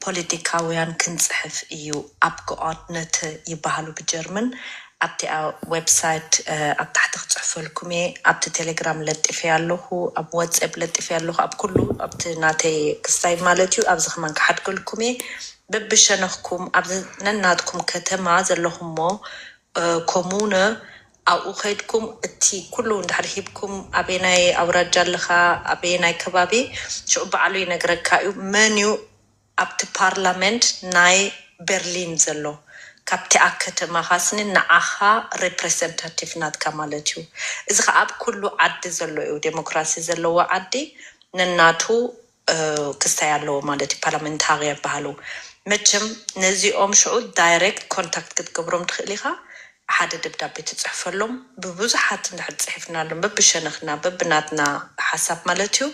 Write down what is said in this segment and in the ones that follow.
ፖለቲካውያን ክንጽሕፍ እዩ። ኣብ ገኦድነት ይበሃሉ ብጀርመን። ኣብቲ ዌብሳይት ኣብ ታሕቲ ክጽሕፈልኩም እየ። ኣብቲ ቴሌግራም ለጢፈ ኣለኹ፣ ኣብ ዋትስኣፕ ለጢፈ ኣለኹ፣ ኣብ ኩሉ ኣብቲ ናተይ ክስታይ ማለት እዩ። ኣብዚ ከማን ክሓድገልኩም እየ። በብሸነኽኩም ኣብዚ ነናትኩም ከተማ ዘለኹሞ ኮሙነ ኣብኡ ከይድኩም እቲ ኩሉ እንድሕር ሂብኩም ኣበየናይ ኣውራጃ ኣለኻ ኣበየናይ ከባቢ ሽዑ በዓሉ ይነግረካ እዩ። መን እዩ ኣብቲ ፓርላመንት ናይ በርሊን ዘሎ? ካብቲኣ ከተማኻ ስኒ ንዓኻ ሬፕሬዘንታቲቭ ናትካ ማለት እዩ። እዚ ከዓ ኣብ ኩሉ ዓዲ ዘሎ እዩ። ዴሞክራሲ ዘለዎ ዓዲ ነናቱ ክስታይ ኣለዎ ማለት እዩ። ፓርላመንታርያ ይበሃሉ። መቸም ነዚኦም ሽዑ ዳይሬክት ኮንታክት ክትገብሮም ትኽእል ኢኻ። ሓደ ደብዳቤ ትፅሕፈሎም። ብብዙሓት እንድሕር ፅሒፍናሎም በብሸነኽና በብናትና ሓሳብ ማለት እዩ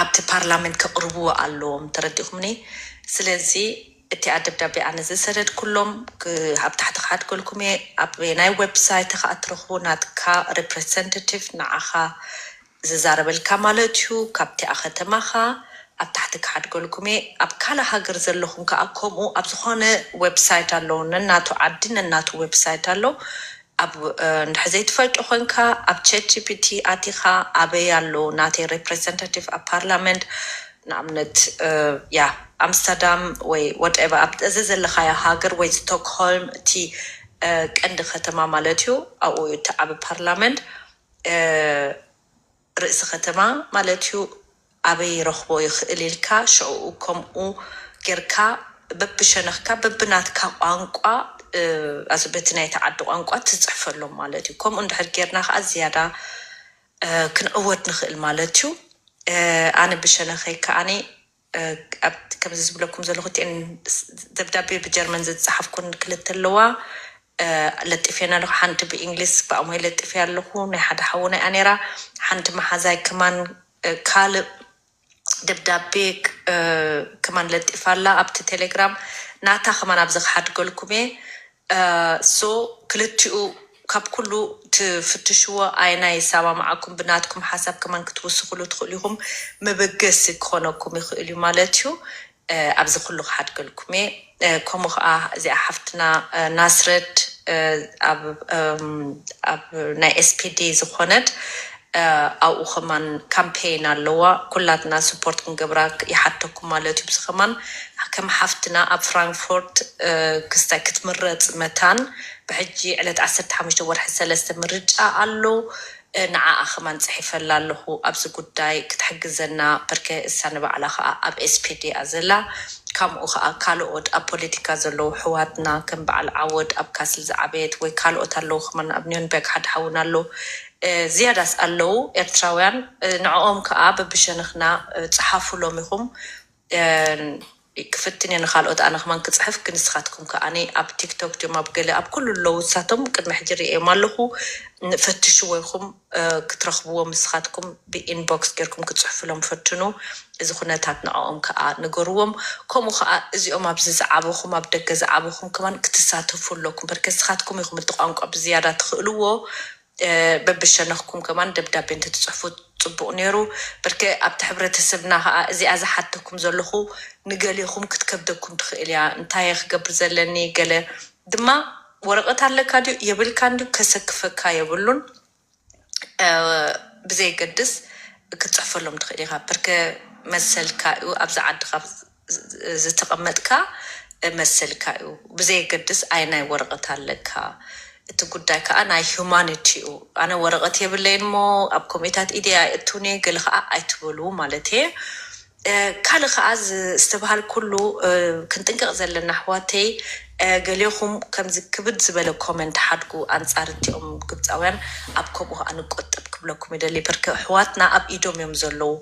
ኣብቲ ፓርላመንት ከቕርብዎ ኣለዎም። ተረዲኹምኒ? ስለዚ እቲኣ ደብዳቤ ኣነ ዝሰደድኩሎም ኣብ ታሕቲ ክሓድገልኩም እየ። ኣብ ናይ ዌብሳይት ከዓ ትረኽቡ ናትካ ሬፕሬዘንታቲቭ ንዓኻ ዝዛረበልካ ማለት እዩ። ካብቲኣ ከተማኻ ኣብ ታሕቲ ክሓድገልኩም እየ። ኣብ ካልእ ሃገር ዘለኹም ከዓ ከምኡ ኣብ ዝኾነ ዌብሳይት ኣለዉ ነናቱ ዓዲ ነናቱ ዌብሳይት ኣሎ። ኣብ እንድሕር ዘይትፈልጦ ኮንካ ኣብ ቻት ጂፒቲ ኣቲኻ ኣበይ ኣሎ ናተይ ሬፕሬዘንታቲቭ ኣብ ፓርላመንት ንኣብነት ያ ኣምስተርዳም ወይ ወደባ ኣብ እዚ ዘለኻዮ ሃገር ወይ ስቶክሆልም እቲ ቀንዲ ከተማ ማለት እዩ። ኣብኡ እዩ እቲ ዓቢ ፓርላመንት ርእሲ ከተማ ማለት እዩ። ኣበይ ረኽቦ ይኽእል ኢልካ ሽዕኡ ከምኡ ጌርካ በብሸነኽካ በብናትካ ቋንቋ ኣዚ በቲ ናይቲ ዓዲ ቋንቋ ትፅሕፈሎም ማለት እዩ። ከምኡ እንድሕር ጌርና ከዓ ዝያዳ ክንዕወት ንኽእል ማለት እዩ። ኣነ ብሸነኸይ ከዓኒ ከምዚ ዝብለኩም ዘለኹ እቲአን ደብዳቤ ብጀርመን ዝፀሓፍኩን ክልተ ኣለዋ። ለጢፈን ኣለኹ። ሓንቲ ብእንግሊዝ ብኣሞይ ለጢፈ ኣለኹ። ናይ ሓደ ሓውና እያ ነይራ። ሓንቲ መሓዛይ ከማን ካልእ ደብዳቤ ከማን ለጢፋ ኣላ ኣብቲ ቴሌግራም። ናታ ከማን ኣብዚ ክሓድገልኩም እየ። ሶ ክልቲኡ ካብ ኩሉ ትፍትሽዎ ኣየናይ ይሰማምዓኩም ብናትኩም ሓሳብ ከማን ክትውስኽሉ ትኽእሉ ኢኹም። መበገሲ ክኾነኩም ይኽእል እዩ ማለት እዩ። ኣብዚ ኩሉ ክሓድገልኩም እየ። ከምኡ ከዓ እዚኣ ሓፍትና ናስረድ ኣብ ናይ ኤስፒዲ ዝኾነት ኣብኡ ከማን ካምፔይን ኣለዋ። ኩላትና ስፖርት ክንገብራ ይሓተኩም ማለት እዩ። ብዚ ከማን ከም ሓፍትና ኣብ ፍራንክፎርት ክስታይ ክትምረፅ መታን ብሕጂ ዕለት ዓሰርተ ሓሙሽተ ወርሒ ሰለስተ ምርጫ ኣሎ። ንዓኣ ከማን ፅሒፈላ ኣለኹ ኣብዚ ጉዳይ ክትሕግዘና በርከ እሳ ንባዕላ ከዓ ኣብ ኤስፒዲ እያ ዘላ። ከምኡ ከዓ ካልኦት ኣብ ፖለቲካ ዘለዉ ኣሕዋትና ከም በዓል ዓወድ ኣብ ካስል ዝዓበየት ወይ ካልኦት ኣለዉ ከማን ኣብ ኒዮንበርግ ሓደ ሓውና ኣሎ። ዝያዳስ ኣለዉ ኤርትራውያን ንዕኦም ከዓ በብሸነኽና ፀሓፉሎም ኢኹም። ክፍትን እየ ንካልኦት ኣነ ከማን ክፅሕፍ ግን ንስኻትኩም ከዓኒ ኣብ ቲክቶክ ድዮም ኣብ ገለ ኣብ ኩሉ ኣለዉ ንሳቶም ቅድሚ ሕጂ ርእዮም ኣለኹ። ፈትሽዎ ኢኹም ክትረኽብዎም ንስኻትኩም ብኢንቦክስ ጌርኩም ክትፅሕፍሎም ፈትኑ። እዚ ኩነታት ንዕኦም ከዓ ንገርዎም። ከምኡ ከዓ እዚኦም ኣብዚ ዝዓበኹም ኣብ ደገ ዝዓበኹም ከማን ክትሳተፉ ኣለኩም በርከ ንስኻትኩም ኢኹም እቲ ቋንቋ ብዝያዳ ትኽእልዎ። በብሸነኽኩም ከማን ደብዳቤ እንተትፅሕፉ ፅቡቕ ነይሩ። በርከ ኣብቲ ሕብረተሰብና ከዓ እዚኣ ዝሓተኩም ዘለኹ ንገሌኹም ክትከብደኩም ትኽእል እያ። እንታይ እየ ክገብር ዘለኒ ገለ ድማ ወረቐት ኣለካ ድዩ የብልካ እንዲ ከሰክፈካ የብሉን። ብዘየገድስ ክትፅሕፈሎም ትኽእል ኢኻ። በርከ መሰልካ እዩ ኣብዚ ዓዲ ካብ ዝተቐመጥካ መሰልካ እዩ። ብዘየገድስ ኣየናይ ወረቐት ኣለካ እቲ ጉዳይ ከዓ ናይ ሁማኒቲ እዩ። ኣነ ወረቐት የብለይን እሞ ኣብ ኮሚታት ኢደይ ኣይእትውን እየ ገለ ከዓ ኣይትበሉ ማለት እየ። ካልእ ከዓ ዝተባሃል ኩሉ ክንጥንቀቕ ዘለና ኣሕዋተይ ገሌኹም ከምዚ ክብድ ዝበለ ኮመንት ሓድጉ ኣንፃር እቲኦም ግብፃውያን ኣብ ከምኡ ከዓ ንቆጠብ ክብለኩም ይደሊ በርከ ኣሕዋትና ኣብ ኢዶም እዮም ዘለዉ።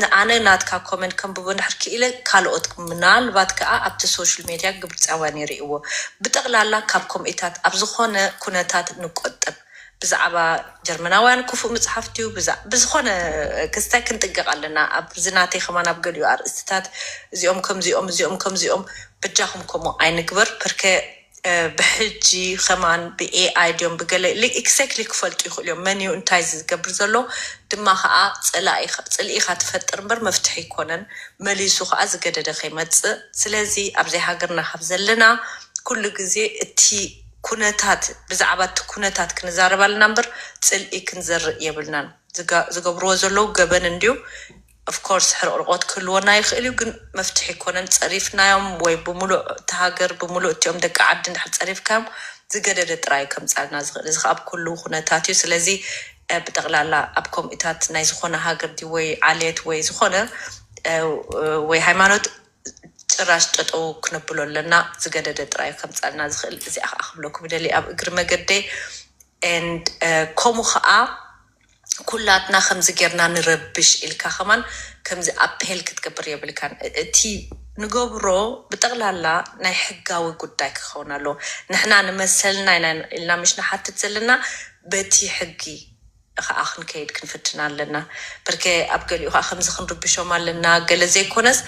ንኣነ ናትካ ኮመንት ከንብቦ እንድሕር ክኢለ ካልኦት ምናልባት ከዓ ኣብቲ ሶሻል ሜድያ ግብፃውያን ይርእይዎ። ብጠቕላላ ካብ ከምኢታት ኣብ ዝኾነ ኩነታት ንቆጠብ። ብዛዕባ ጀርመናውያን ክፉእ ምፅሓፍ ድዩ ብዝኾነ ክስታይ ክንጥንቀቕ ኣለና። ኣብዚ ናተይ ከማን ኣብ ገሊኡ ኣርእስትታት እዚኦም ከምዚኦም እዚኦም ከምዚኦም በጃኹም ከምኡ ኣይንግበር። ፐርከ ብሕጂ ከማን ብኤኣይ ድዮም ብገለ exactly ክፈልጡ ይኽእሉ እዮም። መን እዩ እንታይ ዝገብር ዘሎ ድማ ከዓ ፅልኢኻ ትፈጥር እምበር መፍትሒ ኣይኮነን። መሊሱ ከዓ ዝገደደ ከይመፅእ። ስለዚ ኣብዚ ሃገርና ካብ ዘለና ኩሉ ግዜ እቲ ኩነታት ብዛዕባ እቲ ኩነታት ክንዛረብ ኣለና እምበር ፅልኢ ክንዘርእ የብልናን። ዝገብርዎ ዘለዉ ገበን እንድዩ። Of course ሕርቕርቆት ክህልወና ይኽእል እዩ፣ ግን መፍትሒ ኣይኮነን። ፀሪፍናዮም ወይ ብምሉእ እቲ ሃገር ብምሉእ እቲኦም ደቂ ዓዲ እንድሕር ፀሪፍካዮም ዝገደደ ጥራይ ከምፃልና ዝኽእል። እዚ ከዓ ኣብ ኩሉ ኩነታት እዩ። ስለዚ ብጠቕላላ ኣብ ከምኡታት ናይ ዝኾነ ሃገር ድዩ ወይ ዓሌት ወይ ዝኾነ ወይ ሃይማኖት ጭራሽ ጠጠው ክነብሎ ኣለና። ዝገደደ ጥራይ ከምፃልና ዝኽእል። እዚኣ ከዓ ክብለኩም ይደሊ ኣብ እግሪ መገደይ። And ከምኡ ከዓ ኩላትና ከምዚ ጌርና ንረብሽ ኢልካ ከማን ከምዚ ኣፔል ክትገብር የብልካን። እቲ ንገብሮ ብጠቕላላ ናይ ሕጋዊ ጉዳይ ክኸውን ኣለዎ። ንሕና ንመሰልና ኢና ኢልና ምሽ ንሓትት ዘለና፣ በቲ ሕጊ ከዓ ክንከይድ ክንፍትን ኣለና። ብርከ ኣብ ገሊኡ ከዓ ከምዚ ክንርብሾም ኣለና ገለ ዘይኮነስ፣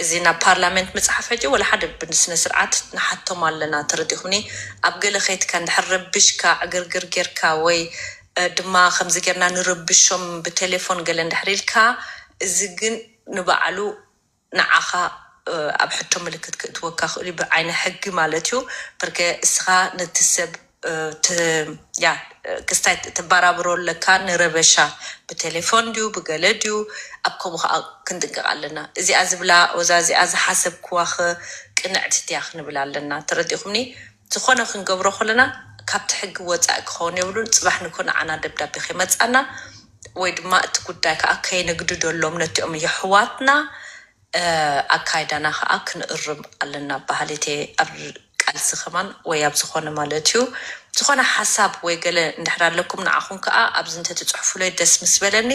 እዚ ናብ ፓርላሜንት ምፅሓፍ ሕጂ ወላ ሓደ ብስነ ስርዓት ንሓቶም ኣለና። ተረዲኹምኒ? ኣብ ገለ ከይትካ እንድሕር ረብሽካ ዕግርግር ጌርካ ወይ ድማ ከምዚ ጌርና ንርብሾም ብቴሌፎን ገለ እንድሕር ኢልካ፣ እዚ ግን ንባዕሉ ንዓኻ ኣብ ሕቶ ምልክት ክእትወካ ክእሉ ብዓይነ ሕጊ ማለት እዩ። ብርከ እስኻ ነቲ ሰብ ያ ክስታይ ትባራብሮ ኣለካ ንረበሻ ብቴሌፎን ድዩ ብገለ ድዩ። ኣብ ከምኡ ከዓ ክንጥንቀቕ ኣለና። እዚኣ ዝብላ ወዛ እዚኣ ዝሓሰብክዋ ቅንዕቲ ድያ ክንብል ኣለና። ተረዲኹምኒ? ዝኾነ ክንገብሮ ከለና ካብቲ ሕጊ ወፃኢ ክኸውን የብሉን። ፅባሕ ንኮ ንዓና ደብዳቤ ከይመፃና ወይ ድማ እቲ ጉዳይ ከዓ ከይንግድደሎም ነቲኦም የሕዋትና ኣካይዳና ከዓ ክንእርም ኣለና። ባህሊቴ ኣብ ቃልሲ ከማን ወይ ኣብ ዝኾነ ማለት እዩ። ዝኾነ ሓሳብ ወይ ገለ እንድሕር ኣለኩም ንዓኹም ከዓ ኣብዚ እንተትፅሕፉለይ ደስ ምስ በለኒ።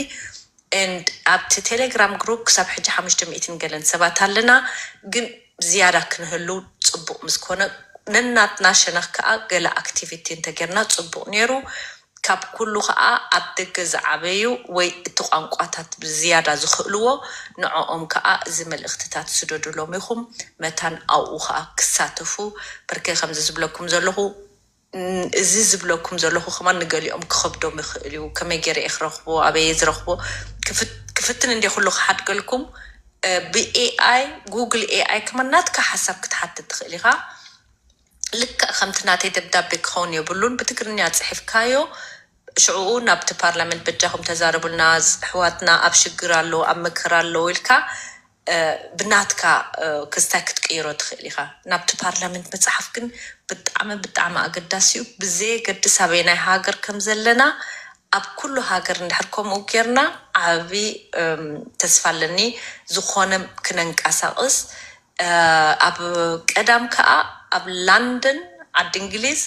And ኣብቲ ቴሌግራም ግሩፕ ክሳብ ሕጂ ሓሙሽተ ሚእትን ገለን ሰባት ኣለና፣ ግን ዝያዳ ክንህሉ ፅቡቅ ምስ ኮነ ነናትና ሸነኽ ከዓ ገለ ኣክቲቪቲ እንተጌርና ፅቡቅ ነይሩ። ካብ ኩሉ ከዓ ኣብ ደገ ዝዓበዩ ወይ እቲ ቋንቋታት ዝያዳ ዝኽእልዎ ንዕኦም ከዓ እዚ መልእኽትታት ስደዱሎም ኢኹም። መታን ኣብኡ ከዓ ክሳተፉ። ብርከ ከምዚ ዝብለኩም ዘለኹ እዚ ዝብለኩም ዘለኹ ከማን ንገሊኦም ክኸብዶም ይኽእል እዩ። ከመይ ገይረ እየ ክረኽቦ ኣበየ ዝረኽቦ ክፍትን እንደ ኩሉ ክሓድገልኩም። ብኤኣይ ጉግል ኤኣይ ከማን ናትካ ሓሳብ ክትሓትት ትኽእል ኢኻ። ልክዕ ከምቲ ናተይ ደብዳቤ ክኸውን የብሉን። ብትግርኛ ፅሒፍካዮ ሽዕኡ ናብቲ ፓርላመንት በጃኹም ተዛረቡልና፣ ኣሕዋትና ኣብ ሽግር ኣለዉ ኣብ መከራ ኣለዉ ኢልካ ብናትካ ክስታይ ክትቅይሮ ትኽእል ኢኻ። ናብቲ ፓርላመንት ምፅሓፍ ግን ብጣዕሚ ብጣዕሚ ኣገዳሲ እዩ። ብዘየገድስ ኣበየናይ ሃገር ከም ዘለና ኣብ ኩሉ ሃገር እንድሕር ከምኡ ጌርና ዓቢ ተስፋ ኣለኒ። ዝኾነ ክነንቀሳቕስ ኣብ ቀዳም ከዓ ኣብ ላንደን ዓዲ እንግሊዝ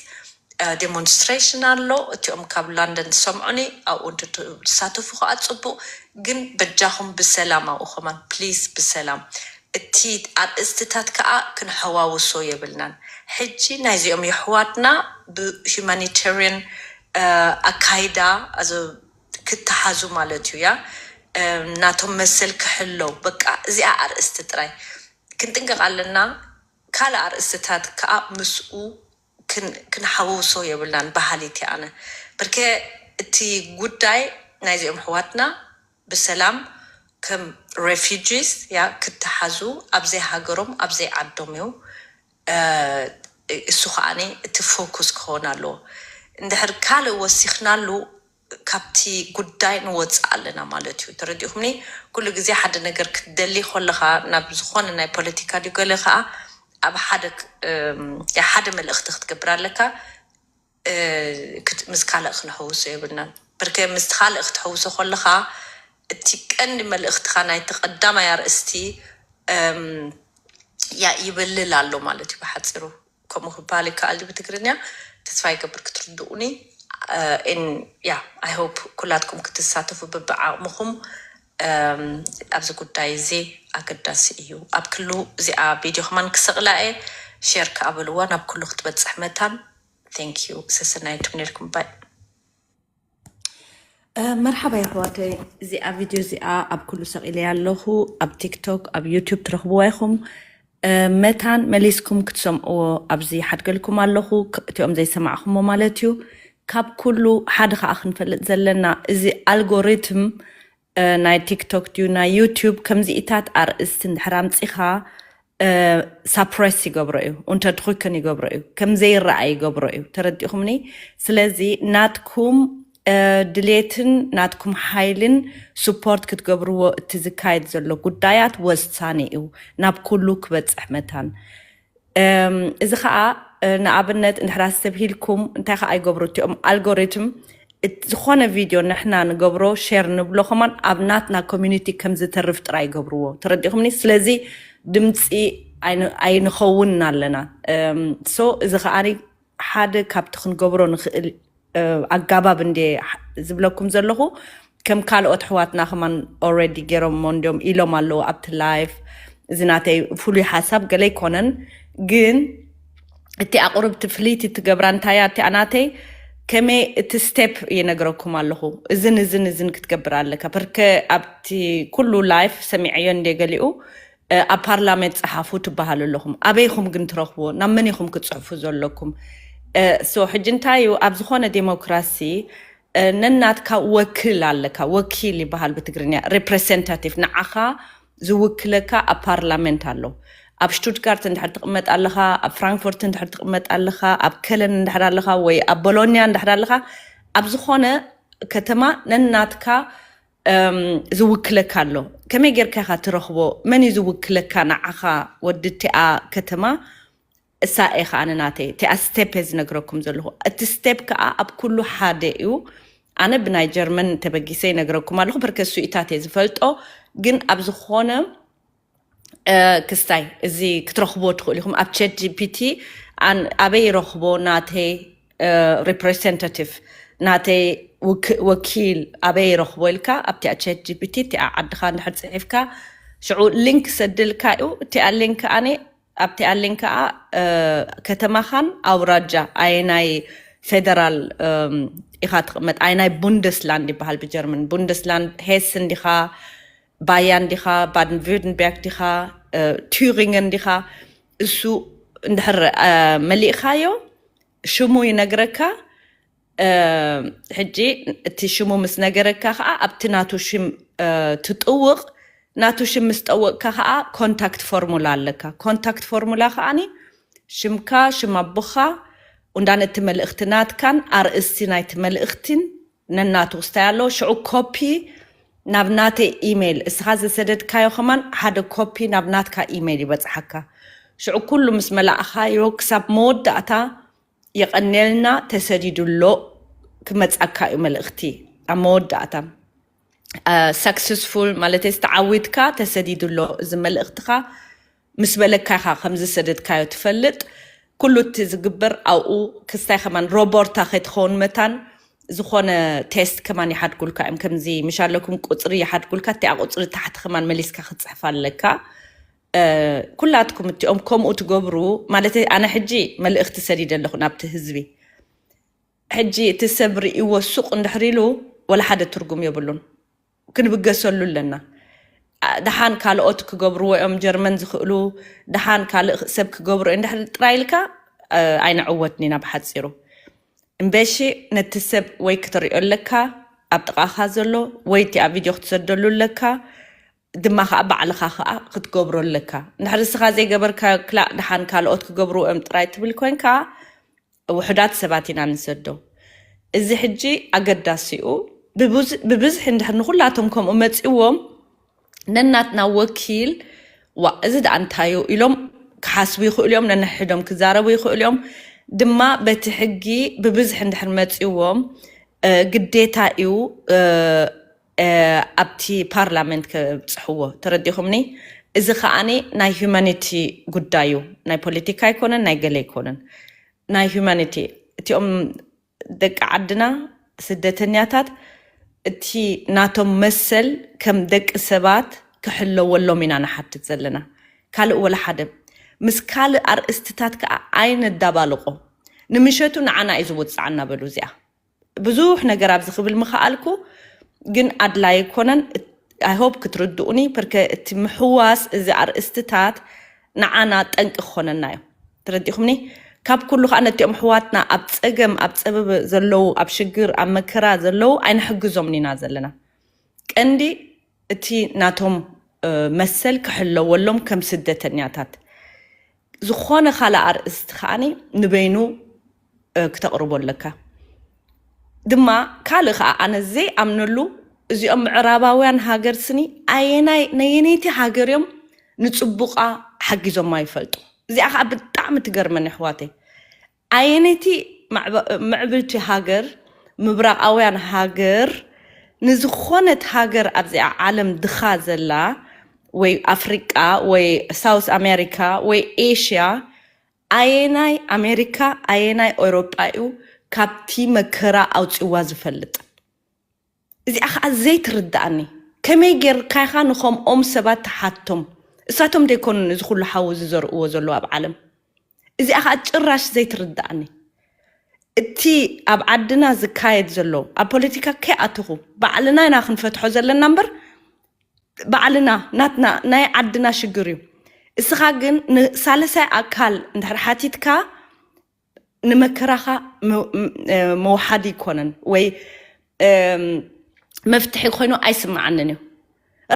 ዴሞንስትሬሽን ኣሎ። እቲኦም ካብ ላንደን ዝሰምዑኒ ኣብኡ እንትሳተፉ ከዓ ፅቡቅ፣ ግን በጃኹም ብሰላም ኣብኡ ከማን ፕሊስ ብሰላም። እቲ ኣርእስትታት ከዓ ክንሐዋውሶ የብልናን። ሕጂ ናይዚኦም የሕዋትና ብሁማኒታሪያን ኣካይዳ ክትሓዙ ማለት እዩ ያ ናቶም መሰል ክሕለው በቃ እዚኣ ኣርእስቲ ጥራይ ክንጥንቀቕ ኣለና። ካልእ ኣርእስትታት ከዓ ምስኡ ክንሓውሶ የብልናን በሃሊት እየ ኣነ። ብርከ እቲ ጉዳይ ናይዚኦም ኣሕዋትና ብሰላም ከም ሬፊጂስ ያ ክተሓዙ ኣብዘይ ሃገሮም ኣብዘይ ዓዶም እዩ። እሱ ከዓ እቲ ፎኩስ ክኸውን ኣለዎ። እንድሕር ካልእ ወሲኽናሉ ካብቲ ጉዳይ ንወፅእ ኣለና ማለት እዩ። ተረዲእኹምኒ? ኩሉ ግዜ ሓደ ነገር ክትደሊ ከለኻ ናብ ዝኾነ ናይ ፖለቲካ ድዩ ገለ ከዓ ኣብ ሓደ ሓደ መልእኽቲ ክትገብር ኣለካ። ምስ ካልእ ክንሕውሶ የብልናን። ብርከ ምስ ካልእ ክትሕውሶ ከለኻ እቲ ቀንዲ መልእኽትኻ ናይቲ ቀዳማይ ኣርእስቲ ያ ይበልል ኣሎ ማለት እዩ ብሓፂሩ። ከምኡ ክበሃል ይከኣል ድዩ ብትግርኛ? ተስፋ ይገብር ክትርድኡኒ። ያ ኣይ ሆፕ ኩላትኩም ክትሳተፉ ብብዓቕምኹም ኣብዚ ጉዳይ እዚ ኣገዳሲ እዩ። ኣብ ክሉ እዚኣ ቪድዮ ከማን ክሰቕላ እየ። ሼር ከኣ በልዋ ናብ ኩሉ ክትበፅሕ መታን። Thank you ሰሰናይ ትምኔልኩም ባይ። መርሓባ የሕዋተይ፣ እዚኣ ቪድዮ እዚኣ ኣብ ኩሉ ሰቒለያ ኣለኹ። ኣብ ቲክቶክ ኣብ ዩቱብ ትረኽብዋ ኢኹም። መታን መሊስኩም ክትሰምዕዎ ኣብዚ ሓድገልኩም ኣለኹ። እቲኦም ዘይሰማዕኹሞ ማለት እዩ። ካብ ኩሉ ሓደ ከዓ ክንፈልጥ ዘለና፣ እዚ ኣልጎሪትም ናይ ቲክቶክ ድዩ ናይ ዩቲዩብ፣ ከምዚኢታት ኣርእስቲ እንድሕር ኣምፂኻ ሳፕረስ ይገብሮ እዩ፣ እንተድኩክን ይገብሮ እዩ፣ ከምዘይረኣ ይገብሮ እዩ። ተረዲኹምኒ? ስለዚ ናትኩም ድሌትን ናትኩም ሓይልን ስፖርት ክትገብርዎ እቲ ዝካየድ ዘሎ ጉዳያት ወሳኒ እዩ፣ ናብ ኩሉ ክበፅሕ መታን። እዚ ከዓ ንኣብነት እንድሕራ ሰብ ሂልኩም እንታይ ከዓ ይገብሩ እቲኦም ኣልጎሪትም፣ ዝኾነ ቪድዮ ንሕና ንገብሮ ሸር ንብሎ ከማን ኣብ ናትና ኮሚኒቲ ከም ዝተርፍ ጥራይ ይገብርዎ። ተረዲኹምኒ? ስለዚ ድምፂ ኣይንኸውን ኣለና። ሶ እዚ ከዓ ሓደ ካብቲ ክንገብሮ ንኽእል ኣጋባብ እንደ ዝብለኩም ዘለኹ፣ ከም ካልኦት ኣሕዋትና ከማን ኦረዲ ገይሮሞ እንዲዮም ኢሎም ኣለዉ ኣብቲ ላይፍ። እዚ ናተይ ፍሉይ ሓሳብ ገለ ኣይኮነን፣ ግን እቲ ኣቕርብቲ ፍልይቲ ትገብራ እንታያ እቲኣ ናተይ ከመይ እቲ ስቴፕ ይነግረኩም ኣለኹ። እዝን እዝን እዝን ክትገብር ኣለካ። በርከ ኣብቲ ኩሉ ላይፍ ሰሚዐዮ እንደ ገሊኡ ኣብ ፓርላሜንት ፀሓፉ ትበሃሉ ኣለኹም። ኣበይኹም ግን ትረኽብዎ? ናብ መን ኢኹም ክትፅሕፉ ዘለኩም? ሶ ሕጂ እንታይ እዩ፣ ኣብ ዝኾነ ዴሞክራሲ ነናትካ ወክል ኣለካ። ወኪል ይበሃል ብትግርኛ፣ ሬፕሬዘንታቲቭ። ንዓኻ ዝውክለካ ኣብ ፓርላሜንት ኣሎ። ኣብ ሽቱትጋርት እንድሕር ትቕመጥ ኣለኻ፣ ኣብ ፍራንክፎርት እንድሕር ትቕመጥ ኣለኻ፣ ኣብ ከለን እንድሕር ኣለኻ ወይ ኣብ ቦሎኛ እንድሕር ኣለኻ፣ ኣብ ዝኾነ ከተማ ነናትካ ዝውክለካ ኣሎ። ከመይ ጌርካ ኢኻ ትረኽቦ? መን እዩ ዝውክለካ ንዓኻ? ወዲ እቲኣ ከተማ እሳ እየ ከዓ ንናተይ እቲኣ ስቴፕ እየ ዝነግረኩም ዘለኹ። እቲ ስቴፕ ከዓ ኣብ ኩሉ ሓደ እዩ። ኣነ ብናይ ጀርመን ተበጊሰ ይነግረኩም ኣለኹ፣ በርከ እሱ ኢታት እየ ዝፈልጦ። ግን ኣብ ዝኾነ ክስታይ እዚ ክትረኽብዎ ትኽእሉ ኢኹም። ኣብ ቻት ጂፒቲ ኣበይ ይረኽቦ ናተይ ሪፕሬዘንታቲቭ፣ ናተይ ወኪል ኣበይ ይረኽቦ ኢልካ ኣብቲኣ ቻት ጂፒቲ እቲኣ ዓድኻ እንድሕር ፅሒፍካ ሽዑ ሊንክ ሰድልካ እዩ። እቲኣ ሊንክ ኣነ ኣብቲኣ ሊንክ ከዓ ከተማኻን ኣውራጃ ኣየናይ ፌደራል ኢኻ ትቕመጥ፣ ኣየናይ ቡንደስላንድ ይበሃል ብጀርመን፣ ቡንደስላንድ ሄስን ዲኻ፣ ባያን ዲኻ፣ ባድን ቪርትንበርግ ዲኻ፣ ቱሪንገን ዲኻ፣ እሱ እንድሕር መሊእኻዮ ሽሙ ይነግረካ። ሕጂ እቲ ሽሙ ምስ ነገረካ ከዓ ኣብቲ ናቱ ሽም ትጥውቕ። ናቱ ሽም ምስ ጠወቕካ ከዓ ኮንታክት ፎርሙላ ኣለካ። ኮንታክት ፎርሙላ ከዓኒ ሽምካ፣ ሽም ኣቦኻ፣ እንዳን እቲ መልእኽቲ ናትካን ኣርእስቲ ናይቲ መልእኽቲን ነናቱ ክስታይ ኣሎ። ሽዑ ኮፒ ናብ ናተይ ኢሜይል፣ እስኻ ዘሰደድካዮ ከማን ሓደ ኮፒ ናብ ናትካ ኢሜይል ይበፅሓካ። ሽዑ ኩሉ ምስ መላእኻዮ ክሳብ መወዳእታ የቐንየልና ተሰዲዱ ኣሎ ክመጻካ እዩ መልእኽቲ። ኣብ መወዳእታ ሰክሰስፉል ማለት ተዓዊትካ ተሰዲዱ ኣሎ እዚ መልእኽትኻ ምስ በለካ ኢኻ ከም ዝሰደድካዮ ትፈልጥ። ኩሉ እቲ ዝግበር ኣብኡ ክስታይ ከማን ሮቦርታ ከይትኸውን መታን ዝኾነ ቴስት ከማን ይሓድጉልካ እዮም። ከምዚ ምሽ ኣለኩም ቁፅሪ ይሓድጉልካ። እቲኣ ቁፅሪ ታሕቲ ከማን መሊስካ ክትፅሕፍ ኣለካ። ኩላትኩም እቲኦም ከምኡ ትገብሩ ማለት ኣነ ሕጂ መልእኽቲ ሰዲደ ኣለኹ ናብቲ ህዝቢ። ሕጂ እቲ ሰብ ርእይዎ ሱቕ እንድሕር ኢሉ ወላ ሓደ ትርጉም የብሉን። ክንብገሰሉ ኣለና። ደሓን ካልኦት ክገብርዎ እዮም ጀርመን ዝኽእሉ፣ ደሓን ካልእ ሰብ ክገብሮ እንድሕር ጥራይ ኢልካ ኣይንዕወትን ኢና ብሓፂሩ። እምበሺ ነቲ ሰብ ወይ ክትሪኦ ኣለካ ኣብ ጥቓኻ ዘሎ ወይ እቲ ኣብ ቪድዮ ክትሰደሉ ኣለካ ድማ ከዓ ባዕልኻ ከዓ ክትገብሮ ኣለካ። እንድሕር እስኻ ዘይገበርካዮ ክላእ ደሓን ካልኦት ክገብርዎ እዮም ጥራይ ትብል ኮንካ ውሑዳት ሰባት ኢና ንሰዶ። እዚ ሕጂ ኣገዳሲኡ ብብዝሒ እንድሕር ንኩላቶም ከምኡ መፂዎም ነናትና ወኪል ዋ እዚ ደኣ እንታዩ ኢሎም ክሓስቡ ይኽእሉ እዮም። ነንሕዶም ክዛረቡ ይኽእሉ እዮም ድማ በቲ ሕጊ ብብዝሒ እንድሕር መፂዎም ግዴታ እዩ ኣብቲ ፓርላመንት ከብፅሕዎ። ተረዲኹምኒ? እዚ ከዓኒ ናይ ሂማኒቲ ጉዳይ እዩ። ናይ ፖለቲካ ኣይኮነን፣ ናይ ገለ ኣይኮነን። ናይ ሂማኒቲ እቲኦም ደቂ ዓድና ስደተኛታት እቲ ናቶም መሰል ከም ደቂ ሰባት ክሕለወሎም ኢና ንሓትት ዘለና። ካልእ ወላ ሓደ ምስ ካልእ ኣርእስትታት ከዓ ኣይነዳባልቆ። ንምሸቱ ንዓና እዩ ዝውፅዓና በሉ እዚኣ ብዙሕ ነገር ኣብዚ ክብል ምኽኣልኩ ግን ኣድላይ ኣይኮነን። ኣይሆፕ ክትርድኡኒ ፐርከ እቲ ምሕዋስ እዚ ኣርእስትታት ንዓና ጠንቂ ክኾነና እዩ። ተረዲኹምኒ? ካብ ኩሉ ከዓ ነቲኦም ኣሕዋትና ኣብ ፀገም ኣብ ፀበብ ዘለዉ ኣብ ሽግር ኣብ መከራ ዘለዉ ኣይንሕግዞምን ኢና ዘለና። ቀንዲ እቲ ናቶም መሰል ክሕለወሎም ከም ስደተኛታት ዝኾነ ካልእ ኣርእስቲ ከዓኒ ንበይኑ ክተቕርቦ ኣለካ። ድማ ካልእ ከዓ ኣነ ዘይኣምነሉ እዚኦም ምዕራባውያን ሃገር ስኒ ኣየናይ ነየነይቲ ሃገር እዮም ንፅቡቓ ሓጊዞማ ይፈልጡ። እዚኣ ከዓ ብጣዕሚ ትገርመኒ ኣሕዋተይ። ኣየነይቲ ምዕብልቲ ሃገር ምብራቃውያን ሃገር ንዝኾነት ሃገር ኣብዚኣ ዓለም ድኻ ዘላ ወይ ኣፍሪቃ ወይ ሳውስ ኣሜሪካ ወይ ኤሽያ ኣየናይ ኣሜሪካ ኣየናይ ኤውሮጳ እዩ ካብቲ መከራ ኣውፅዋ ዝፈልጥ? እዚኣ ከዓ ዘይትርድኣኒ። ከመይ ጌርካ ኢኻ ንኸምኦም ሰባት ትሓቶም? እሳቶም ደይኮኑን እዚ ኩሉ ሓዊ ዝዘርእዎ ዘለዉ ኣብ ዓለም? እዚኣ ከዓ ጭራሽ ዘይትርድኣኒ። እቲ ኣብ ዓድና ዝካየድ ዘሎ ኣብ ፖለቲካ ከይኣተኹ ባዕልና ኢና ክንፈትሖ ዘለና እምበር ባዕልና ናትና ናይ ዓድና ሽግር እዩ። እስኻ ግን ንሳልሳይ ኣካል እንድሕር ሓቲትካ ንመከራኻ መውሓዲ ይኮነን ወይ መፍትሒ ኮይኑ ኣይስምዓንን እዩ።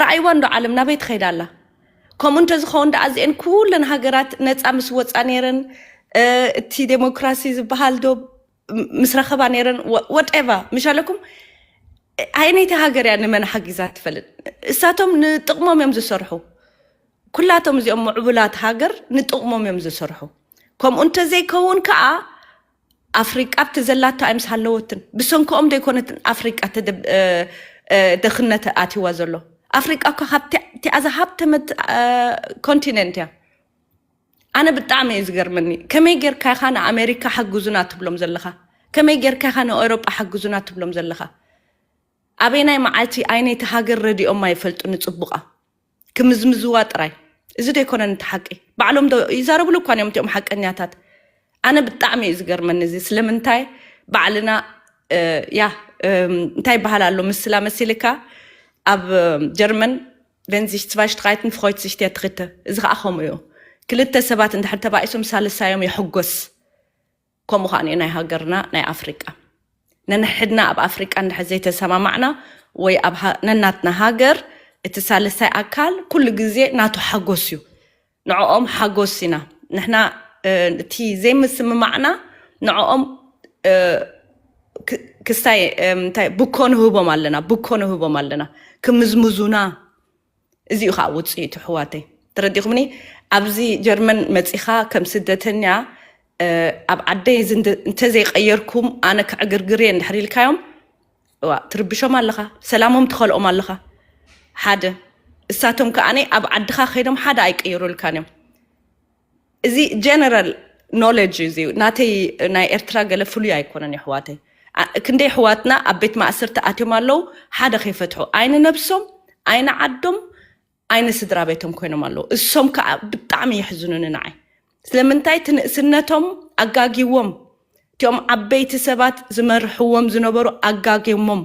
ረኣይዋ እንዶ ዓለም ናበይ ትኸይዳ ኣላ? ከምኡ እንተዝኸውን ደኣ እዚአን ኩለን ሃገራት ነፃ ምስ ወፃ ነይረን እቲ ዴሞክራሲ ዝበሃል ዶ ምስ ረኸባ ነይረን ወጠቫ ምሽ ኣለኩም። ኣይነይቲ ሃገር እያ ንመን ሓጊዛ ትፈልጥ? እሳቶም ንጥቕሞም እዮም ዝሰርሑ። ኩላቶም እዚኦም ምዕቡላት ሃገር ንጥቕሞም እዮም ዝሰርሑ። ከምኡ እንተዘይከውን ከዓ ኣፍሪቃ ኣብቲ ዘላቶ ኣይምስ ሃለወትን ብሰንክኦም ዘይኮነትን ኣፍሪቃ ደኽነት ኣትዋ ዘሎ። ኣፍሪቃ እኳ ካብቲኣ ዝሃብተመት ኮንቲነንት እያ። ኣነ ብጣዕሚ እዩ ዝገርመኒ። ከመይ ጌርካ ኢኻ ንኣሜሪካ ሓግዙና ትብሎም ዘለኻ? ከመይ ጌርካ ኢኻ ንኤውሮጳ ሓግዙና ትብሎም ዘለኻ? ኣበይ ናይ መዓልቲ ኣይነይቲ ሃገር ረዲኦም ኣይፈልጡ ንፅቡቓ ክምዝምዝዋ ጥራይ። እዚ ዶ ኣይኮነን እቲ ሓቂ? ባዕሎም ዶ ይዛረብሉ እኳ እዮም እቲኦም ሓቀኛታት። ኣነ ብጣዕሚ እዩ ዝገርመኒ እዚ ስለምንታይ ባዕልና ያ እንታይ ይበሃል ኣሎ ምስላ መሲልካ ኣብ ጀርመን፣ wenn sich zwei streiten freut sich der dritte። እዚ ከዓ ከምኡ እዩ። ክልተ ሰባት እንድሕር ተባኢሶም ሳልሳዮም ይሕጎስ። ከምኡ ከዓ ናይ ሃገርና ናይ ኣፍሪቃ ነንሕድና ኣብ ኣፍሪቃ እንድሕር ዘይተሰማማዕና ወይ ኣብ ነናትና ሃገር እቲ ሳልሳይ ኣካል ኩሉ ግዜ ናቱ ሓጎስ እዩ። ንዕኦም ሓጎስ ኢና ንሕና እቲ ዘይምስምማዕና ንዕኦም ክስታይ እንታይ ብኮ ንህቦም ኣለና ብኮ ንህቦም ኣለና ክምዝምዙና። እዚኡ ከዓ ውፅኢቱ ኣሕዋተይ ተረዲኹምኒ። ኣብዚ ጀርመን መፂኻ ከም ስደተኛ ኣብ ዓደይ እንተዘይቀየርኩም ኣነ ክዕግርግር እየ እንድሕር ኢልካዮም ትርብሾም ኣለኻ፣ ሰላሞም ትኸልኦም ኣለኻ። ሓደ እሳቶም ከዓኒ ኣብ ዓድኻ ከይዶም ሓደ ኣይቀይሩልካን እዮም። እዚ ጀነራል ኖሌጅ እዚ ናተይ ናይ ኤርትራ ገለ ፍሉይ ኣይኮነን የሕዋተይ። ክንደይ ኣሕዋትና ኣብ ቤት ማእሰርቲ ኣትዮም ኣለዉ ሓደ ከይፈትሑ ኣይንነብሶም ኣይንዓዶም ኣይንስድራ ቤቶም ኮይኖም ኣለዉ። እሶም ከዓ ብጣዕሚ የሕዝኑኒ ንዓይ። ስለምንታይ ትንእስነቶም ኣጋጊዎም እቲኦም ዓበይቲ ሰባት ዝመርሕዎም ዝነበሩ ኣጋጊሞም።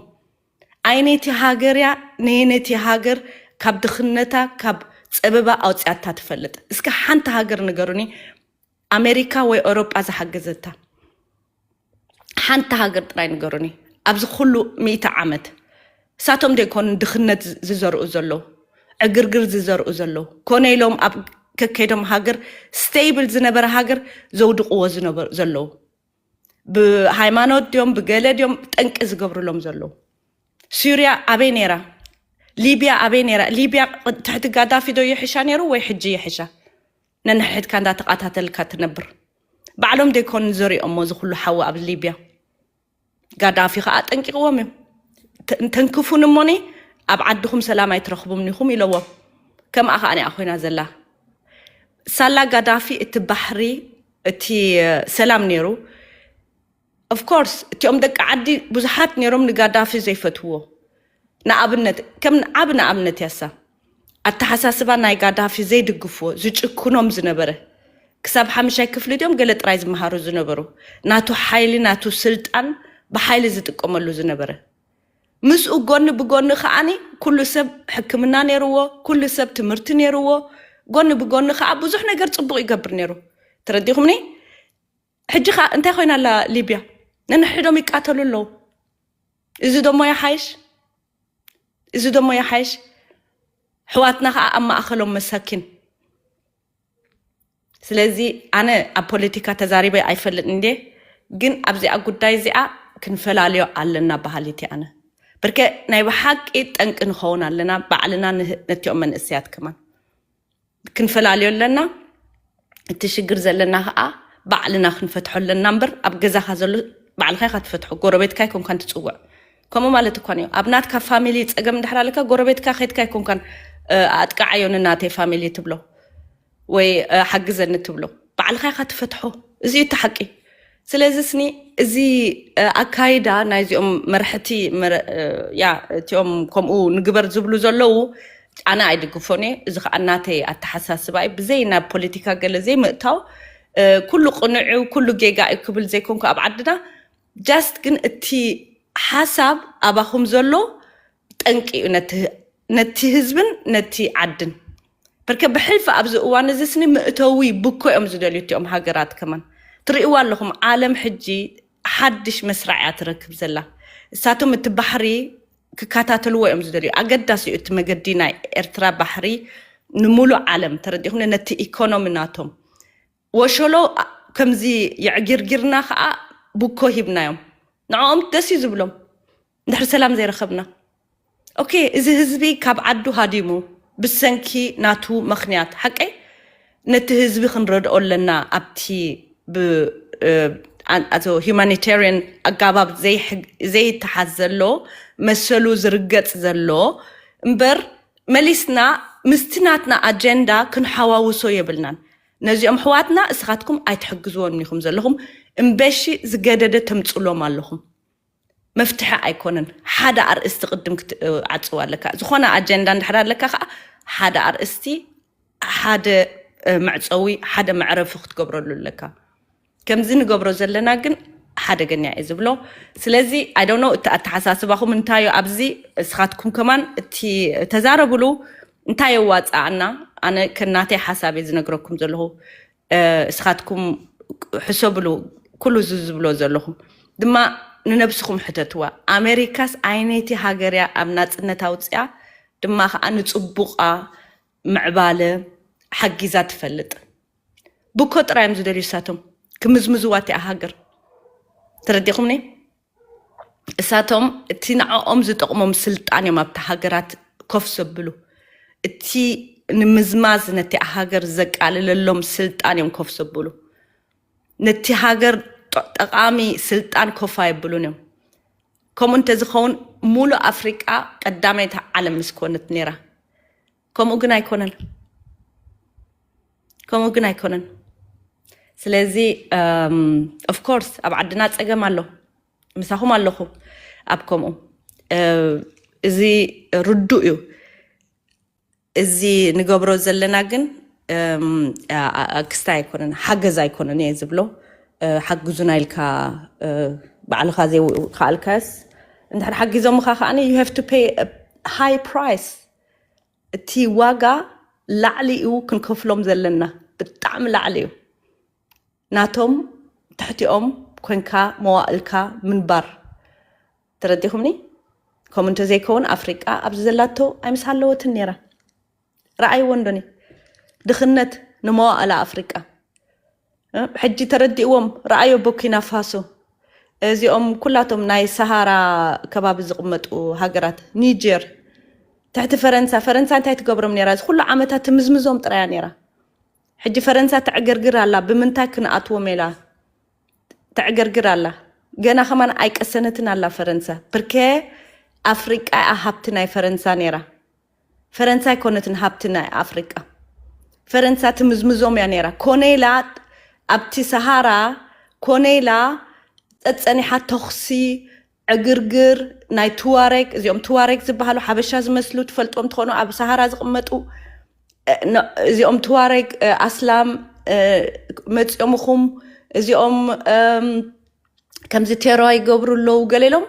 ኣይነይቲ ሃገር እያ ነየነይቲ ሃገር ካብ ድኽነታ ካብ ፀበባ ኣውፅያታ ትፈልጥ? እስከ ሓንቲ ሃገር ንገሩኒ ኣሜሪካ ወይ ኤውሮጳ ዝሓገዘታ ሓንቲ ሃገር ጥራይ ንገሩኒ ኣብዚ ኩሉ ሚእቲ ዓመት። እሳቶም ደይኮኑ ድኽነት ዝዘርኡ ዘለዉ ዕግርግር ዝዘርኡ ዘለዉ ኮነ ኢሎም ኣብ ከከይዶም ሃገር ስቴብል ዝነበረ ሃገር ዘውድቕዎ ዝነበሩ ዘለዉ ብሃይማኖት ድዮም ብገለ ድዮም ጠንቂ ዝገብሩሎም ዘለዉ። ሱርያ ኣበይ ነይራ? ሊብያ ኣበይ ነይራ? ሊብያ ትሕቲ ጋዳፊ ዶ ይሕሻ ነይሩ ወይ ሕጂ ይሕሻ? ነንሕድካ እንዳተቃታተልካ ትነብር። ባዕሎም ደይኮኑ ዘሪኦሞ እዚ ኩሉ ሓዊ ኣብ ሊብያ። ጋዳፊ ከዓ ጠንቂቅዎም እዮም። ተንክፉን እሞኒ ኣብ ዓድኹም ሰላም ኣይትረኽቡም ኢኹም ኢለዎም። ከምኣ ከዓ ኒኣ ኮይና ዘላ ሳላ ጋዳፊ እቲ ባሕሪ እቲ ሰላም ነይሩ። ኦፍኮርስ እቲኦም ደቂ ዓዲ ብዙሓት ነይሮም ንጋዳፊ ዘይፈትዎ። ንኣብነት ከም ዓብ ንኣብነት ያሳ ኣተሓሳስባ ናይ ጋዳፊ ዘይድግፍዎ ዝጭክኖም ዝነበረ ክሳብ ሓምሻይ ክፍሊ ድዮም ገለ ጥራይ ዝመሃሩ ዝነበሩ ናቱ ሓይሊ ናቱ ስልጣን ብሓይሊ ዝጥቀመሉ ዝነበረ ምስኡ ጎኒ ብጎኒ ከዓኒ ኩሉ ሰብ ሕክምና ነይርዎ፣ ኩሉ ሰብ ትምህርቲ ነይርዎ፣ ጎኒ ብጎኒ ከዓ ብዙሕ ነገር ፅቡቕ ይገብር ነይሩ። ተረዲኹምኒ? ሕጂ ከዓ እንታይ ኮይና ኣላ ሊብያ? ነንሕዶም ይቃተሉ ኣለዉ። እዚ ደሞ ይሓይሽ፣ እዚ ደሞ ይሓይሽ። ሕዋትና ከዓ ኣብ ማእኸሎም መሳኪን። ስለዚ ኣነ ኣብ ፖለቲካ ተዛሪበ ኣይፈልጥ እንዴ፣ ግን ኣብዚኣ ጉዳይ እዚኣ ክንፈላለዮ ኣለና በሃሊት ኣነ። ብርከ ናይ ብሓቂ ጠንቂ ንኸውን ኣለና ባዕልና፣ ነቲኦም መንእሰያት ከማን ክንፈላለዮ ኣለና። እቲ ሽግር ዘለና ከዓ ባዕልና ክንፈትሖ ኣለና እምበር ኣብ ገዛኻ ዘሎ ባዕልኻ ኢኻ ትፈትሖ፣ ጎረቤትካ ኣይኮንካን ትፅውዕ። ከምኡ ማለት እኳ እዩ። ኣብ ናትካ ፋሚሊ ፀገም እንድሕር ኣለካ፣ ጎረቤትካ ከድካ ኣይኮንካን ኣጥቃዓዮ ንናተይ ፋሚሊ ትብሎ ወይ ሓግዘኒ ትብሎ፣ ባዕልኻ ኢኻ ትፈትሖ። እዚ እዩ እቲ ሓቂ። ስለዚ ስኒ እዚ ኣካይዳ ናይዚኦም መርሕቲ፣ ያ እቲኦም ከምኡ ንግበር ዝብሉ ዘለዉ ኣነ ኣይድግፎን እየ። እዚ ከዓ ናተይ ኣተሓሳስባ እዩ። ብዘይ ናብ ፖለቲካ ገለ ዘይምእታው፣ ኩሉ ቅኑዕ እዩ፣ ኩሉ ጌጋ እዩ ክብል ዘይኮንኩ ኣብ ዓድና፣ ጃስት ግን እቲ ሓሳብ ኣባኹም ዘሎ ጠንቂ እዩ ነቲ ህዝብን ነቲ ዓድን። በርከ ብሕልፊ ኣብዚ እዋን እዚ ስኒ ምእተዊ ብኮ እዮም ዝደልዩ እቲኦም ሃገራት። ከማን ትርእይዋ ኣለኹም፣ ዓለም ሕጂ ሓድሽ መስራዕ እያ ትረክብ ዘላ። እሳቶም እቲ ባሕሪ ክከታተልዎ እዮም ዝደልዩ። ኣገዳሲ እዩ እቲ መገዲ ናይ ኤርትራ ባሕሪ ንሙሉእ ዓለም፣ ተረዲኹም፣ ነቲ ኢኮኖሚ ናቶም። ወሸሎ ከምዚ የዕጊርጊርና ከዓ ብኮ ሂብናዮም። ንዕኦም ደስ እዩ ዝብሎም። እንድሕር ሰላም ዘይረኸብና፣ ኦኬ፣ እዚ ህዝቢ ካብ ዓዱ ሃዲሙ ብሰንኪ ናቱ ምኽንያት፣ ሓቀይ፣ ነቲ ህዝቢ ክንረድኦ ኣለና። ኣብቲ ሂማኒታሪያን ኣጋባብ ዘይተሓዝ ዘሎ፣ መሰሉ ዝርገፅ ዘሎ እምበር፣ መሊስና ምስቲ ናትና ኣጀንዳ ክንሓዋውሶ የብልናን። ነዚኦም ሕዋትና እስኻትኩም ኣይትሕግዝዎም ኢኹም ዘለኹም፣ እምበሺ ዝገደደ ተምፅሎም ኣለኹም። መፍትሒ ኣይኮነን። ሓደ ኣርእስቲ ቅድም ክትዓፅው ኣለካ። ዝኾነ ኣጀንዳ እንድሕር ኣለካ ከዓ ሓደ ኣርእስቲ፣ ሓደ መዕፀዊ፣ ሓደ መዕረፊ ክትገብረሉ ኣለካ። ከምዚ ንገብሮ ዘለና ግን ሓደገኛ እየ ዝብሎ። ስለዚ ኣይ ዶንት ኖ እቲ ኣተሓሳስባኹም እንታዩ ኣብዚ። እስኻትኩም ከማን እቲ ተዛረብሉ እንታይ የዋፅኣና? ኣነ ከናተይ ሓሳብ እየ ዝነግረኩም ዘለኹ። እስኻትኩም ሕሰብሉ። ኩሉ እዚ ዝብሎ ዘለኹ ድማ ንነብስኹም ሕተትዋ። ኣሜሪካስ ኣይነይቲ ሃገር እያ ኣብ ናፅነት ኣውፅኣ ድማ ከዓ ንፅቡቓ ምዕባለ ሓጊዛ ትፈልጥ። ብኮ ጥራይ እዮም ዝደልዩ እሳቶም ክምዝምዝዋ እቲኣ ሃገር። ተረዲኹምኒ? እሳቶም እቲ ንዕኦም ዝጠቕሞም ስልጣን እዮም ኣብቲ ሃገራት ኮፍ ዘብሉ። እቲ ንምዝማዝ ነቲ ሃገር ዘቃልለሎም ስልጣን እዮም ኮፍ ዘብሉ። ነቲ ሃገር ጠቃሚ ስልጣን ኮፍ ኣየብሉን እዮም። ከምኡ እንተዝኸውን ሙሉእ ኣፍሪቃ ቀዳመይቲ ዓለም ምስ ኮነት ነይራ። ከምኡ ግን ኣይኮነን። ከምኡ ግን ኣይኮነን። ስለዚ ኦፍኮርስ ኣብ ዓድና ፀገም ኣሎ፣ ምሳኹም ኣለኹ ኣብ ከምኡ። እዚ ርዱእ እዩ። እዚ ንገብሮ ዘለና ግን ክስታይ ኣይኮነን፣ ሓገዝ ኣይኮነን እየ ዝብሎ። ሓግዙና ኢልካ ባዕልኻ ዘይከኣልካስ እንድሕር ሓጊዞምኻ ከዓኒ you have to pay high price። እቲ ዋጋ ላዕሊ እዩ ክንከፍሎም ዘለና፣ ብጣዕሚ ላዕሊ እዩ። ናቶም ትሕቲኦም ኮንካ መዋእልካ ምንባር። ተረዲኹምኒ? ከምኡ እንተዘይከውን ኣፍሪቃ ኣብዚ ዘላቶ ኣይምስሃለወትን ነይራ። ረኣይዎ እንዶኒ ድኽነት ንመዋእላ ኣፍሪቃ። ሕጂ ተረዲእዎም። ረኣዮ ቦኪና ፋሶ፣ እዚኦም ኩላቶም ናይ ሰሃራ ከባቢ ዝቕመጡ ሃገራት፣ ኒጀር፣ ትሕቲ ፈረንሳ። ፈረንሳ እንታይ ትገብሮም ነይራ? እዚ ኩሉ ዓመታት ትምዝምዞም ጥራያ ነይራ። ሕጂ ፈረንሳ ተዕገርግር ኣላ። ብምንታይ ክንኣትዎም ኢላ ተዕገርግር ኣላ። ገና ከማን ኣይቀሰነትን ኣላ ፈረንሳ። ብርከ ኣፍሪቃ እያ ሃብቲ ናይ ፈረንሳ ነይራ። ፈረንሳ ኣይኮነትን ሃብቲ ናይ ኣፍሪቃ። ፈረንሳ ትምዝምዞም እያ ነይራ። ኮነ ኢላ ኣብቲ ሰሃራ ኮነ ኢላ ጸጸኒሓ ተኹሲ፣ ዕግርግር ናይ ቱዋሬግ፣ እዚኦም ቱዋሬግ ዝበሃሉ ሓበሻ ዝመስሉ ትፈልጥዎም ትኾኑ፣ ኣብ ሰሃራ ዝቕመጡ፣ እዚኦም ቱዋሬግ ኣስላም መፂኦምኹም፣ እዚኦም ከምዚ ቴሮ ይገብሩ ኣለዉ ገለ ኢሎም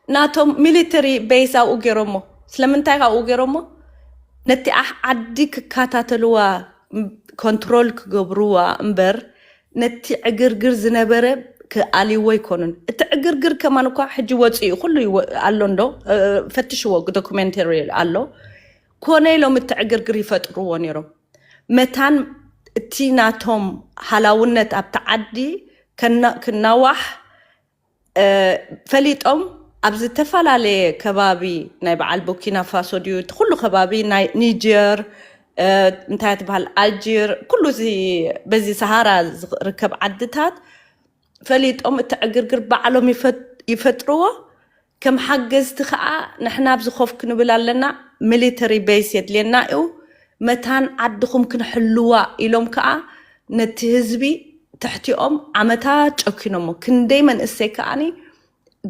ናቶም ሚሊተሪ ቤስ ኣብኡ ገይሮሞ። ስለምንታይ ኣብኡ ገይሮሞ? ነቲ ዓዲ ክከታተልዋ ኮንትሮል ክገብርዋ እምበር ነቲ ዕግርግር ዝነበረ ክኣልይዎ ኣይኮኑን። እቲ ዕግርግር ከማን እኳ ሕጂ ወፂኡ ኩሉ ኣሎ እንዶ ፈትሽዎ ዶኩሜንተሪ ኣሎ። ኮነ ኢሎም እቲ ዕግርግር ይፈጥርዎ ነይሮም። መታን እቲ ናቶም ሃላውነት ኣብቲ ዓዲ ክናዋሕ ፈሊጦም ኣብ ዝተፈላለየ ከባቢ ናይ በዓል ቡርኪና ፋሶ ድዩ እቲ ኩሉ ከባቢ ናይ ኒጀር እንታይ ትበሃል ኣልጂር ኩሉ በዚ ሰሃራ ዝርከብ ዓድታት ፈሊጦም እቲ ዕግርግር ባዕሎም ይፈጥርዎ። ከም ሓገዝቲ ከዓ ንሕና ኣብዚ ኮፍ ክንብል ኣለና። ሚሊተሪ ቤስ የድልየና እዩ። መታን ዓድኹም ክንሕልዋ ኢሎም ከዓ ነቲ ህዝቢ ትሕቲኦም ዓመታት ጨኪኖሞ። ክንደይ መንእሰይ ከዓኒ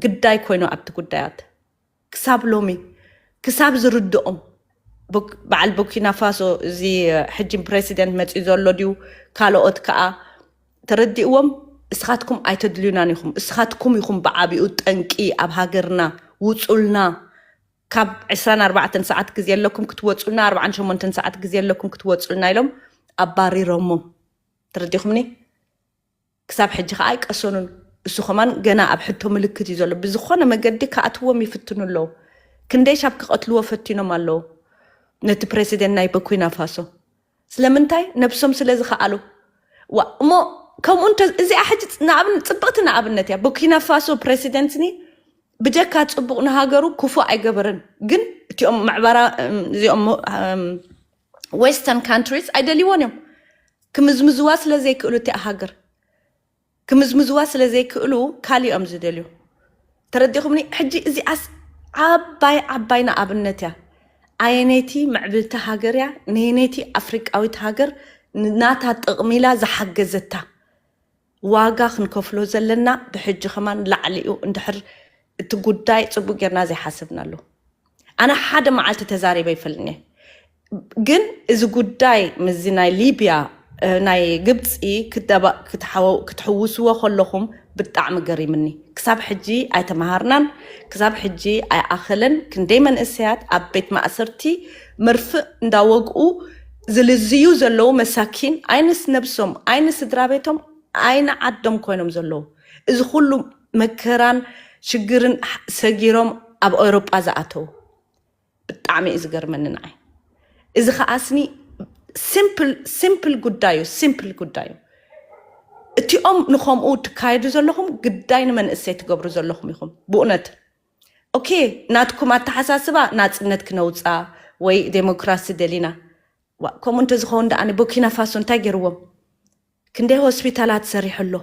ግዳይ ኮይኑ ኣብቲ ጉዳያት ክሳብ ሎሚ ክሳብ ዝርድኦም በዓል ቡርኪና ፋሶ እዚ ሕጂ ፕሬሲደንት መፂኡ ዘሎ ድዩ ካልኦት ከዓ ተረዲእዎም። እስኻትኩም ኣይተድልዩናን ኢኹም። እስኻትኩም ኢኹም ብዓቢኡ ጠንቂ ኣብ ሃገርና ውፁልና። ካብ ዕስራን ኣርባዕተን ሰዓት ግዜ ኣለኩም ክትወፁልና፣ ኣርባዓን ሸሞንተን ሰዓት ግዜ ኣለኩም ክትወፁልና ኢሎም ኣባሪሮሞም። ተረዲኹምኒ? ክሳብ ሕጂ ከዓ ኣይቀሰኑን። እሱ ከማን ገና ኣብ ሕቶ ምልክት እዩ ዘሎ። ብዝኾነ መገዲ ክኣትዎም ይፍትኑ ኣለዉ። ክንደይ ሻብ ክቐትልዎ ፈቲኖም ኣለዉ ነቲ ፕሬሲደንት ናይ ቡርኪና ፋሶ። ስለምንታይ? ነብሶም ስለ ዝኸኣሉ። ዋ እሞ ከምኡ እንተ እዚኣ ሕጂ ንኣብን- ፅብቕቲ ንኣብነት እያ። ቡርኪና ፋሶ ፕሬሲደንትኒ ብጀካ ፅቡቕ ንሃገሩ ክፉእ ኣይገበረን። ግን እቲኦም ምዕባራ እዚኦም ዌስተርን ካንትሪስ ኣይደልይዎን እዮም። ክምዝምዝዋ ስለ ዘይክእሉ እቲኣ ሃገር ክምዝምዝዋ ስለ ዘይክእሉ ካሊኦም ዝደልዩ። ተረዲኹምኒ? ሕጂ እዚኣስ ዓባይ ዓባይ ንኣብነት እያ። ኣየነይቲ ምዕብልቲ ሃገር እያ? ነየነይቲ ኣፍሪቃዊት ሃገር ናታ ጥቕሚ ኢላ ዝሓገዘታ? ዋጋ ክንከፍሎ ዘለና ብሕጂ ከማን ላዕሊኡ እንድሕር እቲ ጉዳይ ፅቡቅ ጌርና ዘይሓሰብናሉ። ኣነ ሓደ መዓልቲ ተዛሪበ ይፈልኒ። ግን እዚ ጉዳይ ምዚ ናይ ሊብያ ናይ ግብፂ ክትሕውስዎ ከለኹም ብጣዕሚ ገሪምኒ። ክሳብ ሕጂ ኣይተመሃርናን። ክሳብ ሕጂ ኣይኣኸለን። ክንደይ መንእሰያት ኣብ ቤት ማእሰርቲ መርፍእ እንዳወግኡ ዝልዝዩ ዘለዉ መሳኪን ኣይንስ ነብሶም ኣይንስ ስድራ ቤቶም ኣይንዓዶም ኮይኖም ዘለዉ። እዚ ኩሉ መከራን ሽግርን ሰጊሮም ኣብ ኤውሮጳ ዝኣተዉ። ብጣዕሚ እዩ ዝገርመኒ ንዓይ። እዚ ከዓስኒ ሲምፕል ጉዳዩ ሲምፕል ጉዳዩ። እቲኦም ንኸምኡ ትካየዱ ዘለኹም ግዳይ ንመንእሰይ ትገብሩ ዘለኹም ኢኹም ብእውነት። ኦኬ ናትኩም ኣተሓሳስባ ናፅነት ክነውፃ ወይ ዴሞክራሲ ደሊና። ከምኡ እንተዝኸውን ደኣ ቡርኪና ፋሶ እንታይ ገይርዎም? ክንደይ ሆስፒታላት ሰሪሑ ኣሎ፣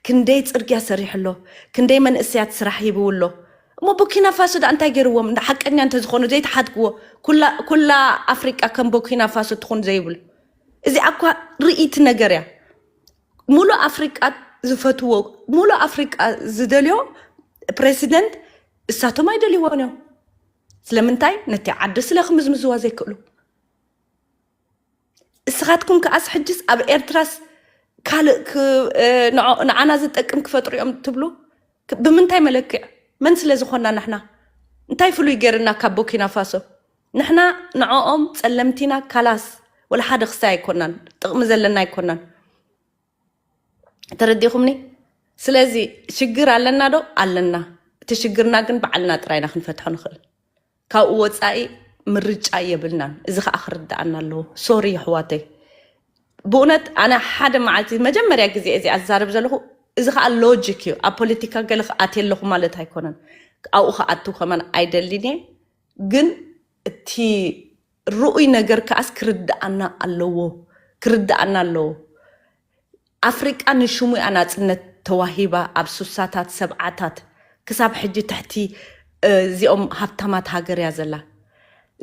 ክንደይ ፅርግያ ሰሪሑ ኣሎ፣ ክንደይ መንእሰያት ስራሕ ሂብው ኣሎ። እሞ ቡርኪና ፋሶ ደኣ እንታይ ገይርዎም? እንዳ ሓቀኛ እንተዝኾኑ ዘይተሓድግዎ ኩላ ኣፍሪቃ ከም ቡርኪና ፋሶ ትኹን ዘይብል። እዚኣ እኳ ርእይቲ ነገር እያ። ሙሉእ ኣፍሪቃ ዝፈትዎ ሙሉእ ኣፍሪቃ ዝደልዮ ፕሬሲደንት እሳቶም ኣይደልይዎን እዮም። ስለምንታይ? ነቲ ዓዲ ስለ ክምዝምዝዋ ዘይክእሉ። እስኻትኩም ከኣስ ሕጅስ ኣብ ኤርትራስ ካልእ ንዓና ዝጠቅም ክፈጥሩ እዮም ትብሉ? ብምንታይ መለክዕ? መን ስለ ዝኾንና ንሕና? እንታይ ፍሉይ ገይርና ካብ ቦኪና ፋሶ? ንሕና ንዕኦም ጸለምቲና ካላስ ወላ ሓደ ክሳይ ኣይኮናን፣ ጥቕሚ ዘለና ኣይኮናን። ተረዲኹምኒ? ስለዚ ሽግር ኣለና ዶ? ኣለና። እቲ ሽግርና ግን ባዕልና ጥራይና ክንፈትሖ ንኽእል። ካብኡ ወጻኢ ምርጫ የብልናን። እዚ ኸኣ ክርድኣና ኣለዎ። ሶሪ የሕዋተይ። ብእውነት ኣነ ሓደ መዓልቲ መጀመርያ ግዜ እዚ ኣዛርብ ዘለኹ እዚ ኸኣ ሎጂክ እዩ። ኣብ ፖለቲካ ገለ ክኣትየ ኣለኹ ማለት ኣይኮነን። ኣብኡ ክኣቱ ከማን ኣይደልን እየ። ግን እቲ ርኡይ ነገር ከኣስ ክርድኣና ኣለዎ። ክርድኣና ኣለዎ። ኣፍሪቃ ንሽሙ እያ ናጽነት ተዋሂባ ኣብ ሱሳታት ሰብዓታት ክሳብ ሕጂ ትሕቲ እዚኦም ሃብታማት ሃገር እያ ዘላ።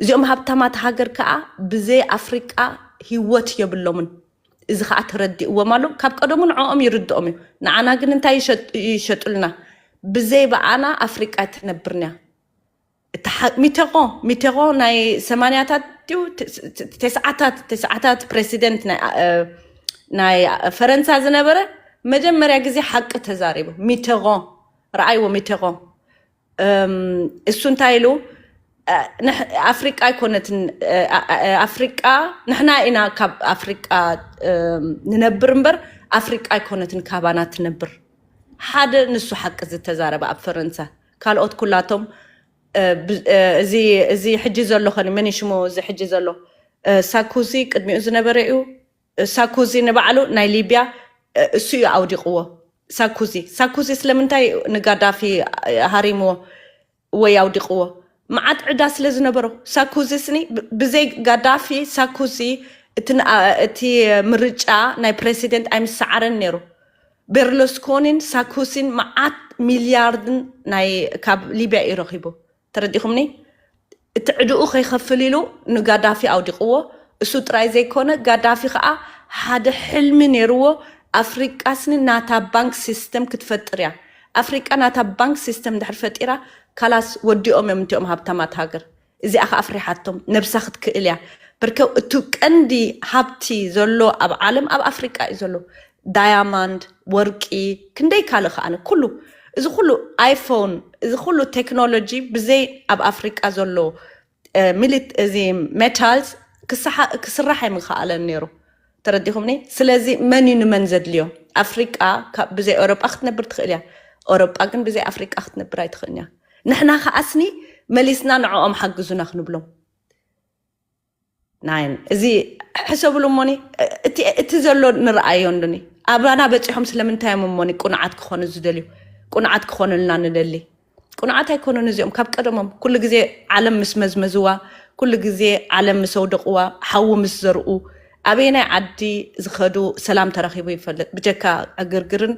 እዚኦም ሃብታማት ሃገር ከኣ ብዘይ ኣፍሪቃ ህይወት የብሎምን። እዚ ከኣ ተረዲእዎም ኣሎ። ካብ ቀደሙ ንዕኦም ይርድኦም እዩ። ንዓና ግን እንታይ ይሸጡልና? ብዘይ ብኣና ኣፍሪቃ ኣይትነብርን እያ። ሚቴሮ ሚቴሮ ናይ ሰማንያታት ድዩ ተስዓታት ተስዓታት ፕሬሲደንት ናይ ፈረንሳ ዝነበረ መጀመርያ ግዜ ሓቂ ተዛሪቡ። ሚቴሮ ረኣይዎ። ሚቴሮ እሱ እንታይ ኢሉ ኣፍሪቃ ኣይኮነትን። ኣፍሪቃ ንሕና ኢና ካብ ኣፍሪቃ ንነብር እምበር ኣፍሪቃ ኣይኮነትን ካባና ትነብር። ሓደ ንሱ ሓቂ ዝተዛረበ ኣብ ፈረንሳ፣ ካልኦት ኩላቶም እዚ ሕጂ ዘሎ ኸኒ መን ሽሙ እዚ ሕጂ ዘሎ ሳርኮዚ ቅድሚኡ ዝነበረ እዩ። ሳርኮዚ ንባዕሉ ናይ ሊብያ እሱ እዩ ኣውዲቕዎ። ሳርኮዚ ሳርኮዚ ስለምንታይ ንጋዳፊ ሃሪምዎ ወይ ኣውዲቕዎ? መዓት ዕዳ ስለ ዝነበሮ። ሳርኮዚ ስኒ ብዘይ ጋዳፊ ሳርኮዚ እቲ ምርጫ ናይ ፕሬሲደንት ኣይምሰዓረን ነይሩ። ቤርሉስኮኒን ሳርኮዚን መዓት ሚልያርድን ናይ ካብ ሊብያ እዩ ረኺቡ። ተረዲኹምኒ? እቲ ዕድኡ ከይኸፍል ኢሉ ንጋዳፊ ኣውዲቕዎ። እሱ ጥራይ ዘይኮነ ጋዳፊ ከዓ ሓደ ሕልሚ ነይርዎ። ኣፍሪቃ ስኒ ናታ ባንክ ሲስተም ክትፈጥር እያ። ኣፍሪቃ ናታ ባንክ ሲስተም እንድሕር ፈጢራ ካላስ ወዲኦም እዮም እንቲኦም ሃብታማት ሃገር። እዚኣ ከ ኣፍሪሓቶም ነብሳ ክትክእል እያ። በርከው እቱ ቀንዲ ሃብቲ ዘሎ ኣብ ዓለም ኣብ ኣፍሪቃ እዩ ዘሎ። ዳያማንድ፣ ወርቂ፣ ክንደይ ካልእ ከኣነ ኩሉ እዚ ኩሉ ኣይፎን እዚ ኩሉ ቴክኖሎጂ ብዘይ ኣብ ኣፍሪቃ ዘሎ ሚሊት እዚ ሜታልስ ክስራሕ ኣይምክኣለን ነይሩ። ተረዲኹምኒ? ስለዚ መን እዩ ንመን ዘድልዮ? ኣፍሪቃ ብዘይ ኤውሮጳ ክትነብር ትኽእል እያ። ኤውሮጳ ግን ብዘይ ኣፍሪቃ ክትነብር ኣይትኽእልን እያ። ንሕና ከኣስኒ መሊስና ንዕኦም ሓግዙና ክንብሎም ናይን እዚ ሕሰብሉ እሞኒ እቲ ዘሎ ንረኣዮ እንዱኒ ኣባና በፂሖም ስለምንታይ እዮም እሞኒ ቁንዓት ክኾኑ ዝደልዩ? ቁንዓት ክኾኑልና ንደሊ። ቁንዓት ኣይኮኑን እዚኦም ካብ ቀደሞም ኩሉ ግዜ ዓለም ምስ መዝመዝዋ ኩሉ ግዜ ዓለም ምስ ኣውደቕዋ ሓዊ ምስ ዘርኡ ኣበየናይ ዓዲ ዝኸዱ ሰላም ተረኺቡ ይፈልጥ ብጀካ ዕግርግርን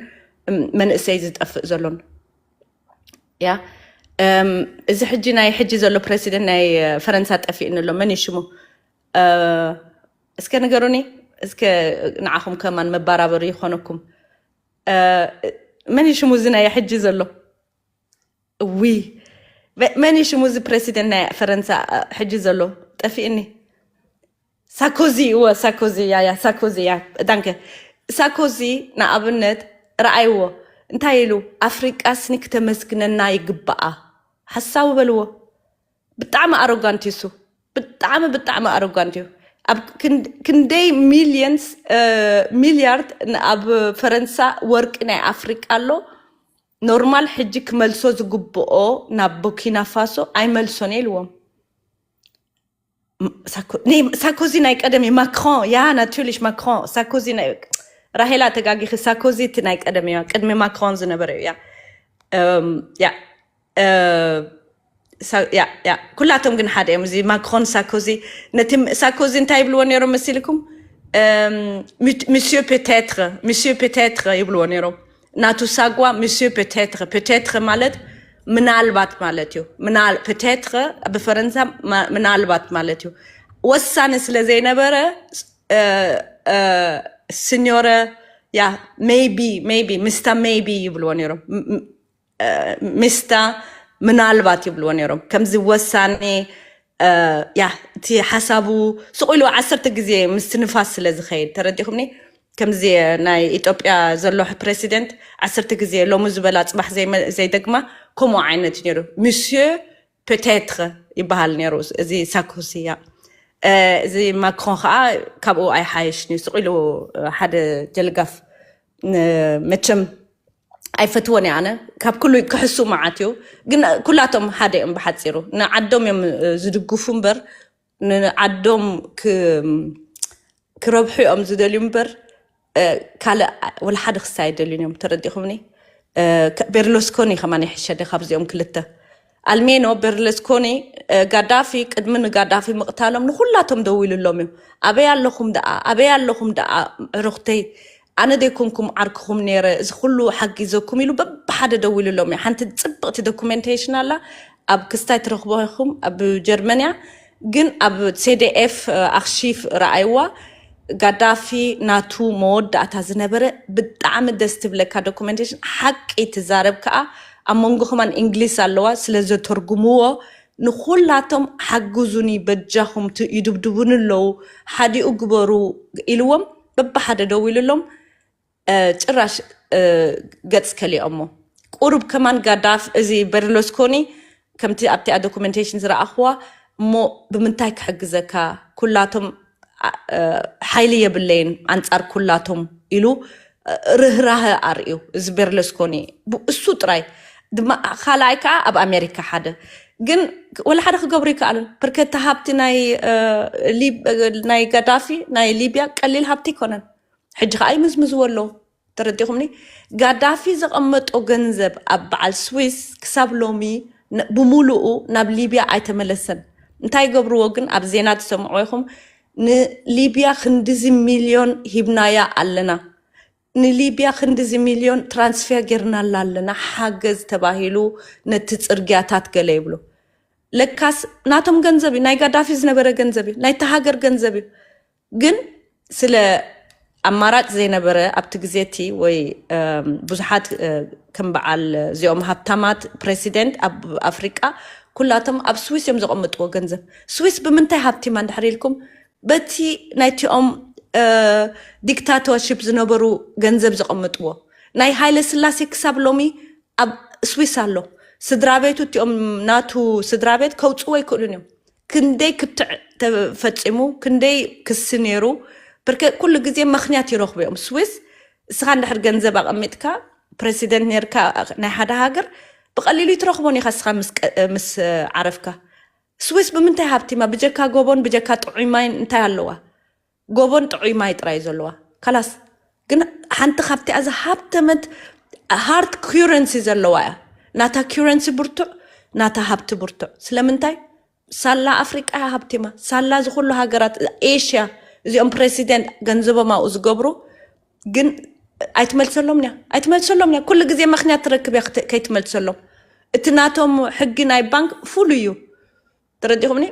መንእሰይ ዝጠፍእ ዘሎን። ያ እዚ ሕጂ ናይ ሕጂ ዘሎ ፕሬሲደንት ናይ ፈረንሳ ጠፊእኒ ኣሎ መን እዩ ሽሙ? እስከ ንገሩኒ እስከ ንዓኹም ከማን መባራበሪ ይኾነኩም። መን እዩ ሽሙ እዚ ናይ ሕጂ ዘሎ? እዊ መን እዩ ሽሙ እዚ ፕሬሲደንት ናይ ፈረንሳ ሕጂ ዘሎ ጠፊእኒ። ሳርኮዚ እወ ሳርኮዚ ያያ ሳርኮዚ ያ ዳንከ። ሳርኮዚ ንኣብነት ረኣይዎ እንታይ ኢሉ ኣፍሪቃ ስኒ ክተመስግነና ይግባኣ። ሓሳዊ በልዎ። ብጣዕሚ ኣሮጋንት እዩ እሱ። ብጣዕሚ ብጣዕሚ ኣሮጋንት እዩ። ኣብ ክንደይ ሚሊየንስ ሚሊያርድ ኣብ ፈረንሳ ወርቂ ናይ ኣፍሪቃ ኣሎ። ኖርማል ሕጂ ክመልሶ ዝግብኦ ናብ ቡርኪና ፋሶ ኣይመልሶን እየ ኢልዎም። ሳርኮዚ ናይ ቀደም እዩ ማክሮን ያ ናትርሊሽ ማክሮን ሳርኮዚ ራሄላ ተጋጊኺ ሳርኮዚ እቲ ናይ ቀደም እዩ ቅድሚ ማክሮን ዝነበረ እዩ ያ ኩላቶም ግን ሓደ እዮም እዚ ማክሮን ሳርኮዚ ነቲ ሳርኮዚ እንታይ ይብልዎ ነይሮም መሲልኩም? ምስዮ ፔቴትረ ምስዮ ፔቴትረ ይብልዎ ነይሮም ናቱ ሳጓ ምስዮ ፔቴትረ ፔቴትረ ማለት ምናልባት ማለት እዩ። ፔቴትረ ብፈረንሳ ምናልባት ማለት እዩ። ወሳኒ ስለ ዘይነበረ ስኞረ ያ maybe maybe ምስታ maybe ይብልዎ ነይሮም። ምስታ ምናልባት ይብልዎ ነይሮም ከምዚ ወሳኒ ያ እቲ ሓሳቡ ስቕ ኢሉ ዓሰርተ ግዜ ምስቲ ንፋስ ስለ ዝኸይድ ተረዲኹምኒ። ከምዚ ናይ ኢትዮጵያ ዘሎ ፕሬሲደንት ዓሰርተ ግዜ ሎሚ ዝበላ ፅባሕ ዘይደግማ ከምኡ ዓይነት እዩ ነይሩ። ምስዮ ፔቴትረ ይበሃል ነይሩ እዚ ሳርኮዚ ያ። እዚ ማክሮን ከዓ ካብኡ ኣይሓየሽን እዩ ስቕ ኢሉ ሓደ ጀልጋፍ መቸም ኣይፈትዎን እየ ኣነ ካብ ኩሉ ክሕሱ መዓት እዩ። ግን ኩላቶም ሓደ እዮም ብሓፂሩ ንዓዶም እዮም ዝድግፉ እምበር ንዓዶም ክረብሑ እዮም ዝደልዩ እምበር ካልእ ወላ ሓደ ክስታይ ኣይደልዩን እዮም። ተረዲኹምኒ? ቤርሎስኮኒ ከማን ይሕሸደ ካብዚኦም ክልተ ኣልሜኖ ቤርለስኮኒ ጋዳፊ ቅድሚ ንጋዳፊ ምቕታሎም ንኩላቶም ደዊሉሎም እዩ። ኣበይ ኣለኹም ደኣ ኣበይ ኣለኹም ደኣ ዕሩኽተይ ኣነ ደይኮንኩም ዓርክኹም ነይረ እዚ ኩሉ ሓጊዘኩም ኢሉ በብሓደ ደዊሉሎም እዩ። ሓንቲ ፅብቕቲ ዶኩሜንቴሽን ኣላ ኣብ ክስታይ ትረኽቦ ኢኹም ኣብ ጀርመንያ ግን ኣብ ሴዴኤፍ ኣክሺፍ ረኣይዋ ጋዳፊ ናቱ መወዳእታ ዝነበረ ብጣዕሚ ደስ ትብለካ ዶኩሜንቴሽን ሓቂ ትዛረብ ከዓ ኣብ መንጎ ከማን እንግሊዝ ኣለዋ ስለ ዘተርጉምዎ ንኩላቶም ሓግዙኒ በጃኹም ይድብድቡኒ ኣለዉ ሓዲኡ ግበሩ ኢልዎም በብሓደ ደዊሉሎም ጭራሽ ገፅ ከሊኦሞ ቁሩብ ከማን ጋዳፍ እዚ በርሎስኮኒ ከምቲ ኣብቲኣ ዶኩመንቴሽን ዝረኣኽዋ፣ እሞ ብምንታይ ክሕግዘካ፣ ኩላቶም ሓይሊ የብለይን ኣንጻር ኩላቶም ኢሉ ርህራሀ ኣርእዩ። እዚ ቤርለስኮኒ እሱ ጥራይ ድማ። ካልኣይ ከዓ ኣብ ኣሜሪካ ሓደ ግን ወላ ሓደ ክገብሩ ይከኣሉን። ብርከቲ ሃብቲ ናይ ጋዳፊ ናይ ሊብያ ቀሊል ሃብቲ ኣይኮነን። ሕጂ ከዓ ይምዝምዝዎ ኣለዉ። ተረዲኹምኒ? ጋዳፊ ዘቐመጦ ገንዘብ ኣብ በዓል ስዊስ ክሳብ ሎሚ ብሙሉኡ ናብ ሊብያ ኣይተመለሰን። እንታይ ይገብርዎ ግን ኣብ ዜና ትሰምዑ ኢኹም። ንሊብያ ክንድዚ ሚልዮን ሂብናያ ኣለና፣ ንሊብያ ክንድዚ ሚልዮን ትራንስፌር ጌርናላ ኣለና፣ ሓገዝ ተባሂሉ ነቲ ጽርግያታት ገለ ይብሉ። ለካስ ናቶም ገንዘብ እዩ፣ ናይ ጋዳፊ ዝነበረ ገንዘብ እዩ፣ ናይቲ ሃገር ገንዘብ እዩ። ግን ስለ ኣማራጭ ዘይነበረ ኣብቲ ግዜ እቲ ወይ ብዙሓት ከም በዓል እዚኦም ሃብታማት ፕሬሲደንት ኣብ ኣፍሪቃ ኩላቶም ኣብ ስዊስ እዮም ዘቐምጥዎ ገንዘብ። ስዊስ ብምንታይ ሃብቲማ እንድሕር ኢልኩም፣ በቲ ናይቲኦም ዲክታቶርሺፕ ዝነበሩ ገንዘብ ዘቐምጥዎ። ናይ ሃይለ ስላሴ ክሳብ ሎሚ ኣብ ስዊስ ኣሎ። ስድራ ቤቱ እቲኦም ናቱ ስድራ ቤት ከውፅዎ ኣይክእሉን እዮም። ክንደይ ክትዕ ተፈፂሙ፣ ክንደይ ክሲ ነይሩ። ብርከ ኩሉ ግዜ ምክንያት ይረኽቡ እዮም። ስዊስ እስኻ እንድሕር ገንዘብ ኣቐሚጥካ ፕሬሲደንት ነርካ ናይ ሓደ ሃገር ብቐሊሉ ይትረኽቦን ኢኻ እስኻ ምስ ዓረፍካ። ስዊስ ብምንታይ ሃብቲማ? ብጀካ ጎቦን ብጀካ ጥዑይ ማይን እንታይ ኣለዋ? ጎቦን ጥዑይ ማይ ጥራይ ዘለዋ። ካላስ ግን ሓንቲ ካብቲኣ ዝሃብተመት ሃርድ ኩረንሲ ዘለዋ እያ። ናታ ኩረንሲ ብርቱዕ፣ ናታ ሃብቲ ብርቱዕ። ስለምንታይ? ሳላ ኣፍሪቃ እያ ሃብቲማ፣ ሳላ ዝኩሉ ሃገራት ኤሽያ። እዚኦም ፕሬሲደንት ገንዘቦም ኣብኡ ዝገብሩ ግን ኣይትመልሰሎም እያ፣ ኣይትመልሰሎም እያ። ኩሉ ግዜ ምክንያት ትረክብ እያ ከይትመልሰሎም። እቲ ናቶም ሕጊ ናይ ባንክ ፉሉ እዩ። ተረዲኹምኒ?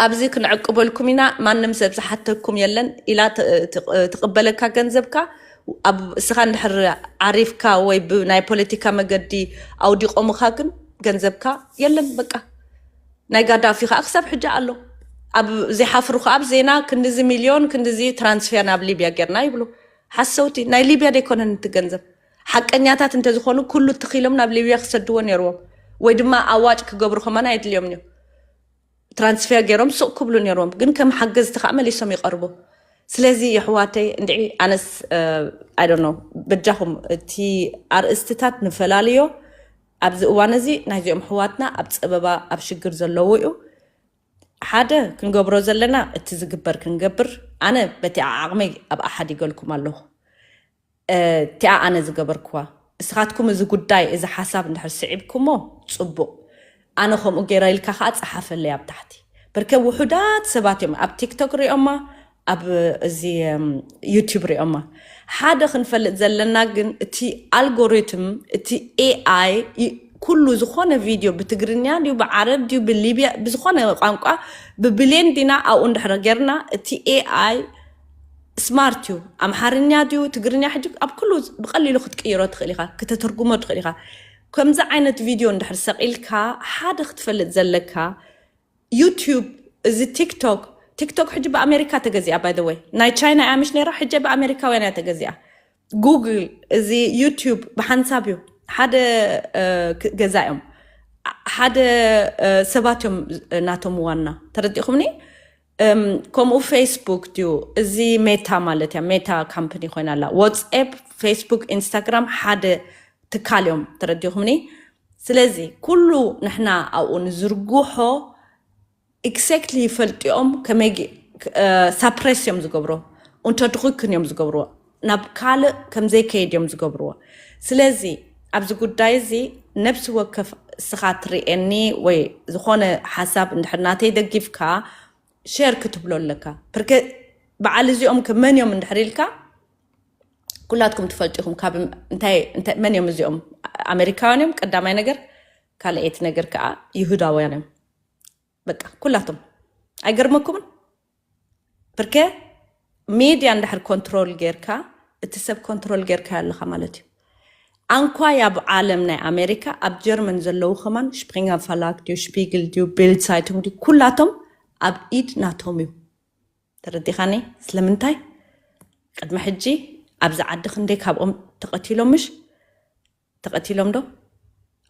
ኣብዚ ክንዕቅበልኩም ኢና፣ ማንም ሰብ ዝሓተኩም የለን ኢላ ትቕበለካ ገንዘብካ። ኣብ እስኻ እንድሕር ዓሪፍካ ወይ ብናይ ፖለቲካ መገዲ ኣውዲቆምኻ ግን ገንዘብካ የለን በቃ። ናይ ጋዳፊ ከዓ ክሳብ ሕጂ ኣሎ። ኣብ ዘይሓፍሩ ከዓ ኣብ ዜና ክንድዚ ሚልዮን ክንድዚ ትራንስፌር ናብ ሊብያ ጌርና ይብሉ። ሓሰውቲ። ናይ ሊብያ ደይኮነን እቲ ገንዘብ። ሓቀኛታት እንተዝኾኑ ኩሉ ትኺሎም ናብ ሊብያ ክሰድዎ ነይርዎም፣ ወይ ድማ ኣዋጭ ክገብሩ ከማን ኣይድልዮም እዮም። ትራንስፌር ገይሮም ሱቕ ክብሉ ነይሮም፣ ግን ከም ሓገዝቲ ከዓ መሊሶም ይቐርቡ። ስለዚ የሕዋተይ እንድዒ ኣነስ ኣይዶኖ በጃኹም እቲ ኣርእስትታት ንፈላልዮ። ኣብዚ እዋን እዚ ናይዚኦም ሕዋትና ኣብ ፀበባ ኣብ ሽግር ዘለዉ እዩ። ሓደ ክንገብሮ ዘለና እቲ ዝግበር ክንገብር። ኣነ በቲ ዓቕመይ ኣብ ኣሓዲገልኩም ኣለኹ። እቲኣ ኣነ ዝገበርክዋ። እስኻትኩም እዚ ጉዳይ እዚ ሓሳብ እንድሕር ስዒብኩሞ ፅቡቕ። ኣነ ከምኡ ገይረ ኢልካ ከዓ ፀሓፈለይ ኣብ ታሕቲ። በርከ ውሑዳት ሰባት እዮም ኣብ ቲክቶክ ሪኦማ፣ ኣብ እዚ ዩቲዩብ ሪኦማ። ሓደ ክንፈልጥ ዘለና ግን እቲ ኣልጎሪትም እቲ ኤኣይ ኩሉ ዝኾነ ቪድዮ ብትግርኛ ድዩ ብዓረብ ድዩ ብሊብያ ብዝኾነ ቋንቋ ብብሌን ዲና ኣብኡ እንድሕር ጌርና እቲ ኤኣይ ስማርት እዩ። ኣምሓርኛ ድዩ ትግርኛ ሕጂ ኣብ ኩሉ ብቐሊሉ ክትቅይሮ ትኽእል ኢኻ፣ ክተተርጉሞ ትኽእል ኢኻ። ከምዚ ዓይነት ቪድዮ እንድሕር ሰቒልካ ሓደ ክትፈልጥ ዘለካ ዩቲዩብ፣ እዚ ቲክቶክ፣ ቲክቶክ ሕጂ ብኣሜሪካ ተገዚኣ። ባይ ወይ ናይ ቻይና እያ ምሽ ነይራ፣ ሕጂ ብኣሜሪካውያን እያ ተገዚኣ። ጉግል፣ እዚ ዩቲዩብ ብሓንሳብ እዩ። ሓደ ገዛ እዮም፣ ሓደ ሰባት እዮም ናቶም ዋና። ተረዲኹምኒ? ከምኡ ፌስቡክ ድዩ? እዚ ሜታ ማለት እያ። ሜታ ካምፕኒ ኮይና ኣላ። ዋትስኤፕ፣ ፌስቡክ፣ ኢንስታግራም ሓደ ትካል እዮም። ተረዲኹምኒ? ስለዚ ኩሉ ንሕና ኣብኡ ንዝርግሖ ኤግዛክትሊ ይፈልጥኦም። ከመይ ሳፕሬስ እዮም ዝገብሮ፣ እንተድኽክን እዮም ዝገብርዎ፣ ናብ ካልእ ከምዘይከይድ እዮም ዝገብርዎ። ስለዚ ኣብዚ ጉዳይ እዚ ነብሲ ወከፍ እስኻ ትርእየኒ ወይ ዝኾነ ሓሳብ እንድሕር ናተይ ደጊፍካ ሸር ክትብሎ ኣለካ። ፕርከ በዓል እዚኦም ከ መን እዮም እንድሕር ኢልካ ኩላትኩም ትፈልጡ ኢኹም። ካብ እንታይ መን እዮም እዚኦም? ኣሜሪካውያን እዮም ቀዳማይ ነገር፣ ካልኣይቲ ነገር ከዓ ይሁዳውያን እዮም። በቃ ኩላቶም። ኣይገርመኩምን? ፕርከ ሚድያ እንድሕር ኮንትሮል ጌርካ እቲ ሰብ ኮንትሮል ጌርካ ኣለካ ማለት እዩ። ኣንኳይ ኣብ ዓለም ናይ ኣሜሪካ ኣብ ጀርመን ዘለዉ ከማን ሽፕሪንገር ቨርላግ ድዩ ሽፒግል ድዩ ቢልድ ሳይቱንግ ድዩ ኩላቶም ኣብ ኢድ ናቶም እዩ። ተረዲኻኒ? ስለምንታይ ቅድሚ ሕጂ ኣብዚ ዓዲ ክንደይ ካብኦም ተቐቲሎም ምሽ ተቐቲሎም ዶ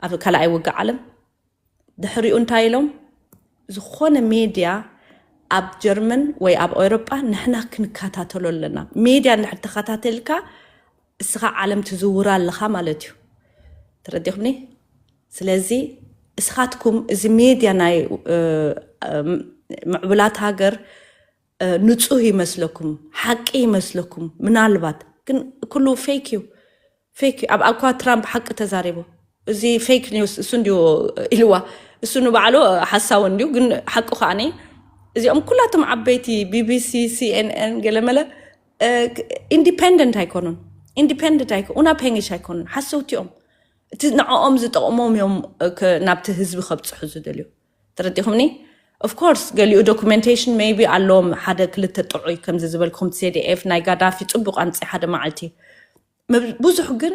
ኣብ ካልኣይ ውግእ ዓለም? ድሕሪኡ እንታይ ኢሎም? ዝኾነ ሜድያ ኣብ ጀርመን ወይ ኣብ ኤውሮጳ ንሕና ክንከታተሎ ኣለና። ሜድያ እንድሕር ተኸታተልካ እስኻ ዓለም ትዝውራ ኣለኻ ማለት እዩ። ተረዲኹምኒ? ስለዚ እስኻትኩም እዚ ሜድያ ናይ ምዕቡላት ሃገር ንፁህ ይመስለኩም፣ ሓቂ ይመስለኩም። ምናልባት ግን ኩሉ ፌክ እዩ። ፌክ ኣብ ኣኳ ትራምፕ ሓቂ ተዛሪቡ። እዚ ፌክ ኒውስ እሱ እንዲሁ ኢልዋ። እሱ ንባዕሉ ሓሳዊ እንዲሁ ግን ሓቂ ከዓኒ እዚኦም ኩላቶም ዓበይቲ ቢቢሲ፣ ሲኤንኤን ገለመለ ኢንዲፔንደንት ኣይኮኑን። ኢንዲፔንደንት ኣይኮ unabhängig ኣይኮኑን። ሓሰውቲኦም እቲ ንዕኦም ዝጠቕሞም እዮም ናብቲ ህዝቢ ከብፅሑ ዝደልዩ። ተረዲኹምኒ? ኦፍኮርስ ገሊኡ ዶኩሜንቴሽን ሜይቢ ኣለዎም። ሓደ ክልተ ጥዑይ ከምዚ ዝበልኩም ሴዲኤፍ ናይ ጋዳፊ ፅቡቅ ኣምፂ ሓደ መዓልቲ ብዙሕ ግን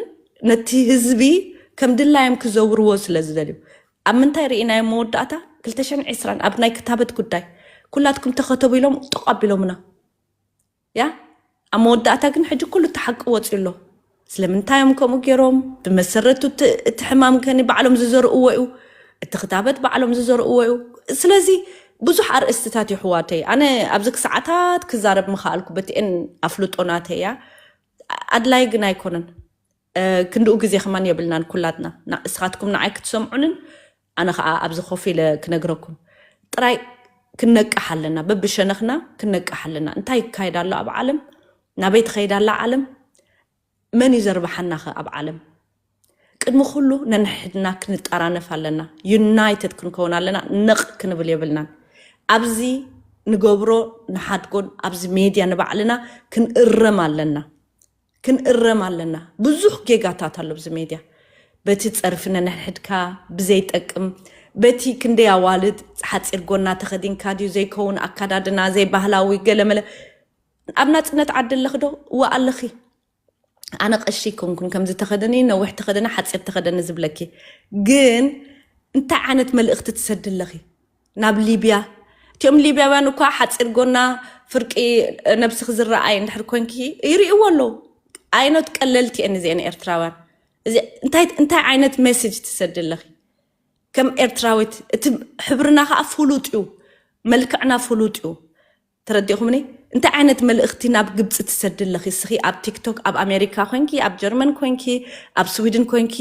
ነቲ ህዝቢ ከም ድላዮም ክዘውርዎ ስለ ዝደልዩ ኣብ ምንታይ ርኢናዮ መወዳእታ ክልተ ሽሕን ዕስራን ኣብ ናይ ክታበት ጉዳይ ኩላትኩም ተኸተቡ ኢሎም ጥቕ ኣቢሎምና። ያ ኣብ መወዳእታ ግን ሕጂ ኩሉ ተሓቂ ወፅዩ ኣሎ። ስለምንታይ እዮም ከምኡ ገይሮም? ብመሰረቱ እቲ ሕማም ከኒ ባዕሎም ዝዘርእዎ እዩ። እቲ ክታበት ባዕሎም ዝዘርእዎ እዩ። ስለዚ ብዙሕ ኣርእስትታት ይሕዋተይ ኣነ ኣብዚ ክሰዓታት ክዛረብ ምኸኣልኩ በቲኤን ኣፍልጦ ናተይ እያ። ኣድላይ ግን ኣይኮነን። ክንድኡ ግዜ ከማን የብልናን ኩላትና። እስኻትኩም ንዓይ ክትሰምዑንን ኣነ ከዓ ኣብዚ ኮፍ ኢለ ክነግረኩም ጥራይ። ክነቅሕ ኣለና፣ በብሸነኽና ክነቅሕ ኣለና። እንታይ ይካየድ ኣሎ ኣብ ዓለም? ናበይ ትኸይድ ኣላ ዓለም? መን እዩ ዘርብሓና ኸ ኣብ ዓለም? ቅድሚ ኩሉ ነንሕድና ክንጠራነፍ ኣለና። ዩናይትድ ክንከውን ኣለና። ነቕ ክንብል የብልናን። ኣብዚ ንገብሮ ንሓድጎን ኣብዚ ሜድያ ንባዕልና ክንእረም ኣለና። ክንእረም ኣለና። ብዙሕ ጌጋታት ኣሎ ኣብዚ ሜድያ። በቲ ጸርፊ ነንሕድካ ብዘይጠቅም፣ በቲ ክንደይ ኣዋልድ ሓጺር ጎና ተኸዲንካ ድዩ ዘይከውን ኣካዳድና ዘይባህላዊ ገለመለ። ኣብ ናጽነት ዓዲ ኣለኺ ዶ? እወ ኣለኺ። ኣነ ቀሺ ይኮንኩን ከምዚ ተኸደኒ ነዊሕ ተኸደኒ ሓጺር ተኸደኒ ዝብለኪ። ግን እንታይ ዓይነት መልእኽቲ ትሰዲ ኣለኺ ናብ ሊብያ? እቲኦም ሊብያውያን እኳ ሓፂር ጎና ፍርቂ ነብስኺ ዝረኣይ እንድሕር ኮንኪ ይርእይዎ ኣለዉ። ኣይኖት ቀለልቲ እየን እዚአን ኤርትራውያን። እንታይ ዓይነት ሜሴጅ ትሰዲ ኣለኺ? ከም ኤርትራዊት እቲ ሕብርና ከዓ ፍሉጥ እዩ፣ መልክዕና ፍሉጥ እዩ። ተረዲእኹምኒ? እንታይ ዓይነት መልእኽቲ ናብ ግብፂ ትሰዲ ኣለኺ? እስኺ ኣብ ቲክቶክ ኣብ ኣሜሪካ ኮንኪ ኣብ ጀርመን ኮንኪ ኣብ ስዊድን ኮንኪ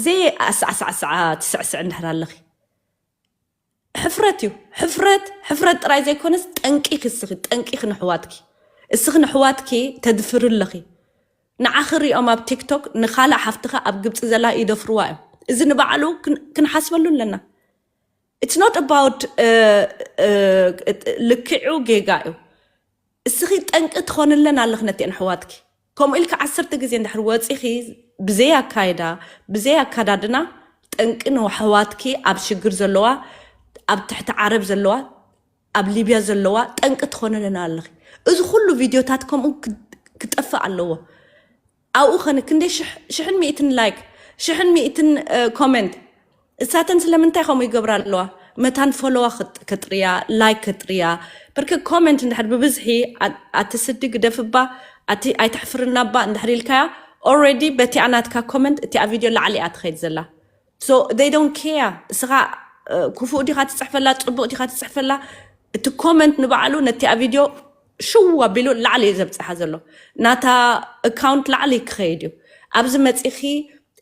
ዘይ ኣሳዕሳዕሳዓ ትስዕስዕ እንድሕር ኣለኺ ሕፍረት እዩ። ሕፍረት ሕፍረት ጥራይ ዘይኮነስ ጠንቂ ክስኺ ጠንቂ ክንሕዋትኪ እስኺ ንሕዋትኪ ተድፍሪ ኣለኺ። ንዓኺ ሪኦም ኣብ ቲክቶክ ንኻልእ ሓፍትኻ ኣብ ግብፂ ዘላ ይደፍርዋ እዮም። እዚ ንባዕሉ ክንሓስበሉ ኣለና። It's not about ልክዑ ጌጋ እዩ። እስኺ ጠንቂ ትኾንለን ኣለኽ ነቲ ኣሕዋትኪ። ከምኡ ኢልካ ዓሰርተ ግዜ እንድሕር ወፂኺ ብዘይ ኣካይዳ ብዘይ ኣካዳድና ጠንቂ ንኣሕዋትኪ ኣብ ሽግር ዘለዋ ኣብ ትሕቲ ዓረብ ዘለዋ ኣብ ሊብያ ዘለዋ ጠንቂ ትኾንለን ኣለኺ። እዚ ኩሉ ቪድዮታት ከምኡ ክጠፍእ ኣለዎ። ኣብኡ ኸነ ክንደይ ሽሕን ሚእትን ላይክ ሽሕን ሚእትን ኮመንት እሳተን ስለምንታይ ከምኡ ይገብራ ኣለዋ? መታን ፎሎዋ ከጥርያ ላይክ ከጥርያ በርከ ኮመንት እንድሕር ብብዝሒ ኣቲ ስዲ ግደፍባ ኣቲ ኣይተሕፍርናባ እንድሕር ኢልካያ already በቲኣ ናትካ ኮመንት እቲኣ ቪድዮ ላዕሊ እያ ትኸይድ ዘላ። So they don't care እስኻ ክፉእ ዲኻ ትፅሕፈላ ፅቡቅ ዲኻ ትፅሕፈላ እቲ ኮመንት ንባዕሉ ነቲኣ ቪድዮ ሽው ኣቢሉ ላዕሊ እዩ ዘብፅሓ ዘሎ። ናታ ኣካውንት ላዕሊ ክኸይድ እዩ። ኣብዚ መፂኺ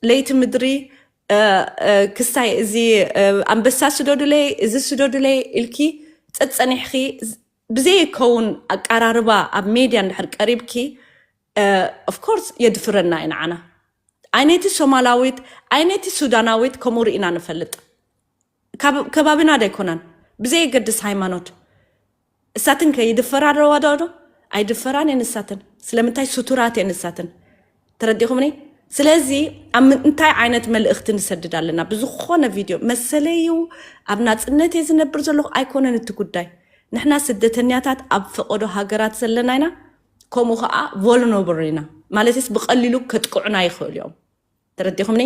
ለይቲ ምድሪ ክስታይ እዚ ኣንበሳ ስደዱለይ እዚ ስደዱለይ ኢልኪ ፀፀኒሕኺ ብዘይከውን ኣቀራርባ ኣብ ሜድያ እንድሕር ቀሪብኪ of course የድፍረና እዩ ንዓና። ኣይነቲ ሶማላዊት ኣይነቲ ሱዳናዊት ከምኡ ርኢና ንፈልጥ። ከባቢና ዶ ኣይኮናን? ብዘየገድስ ሃይማኖት እሳትን ከ ይድፈራ ኣለዋ ዶ? ኣይድፈራን እየን እሳትን። ስለምንታይ ስቱራት እየን እሳትን። ተረዲኹምኒ? ስለዚ ኣብ እንታይ ዓይነት መልእኽቲ ንሰድድ ኣለና? ብዝኾነ ቪድዮ መሰለይ እዩ ኣብ ናፅነት እየ ዝነብር ዘለኹ ኣይኮነን እቲ ጉዳይ። ንሕና ስደተኛታት ኣብ ፈቐዶ ሃገራት ዘለና ኢና። ከምኡ ከዓ vulnerable ኢና ማለትስ ብቀሊሉ ከጥቅዑና ይኽእሉ እዮም። ተረዲኹምኒ?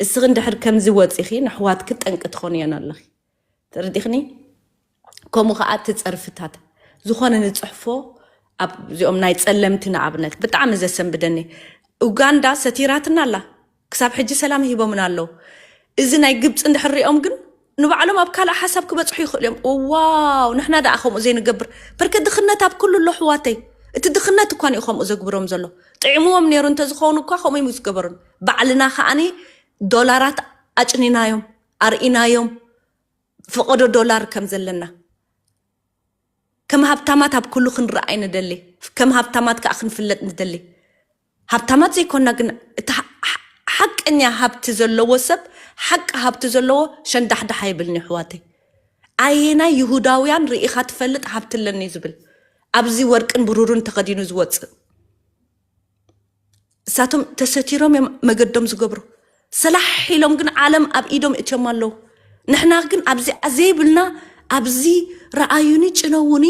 እስኺ እንድሕር ከምዚ ወፂኺ ንሕዋትኪ ጠንቂ ትኾንየን ኣለኺ። ተረዲኽኒ? ከምኡ ከዓ እቲ ፀርፍታት ዝኾነ ንፅሕፎ ኣብዚኦም ናይ ፀለምቲ ንኣብነት ብጣዕሚ ዘሰንብደኒ ኡጋንዳ ሰቲራትና ኣላ። ክሳብ ሕጂ ሰላም ሂቦምና ኣለዉ። እዚ ናይ ግብፂ እንድሕር ሪኦም ግን ንባዕሎም ኣብ ካልእ ሓሳብ ክበፅሑ ይኽእሉ እዮም። ዋው፣ ንሕና ደኣ ከምኡ ዘይንገብር? በርከ ድኽነት ኣብ ኩሉ ኣሎ ኣሕዋተይ። እቲ ድኽነት እኳ እዩ ከምኡ ዘግብሮም ዘሎ። ጥዕምዎም ነይሩ እንተዝኸውን እኳ ከምኡ እዩ ዝገበሩን። ባዕልና ከዓኒ ዶላራት ኣጭኒናዮም፣ ኣርኢናዮም፣ ፈቐዶ ዶላር ከም ዘለና። ከም ሃብታማት ኣብ ኩሉ ክንረኣይ ንደሊ፣ ከም ሃብታማት ከዓ ክንፍለጥ ንደሊ። ሃብታማት ዘይኮና ግን እቲ ሓ- ሓ- ሓቀኛ ሃብቲ ዘለዎ ሰብ፣ ሓቂ ሃብቲ ዘለዎ ሸንዳሕዳሕ ኣይብልን እዩ ኣሕዋተይ። ኣየናይ ይሁዳውያን ርኢኻ ትፈልጥ ሃብቲ ኣለኒ ዝብል ኣብዚ ወርቅን ብሩርን ተኸዲኑ ዝወፅእ? እሳቶም ተሰቲሮም እዮም መገዶም ዝገብሩ። ሰላሕ ኢሎም ግን ዓለም ኣብ ኢዶም እትዮም ኣለዉ። ንሕና ግን ኣብዚ ዘይብልና ኣብዚ ረኣዩኒ ጭነውኒ።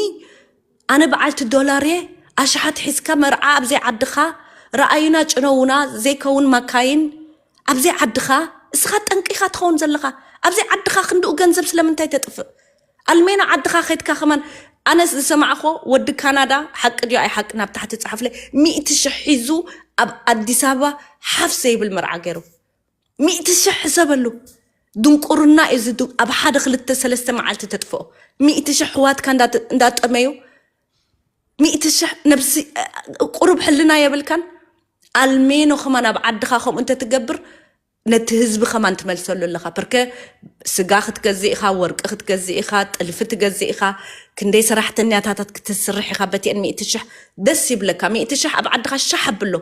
ኣነ በዓልቲ ዶላር እየ። ኣሽሓት ሒዝካ መርዓ ኣብዘይ ዓድኻ ረኣዩና ጭነውና ዘይከውን ማካይን ኣብዘይ ዓድኻ እስኻ ጠንቂኻ ትኸውን ዘለኻ። ኣብዘይ ዓድኻ ክንድኡ ገንዘብ ስለምንታይ ተጥፍእ? ኣልሜና ዓድኻ ከድካ ከማን ኣነስ ዝሰማዕኮ ወዲ ካናዳ ሓቂ ድዮ ኣይሓቂ ናብ ታሕቲ ጸሓፍለ ሚእቲ ሽሕ ሒዙ ኣብ ኣዲስ ኣበባ ሓፍ ዘይብል መርዓ ገይሩ። ሚእቲ ሽሕ ሕሰበሉ። ድንቁርና እዩ እዚ ዱ- ኣብ ሓደ ክልተ ሰለስተ መዓልቲ ተጥፍኦ። ሚእቲ ሽሕ ሕዋትካ እንዳ- እንዳጠመዩ ሚእቲ ሽሕ ነብሲ ቁሩብ ሕልና የብልካን። ኣልሜኖ ከማን ኣብ ዓድኻ ከምኡ እንተትገብር ነቲ ህዝቢ ከማን ትመልሰሉ ኣለኻ። ፐርከ ስጋ ክትገዝእ ኢኻ፣ ወርቂ ክትገዝእ ኢኻ፣ ጥልፊ ትገዝእ ኢኻ፣ ክንደይ ሰራሕተኛታታት ክትስርሕ ኢኻ። በቲአን ሚእቲ ሽሕ ደስ ይብለካ። ሚእቲ ሽሕ ኣብ ዓድኻ ሻሕ ኣብሎ።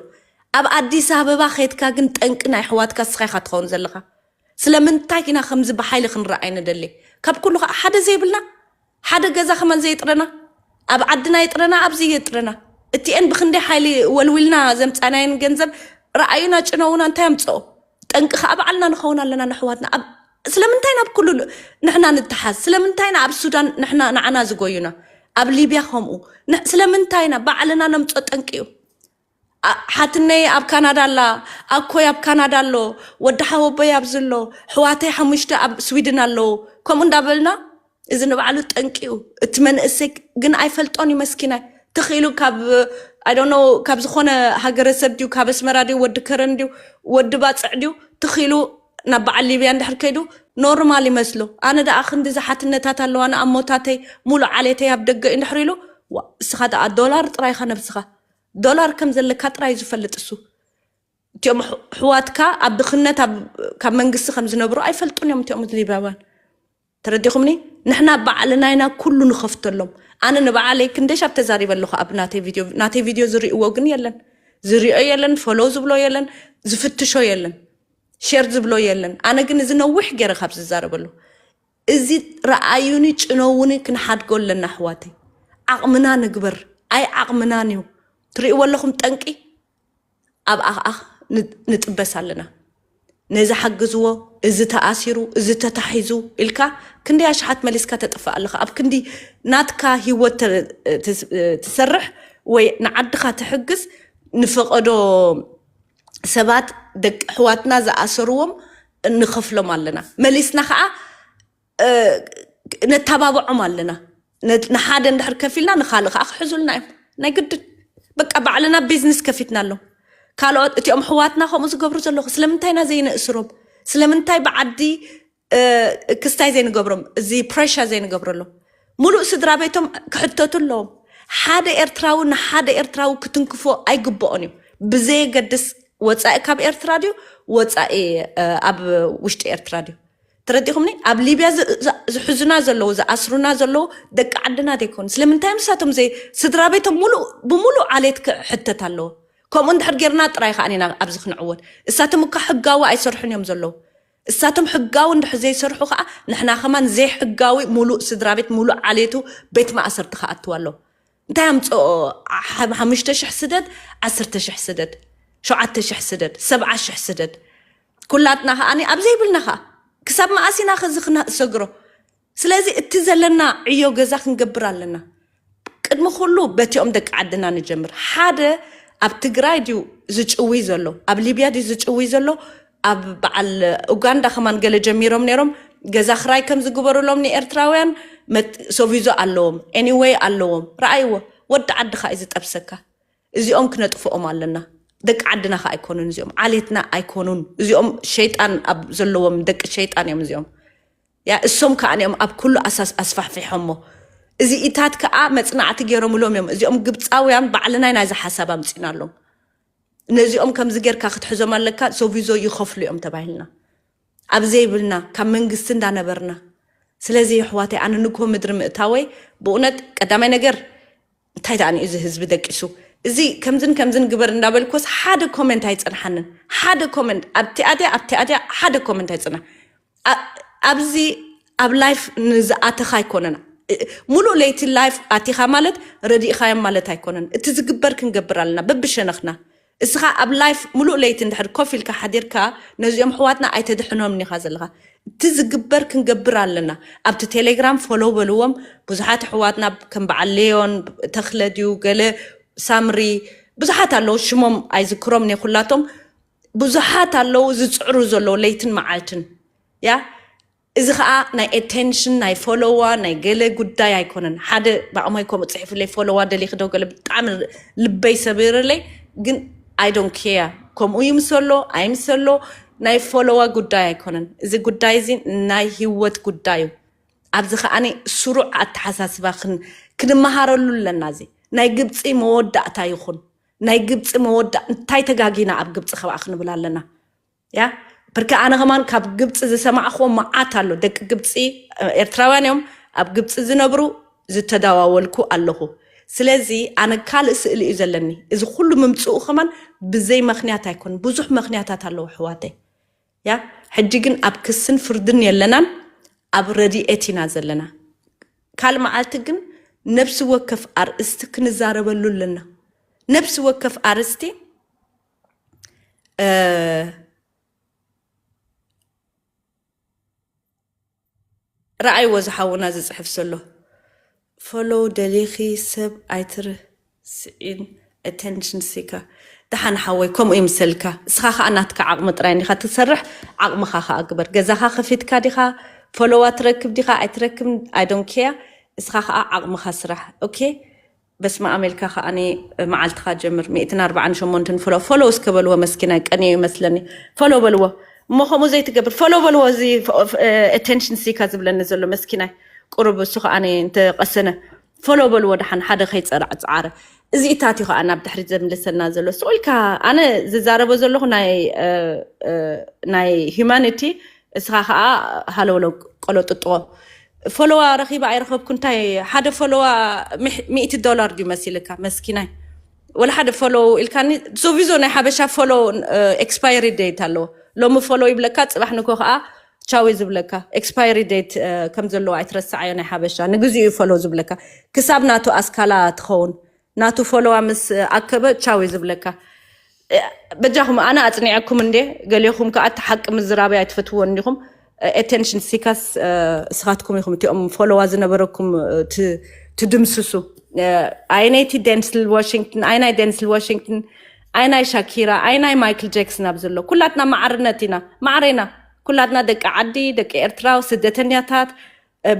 ኣብ ኣዲስ ኣበባ ከድካ ግን ጠንቂ ናይ ኣሕዋትካ እስኻ ኢኻ ትኸውን ዘለኻ። ስለምንታይ ኢና ከምዚ ብሓይሊ ክንረኣይ ንደሊ? ካብ ኩሉ ከዓ ሓደ ዘይብልና ሓደ ገዛ ከማን ዘይጥረና ኣብ ዓድና ይጥረና ኣብዚ ይጥረና። እቲኤን ብክንደይ ሓይሊ ወልዊልና ዘምፃናየን ገንዘብ ረኣዩና ጭነውና እንታይ ኣምፅኦ? ጠንቂ ከዓ በዓልና ንኸውን ኣለና ንኣሕዋትና። ኣብ ስለምንታይ ናብ ኩሉ ንሕና ንተሓዝ? ስለምንታይና ኣብ ሱዳን ንሕና ንዓና ዝጎዩና? ኣብ ሊብያ ከምኡ። ን- ስለምንታይና ባዕልና ነምፅኦ ጠንቂ እዩ። ኣ- ሓትነይ ኣብ ካናዳ ኣላ፣ ኣኮይ ኣብ ካናዳ ኣሎ፣ ወዲ ሓወቦይ ኣብዚ ኣሎ፣ ኣሕዋተይ ሓሙሽተ ኣብ ስዊድን ኣለዉ። ከምኡ እንዳበልና እዚ ንባዕሉ ጠንቂ እዩ። እቲ መንእሰይ ግን ኣይፈልጦን እዩ መስኪናይ። ትኽኢሉ ካብ I don't know ካብ ዝኾነ ሃገረሰብ ድዩ ካብ ኣስመራ ድዩ ወዲ ከረን ድዩ ወዲ ባፅዕ ድዩ ትኽኢሉ ናብ በዓል ሊብያ እንድሕር ከይዱ ኖርማል ይመስሎ። ኣነ ደኣ ክንዲ ዝሓትነታት ኣለዋ ንኣሞታተይ ሙሉ ዓሌተይ ኣብ ደገ እዩ እንድሕር ኢሉ ዋ እስኻ ደኣ ዶላር ጥራይኻ ነብስኻ ዶላር ከም ዘለካ ጥራይ እዩ ዝፈልጥ እሱ። እቲኦም ኣሕ- ኣሕዋትካ ኣብ ድኽነት ኣብ- ካብ መንግስቲ ከም ዝነብሩ ኣይፈልጡን እዮም እቲኦም ሊብያውያን። ተረዲኹምኒ? ንሕና ባዕልና ኢና ኩሉ ንኸፍተሎም። ኣነ ንባዕለይ ክንደይ ሻብ ተዛሪበ ኣለኹ ኣብ ናተይ ቪድዮ ናተይ ቪድዮ ዝርእይዎ ግን የለን ዝርእዮ የለን ፎሎው ዝብሎ የለን ዝፍትሾ የለን ሼር ዝብሎ የለን ኣነ ግን እዚ ነዊሕ ገይረ ካብ ዝዛረበሉ እዚ ረኣዩኒ ጭነውኒ ክንሓድጎ ኣለና ኣሕዋተይ ዓቕምና ንግበር ኣይ ዓቕምናን እዩ ትርእይዎ ኣለኹም ጠንቂ ኣብ ኣኽኣኽ ንጥበስ ኣለና ነዚ ሓግዝዎ እዚ ተኣሲሩ እዚ ተታሒዙ ኢልካ ክንደይ ኣሽሓት መሊስካ ተጥፍእ ኣለኻ ኣብ ክንዲ ናትካ ሂወት ትሰርሕ ወይ ንዓድኻ ትሕግዝ ንፈቐዶ ሰባት ደቂ ኣሕዋትና ዝኣሰርዎም ንኸፍሎም ኣለና መሊስና ከዓ ነተባብዖም ኣለና ንሓደ እንድሕር ከፊልና ንካልእ ከዓ ክሕዙልና እዮም ናይ ግድን በቃ ባዕልና ቢዝነስ ከፊትና ኣሎ ካልኦት እቲኦም ሕዋትና ከምኡ ዝገብሩ ዘለኹ ስለምንታይ ኢና ዘይነእስሮም ስለምንታይ ብዓዲ ክስታይ ዘይንገብሮም እዚ ፕሬሻ ዘይንገብረሎም ሙሉእ ስድራ ቤቶም ክሕተቱ ኣለዎም ሓደ ኤርትራዊ ንሓደ ኤርትራዊ ክትንክፎ ኣይግብኦን እዩ ብዘየገድስ ወፃኢ ካብ ኤርትራ ድዩ ወፃኢ ኣብ ውሽጢ ኤርትራ ድዩ ተረዲኹምኒ ኣብ ሊብያ ዝሕዙና ዘለዉ ዝኣስሩና ዘለዉ ደቂ ዓድና ዘይኮኑ ስለምንታይ ምሳቶም ዘይ ስድራ ቤቶም ሙሉእ ብሙሉእ ዓሌት ክሕተት ኣለዎ ከምኡ እንድሕር ጌርና ጥራይ ከዓ ኢና ኣብዚ ክንዕወት እሳቶም እኳ ሕጋዊ ኣይሰርሑን እዮም ዘለዉ እሳቶም ሕጋዊ እንድሕር ዘይሰርሑ ከዓ ንሕና ከማን ዘይሕጋዊ ሙሉእ ስድራ ቤት ሙሉእ ዓሌቱ ቤት ማእሰርቲ ክኣትው ኣለዎ እንታይ ኣምፅኦ ሓሙሽተ ሽሕ ስደድ ዓሰርተ ሽሕ ስደድ ሸውዓተ ሽሕ ስደድ ሰብዓ ሽሕ ስደድ ኩላትና ከዓኒ ኣብ ዘይብልና ከ ክሳብ መኣስ ኢና ከዚ ክነሰግሮ ስለዚ እቲ ዘለና ዕዮ ገዛ ክንገብር ኣለና ቅድሚ ኩሉ በቲኦም ደቂ ዓድና ንጀምር ሓደ ኣብ ትግራይ ድዩ ዝጭውይ ዘሎ ኣብ ሊብያ ድዩ ዝጭውይ ዘሎ ኣብ በዓል ኡጋንዳ ከማን ገለ ጀሚሮም ነይሮም ገዛ ክራይ ከም ዝግበሩሎም ንኤርትራውያን ሶቪዞ ኣለዎም ኤኒወይ ኣለዎም ረኣይዎ ወዲ ዓድኻ እዩ ዝጠብሰካ እዚኦም ክነጥፍኦም ኣለና ደቂ ዓድና ከ ኣይኮኑን እዚኦም ዓሌትና ኣይኮኑን እዚኦም ሸይጣን ኣብ ዘለዎም ደቂ ሸይጣን እዮም እዚኦም እሶም ከዓ እዮም ኣብ ኩሉ ኣሳስ ኣስፋሕፊሖሞ። እዚኢታት ከዓ መፅናዕቲ ገይሮምሎም እዮም። እዚኦም ግብፃውያን ባዕልናይ ናይዚ ሓሳብ ኣምፂናሎም። ነዚኦም ከምዚ ጌርካ ክትሕዞም ኣለካ፣ ሶቪዞ ይኸፍሉ እዮም ተባሂልና ኣብ ዘይብልና ካብ መንግስቲ እንዳነበርና። ስለዚ ኣሕዋተይ፣ ኣነ ንግሆ ምድሪ ምእታወይ ብእውነት ቀዳማይ ነገር እንታይ ደኣ እዚ ህዝቢ ደቂሱ እዚ ከምዝን ከምዝን ግበር እንዳበልኮስ ሓደ ኮመንት ኣይጸንሓንን። ሓደ ኮመንት ኣብቲ ኣድያ ኣብቲ ኣድያ ሓደ ኮመንት ኣይጸንሓ። ኣብዚ ኣብ ላይፍ ንዝኣተኻ ኣይኮነን። ሙሉእ ለይቲ ላይፍ ኣቲኻ ማለት ረዲእኻዮም ማለት ኣይኮነን። እቲ ዝግበር ክንገብር ኣለና በብሸነኽና። እስኻ ኣብ ላይፍ ሙሉእ ለይቲ እንድሕር ኮፍ ኢልካ ሓዲርካ ነዚኦም ኣሕዋትና ኣይተድሕኖም ኢኻ ዘለኻ። እቲ ዝግበር ክንገብር ኣለና። ኣብቲ ቴሌግራም ፎሎው በልዎም። ብዙሓት ኣሕዋትና ከም በዓል ሌዮን ተኽለ ድዩ ገለ ሳምሪ ብዙሓት ኣለዉ፣ ሽሞም ኣይዝክሮም እየ ኩላቶም። ብዙሓት ኣለዉ ዝፅዕሩ ዘለዉ ለይትን መዓልትን። ያ እዚ ከዓ ናይ ኣቴንሽን ናይ ፎሎዋ ናይ ገለ ጉዳይ ኣይኮነን። ሓደ ብኣሞይ ከምኡ ፅሒፍለይ ፎሎዋ ደሊክ ዶ ገለ ብጣዕሚ ልበይ ሰቢርለይ፣ ግን I don't care። ከምኡ ይምሰሎ ኣይምሰሎ ናይ ፎሎዋ ጉዳይ ኣይኮነን። እዚ ጉዳይ እዚ ናይ ህይወት ጉዳይ እዩ። ኣብዚ ከዓኒ ስሩዕ ኣተሓሳስባ ክን- ክንመሃረሉ ኣለና። እዚ ናይ ግብፂ መወዳእታ ይኹን ናይ ግብፂ መወዳ እንታይ ተጋጊና ኣብ ግብፂ ከብኣ ክንብል ኣለና። ያ ብርክ ኣነ ከማን ካብ ግብፂ ዝሰማዕክዎ መዓት ኣሎ። ደቂ ግብፂ ኤርትራውያን እዮም ኣብ ግብፂ ዝነብሩ ዝተዳዋወልኩ ኣለኹ። ስለዚ ኣነ ካልእ ስእሊ እዩ ዘለኒ። እዚ ኩሉ ምምፅኡ ከማን ብዘይ ምክንያት ኣይኮን፣ ብዙሕ ምክንያታት ኣለዉ ኣሕዋተይ። ያ ሕጂ ግን ኣብ ክስን ፍርድን የለናን፣ ኣብ ረድኤት ኢና ዘለና። ካልእ መዓልቲ ግን ነብሲ ወከፍ ኣርእስቲ ክንዛረበሉ ኣለና። ነብሲ ወከፍ ኣርእስቲ ረኣይዎ ዝሓውና ዝፅሕፍ ዘሎ ፎሎው ደሊኺ ሰብ ኣይትርስዒን ኣቴንሽን ሲካ ደሓን ሓወይ ከምኡ ይምሰልካ። እስኻ ከዓ ናትካ ዓቕሚ ጥራይ እንዲኻ ትሰርሕ። ዓቕምኻ ከዓ ግበር። ገዛኻ ከፊትካ ዲኻ ፎሎዋ ትረክብ ዲኻ ኣይትረክብ I don't care። እስኻ ከዓ ዓቕምኻ ስራሕ። ኦኬ በስመ ኣብ ኢልካ ከዓኒ መዓልትኻ ጀምር። ሚእትን ኣርባዓን ሸሞንተን ፎሎ ፎሎ እስከ በልዎ መስኪናይ ቀንዮ ይመስለኒ። ፎሎ በልዎ እሞ ከምኡ ዘይትገብር ፎሎ በልዎ። እዚ ኣቴንሽን ሲካ ዝብለኒ ዘሎ መስኪናይ ቁሩብ እሱ ከዓኒ እንተቀሰነ ፎሎ በልዎ። ደሓን ሓደ ከይፀራዕ ፀዓረ እዚኢታት እዩ ከዓ ናብ ድሕሪት ዘምልሰና ዘሎ። ስቕ ኢልካ ኣነ ዝዛረቦ ዘለኹ ናይ ናይ ሂማኒቲ እስኻ ከዓ ሃለውለው ቆሎ ጥጥቆ ፎሎዋ ረኺባ ኣይረኸብኩ እንታይ ሓደ ፎሎዋ ሚእቲ ዶላር ድዩ መሲልካ መስኪናይ። ወላ ሓደ ፎሎው ኢልካኒ ዞቪዞ ናይ ሓበሻ ፎሎው ኤክስፓየሪ ዴት ኣለዎ። ሎሚ ፎሎው ይብለካ ፅባሕ ንኮ ከዓ ቻው እዩ ዝብለካ። ኤክስፓየሪ ዴት ከም ዘለዎ ኣይትረስዓዮ። ናይ ሓበሻ ንግዚኡ እዩ ፎሎው ዝብለካ ክሳብ ናቱ ኣስካላ ትኸውን። ናቱ ፎሎዋ ምስ ኣከበ ቻው እዩ ዝብለካ። በጃኹም ኣነ ኣፅኒዐኩም እንዴ? ገሌኹም ከዓ እቲ ሓቂ ምዝራበይ ኣይትፈትዎ እንዲኹም። ኣቴንሽን ሲካስ እስኻትኩም ኢኹም እቲኦም ፎሎዋ ዝነበረኩም ትድምስሱ። ኣይነይቲ ደንስል ዋሽንግተን ኣይናይ ደንስል ዋሽንግተን ኣይናይ ሻኪራ ኣይናይ ማይክል ጃክሰን ኣብ ዘሎ ኩላትና ማዕርነት ኢና። ማዕሬና ኩላትና ደቂ ዓዲ ደቂ ኤርትራ ስደተኛታት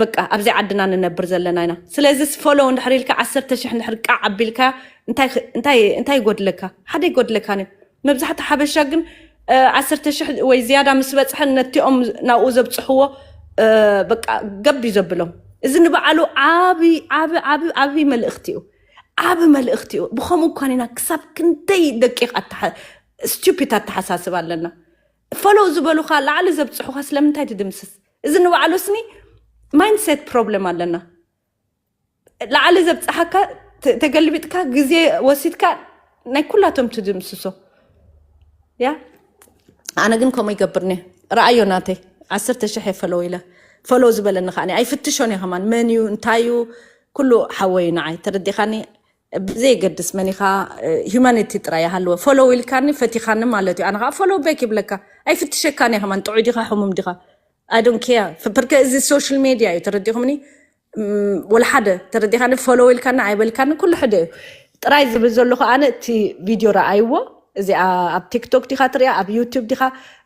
በቃ ኣብዚ ዓድና ንነብር ዘለና ኢና። ስለዚ ፎሎው እንድሕር ኢልካ ዓሰርተ ሽሕ እንድሕር ቃዕ ኣቢልካ እንታይ ይጎድለካ? ሓደ ይጎድለካ ን መብዛሕቲ ሓበሻ ግን ዓሰርተ ሽሕ ወይ ዝያዳ ምስ በፅሐ ነቲኦም ናብኡ ዘብፅሕዎ በቃ ገብ እዩ ዘብሎም። እዚ ንባዕሉ ዓብይ ዓብይ ዓብይ ዓብይ መልእኽቲ እዩ። ዓብ መልእኽቲ እዩ። ብኸምኡ እኳን ኢና ክሳብ ክንደይ ደቂቕ ኣተሓ- ስቱፒድ ኣተሓሳስብ ኣለና። ፈሎው ዝበሉኻ ላዕሊ ዘብፅሑኻ ስለምንታይ ትድምስስ? እዚ ንባዕሉ ስኒ ማይንድሴት ፕሮብለም ኣለና። ላዕሊ ዘብፅሓካ ተ- ተገልቢጥካ ግዜ ወሲድካ ናይ ኩላቶም ትድምስሶ። ያ ኣነ ግን ከምኡ ይገብርኒ። ረኣዮ ናተይ ዓሰርተ ሽሕ እየ ፈሎው ኢለ ፈሎው ዝበለኒ ከዓ ኣይፍትሾን እየ ከማን መን እዩ እንታይ እዩ ኩሉ ሓወዩ ንዓይ ተረዲኻኒ። ብዘየገድስ መን ኢኻ ሂማኒቲ ጥራይ ይሃልወ ፈሎው ኢልካኒ ፈቲኻኒ ማለት እዩ። ኣነ ከዓ ፈሎው ቤክ ይብለካ ኣይፍትሸካን እየ ከማን ጥዑይ ዲኻ ሕሙም ዲኻ ኣዶን ኬር። ብርከ እዚ ሶሻል ሜድያ እዩ ተረዲኹምኒ። ወላ ሓደ ተረዲኻኒ ፈሎው ኢልካኒ ኣይበልካኒ ኩሉ ሕደ እዩ። ጥራይ ዝብል ዘለኹ ኣነ እቲ ቪድዮ ረኣይዎ። እዚኣ ኣብ ቲክቶክ ዲኻ ትሪኣ ኣብ ዩቱብ ዲኻ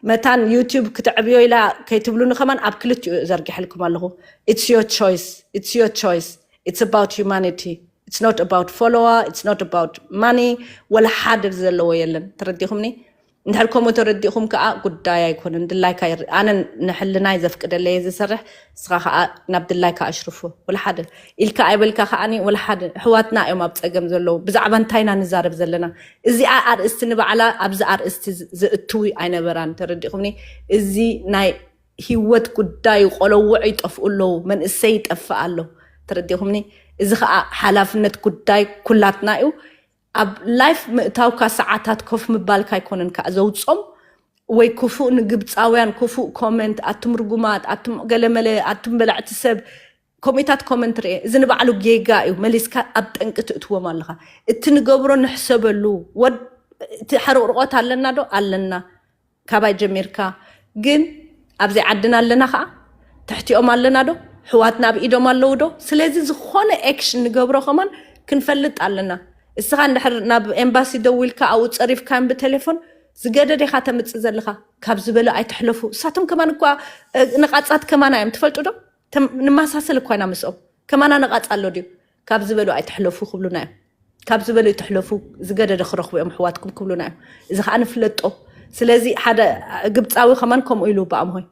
መታን ዩቱብ ክትዕብዮ ኢላ ከይትብሉኒ ከማን ኣብ ክልቲኡ ዘርጊሐልኩም ኣለኹ። It's your choice. It's your choice. It's about humanity. It's not about follower. It's not about money. ወላ ሓደ ዘለዎ የለን ተረዲኹምኒ። እንድሕር ከምኡ ተረዲእኹም ከዓ ጉዳይ ኣይኮነን። ድላይካ ይር-፣ ኣነ ንሕልናይ ዘፍቅደለየ ዝሰርሕ፣ ንስኻ ከዓ ናብ ድላይካ ኣሽርፎ። ወላ ሓደ ኢልካ ኣይበልካ ከዓኒ፣ ወላ ሓደ ኣሕዋትና እዮም ኣብ ፀገም ዘለዉ። ብዛዕባ እንታይ ኢና ንዛረብ ዘለና? እዚኣ ኣርእስቲ ንባዕላ ኣብዚ ኣርእስቲ ዝ-፣ ዘእትዊ ኣይነበራን። ተረዲእኹምኒ? እዚ ናይ ህይወት ጉዳይ እዩ። ቆለውዕ ይጠፍኡ ኣለዉ፣ መንእሰይ ይጠፍእ ኣሎ። ተረዲእኹምኒ? እዚ ከዓ ሓላፍነት ጉዳይ ኩላትና እዩ። ኣብ ላይፍ ምእታውካ ሰዓታት ኮፍ ምባልካ ኣይኮነን ከዓ ዘውጾም። ወይ ክፉእ ንግብፃውያን፣ ክፉእ ኮመንት፣ ኣቱም ርጉማት፣ ኣቱም ገለመለ፣ ኣቱም በላዕቲ ሰብ፣ ከምኡታት ኮመንት ርኤ። እዚ ንባዕሉ ጌጋ እዩ። መሊስካ ኣብ ጠንቂ ትእትዎም ኣለኻ። እቲ ንገብሮ ንሕሰበሉ። ወድ-፣ እቲ ሕርቕርቖት ኣለና ዶ? ኣለና። ካባይ ጀሚርካ ግን ኣብዚ ዓድና ኣለና ከዓ፣ ትሕቲኦም ኣለና ዶ? ሕዋትና ኣብ ኢዶም ኣለዉ ዶ? ስለዚ ዝኾነ ኤክሽን ንገብሮ ከማን ክንፈልጥ ኣለና። እስኻ እንድሕር ናብ ኤምባሲ ደዊልካ ኣብኡ ጸሪፍካዮም ብቴሌፎን፣ ዝገደደ ኢኻ ተምጽእ ዘለኻ። ካብ ዝበሉ ኣይትሕለፉ። እሳቶም ከማን እኳ፣ እ፣ ነቓጻት ከማና እዮም፣ ትፈልጡ ዶ? ተም-፣ ንመሳሰል እኳ ኢና ምስኦም። ከማና ነቓጻ ኣሎ ድዩ? ካብ ዝበሉ ኣይትሕለፉ ክብሉና እዮም። ካብ ዝበሉ ኣይትሕለፉ፣ ዝገደደ ክረኽቡ እዮም ኣሕዋትኩም ክብሉና እዮም። እዚ ከዓ ንፍለጦ። ስለዚ ሓደ ግብፃዊ ከማን ከምኡ ኢሉ ብኣምሆይ።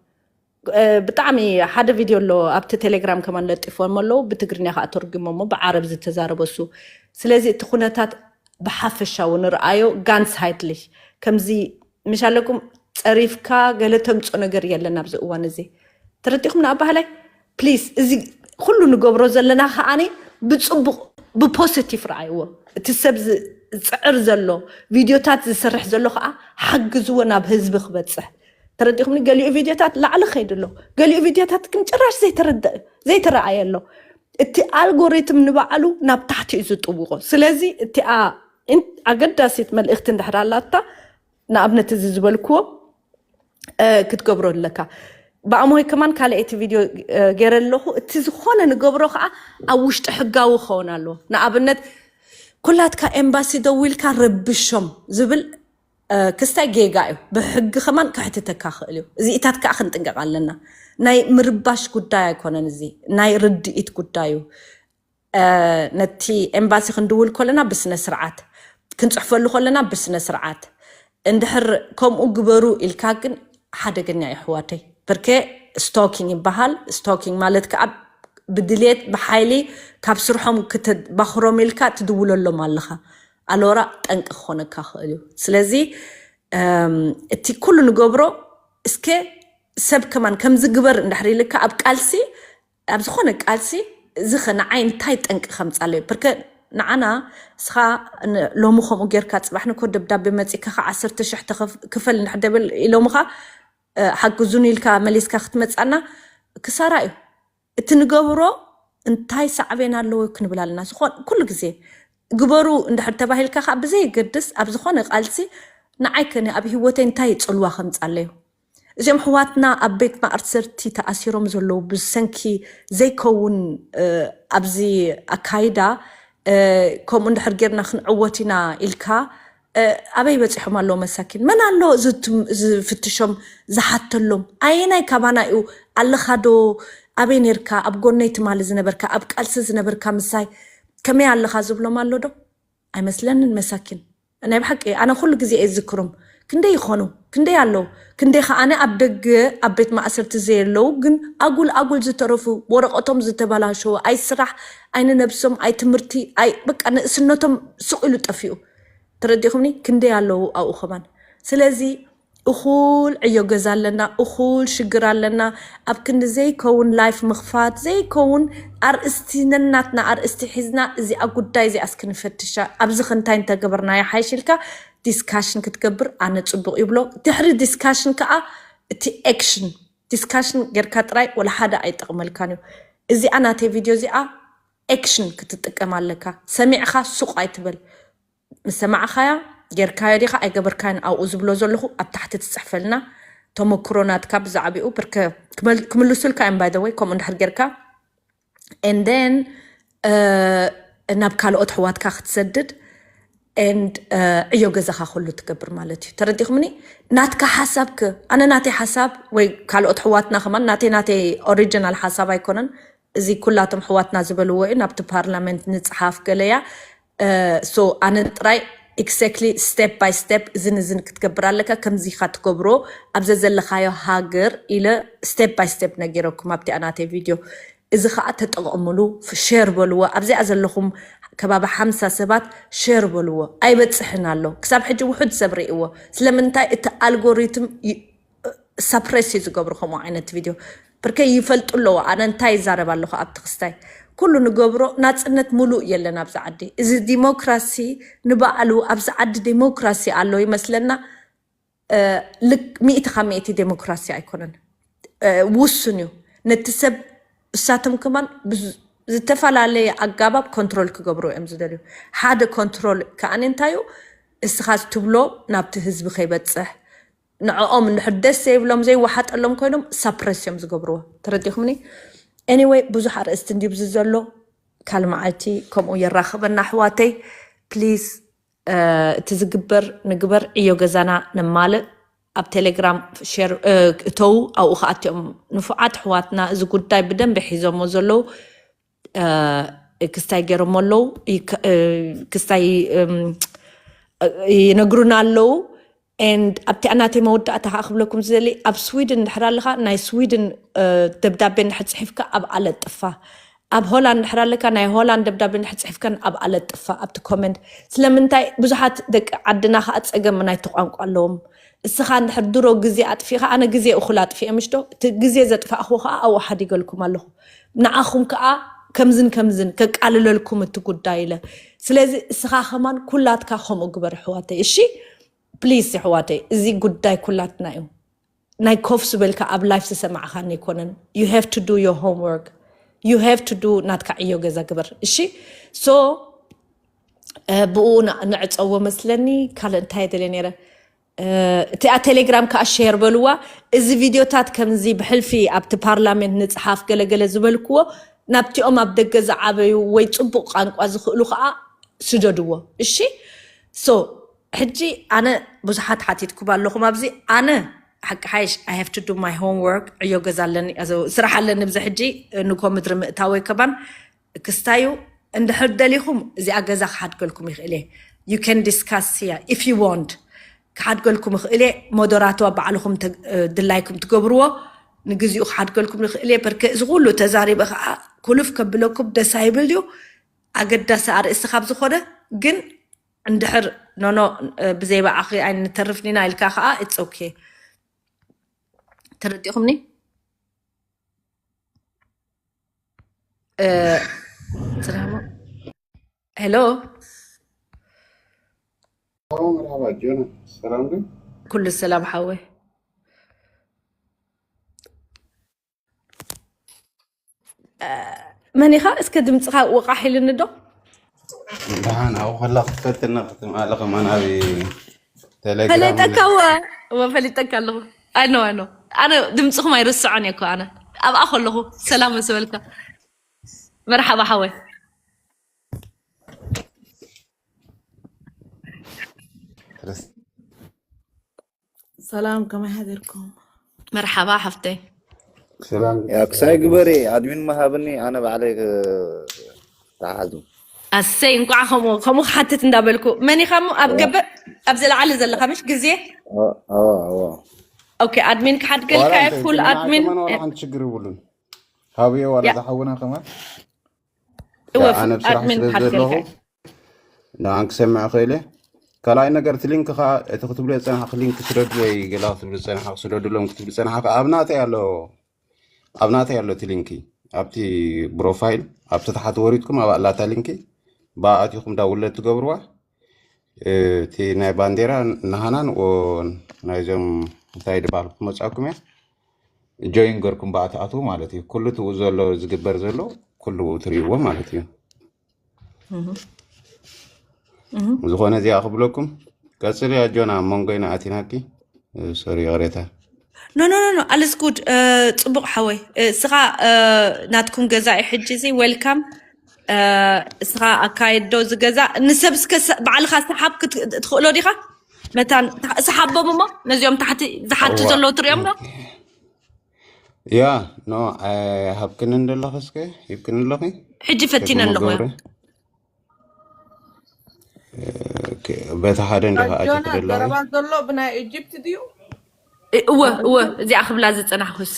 እ፣ ብጣዕሚ ሓደ ቪድዮ ኣሎ፣ ኣብቲ ቴሌግራም ከማን ለጢፎም ኣለዉ፣ ብትግርኛ ከዓ ተርጉሞሞ፣ ብዓረብ ዝተዛረበ እሱ። ስለዚ እቲ ኩነታት ብሓፈሻዊ ንርኣዮ፣ ጋንስ ሃይትሊሽ። ከምዚ ምሽ ኣለኩም፣ ጸሪፍካ ገለ ተምጾ ነገር የለን ኣብዚ እዋን እዚ። ተረዲእኩም ንኣባህላይ? ፕሊዝ፣ እዚ ኩሉ ንገብሮ ዘለና ከዓኒ ብጽቡቕ፣ ብፖዚቲቭ ረኣይዎ። እቲ ሰብ ዝ-፣ ዝጽዕር ዘሎ፣ ቪድዮታት ዝሰርሕ ዘሎ ከዓ ሓግዝዎ ናብ ህዝቢ ክበጽሕ። ተረዲእኩምኒ? ገሊኡ ቪድዮታት ላዕሊ ከይዱ ኣሎ፣ ገሊኡ ቪድዮታት ግን ጭራሽ ዘይተረደ-፣ ዘይተረኣየ ኣሎ። እቲ ኣልጎሪትም ንባዕሉ ናብ ታሕቲ እዩ ዝጥውቖ። ስለዚ እቲኣ ኢን-፣ ኣገዳሲት መልእኽቲ እንድሕር ኣላታ፣ ንኣብነት እዚ ዝበልክዎ፣ እ፣ ክትገብሮ ኣለካ። ብኣሞይ ከማን ካልኣይቲ ቪድዮ፣ እ፣ ገይረ ኣለኹ። እቲ ዝኾነ ንገብሮ ከዓ ኣብ ውሽጢ ሕጋዊ ክኸውን ኣለዎ። ንኣብነት፣ ኩላትካ ኤምባሲ ደዊልካ ረብሾም ዝብል፣ እ፣ ክስታይ ጌጋ እዩ። ብሕጊ ከማን ከሕትተካ ክእል እዩ። እዚኢታት ከዓ ክንጥንቀቕ ኣለና። ናይ ምርባሽ ጉዳይ ኣይኮነን፣ እዚ ናይ ርድኢት ጉዳይ እዩ። እ፣ ነቲ ኤምባሲ ክንድውል ከለና ብስነ ስርዓት፣ ክንጽሕፈሉ ከለና ብስነ ስርዓት። እንድሕር ከምኡ ግበሩ ኢልካ ግን ሓደገኛ እዩ ኣሕዋተይ። ብርኬ ስቶኪንግ ይበሃል። ስቶኪንግ ማለት ከዓ ብድልየት ብሓይሊ ካብ ስርሖም ክትባኽሮም ኢልካ ትድውለሎም ኣለኻ። ኣሎራ ጠንቂ ክኾነካ ክእል እዩ። ስለዚ፣ እም፣ እቲ ኩሉ ንገብሮ እስከ ሰብ ከማን ከምዚ ግበር እንድሕር ኢልካ ኣብ ቃልሲ፣ ኣብ ዝኾነ ቃልሲ እዚ ኸ ንዓይ እንታይ ጠንቂ ከምጻለዩ? ብርከ ንዓና እስኻ ን-፣ ሎሚ ከምኡ ጌርካ ጽባሕ ንኮ ደብዳቤ መጺካ ኸዓ ዓሰርተ ሽሕ ተኸፍ-፣ ክፈል እንድሕር ደብል ኢሎምኻ፣ እ፣ ሓግዙን ኢልካ መሊስካ ክትመጻና ክሳራ እዩ። እቲ ንገብሮ እንታይ ሳዕቤን ኣለዎ ክንብል ኣለና። ዝኾን-፣ ኩሉ ግዜ ግበሩ እንድሕር ተባሂልካ ኸዓ ብዘየገድስ ኣብ ዝኾነ ቃልሲ ንዓይ ከነ ኣብ ህይወተይ እንታይ ጽልዋ ከምጻለዩ? እዚኦም ኣሕዋትና ኣብ ቤት ማእሰርቲ ተኣሲሮም ዘለዉ ብሰንኪ ዘይከውን፣ እ፣ ኣብዚ ኣካይዳ፣ እ፣ ከምኡ እንድሕር ጌርና ክንዕወት ኢና ኢልካ፣ እ፣ ኣበይ በጺሖም ኣለዉ መሳኪን? መን ኣሎ ዝትም-፣ ዝፍትሾም፣ ዝሓተሎም? ኣየናይ ካባና እዩ ኣለኻ ዶ? ኣበይ ኔርካ? ኣብ ጎነይ ትማሊ ዝነበርካ፣ ኣብ ቃልሲ ዝነበርካ ምሳይ ከመይ ኣለኻ ዝብሎም ኣሎ ዶ? ኣይመስለንን መሳኪን። ናይ ብሓቂ ኣነ ኩሉ ግዜ እየ ዝዝክሮም። ክንደይ ይኾኑ? ክንደይ ኣለዉ? ክንደይ ከኣ ኣነ ኣብ ደገ ኣብ ቤት ማእሰርቲ ዘየለዉ ግን ኣጉል ኣጉል ዝተረፉ፣ ወረቐቶም ዝተበላሸወ፣ ኣይ ስራሕ፣ ኣይ ንነብሶም፣ ኣይ ትምህርቲ፣ ኣይ በቃ ንእስነቶም ሱቕ ኢሉ ጠፊኡ። ተረዲእኹምኒ? ክንደይ ኣለዉ ኣብኡ ከማን። ስለዚ እኹል ዕዮ ገዛ ኣለና፣ እኹል ሽግር ኣለና። ኣብ ክንዲ ዘይከውን ላይፍ ምኽፋት፣ ዘይከውን ኣርእስቲ ነናትና ኣርእስቲ ሒዝና እዚኣ ጉዳይ እዚኣስ ክንፈትሻ፣ ኣብዚ ክንታይ እንተገበርናዮ ሓይሽ ኢልካ ዲስካሽን ክትገብር ኣነ ጽቡቕ ይብሎ። ድሕሪ ዲስካሽን ከኣ እቲ ኤክሽን፣ ዲስካሽን ጌርካ ጥራይ ወላ ሓደ ኣይጠቕመልካን እዩ። እዚኣ ናተይ ቪድዮ እዚኣ ኤክሽን ክትጥቀም ኣለካ። ሰሚዕኻ ሱቕ ኣይትበል። ምስ ሰማዕኻያ፣ ጌርካዮ ዲኻ ኣይገበርካዮን ኣብኡ ዝብሎ ዘለኹ ኣብ ታሕቲ ትጽሕፈልና። ተመክሮ ናትካ ብዛዕባኡ ብርከ ክመል-፣ ክምልሱልካ እዮም፣ by the way፣ ከምኡ እንድሕር ጌርካ። And then፣ እ፣ ናብ ካልኦት ኣሕዋትካ ክትሰድድ and፣ እ፣ ዕዮ ገዛኻ ኩሉ ትገብር ማለት እዩ። ተረዲኹምኒ? ናትካ ሓሳብ ከ፣ ኣነ ናተይ ሓሳብ ወይ ካልኦት ኣሕዋትና ከማን ናተይ፣ ናተይ ኦሪጂናል ሓሳብ ኣይኮነን። እዚ ኩላቶም ኣሕዋትና ዝበልዎ እዩ፣ ናብቲ ፓርላመንት ንጽሓፍ ገለያ። እ፣ so ኣነ ጥራይ Exactly, step by step እዝን እዝን ክትገብር ኣለካ። ከምዚ ኢኻ ትገብሮ ኣብ ዘዘለኻዮ ሃገር ኢለ step by step ነጊረኩም ኣብቲ ኣናተይ ቪድዮ። እዚ ከዓ ተጠቐምሉ፣ ሸር በልዎ። ኣብዚኣ ዘለኹም ከባቢ ሓምሳ ሰባት ሸር በልዎ። ኣይበፅሕን ኣሎ፣ ክሳብ ሕጂ ውሑድ ሰብ ርእይዎ። ስለምንታይ? እቲ ኣልጎሪትም ሳፕሬስ እዩ ዝገብሩ ከምኡ ዓይነት ቪድዮ። ብርከ ይፈልጡ ኣለዎ ኣነ እንታይ ይዛረብ ኣለኹ ኣብቲ ክስታይ። ኩሉ ንገብሮ ናፅነት ሙሉእ የለን ኣብዚ ዓዲ። እዚ ዲሞክራሲ ንባዕሉ ኣብዚ ዓዲ ዲሞክራሲ ኣሎ ይመስለና። ልክ ሚእቲ ካብ ሚእቲ ዴሞክራሲ ኣይኮነን። ውሱን እዩ። ነቲ ሰብ እሳቶም ከማን ብዝ- ዝተፈላለየ ኣጋባብ ኮንትሮል ክገብሩ እዮም ዝደልዩ። ሓደ ኮንትሮል ከኣኒ እንታይ እዩ? እስኻ ትብሎ ናብቲ ህዝቢ ከይበፅሕ፣ ንዕኦም እንድሕር ደስ ዘይብሎም ዘይወሓጠሎም ኮይኖም ሳፕረስ እዮም ዝገብርዎ። ተረዲኹምኒ? Anyway፣ ብዙሕ ኣርእስቲ እንዲብዚ ዘሎ ካልመዓልቲ ከምኡ የራኽበና ኣሕዋተይ። ፕሊዝ እቲ ዝግበር ንግበር፣ ዕዮ ገዛና ነማልእ። ኣብ ቴሌግራም ሸር እተው፣ ኣብኡ ከኣትዮም ንፉዓት ኣሕዋትና እዚ ጉዳይ ብደንብ ሒዞሞ ዘለዉ። ክስታይ ገይሮሞ ኣለዉ፣ ክስታይ ይነግሩና ኣለዉ። And ኣብቲ ኣናተይ መወዳእታ ከዓ ክብለኩም ዝደሊ፣ ኣብ ስዊድን እንድሕር ኣለካ ናይ ስዊድን ደብዳቤ እንድሕር ፅሒፍካ ኣብኣ ለጥፋ። ኣብ ሆላንድ እንድሕር ኣለካ ናይ ሆላንድ ደብዳቤ እንድሕር ፅሒፍካ ኣብኣ ለጥፋ ኣብቲ ኮመንት። ስለምንታይ ብዙሓት ደቂ ዓድና ከዓ ፀገም ናይቲ ቋንቋ ኣለዎም። እስኻ እንድሕር ድሮ ግዜ ኣጥፊእካ፣ ኣነ ግዜ እኹል ኣጥፊኤ ምሽዶ፣ እቲ ግዜ ዘጥፋእኹ ከዓ ኣብኡ ሓዲገልኩም ኣለኹ። ንዓኹም ከዓ ከምዝን ከምዝን ከቃልለልኩም እቲ ጉዳይ ኢለ። ስለዚ እስኻ ከማን ኩላትካ ከምኡ ግበር ኣሕዋተይ፣ እሺ? ፕሊስ ኣሕዋተይ፣ እዚ ጉዳይ ኩላትና እዩ። ናይ ኮፍ ዝበልካ ኣብ ላይፍ ዝሰማዕኻኒ ኣይኮነን። You have to do your homework, you have to do ናትካ ዕዮ ገዛ ግበር፣ እሺ? So ብኡ ንዕፀዎ መስለኒ። ካልእ እንታይ ደለ ነይረ? እቲኣ ቴሌግራም ከዓ ሸር በልዋ። እዚ ቪድዮታት ከምዚ ብሕልፊ ኣብቲ ፓርላሜንት ንፅሓፍ ገለገለ ዝበልክዎ ናብቲኦም ኣብ ደገ ዝዓበዩ ወይ ፅቡቕ ቋንቋ ዝኽእሉ ከዓ ስደድዎ። እሺ? So ሕጂ ኣነ ብዙሓት ሓቲትኩም ኣለኹም ኣብዚ። ኣነ ሓቂ ሓይሽ I have to do my homework፣ ዕዮ ገዛ ኣለኒ፣ ስራሕ ኣለኒ ብዚ ሕጂ ንጎ ምድሪ ምእታወይ ከማን ክስታዩ። እንድሕር ደሊኹም እዚኣ ገዛ ክሓድገልኩም ይኽእል እየ። You can discuss here if you want። ክሓድገልኩም ይኽእል እየ። ሞደራተዋ ባዕልኹም ድላይኩም ትገብርዎ። ንግዚኡ ክሓድገልኩም ይኽእል እየ። በርከ እዚ ኩሉ ተዛሪበ ከዓ ኩልፍ ከብለኩም ደስ ኣይብል ድዩ? ኣገዳሲ ኣርእስቲ ካብ ዝኾነ ግን እንድሕር ኖኖ ብዘይ በዓኺ ኣይንተርፍን ኢና ኢልካ ከዓ it's okay። ተረዲኹምኒ? ሄሎ። መርሓባ ጆና፣ ሰላም ዶ? ኩሉ ሰላም ሓወይ። መን ኢኻ? እስከ ድምፅኻ ወቃሕ ኢልኒ ዶ? ደሓን ኣብኡ ከላ ክትፈልጥና ክትምኣለ ከማን ኣብ ቴሌግራም ፈለጠካ። እወ፣ እወ፣ ፈሊጠካ ኣለኹ። ኣኖ ኣኖ ኣነ ድምፅኹም ኣይርስዖን እየ እኮ። ኣነ ኣብኣ ከለኹ ሰላም ምስ በልካ። መርሓባ ሓወይ። ሰላም፣ ከመይ ሓደርኩም? መርሓባ ሓፍተይ። ሰላም ያ ክሳይ ግበሪ ኣድሚን መሃብኒ ኣነ ባዕለይ ተሓዙ። ኣሰይ፣ እንቋዕ ከምኡ ከምኡ ክሓትት እንዳበልኩ። መን ኢኻ እሞ ኣብ ገበ ኣብ ዝለዓለ ዘለኻ ምሽ ግዜ? ኣዎ ኣዎ። ኦኬ፣ ኣድሚን ክሓድገልካ እየ፣ ፉል ኣድሚን። ከማን ዋላ ሓንቲ ችግር ይብሉን። ሃብዮ ዋላ ያ። ዝሓውና ከማን እወ፣ ያ፣ ኣነ ብስራሕ ኣድሚን ስለ ክሓድገልካ ዘለኹ እየ። ንኣን ክሰምዕ ክእል እየ። ካልኣይ ነገር እቲ ሊንክ ከዓ እቲ ክትብሎ ዝፀናሕክ ሊንክ ስደድለይ ገላ ክትብል ዝፀናሕክ ስደድሎም ክትብል ዝፀናሕክ ኣብ ናተይ ኣሎ። ኣብ ናተይ ኣሎ እቲ ሊንኪ ኣብቲ ፕሮፋይል ኣብቲ ታሕቲ ወሪድኩም ኣብ ኣላታ ሊንኪ ብኣቲኹም ዳውንሎድ ትገብርዋ። እቲ ናይ ባንዴራ ናሃናን ናይዞም እንታይ ድባል ክመፃኩም እያ። ጆይን ገርኩም ብኣትኣትዉ ማለት እዩ። ኩሉ ትኡ ዘሎ ዝግበር ዘሎ ኩሉ ትርእይዎ ማለት እዩ። ዝኾነ እዚኣ ክብለኩም ቀፅሊ ኣጆና ኣብ መንጎይና ኣቲናኪ ሶሪ ይቕሬታ። ኖ ኖ ኖ ኖ፣ ኣለስ ጉድ። ጽቡቕ ሓወይ፣ እስኻ ናትኩም ገዛ እዩ ሕጂ እዚ ዌልካም። እስኻ ኣካየድ ዶ እዚ ገዛ ንሰብ እስከ ባዕልኻ ሰሓብ ትኽእሎ ዲኻ? መታን ሰሓቦም እሞ ነዚኦም ታሕቲ ዝሓቱ እዋ። ዘለዉ ትሪኦም ዶ? ያ ኖ ኣይሃብክንን ዘለኺ እስከ ሂብክን ኣለኺ ሕጂ ፈቲነ ኣለኹ። ገብረ በታ ሓደ እንዲኻ ኣጆና ኣጭፍርለኺ። ዘረባ ዘሎ ብናይ ኢጅፕት ድዩ? እወ እወ፣ እዚኣ ክብላ ዝጸናሕኩ ሲ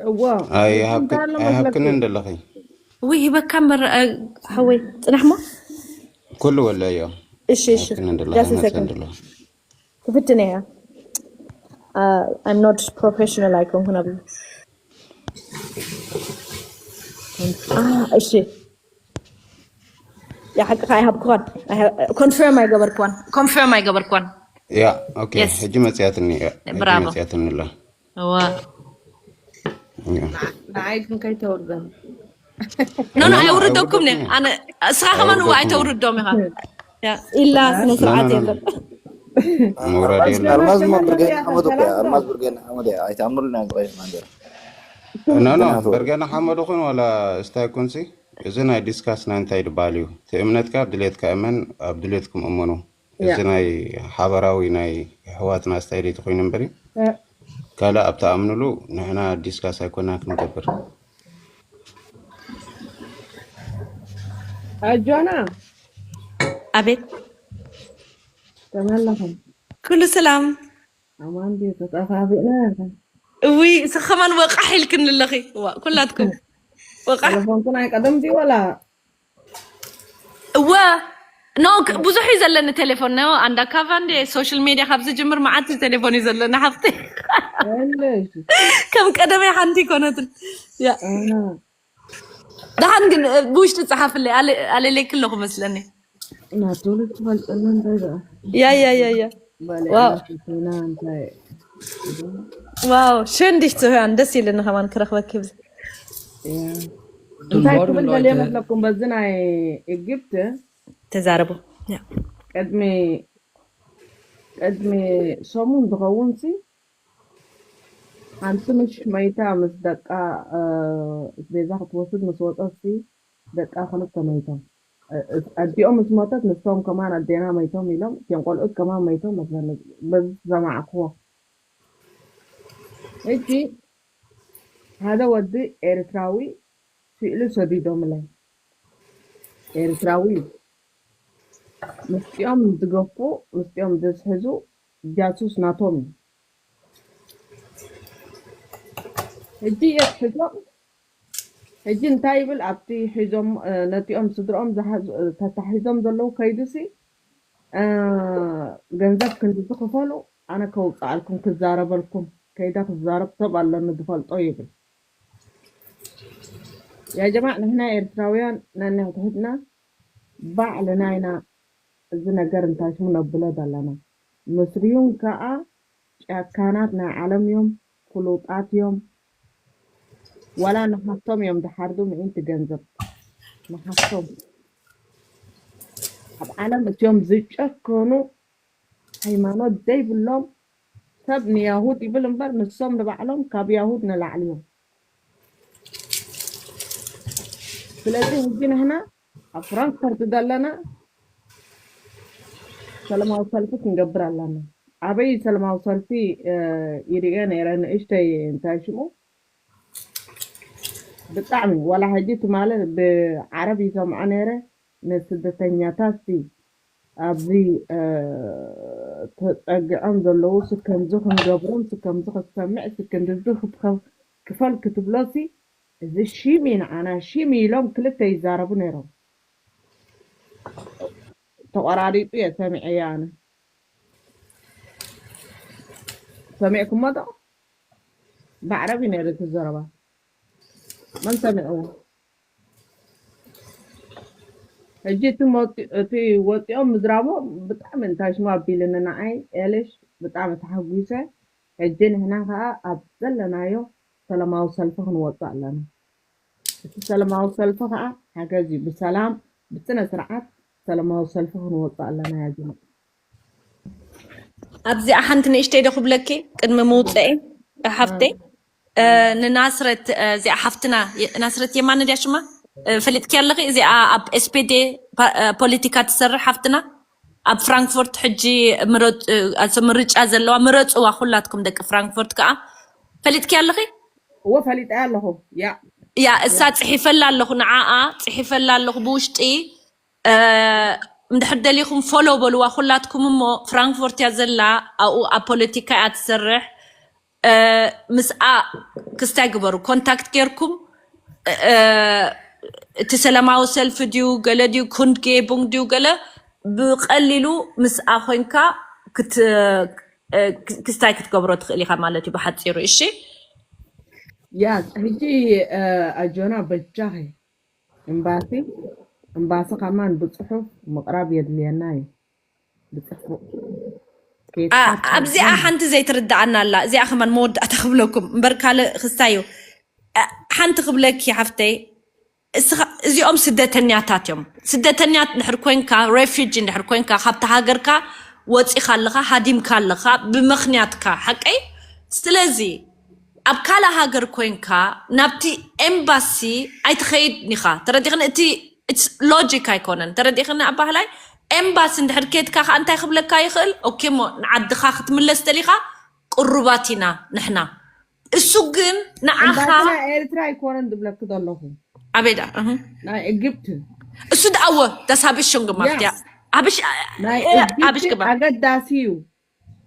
እዎ ኣይሃብክን እንታይ ኣሎ ኣይሃብክን መስለኩም? እንደለኺ። ውይ ሂበካ እምበር፣ እ፣ ሓወይ ጽናሕሞ። ኩሉ ወለዮ እሺ እሺ፣ ኣይሃብክን እንደለኺ just a መጽ second። እንደለኺ። ክፍትን እያ። Uh, I'm not professional ኣይኮንኩን ኣብ Ah, እሺ። የሓቅኻ ኣይሃብክዋን ኮንፈርም ኣይገበርክዋን ኮንፈርም ኣይገበርክዋን። ያ ኦኬ Yes. ሕጂ መጽያትኒ እያ። ሕጂ ብራቮ። መጽያትኒ ኣላ። እዋ ያ። ንዓይ ግን ከይተውርደን። ኖ ኖ ኖ፣ ኖ፣ ኣይውርደኩም ነ ኣይውርደኩም። ኣነ እስኻ ከማን እዋ ኣይተውርዶም ኢኻ። ያ ኢላ ስነ ኖ፣ ኖ፣ ስርዓት ኖ፣ ኖ። የለን። መውረድ የለን። ኣልማዝ እሞ ብርጌድ ንሓመዱ እኮ እያ። ኣልማዝ ብርጌድ ንሓመዱ እያ። ኣይትኣምሩልና እዮም ዝቐይሩ ማንጀር። ኖ ኖ ግን ኣቶ- በርገና ሓመዱ ኹን ዋላ እስታይ ኩንሲ እዚ ናይ ዲስካስ ናይ እንታይ ድበሃል እዩ? እቲ እምነትካ ኣብ ድሌትካ እመን፣ ኣብ ድሌትኩም እመኑ። እዚ ያ። ናይ ሓበራዊ ናይ ኣሕዋትና ኣስተያየት ኮይኑ እምበሪ እ- ካልእ ኣብ ተኣምኑሉ ንሕና ዲስካስ ኣይኮና ክንገብር። ኣጆና ኣቤት ከመለኹም ኩሉ ሰላም። ኣማን ድዩ? ተጠፋፊእና እውይ እስኻ ከማን ወቃሕ ኢልክን ኣለኺ። እዋ ኩላትኩም ወቃሕ ቴሌፎንኩ ናይ ቀደም ድዩ ወላ? እወ ኖ ክ- ብዙሕ እዩ ዘለኒ ቴሌፎን ኖ ኣንዳ ካቫ እንደ ሶሻል ሜድያ ካብ ዝጅምር መዓት ቴሌፎን እዩ ዘለኒ ሓፍቲ። ኣለሽ ከም ቀደመይ ሓንቲ ይኮነትን። ያ ኣና ደሓን ግን እ፣ ብውሽጢ ጸሓፍለይ ኣለ- ኣለለይክ ኣለኹ መስለኒ። ናቱ ልትፈልጠና እንታይ ደኣ ያ ያ ያ ያ ባለ ዋው። ኣናፍትና እንታይ ዋው ሽንዲሽ ጽህያን ደስ ይለኒ ከማን ክረኽበኪ ብዚ ያ። እንታይ ክብል ደልየ መስለኩም በዚ ናይ ኢግፕት ተዛረቡ። ያ ቅድሚ ቅድሚ ሰሙን ዝኸውን ሲ ሓንቲ ምሽ መይታ ምስ ደቃ እ፣ ቤዛ ክትወስድ ምስ ወፀት ሲ ደቃ ክልተ መይቶም። እ፣ እ፣ ኣዲኦም ምስ ሞተት ንሶም ከማን ኣዴና መይቶም ኢሎም እቲኦም ቆልዑት ከማን መይቶም መስለኒ በዚ ዝሰማዕክዎ። ሕጂ ሓደ ወዲ ኤርትራዊ ስእሊ ሰዲዶምለይ ኤርትራዊ እዩ። ምስጢኦም ዝገፉ ምስጢኦም ዝስሕዙ ጃሱስ ናቶም እዩ። ሕጂ የትሕዞም ሕጂ እንታይ ይብል ኣብቲ ሒዞም እ፣ ነቲኦም ስድርኦም ዝሓዙ- እ፣ ተታሒዞም ዘለዉ ከይዱሲ እ፣ ገንዘብ ክንዲ ዝኽፈሉ ኣነ ከውፅኣልኩም ክዛረበልኩም ከይደ ክዛረብ ሰብ ኣለኒ ዝፈልጦ ይብል። ያ ጀማዕ ንሕና ኤርትራውያን ነንሕድሕድና ባዕልና ኢና እዚ ነገር እንታይ ሽሙ ነብሎ ዘለና። ምስርዩን ከዓ ጨካናት ናይ ዓለም እዮም፣ ፍሉጣት እዮም። ዋላ ንሓፍቶም እዮም ዝሓርዱ ምዒንቲ ገንዘብ ንሓፍቶም ኣብ ዓለም እትዮም ዝጨከኑ ሃይማኖት ዘይብሎም ሰብ ንያሁድ ይብል እምበር ንሶም ንባዕሎም ካብ ያሁድ ንላዕሊ እዮም። ስለዚ ሕጂ ንሕና ኣብ ፍራንክፈርት ዘለና ሰላማዊ ሰልፊ ክንገብር ኣለና። ኣበይ ሰላማዊ ሰልፊ ይርእዮ ነይረ ንእሽተይ እንታይ ሽሙ ብጣዕሚ ዋላ ሕጂ ትማሊ ብዓረብ ይሰምዖ ነይረ ንስደተኛታት ሲ ኣብዚ ተፀጊዖም ዘለዉ ስከምዚ ክንገብሮም ስከምዚ ክትሰምዕ ስክንድዚ ክፈል ክትብሎ ሲ እዚ ሺም እዩ ንዓና ሺም እዩ ኢሎም ክልተ ይዛረቡ ነይሮም። ተቆራሪጡ እየ ሰሚዐዮ ኣነ። ሰሚዕኩሞ ዶ? ብዓረብ እዩ ነይሩ እቲ ዘረባ። መን ሰሚዕዎ? ሕጂ እቲ መፂ- እቲ ወፂኦም ምዝራቦም ብጣዕሚ እንታይ ሽሙ ኣቢልኒ ንዓይ ኤልሽ ብጣዕሚ ተሓጒሰ። ሕጂ ንሕና ከዓ ኣብ ዘለናዮ ሰላማዊ ሰልፊ ክንወፅእ ኣለና። እቲ ሰላማዊ ሰልፊ ከዓ ሓገዝ እዩ። ብሰላም ብስነ ስርዓት ሰላማዊ ሰልፊ ክንወፅእ ኣለና። ያጅማ ኣብዚኣ ሓንቲ ንእሽተይ ዶ ክብለኪ ቅድሚ ምውፅኤ ሓፍተይ እ፣ ንናስረት እ፣ እዚኣ ሓፍትና የ- ናስረት የማነ ድያ ሽማ እ፣ ፈሊጥኪ ኣለኺ እዚኣ ኣብ ኤስፔዴ ፓ- እ፣ ፖለቲካ ትሰርሕ ሓፍትና ኣብ ፍራንክፎርት ሕጂ ምረጥ- እ፣ ኣሰ- ምርጫ ዘለዋ ምረፅዋ ኩላትኩም ደቂ ፍራንክፎርት ከዓ ፈሊጥኪ ኣለኺ እዎ ፈሊጠ ኣለኹ። ያ ያ እሳ ፅሒፈላ ኣለኹ ንዓኣ ፅሒፈላ ኣለኹ ብውሽጢ እ፣ እንድሕር ደሊኹም ፎሎ በልዋ ኩላትኩም። እሞ ፍራንክፎርት እያ ዘላ፣ ኣብኡ ኣብ ፖለቲካ እያ ትሰርሕ። እ፣ ምስኣ ክስታይ ግበሩ፣ ኮንታክት ጌርኩም፣ እ፣ እቲ ሰላማዊ ሰልፊ ድዩ ገለ ድዩ ኩንድጌ ቡንግ ድዩ ገለ ብቀሊሉ ምስኣ ኮይንካ ክት-፣ እ፣ ክስታይ ክትገብሮ ትኽእል ኢኻ ማለት እዩ ብሓፂሩ። እሺ። ያ ሕጂ ኣጆና በጃኺ እምባሲ እምባሲ ከማን ብፅሑፍ ምቕራብ የድልየና እዩ። ብፅሑፍ ኣብዚኣ ሓንቲ ዘይትርድኣና ኣላ። እዚኣ ከማን መወዳእታ ክብለኩም እምበር ካልእ ክስታይ እዩ። ሓንቲ ክብለኪ ሓፍተይ፣ እዚኦም ስደተኛታት እዮም። ስደተኛ እንድሕር ኮይንካ፣ ሬፊጂ እንድሕር ኮይንካ፣ ካብቲ ሃገርካ ወፂኻ ኣለኻ፣ ሃዲምካ ኣለኻ ብመኽንያትካ፣ ሓቀይ። ስለዚ ኣብ ካልእ ሃገር ኮይንካ ናብቲ ኤምባሲ ኣይትኸይድ ኢኻ። ተረዲኽኒ? እቲ ሎጂክ ኣይኮነን። ተረዲኽኒ? ኣባህላይ ኤምባሲ እንድሕር ኬድካ ከዓ እንታይ ክብለካ ይኽእል? ኦኬ፣ እሞ ንዓድኻ ክትምለስ ደሊኻ ቅሩባት ኢና ንሕና። እሱ ግን ንዓኻ ኤምባሲ ናይ ኤርትራ ኣይኮነን ዝብለኪ ዘለኹ። ኣበይ ደኣ? እህ። ናይ እግብቲ። እሱ ደኣወ ተሳብሽ ሽንግ ማፍትያ። Yes። ኣብሽ ናይ እ፣ እግብቲ ኣብሽ ግባ። ኣገዳሲ እዩ።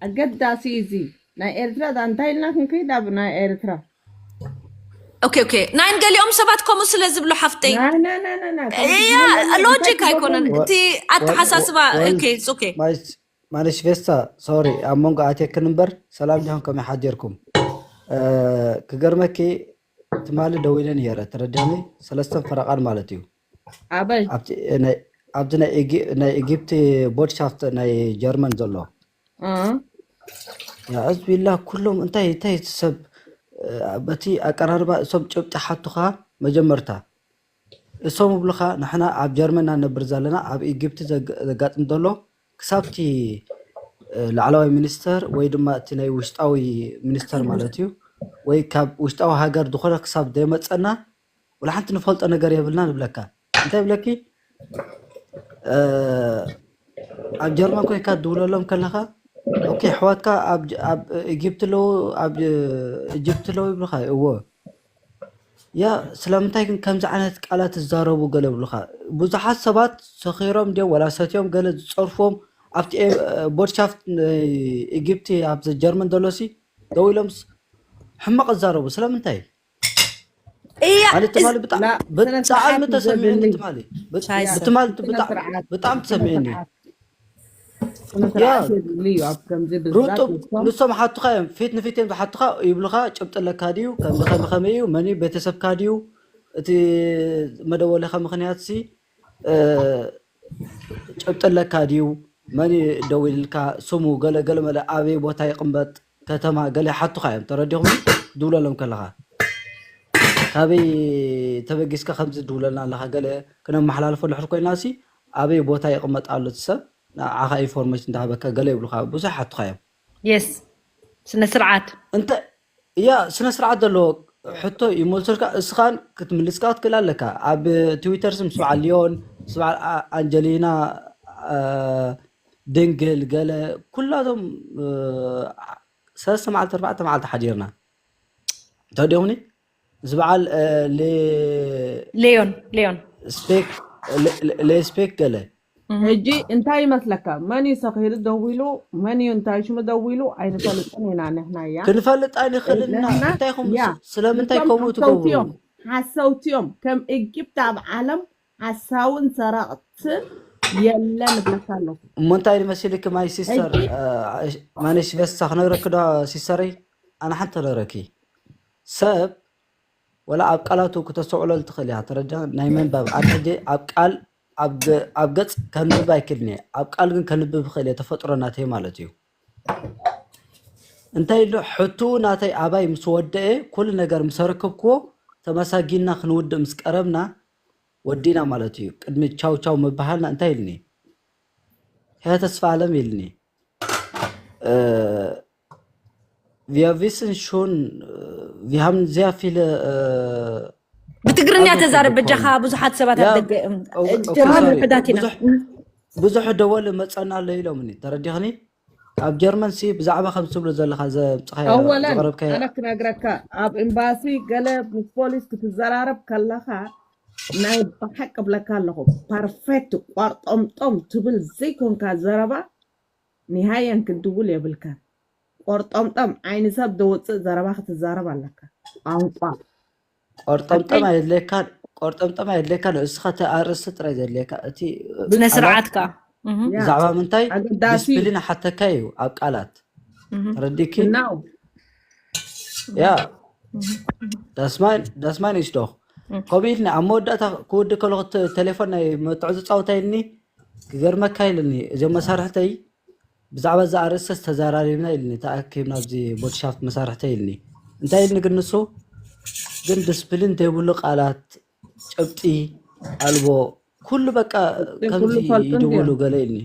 ኣገዳሲ እዚ ናይ ኤርትራ ዳ እንታይ ኢልና ክንከይድ ኣብ ናይ ኤርትራ። ኦኬ ኦኬ። ናይ ገሊኦም ሰባት ከምኡ ስለ ዝብሉ ሓፍተይ ናይ ናይ ናይ ናይ ናይ ከምዚ እያ ዝበለ ሎጂክ እንታይ ኣይኮነን። ትገብሩ? እቲ ኣተሓሳስባ ወ- ኦኬ it's okay። ማይስ- ማኒሽፌስታ ሶሪ ኣብ መንጎ ኣቴክን እምበር ሰላም ዲኹም ከመይ ሓዲርኩም? እ፣ ክገርመኪ ትማሊ ደዊለ ነይረ ተረዲኒ ሰለስተን ፈረቓን ማለት እዩ። ኣበይ ኣብቲ ናይ ኣብቲ ናይ ኢጊ- ናይ ኢጊፕት ቦድሻፍት ናይ ጀርመን ዘሎ እ? ያዕዝ ቢላ ኩሎም እንታይ እንታይ እቲ ሰብ እ፣ በቲ ኣቀራርባ እሶም ጭብጢ ሓቱኻ መጀመርታ እሶም ይብሉኻ ንሕና ኣብ ጀርመን ኢና ነብር ዘለና ኣብ ኢጊፕት ዘግ- ዘጋጥም ዘሎ ክሳብቲ እ፣ ላዕለዋይ ሚኒስተር ወይ ድማ እቲ ናይ ውሽጣዊ ሚኒስተር ማለት እዩ ወይ ካብ ውሽጣዊ ሃገር ዝኾነ ክሳብ ዘይመፀና ወላ ሓንቲ ንፈልጦ ነገር የብልና ንብለካ እንታይ ይብለኪ እ፣ ኣብ ጀርመን ኮይንካ ትድውለሎም ከለኻ ኦኬ ኣሕዋትካ ኣብ ጀ- ኣብ ኢጅፕት ኣለዉ ኣብ እ፣ ኢጅፕት ኣለዉ ይብሉኻ እዎ ያ ስለምንታይ ግን ከምዚ ዓይነት ቃላት ትዛረቡ ገለ ይብሉኻ ብዙሓት ሰባት ሰኺሮም ድዮም ወላ ሰትዮም ገለ ዝፀርፎም ኣብቲ ኤ- ቦድሻፍት እ፣ ኢጅፕት ኣብ ጀርመን ዘሎሲ ደው ኢሎምስ ሕማቕ ዝዛረቡ ስለምንታይ እያ ማለት ትማሊ ብጣ- ላ- ብጣዕሚ ስነ-ስርዓት ተሰሚዑኒ ዘድሊ። ትማሊ ብጣ- ሻይሰ። ብትማሊ ብጣ- ስነ-ስርዓት። ብጣዕሚ ተሰሚዑኒ ስነ-ስርዓት ያ የድሊ እዩ ኣብ ከምዚ ብዛት ሩጡብ ንሶም ንሶም ሓቱኻ እዮም ፊት ንፊት እዮም ዝሓቱኻ ይብሉኻ ጭብጢ ኣለካ ድዩ ከምዚ ከመ ከመይ እዩ መን እዩ ቤተሰብካ ድዩ እቲ መደወሊኻ ምኽንያት ሲ እ፣ ጭብጢ ኣለካ ድዩ መን እዩ ደዊልልካ ስሙ ገለ ገለ መለ ኣበይ ቦታ ይቕመጥ ከተማ ገለ ይሓቱኻ እዮም ተረዲኹም ድውለሎም ከለኻ ካበይ ተበጊስካ ከምዚ ድውለልና ኣለኻ ገለ ክነመሓላልፎ ድሕር ኮይና ሲ ኣበይ ቦታ ይቕመጥ ኣሎ እቲ ሰብ ንዓኻ ኢንፎርሜሽን እንዳሃበካ ገለ ይብሉኻ ብዙሕ ሓቱኻ እዮም የስ ስነ ስርዓት እንተ እያ ስነ ስርዓት ዘለዎ ሕቶ ይመልሰልካ እስኻን ክትምልስካ ክትክእል ኣለካ ኣብ ትዊተር ስም ስብዓ ሊዮን ስብዓ ኣ- ኣንጀሊና እ፣ ድንግል ገለ ኩላቶም እ፣ ሰለስተ መዓልቲ ኣርባዕተ መዓልቲ ሓዲርና እንተዲኦምኒ እዚ በዓል እ፣ ሌ- ሌዮን ሌዮን ስፔክ ሌ- ሌ- ሌስፔክ ገለ ሕጂ እንታይ ይመስለካ መን እዩ ሰኺሩ ደዊሉ መን እዩ እንታይ ሽሙ ደዊሉ ኣይንፈልጥን ኢና ንሕና እያ ክንፈልጥ ኣይንኽእልን ኢና ንሕና እንታይ ኹም ያ ስለምንታይ ንሶም ከምኡ ትገብሩ ሓሰውቲ እዮም ሓሰውቲ እዮም ከም ኢጅፕት ኣብ ዓለም ሓሳውን ሰረቕትን የለን እብለካ ኣለኹ እሞ እንታይ ንመሲልክ ማይ ሲስተር ሕጂ ማነሽ ቨስታ ክነግረክ ዶ ሲስተረይ ኣነ ሓንቲ ክነግረኪ ሰብ ወላ ኣብ ቃላቱ ክተስተውዕለሉ ትኽእል እያ ተረዳ ናይ መንባብ ኣነ ሕጂ ኣብ ቃል ኣብ ገ- ኣብ ገጽ ከንብብ ኣይክእልን እየ ኣብ ቃል ግን ከንብብ ይኽእል እየ ተፈጥሮ ናተይ ማለት እዩ እንታይ ኢሉ ሕቱ ናተይ ኣባይ ምስ ወደአ ኩሉ ነገር ምስ ኣረከብክዎ ተመሳጊና ክንውድእ ምስ ቀረብና ወዲና ማለት እዩ ቅድሚ ቻው ቻው ምበሃልና እንታይ ኢልኒ ሄ ተስፋ ኣለም ኢልኒ እ፣ wir wissen schon, äh, wir haben sehr viele äh, ብትግርኛ ኣዞ ተዛረብ ክብል በጃኻ ከሆነ ብዙሓት ሰባት ያ ኣብ ደገ ኦ- ኦኬ ጀርመን ሶሪ ውሕዳት ኢና ብዙሕ ብዙሕ ደወል መፀና ኣሎ ኢሎምኒ ተረዲኽኒ ኣብ ጀርመን ሲ ብዛዕባ ከም ትብሎ ዘለኻ ዘምፅኻዮ ኣወለን ዘቕረብካዮ ኣነ ክነግረካ ኣብ ኤምባሲ ገለ ምስ ፖሊስ ክትዘራረብ ከለኻ ናይ ብሓቂ ብለካ ኣለኹ። ፐርፌክት ቆርጦምጦም ትብል ዘይኮንካ ዘረባ ንሃየን ክድውል የብልካን። ቆርጦምጦም ዓይኒ ሰብ ደወፅእ ዘረባ ክትዛረብ ኣለካ። ቋንቋ ቆርጠምጠም ኣየድለየካን። ቆርጠምጠም ኣየድለየካን። እስኻ እቲ ኣርእስቲ ጥራይ ዘድለየካ። እቲ ስነ ስርዓትካ ብዛዕባ ምንታይ ዲስፕሊን ሓተካ እዩ ኣብ ቃላት ተረዲኪ። ያ ዳስማይ ንስዶክ ከምኡ ኢልኒ ኣብ መወዳእታ ክውዲ ከለኩ ቴሌፎን ናይ መትዖ ዝፃወታ ኢልኒ። ክገርመካ ኢልኒ እዚኦም መሳርሕተይ ብዛዕባ እዚ ኣርእስቲ ተዘራሪብና ኢልኒ ተኣኪብና ኣብዚ ቦድሻፍት መሳርሕተይ ኢልኒ። እንታይ ኢልኒ ግን ንሱ ግን ዲስፕሊን ዘይብሉ ቃላት ጭብጢ ኣልቦ ኩሉ በቃ ከምዚ ይድውሉ ገለ ኢልኒ።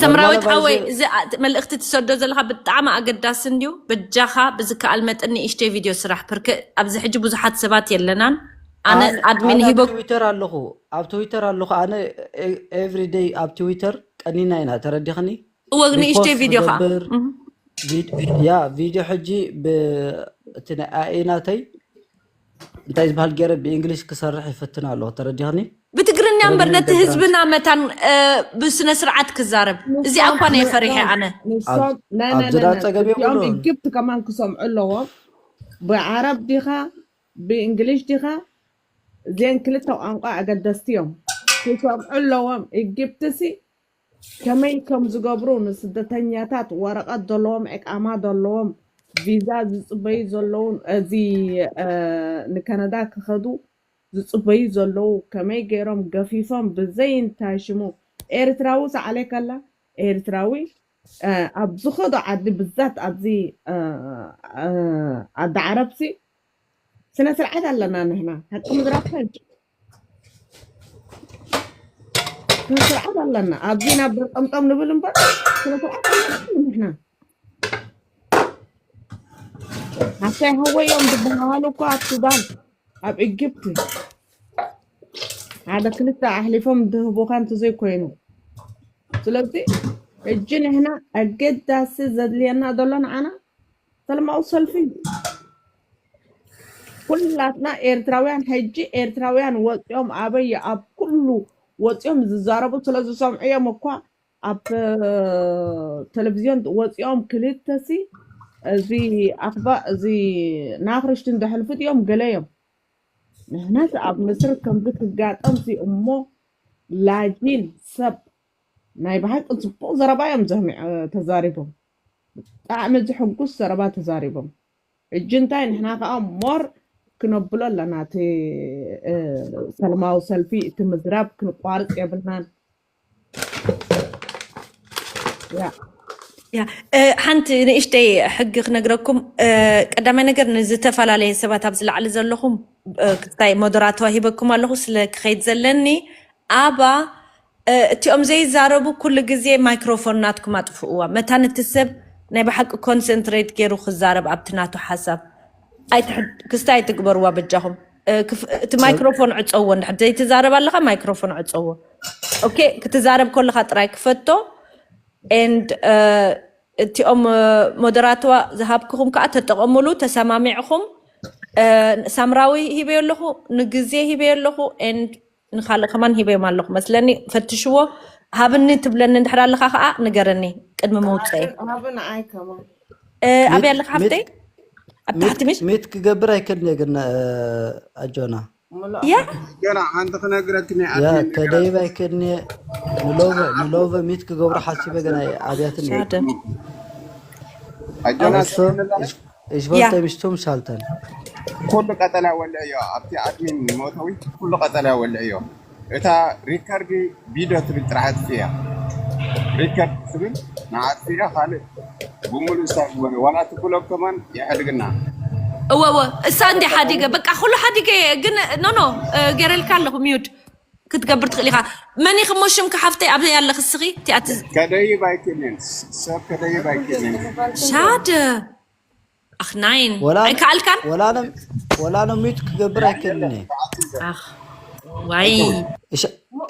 ሰምራዊት ሓወይ እዚ መልእክቲ ትሰዶ ዘለካ ብጣዕሚ ኣገዳሲ እንድዩ። በጃካ ብዝከኣል መጠን ንእሽተይ ቪድዮ ስራሕ ፕርክ ኣብዚ ሕጂ ብዙሓት ሰባት የለናን። ኣነ ኣድሚን ሂቦ ትዊተር ኣለኹ ኣብ ትዊተር ኣለኹ ኣነ ኤቭሪ ደይ ኣብ ትዊተር ቀኒና ኢና ተረዲኽኒ። እወ ንእሽተይ ቪድዮ ካ ያ ቪድዮ ሕጂ ብእቲ ናይ ኣኤ ናተይ እንታይ ዝበሃል ገይረ ብእንግሊሽ ክሰርሕ ይፈትን ኣለኹ ተረዲኽኒ። ብትግርኛ እምበር ነቲ ህዝብና መታን ብስነ ስርዓት ክዛረብ እዚኣ እኳ ነየ ፈሪሐ ኣነ። ኣብዝዳ ፀገም የብሉን። ግብቲ ከማን ክሰምዑ ኣለዎም። ብዓረብ ዲኻ ብእንግሊሽ ዲኻ እዚአን ክልተ ቋንቋ ኣገደስቲ እዮም። ክሰምዑ ኣለዎም። ኢግብትሲ ከመይ ከም ዝገብሩ ንስደተኛታት ወረቐት ዘለዎም ዕቃማ ዘለዎም ቪዛ ዝፅበዩ ዘለውን እዚ ንካናዳ ክኸዱ ዝፅበዩ ዘለዉ ከመይ ገይሮም ገፊፎም ብዘይ እንታይ ሽሙ ኤርትራዊ ሰዓለይ ከላ ኤርትራዊ ኣብ ዝኸዶ ዓዲ ብዛት ኣብዚ ዓዲ ዓረብሲ ስነ ስርዓት ኣለና ንሕና ሓቂ ምዝራብ ከንጭ ስነ ስርዓት ኣለና ኣብዚ ናብ በርጠምጠም ንብል እምበር ስነ ስርዓት ኣለና ንሕና ሓፍታይ ሃወዮም ዝበሃሉ እኮ ኣብ ሱዳን ኣብ ኢጅፕት ሓደ ክልተ ኣሕሊፎም ዝህቡኻ እንተዘይኮይኑ ስለዚ ሕጂ ንሕና ኣገዳሲ ዘድልየና ዘሎ ንዓና ሰላማዊ ሰልፊ ኩላትና ኤርትራውያን ሕጂ ኤርትራውያን ወፂኦም ኣበይ ኣብ ኩሉ ወፂኦም ዝዛረቡ ስለዝሰምዑ እዮም እኳ ኣብ ቴሌቪዝዮን ወፂኦም ክልተሲ እዚ ኣኽባ እዚ ናኽርሽትን ዘሕልፉ እዮም ገለ እዮም ንሕናስ ኣብ ምስር ከምዚ ክጋጠምሲ እሞ ላጂን ሰብ ናይ ብሓቂ ፅቡቅ ዘረባ እዮም ተዛሪቦም ብጣዕሚ ዝሕጉስ ዘረባ ተዛሪቦም ሕጂ እንታይ ንሕና ከዓ ሞር ክነብሎ ኣለና እቲ ሰላማዊ ሰልፊ እቲ ምዝራብ ክንቋርፅ የብልናን ሓንቲ ንእሽተይ ሕጊ ክነግረኩም ቀዳማይ ነገር ንዝተፈላለየ ሰባት ኣብዚ ላዕሊ ዘለኹም ክስታይ ሞደራተዋ ሂበኩም ኣለኹ ስለ ክኸይድ ዘለኒ ኣባ እቲኦም ዘይዛረቡ ኩሉ ግዜ ማይክሮፎን ናትኩም ኣጥፍእዋ መታን እቲ ሰብ ናይ ብሓቂ ኮንሰንትሬት ገይሩ ክዛረብ ኣብቲ ናቱ ሓሳብ ክስታይ ኣይትግበርዋ በጃኹም እቲ ማይክሮፎን ዕፀዎ እንድሕር ዘይትዛረብ ኣለካ ማይክሮፎን ዕፀዎ ኦኬ ክትዛረብ ከለካ ጥራይ ክፈቶ and እቲኦም ሞደራትዋ ዝሃብክኹም ከዓ ተጠቐሙሉ ተሰማሚዕኹም ሳምራዊ ሂበዮ ኣለኹ ንግዜ ሂበዮ ኣለኹ and ንካልእ ከማን ሂበዮም ኣለኹ መስለኒ ፈትሽዎ ሃብኒ ትብለኒ እንድሕር ኣለካ ከዓ ንገረኒ ቅድሚ ምውፀኢ ሃብን ኣይ ከማን ኣበይ ኣለካ ሓፍተይ ኣብ ታሕቲ ምሽ ሚት ክገብር ኣይክእልን እየ ግን ኣጆና ያ ገና ሓንቲ ክነግረኪ ናይ ያ ከደይብ ኣይክእልን እየ ንሎቨ ንሎቨ ሚት ክገብሩ ሓሲበ ገና ኣብያትን እየ ሻደ ኣጆና እሱ እሽበልተ ምሽቱም ሻልተን ኩሉ ቀጠልያ ወልዕዮ ኣብቲ ኣድሚን መእተዊ ኩሉ ቀጠልያ ወልዕዮ እታ ሪከርድ ቪድዮ ትብል ጥራሕ ኣጥፍእያ ሪከርድ ትብል ንዓጥፍእያ ካልእ ብምሉእ ስታፍ ዝበለ ዋላ እቲ ብሎግ ከማን የሕድግና እወ እወ እሳ እንዲ ሓዲገ በቃ ኩሉ ሓዲገ ግን ኖኖ ገረልካ ኣለኹ ሚዩድ ክትገብር ትኽእል ኢኻ መን ኢኺ እሞ ሽምካ ሓፍተይ ኣብ ያለኽ እስኺ እቲኣቲ ከደይብ ኣይክእልን ሰብ ከደይብ ኣይክእልን ሻደ ኣኽናይን ወላ- ኣይከኣልካን ወላነ ወላነ ሚት ክገብር ኣይክእልን እየ ኣኽ ዋይ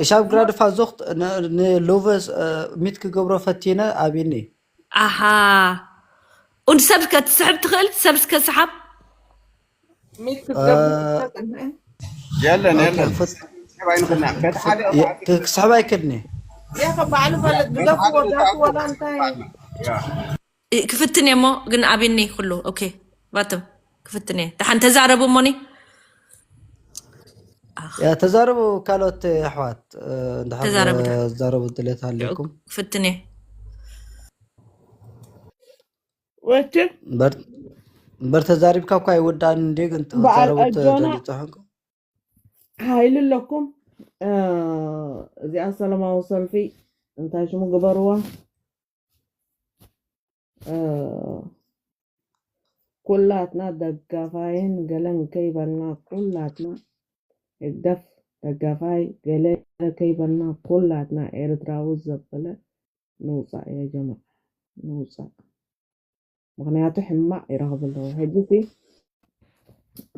እሻብ ግራድፋ ዞኽት ንሎቨ ሚት ክገብሮ ፈቲነ ኣብኒ ኣሃ und ሰብ ከ ትስሕብ ትኽእል ሰብ እስከ ሰሓብ ሚት ክትገብር ትኽእል የለን የለን። ክስሕብ ኣይክእልን እየ። ክፍትን እየ እሞ ግን ኣብኒ ኩሉ ኦኬ ባቶም ክፍትን እየ። ደሓን ተዛረቡ እሞኒ ያ ተዛረቡ ካልኦት ኣሕዋት እንድሕር ተዛረቡ ድሌት ኣለኩም ክፍትን እየ። ወትም እምበር ተዛሪብካ እኳ ይውዳእን እንዲ ግን በዓል ተዛረቡ ኣጆና ተጸሕንኩም ሓይሊ ኣለኩም። እዚኣ ሰላማዊ ሰልፊ እንታይ ሽሙ ግበርዋ። ኩላትና ደጋፋይን ገለን ከይበልና ኩላትና ህግደፍ ደጋፋይ ገለ ከይበልና ኩላትና ኤርትራዊ ዘበለ ንውፃእ ያ ጀማዓ ንውፃእ። ምኽንያቱ ሕማቕ ይረኽብ ኣለዎ። ሕጂ ሲ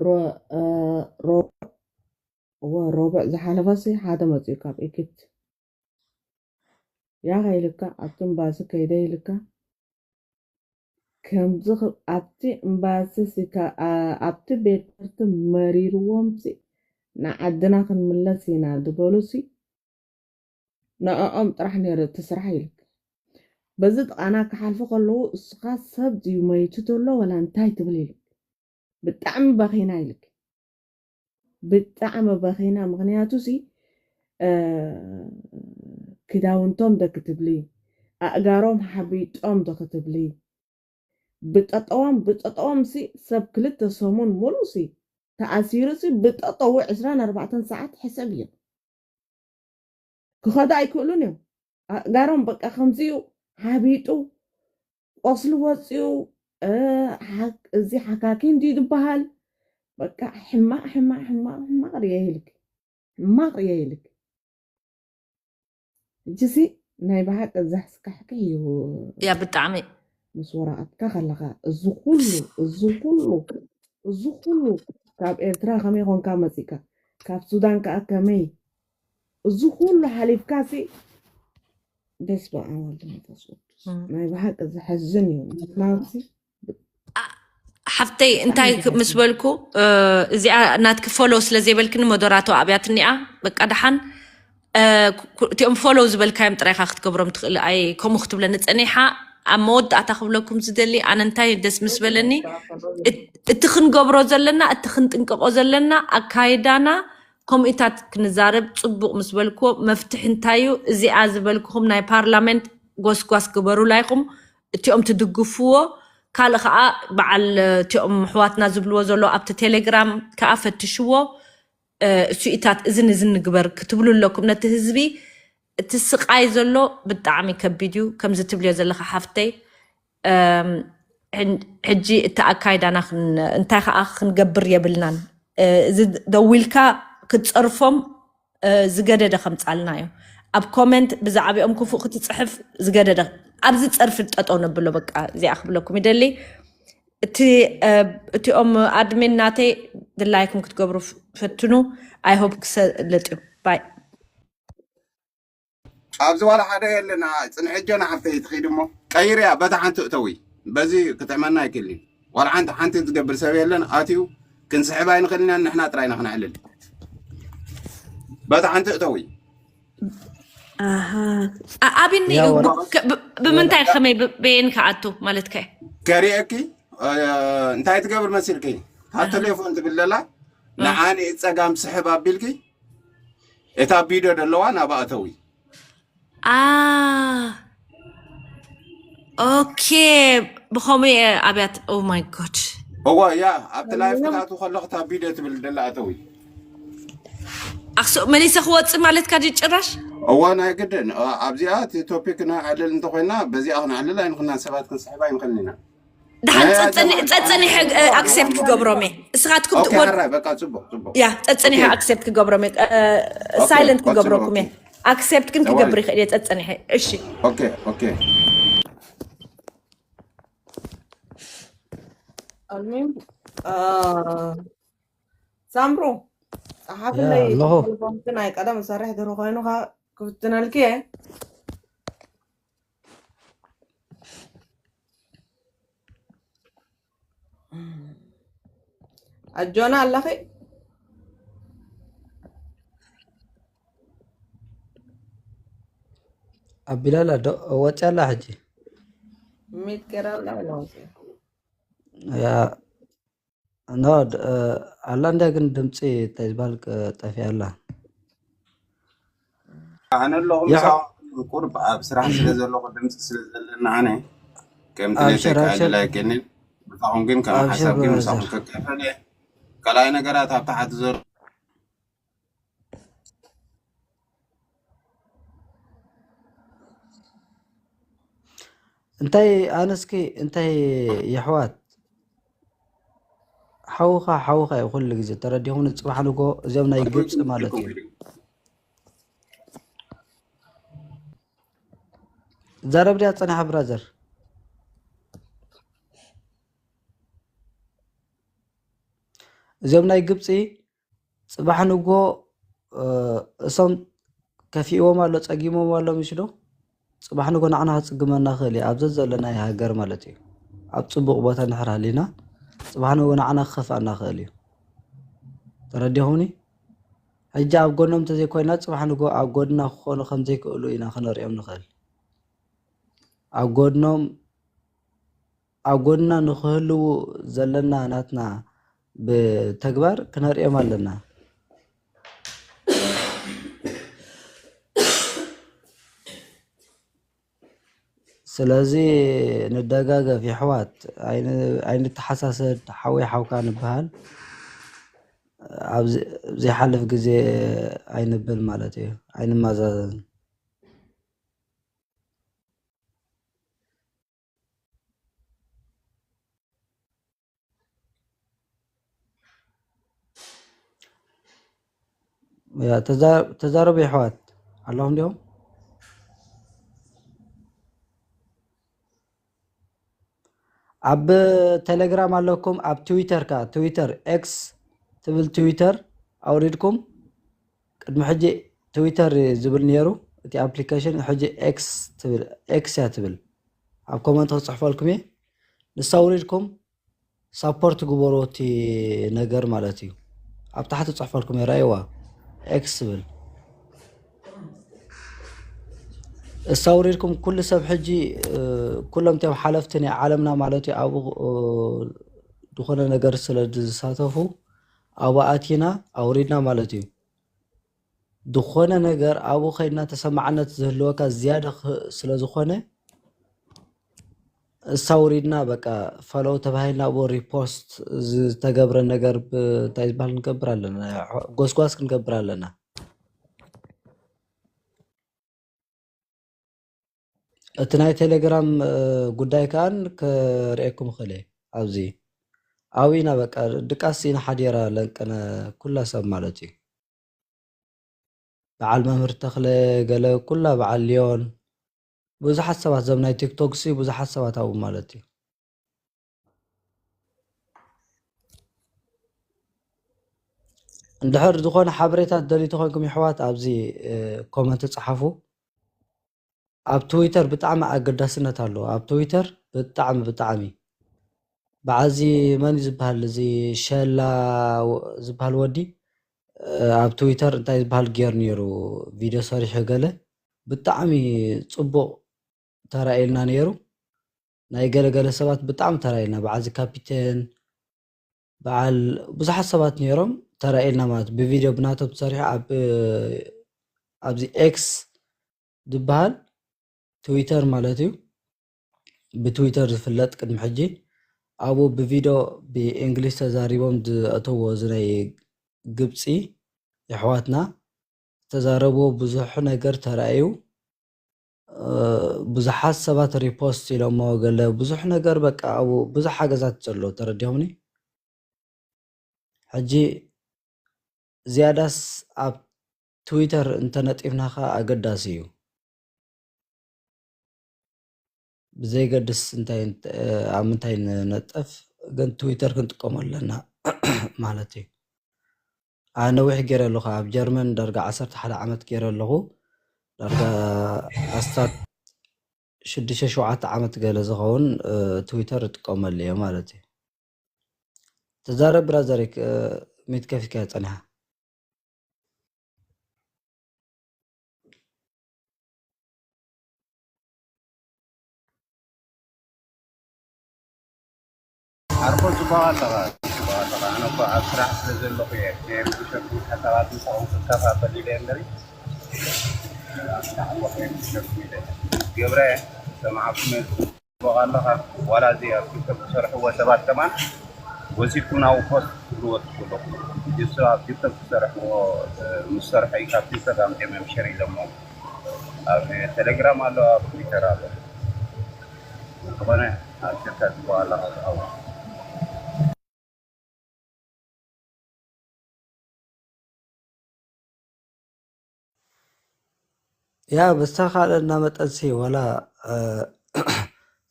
ሮ- እ፣ ሮ- እወ፣ ሮብዕ ዝሓለፈ ሲ ሓደ መፂኡ ካብ ኢኪፕት ያኸ ኢልካ ኣብቲ እምባሲ ከይደ ኢልካ ከምዚ ኽ- ኣብቲ እምባሲ ሲ ካ- ኣ- ኣብቲ ቤት ትምህርቲ መሪርዎም ሲ ንዓድና ክንምለስ ኢና ዝበሉ ሲ ንዕኦም ጥራሕ ነይሩ እቲ ስራሕ ኢልክ። በዚ ጥቓና ክሓልፉ ከለዉ እስኻ ሰብ ድዩ መይቱ ተሎ ወላ እንታይ ትብል ኢልክ። ብጣዕሚ በኺና ኢልክ። ብጣዕሚ በኺና ምኽንያቱ ሲ እ፣ ክዳውንቶም ዶ ክትብሊ ኣእጋሮም ሓቢጦም ዶ ክትብሊ ብጠጠዎም ብጠጠዎም ሲ ሰብ ክልተ ሰሙን ሙሉ ሲ ተኣሲሩ ሲ ብጠጠው ዕስራን ኣርባዕተን ሰዓት ሕሰብ እዩ። ክኸዱ ኣይክእሉን እዮም። ኣእጋሮም በቃ ከምዚዩ ሓቢጡ ቆስሊ ወፂኡ እ፣ ሓ- እዚ ሓካኪ እንዲ ዝበሃል በቃ ሕማቕ ሕማቕ ሕማቕ ሕማቕ ርየ ይልክ ሕማቕ ርየ ይልክ እጅሲ ናይ ብሓቂ ዘሕስካሕክሕ እዩ። ያ ብጣዕሚ ምስ ወረቐትካ ከለኻ እዚ ኩሉ እዚ ኩሉ እዚ ኩሉ ካብ ኤርትራ ከመይ ኮንካ መፂካ ካብ ሱዳን ከዓ ከመይ እዚ ኩሉ ሓሊፍካ ሲ ደስ በኣም ወልድ መንፈስ ቅዱስ ናይ ብሓቂ ዘሐዝን እዩ። ምክንያቱ ሓፍተይ እንታይ ምስ በልኩ እዚኣ ናትኪ ፎሎ ስለ ዘይበልክኒ ሞደራቶ ኣብያትኒኣ በቃ ደሓን እቲኦም ፎሎ ዝበልካዮም ጥራይካ ክትገብሮም ትኽእል ኣይ ከምኡ ክትብለኒ ፀኒሓ ኣብ መወዳእታ ክብለኩም ዝደሊ ኣነ እንታይ ደስ ምስ በለኒ እቲ ክንገብሮ ዘለና እቲ ክንጥንቀቆ ዘለና ኣካይዳና ከምኡታት ክንዛረብ ፅቡቅ ምስ በልክዎ መፍትሒ እንታይ እዩ እዚኣ ዝበልክኹም ናይ ፓርላመንት ጎስጓስ ግበሩላ ኢኹም እቲኦም ትድግፍዎ ካልእ ከዓ በዓል እቲኦም ኣሕዋትና ዝብልዎ ዘሎ ኣብቲ ቴሌግራም ከዓ ፈትሽዎ እሱኢታት እዝን እዝን ንግበር ክትብሉ ኣለኩም ነቲ ህዝቢ እቲ ስቃይ ዘሎ ብጣዕሚ ከቢድ እዩ ከምዚ ትብልዮ ዘለካ ሓፍተይ ሕጂ እቲ ኣካይዳና እንታይ ከዓ ክንገብር የብልናን እዚ ደዊልካ ክትፀርፎም ዝገደደ ከምፃልና እዩ ኣብ ኮመንት ብዛዕባኦም ክፉእ ክትፅሕፍ ዝገደደ ኣብዚ ፀርፊ ጠጠው ነብሎ በቃ እዚኣ ክብለኩም ይደሊ እቲ እቲኦም ኣድሚን ናተይ ድላይኩም ክትገብሩ ፈትኑ ኣይሆፕ ክሰልጥ እዩ ባይ ኣብዚ ዋላ ሓደ የለና ፅንሐ ጆና ሓፍተይ ትኸይድ እሞ ቀይርያ በታ ሓንቲ እተዊ በዚ ክጥዕመና ኣይክእልን ዋላ ሓንቲ ሓንቲ ዝገብር ሰብ የለን ኣትዩ ክንስሕብ ኣይንኽእልን ንሕና ጥራይና ክነዕልል በታ ሓንቲ እተዊ ኣብኒ ብምንታይ ከመይ በየን ከኣቱ ማለት ከ ከሪአኪ እንታይ ትገብር መሲልኪ ካብ ቴሌፎን ትብል ዘላ ንዓኒ ፀጋም ስሕብ ኣቢልኪ እታ ቪድዮ ዘለዋ ናብ ኣእተዊ ኦኬ ብኸመይ ኣብያት ማይ ጎድ እዎ ያ ኣብቲ ላይፍ ክትኣትው ከለኹ እታ ቪድዮ ትብል ደላ ኣተዊ ኣክሱ መሊሰ ክወፅእ ማለትካ ድዩ ጭራሽ እዎ ናይ ግድን ኣብዚኣ እቲ ቶፒክ ክነዕልል እንተኮይና በዚኣ ክነዕልል ኣይንክናን ሰባት ክንስሕብ ኣይንክልን ኢና ድሓን ጸጸኒሐ ኣክሴፕት ክገብሮም እየ እስኻትኩም በቃ ጽቡቅ ጽቡቅ ያ ጸጸኒሐ ኣክሴፕት ክገብሮም እየ ሳይለንት ክገብረኩም እየ ኣክሴፕት ግን ክገብር ይኽእል እየ ጸጸኒሐ እሺ ኦኬ ኦኬ ኣልሚም ሳምሩ ጸሓፍለይ ቴሌፎንኪ ናይ ቀደም ሰርሕ ድሮ ኮይኑካ ክፍትነልኪ እየ ኣጆና ኣለኺ ኣቢላ ኣላ ዶ? ወፂኣ ኣላ ሕጂ። ሚት ገይራ ኣላ ወላ ወፂኣ? ያ፣ ኖ፣ ድ-፣ እ፣ ኣላ እንድያ፣ ግን ድምፂ እንታይ ዝበሃል ቅ-፣ ጠፊኣ ኣላ። ኣነ ኣለኹ የኸ-፣ እንድሕር ቁርብ ኣብ ስራሕ ስለ ዘለኹ ድምፂ ስለ ዘለና ኣነ ከምቲ ነተይ ኣብሽር፣ ኣብሽር፣ ካይልላ ኣይገንን። ምሳኹም ግን ከም ኣብሽር ሓሳብ ግን ምሳኹም ብራዘር። ከካፈለ ካልኣይ ነገራት ኣብ ታሕቲ ዘሎ እንታይ ኣነስኪ እንታይ የሕዋት ሓውኻ ሓውኻ እዩ ኩሉ ግዜ ተረዲኹም። ንፅባሕ ንጎ እዚኦም ናይ ግብፂ ማለት እዩ። ዛረብ ድያ ፀናሕ ብራዘር። እዚኦም ናይ ግብፂ ፅባሕ ንጎ እ፣ እሶም ከፊእዎም ኣሎ፣ ፀጊሞም ኣሎ፣ ምሽ ዶ? ፅባሕ ንጎ ንዓና ክፅግመና ክእል እዩ። ኣብዚ ዘሎ ናይ ሃገር ማለት እዩ። ኣብ ፅቡቕ ቦታ እንድሕር ሃሊና ፅባሕ ንጎ ንዓና ክኸፍኣና ክእል እዩ። ተረዲኹምኒ? ሕጂ ኣብ ጎኖም እንተዘይኮይና ፅባሕ ንጎ ኣብ ጎድና ክኾኑ ከም ዘይክእሉ ኢና ክነርእዮም ንኽእል። ኣብ ጎድኖም ኣብ ጎድና ንክህልዉ ዘለና ናትና ብተግባር ክነርእዮም ኣለና። ስለዚ ንደጋገፍ የሕዋት፣ ኣይን-፣ ኣይንተሓሳሰድ፣ ሓወይ ሓውካ ንበሃል። ኣብ ዝ-፣ ዘይሓልፍ ግዜ ኣይንብል ማለት እዩ፣ ኣይንመዛዘን። ያ፣ ተዛ-፣ ተዛረቡ የሕዋት ኣለኹም ዲኹም? ኣብ ቴሌግራም ኣለኩም፣ ኣብ ትዊተር ከኣ፣ ትዊተር ኤክስ ትብል ትዊተር ኣውሪድኩም። ቅድሚ ሕጂ ትዊተር ዝብል ነይሩ እቲ ኣፕሊኬሽን፣ ሕጂ ኤክስ ትብል፣ ኤክስ እያ ትብል። ኣብ ኮመንት ክጽሕፈልኩም እየ። ንሳ ኣውሪድኩም ሳፖርት ግበሩ እቲ ነገር ማለት እዩ። ኣብ ታሕቲ ጽሕፈልኩም እየ፣ ራእይዋ ኤክስ ትብል። እሳ ኣውሪድኩም ኩሉ ሰብ ሕጂ፣ እ፣ ኩሎም እቶም ሓለፍቲ ናይ ዓለምና ማለት እዩ፣ ኣብኡ፣ እ፣ ዝኾነ ነገር ስለ ዝሳተፉ ኣብኡ ኣቲና ኣውሪድና ማለት እዩ። ዝኾነ ነገር ኣብኡ ከይድና ተሰማዕነት ዝህልወካ ዝያዳ ክ-፣ ስለ ዝኾነ እሳ ኣውሪድና በቃ ፎሎው ተባሂልና ኣብኡ ሪፖስት ዝተገብረ ነገር ብ-፣ እንታይ ዝበሃል ክንገብር ኣለና? ጎስጓስ ክንገብር ኣለና። እቲ ናይ ቴሌግራም፣ እ፣ ጉዳይ ከኣን ክርእየኩም እኽእል እየ። ኣብዚ ኣብኡ ኢና በቃ ድቃስ ኢና ሓዲራ ለንቅነ ኩላ ሰብ ማለት እዩ። በዓል መምህር ተኽለ ገለ ኩላ በዓል ሊዮን ብዙሓት ሰባት ዘም ናይ ቲክቶክ ሲ ብዙሓት ሰባት ኣብኡ ማለት እዩ። እንድሕር ዝኾነ ሓበሬታ ትደልዩ ተኾይንኩም የሕዋት ኣብዚ፣ እ፣ ኮመንት ጸሓፉ። ኣብ ትዊተር ብጣዕሚ ኣገዳስነት ኣለዎ። ኣብ ትዊተር ብጣዕሚ፣ ብጣዕሚ በዓዚ መን እዩ ዝበሃል? እዚ ሸላ ወ-፣ ዝበሃል ወዲ፣ እ፣ ኣብ ትዊተር እንታይ ዝበሃል ገይሩ ነይሩ ቪድዮ ሰሪሑ ገለ ብጣዕሚ ጽቡቕ ተራእየልና ነይሩ። ናይ ገለ ገለ ሰባት ብጣዕሚ ተራእየልና። በዓዚ ካፒቴን፣ በዓል ብዙሓት ሰባት ነይሮም ተራእየልና ማለት ብቪድዮ ብናቶም ተሰሪሑ ኣብ፣ ኣብዚ ኤክስ ዝበሃል ትዊተር ማለት እዩ። ብትዊተር ዝፍለጥ ቅድሚ ሕጂ ኣብኡ ብቪድዮ ብእንግሊዝ ተዛሪቦም ዘእተዎ እዚ ናይ ግብፂ የሕዋትና ዝተዛረብዎ ብዙሕ ነገር ተራእዩ። እ፣ ብዙሓት ሰባት ሪፖስት ኢሎሞ ገለ ብዙሕ ነገር በቃ ኣብኡ ብዙሕ ሓገዛት ዘሎ ተረዲኹምኒ። ሕጂ ዝያዳስ ኣብ ትዊተር እንተነጢፍና ኸኣ ኣገዳሲ እዩ። ብዘይገድስ እንታይ እንት-፣ ኣብ ምንታይ ንነጥፍ ግን ትዊተር ክንጥቀሞ ኣለና ማለት እዩ። ኣነ ነዊሕ ገይረ ኣለኹ፣ ኣብ ጀርመን ዳርጋ ዓሰርተ ሓደ ዓመት ገይረ ኣለኹ። ዳርጋ ኣስታት ሽዱሽተ ሸውዓተ ዓመት ገለ ዝኸውን፣ እ፣ ትዊተር እጥቀመሉ እየ ማለት እዩ። ተዛረብ ብራዘር፣ እ፣ ሚት ከፊትካ ጸኒሓ። ዓርኮ ጽቡቕ ኣለኻ፣ ጽቡቕ ኣለኻ። ኣነ እኮ ኣብ ስራሕ ስለ ዘለኹ እየ ናይ ርጉሸኩም ሓሳባት ምሳኹም ክከፋፈል ኢለ እምበሪ፣ ኣብ ስራሕ እኮ ከይርጉሸኩም ኢለ። ገብረ፣ ሰማዕኩም እየ፣ ጽቡቕ ኣለኻ። ዋላ እዚ ኣብ ቲክቶክ ዝሰርሕዎ ሰባት ከማን ወሲድኩም ናብኡ ፖስት ትብልዎ ትብሉ። ንሱ ኣብ ቲክቶክ ዝሰርሕዎ፣ እ፣ ምስ ሰርሐ እዩ ካብ ቲክቶክ ኣምጺኦም እዮም ሸር ኢሎሞ። ኣብ ቴሌግራም ኣሎ፣ ኣብ ትዊተር ኣሎ። ዝኾነ ኣብ ሸርካ ዝግባእ ኣለኻ ዝኸውን። ያ ብዝተኻእለና መጠንሲ ዋላ፣ እ፣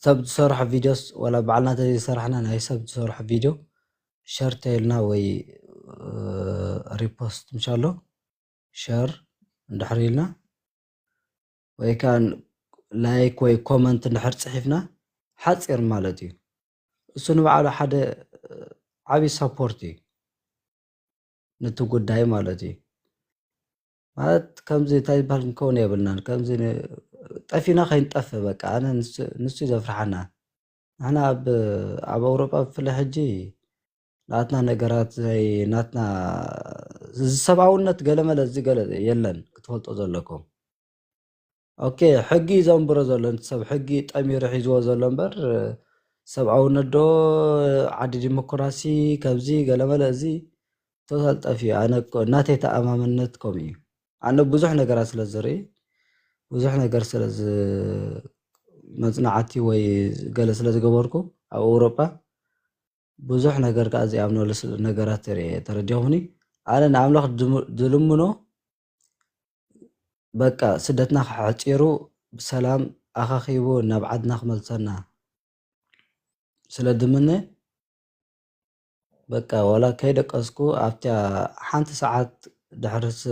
ሰብ ዝሰርሖ ቪድዮስ ዋላ ባዕልና ተዘይሰራሕና ናይ ሰብ ዝሰርሖ ቪድዮ ሸር ተይልና ወይ፣ እ፣ ሪፖስት ምሻሎ ሸር እንድሕር ኢልና ወይ ከዓ ላይክ ወይ ኮመንት እንድሕር ጽሒፍና ሓጺር ማለት እዩ። እሱ ንባዕሉ ሓደ ዓብዪ ሰፖርት እዩ ነቲ ጉዳይ ማለት እዩ። ማለት ከምዚ እንታይ ዝበሃል ክንከውን የብልናን። ከምዚ ን-፣ ጠፊና ከይንጠፍእ በቃ። ኣነ ንሱ፣ ንሱ እዩ ዘፍርሓና። ንሕና ኣብ፣ ኣብ ኣውሮጳ ብፍላይ ሕጂ ናትና ነገራት ዘይ-፣ ናትና ዝሰብኣውነት ገለመለ እዚ ገለ የለን ክትፈልጦ ዘለኩም። ኦኬ፣ ሕጊ እዩ ዘንብሮ ዘሎ፣ ነቲ ሰብ ሕጊ ጠሚሩ ሒዝዎ ዘሎ እምበር፣ ሰብኣውነት ዶ፣ ዓዲ ዲሞክራሲ፣ ከምዚ ገለመለ፣ እዚ ቶታል ጠፊኡ። ኣነ እኮ ናተይ ተኣማምነት ከምኡ እዩ። ኣነ ብዙሕ ነገራት ስለ ዝርኢ፣ ብዙሕ ነገር ስለ ዝ-፣ መጽናዕቲ ወይ ገለ ስለ ዝገበርኩ ኣብ ኤውሮጳ ብዙሕ ነገር ከኣ ዘይኣምነሉ ስ-፣ ነገራት ተርእየ፣ ተረዲኹምኒ? ኣነ ንኣምላኽ ድም-፣ ድልምኖ በቃ ስደትና ሓጺሩ ብሰላም ኣኻኺቡ ናብ ዓድና ክመልሰና ስለ ድምነ፣ በቃ ዋላ ከይደቀስኩ ኣብታ ሓንቲ ሰዓት ድሕሪ ስ-፣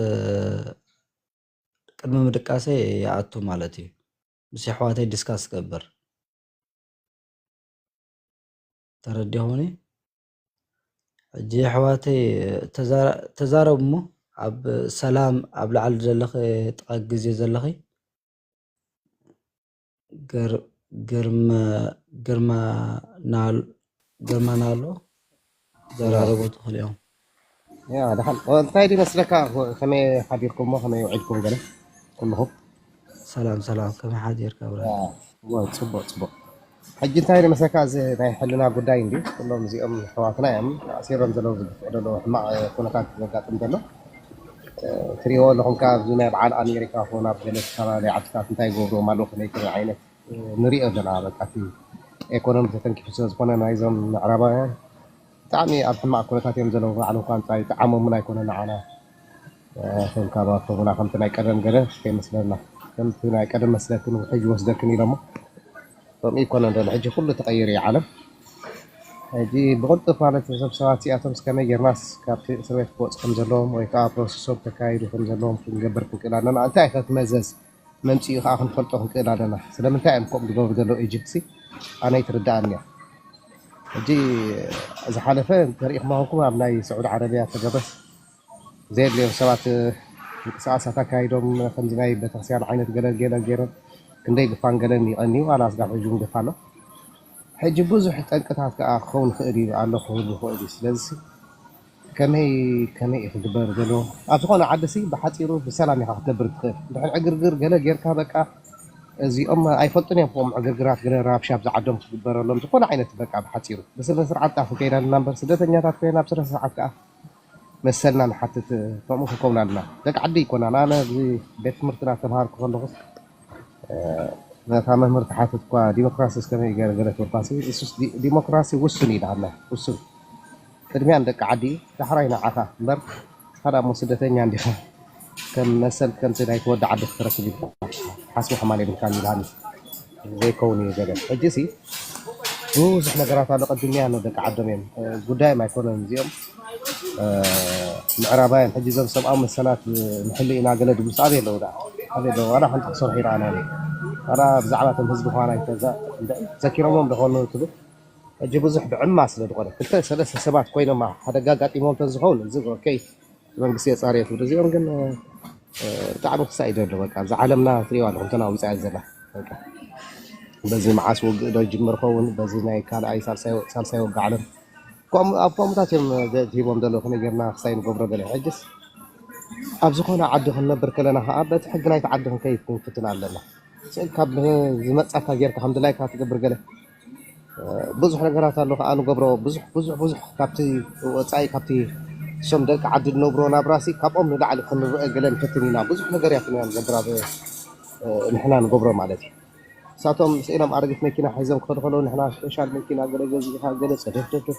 ቅድሚ ምድቃሰይ ይኣቱ ማለት እዩ። ምስ ኣሕዋተይ ዲስካስ ክገብር። ተረዲኹምኒ? ሕጂ ኣሕዋተይ ተዛ-፣ ተዛረቡ እሞ ኣብ ሰላም ኣብ ላዕሊ ዘለኺ ጥቓ ግዜ ዘለኺ ግር-፣ ግርመ-፣ ግርማ ናል-፣ ግርማ ናሎ ያ፣ ዘራረቡ ትኽእሉ እዮም። ያ፣ ደሓን። ኦ፣ እንታይ ድዩ መስለካ፣ ከመይ ሓዲርኩም እሞ፣ ከመይ ውዒልኩም ገለ ኩልኹም? ሰላም፣ ሰላም፣ ከመይ ሓዲርካ ብራ? ያ፣ እወ፣ ጽቡቕ፣ ጽቡቕ። ሕጂ እንታይ ድዩ መስለካ፣ እዚ ናይ ሕልና ጉዳይ እንዲ፣ ኩሎም እዚኦም ኣሕዋትና እዮም፣ ተኣሲሮም ዘለዉ፣ ዝግፍዑ ዘለዉ፣ ሕማቕ ኩነታት ዘጋጥም ዘሎ። እ፣ ትሪእዎ ኣለኹም፣ ካብ ናይ በዓል ኣሜሪካ ኮነ ኣብ ገለ ዝተፈላለየ ዓድታት እንታይ ይገብርዎም ኣለዉ፣ ከመይ ከመይ ዓይነት፣ እ፣ ንሪኦ ኣለና። በቃ፣ እቲ ኤኮኖሚ ተተንኪፉ ስለ ዝኾነ ናይዞም ምዕራባውያን ብጣዕሚ ኣብ ሕማቕ ኩነታት እዮም ዘለዉ። ባዕሎም እኳ እንታይ ይጠዓሞምን ኣይኮነን ንዓና፣ እ፣ ከም ካባቶምና ከምቲ ናይ ቀደም ገለ ከይመስለና። ከምቲ ናይ ቀደም መስለክን ውሕጅ ይወስደክን ኢሎሞ። ከምኡ ኣይኮነን ዘሎ። ሕጂ ኩሉ ተቐይሩ እዩ ዓለም። ሕጂ ብቕልጡፍ ማለት እዞም ሰባት እዚኣቶም እስከመይ ጌርናስ ካብቲ እስር ቤት ክወፁ ከም ዘለዎም ወይ ከዓ ፕሮሰሶም ከካይዱ ከም ዘለዎም ክንገብር ክንክእል ኣለና። እንታይ ከ እቲ መዘዝ መምፅኡ ከዓ ክንፈልጦ ክንክእል ኣለና። ስለምንታይ እዮም ከምኡ ዝገብሩ ዘለዉ ኤጀንሲ ኣነ ኣይትርድኣኒ እያ። ሕጂ ዝሓለፈ እንተሪኢኹም ኮንኩም ኣብ ናይ ስዑዲ ዓረብያ ተገበስ ዘየድልዮም ሰባት ምንቅስቃሳት ኣካይዶም ከምዚ ናይ ቤተክርስትያን ዓይነት ገለ ገለ ገይሮም ክንደይ ግፋን ገለን ይቐንዩ ኣላ ስጋብ ሕጂ እውን ግፋ ኣሎ። ሕጂ ብዙሕ ጠንቅታት ከዓ ክኸውን ይኽእል እዩ ኣሎ ክህሉ ይኽእል እዩ። ስለዚ ከመይ ከመይ እዩ ክግበር ዘለዎ? ኣብ ዝኾነ ዓዲ ሲ ብሓፂሩ ብሰላም ኢኻ ክትነብር ትኽእል። እንድሕር ዕግርግር ገለ ጌርካ በቃ እዚኦም ኣይፈልጡን እዮም። ከምኡ ዕግርግራት ገለ ራብሻ ኣብዚ ዓዶም ክግበረሎም ዝኾነ ዓይነት በቃ ብሓፂሩ ብስነ ስርዓት ጣፍ ከይዳ ኣለና እምበር ስደተኛታት ኮይና ኣብ ስነ ስርዓት ከዓ መሰልና ንሓትት ከምኡ ክንከውን ኣለና። ደቂ ዓዲ ኣይኮናን። ኣነ ኣብዚ ቤት ትምህርቲ እናተምሃርኩ ከለኹ ነታ መምህር ክሓትት እኳ ዲሞክራሲ እስከመይ ገለ ገለ ትብል እኳ ንሲ እሱስ ዲ-፣ ዲሞክራሲ ውሱን እዩ ይልሃና ውሱን ቅድሚያ ንደቂ ዓዲ እዩ ዳሕራይ ንዓኻ እምበር ንስኻ ደኣ እሞ ስደተኛ እንዲኻ ከም መሰል ከምቲ ናይቲ ወዲ ዓዲ ክትረክብ ኢልካ ሓስቡ ሕማል የብልካን ይልሃኒ ዘይከውን እዩ ገለ ሕጂ ሲ ብዙሕ ነገራት ኣሎ ቀድምያ ንደቂ ዓዶም እዮም ጉዳዮም ኣይኮነን እዚኦም ምዕራባውያን ሕጂ እዞም ሰብኣዊ መሰላት ንሕሉ ኢና ገለ ድብሉስ ኣበይ ኣለዉ ደኣ ኣበይ ኣለዉ ዋላ ሓንቲ ክሰርሑ ይረኣና ዋላ ብዛዕባ እቶም ህዝቢ ኳና ዘኪሮሞም ደኾኑ ትብል ሕጂ ብዙሕ ብዕማ ስለ ዝኾነ ክልተ ሰለስተ ሰባት ኮይኖም ሓደጋ ኣጋጢሞም ተዝኸውን እዚ ኦኬ መንግስቲ የፃርዮ ትብል እዚኦም ግን ብጣዕሚ ክሳይ ዘሎ በቃ ኣብዚ ዓለምና ትሪኦ ኣለኹም ተና ውፃያ ዘላ በቃ በዚ መዓስ ውግእ ዶ ይጅምር ኸውን? በዚ ናይ ካልኣይ ሳልሳይ ሳልሳይ ወግእ ዓለም ከምኡ ኣብ ከምኡታት እዮም ሂቦም ዘለዉ። ከመይ ጌርና ክሳይ ንገብሮ ገለ? ሕጅስ ኣብ ዝኾነ ዓዲ ክንነብር ከለና ከዓ በቲ ሕጊ ናይቲ ዓዲ ክንከይድ ክንፍትን ኣለና። ስእልካ ዝመጻካ ጌርካ ከም ድላይካ ትገብር ገለ ብዙሕ ነገራት ኣሎ ከዓ ንገብሮ። ብዙሕ ብዙሕ ብዙሕ ካብቲ ወፃኢ ካብቲ እሶም ደቂ ዓዲ ዝነብሮ ናብራሲ ካብኦም ንላዕሊ ክንረአ ገለ ንፈትን ኢና። ብዙሕ ነገር እያ ክንያ ንገብራ ንሕና ንገብሮ ማለት እዩ። ንሳቶም ስኢኖም ኣረጊት መኪና ሒዞም ክኸዱ ከለዉ ንሕና ስፔሻል መኪና ገለ ገዚእኻ ገለ ሰደፍደፍ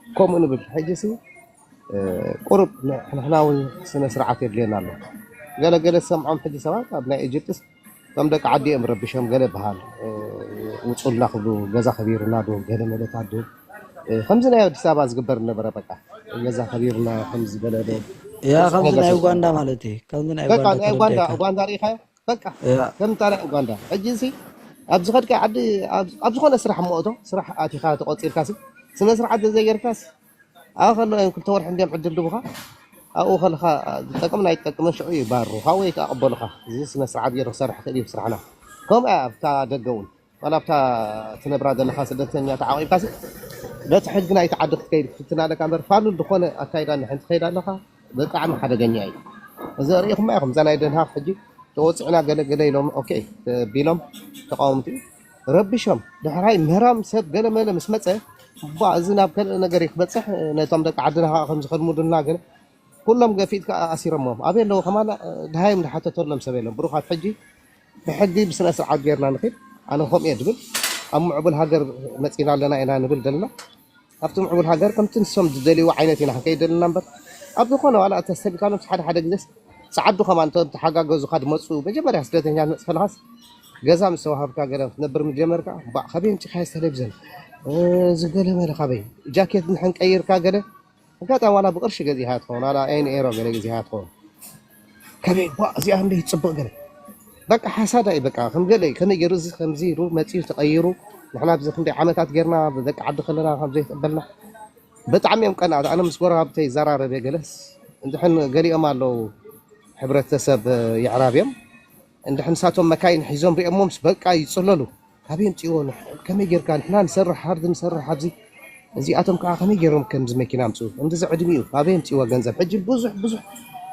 ከምኡ ንብል። ሕጂ ሲ ቁሩብ ንሕና እውን ስነ ስርዓት የድልየና ኣሎ። ገለ ገለ ዝሰምዖም ሕጂ ሰባት ኣብ ናይ ኢጅፕትስ እቶም ደቂ ዓዲ እዮም ረቢሾም ገለ በሃል ውፁልና ክብሉ ገዛ ከቢርና ዶ ገለ መለታት ዶ ከምዚ ናይ ኣዲስ ኣበባ ዝግበር ነበረ። በቃ ገዛ ከቢርና ከምዚ ገለ ዶ ያ ብዙሕ ከምዚ ነገር ናይ ሰምዖም። ኡጋንዳ ማለት እዩ። ከምዚ ናይ በቃ ኡጋንዳ ናይ ኡጋንዳ ተረዲእካ። ኡጋንዳ ርኢኻዮ በቃ ያ ከምታ ናይ ኡጋንዳ። ሕጂ ሲ ኣብ ዝኸድካ ዓዲ ኣብ ኣብ ዝኾነ ስራሕ እሞ እቶ ስራሕ ኣቲኻ ተቆፂርካ ሲ ስነ ስርዓት ዘዘይጌርካስ ኣብኡ ከሎ እዮም ክልተ ወርሒ እንዲኦም ዕድል ድቡኻ ኣብኡ ከለኻ ዝጠቅም ናይ ጠቅምን ሽዑ ይባርሩኻ ወይ ከኣቕበሉኻ። እዚ ስነ ስርዓት ገይሩ ክሰርሕ ክእል እዩ ስራሕና። ከምኡ እያ ኣብታ ደገ እውን ዋላ ኣብታ ትነብራ ዘለኻ ስደተኛ ተዓቂብካሲ በቲ ሕጊ ናይቲ ዓዲ ክትከይድ ክትፍትና ኣለካ እምበር ፋሉል ዝኾነ ኣካይዳ ንሕን ትኸይድ ኣለኻ። ብጣዕሚ ሓደገኛ እዩ። እዚ ርኢኹማ ኢኹም እዛ ናይ ደንሃክ ሕጂ ተወፂዕና ገለ ገለ ኢሎም ኦኬ ቢሎም ተቃወምቲ ረቢሾም ድሕራይ ምህራም ሰብ ገለ መለ ምስ መፀ ባ እዚ ናብ ከልእ ነገር እዩ ክበፅሕ ነቶም ደቂ ዓድና ከዓ ከም ዝኸድሙድልና ገለ ኩሎም ገፊት ከዓ ኣሲሮሞም ኣበይ ኣለዉ ከማና ድሃዮም ዝሓተተሎም ሰብ የለን ብሩኻት ሕጂ ብሕጊ ብስነ ስርዓት ጌርና ንኺድ ኣነ ከምኡ እየ ድብል ኣብ ምዕቡል ሃገር መፂና ኣለና ኢና ንብል ዘለና ኣብቲ ምዕቡል ሃገር ከምቲ ንሶም ዝደልይዎ ዓይነት ኢና ክንከይድ ዘለና እምበር ኣብ ዝኾነ ዋላ እተስተቢካሎም ሓደ ሓደ ግዜስ ፀዓዱ ከማን እቶም ተሓጋገዙኻ ድመፁ መጀመርያ ስደተኛ ትመፅ ከለኻስ ገዛ ምስ ተዋሃብካ ገለ ክትነብር ምስ ጀመርካ ባእ ካበይ ኣምፂኻዮ ቴሌቪዘን ዝገለ መለ ካበይ ጃኬት ንሕን ቀይርካ ገለ ኣጋጣሚ ዋላ ብቅርሺ ገዚእኻ ትኸውን ዋላ ኤን ኤሮ ገለ ገዚእኻ ትኸውን ከመይ ቧእ እዚኣ እንደ ይፅብቕ ገለ በቃ ሓሳዳ እዩ በቃ ከም ገለ እዩ ከመይ ገይሩ እዚ ከምዚ ኢሉ መፂኡ ተቐይሩ ንሕና ኣብዚ ክንደይ ዓመታት ጌርና ደቂ ዓዲ ከለና ከም ዘይተቐበልና ብጣዕሚ እዮም ቀናት ኣነ ምስ ጎረባብተይ ይዘራረብ እየ ገለስ እንድሕን ገሊኦም ኣለዉ ሕብረተሰብ የዕራብ እዮም እንድሕን ንሳቶም መካይን ሒዞም ሪኦሞምስ በቃ ይፅለሉ ካበይ ኣምፅእዎ ከመይ ጌርካ ንሕና ንሰርሕ ሃርድ ንሰርሕ ኣብዚ እዚኣቶም ከዓ ከመይ ገይሮም ከምዚ መኪና ኣምፅኡ እንደዚ ዕድሚኡ ካበይ ኣምፅእዎ ገንዘብ ሕጂ ብዙሕ ብዙሕ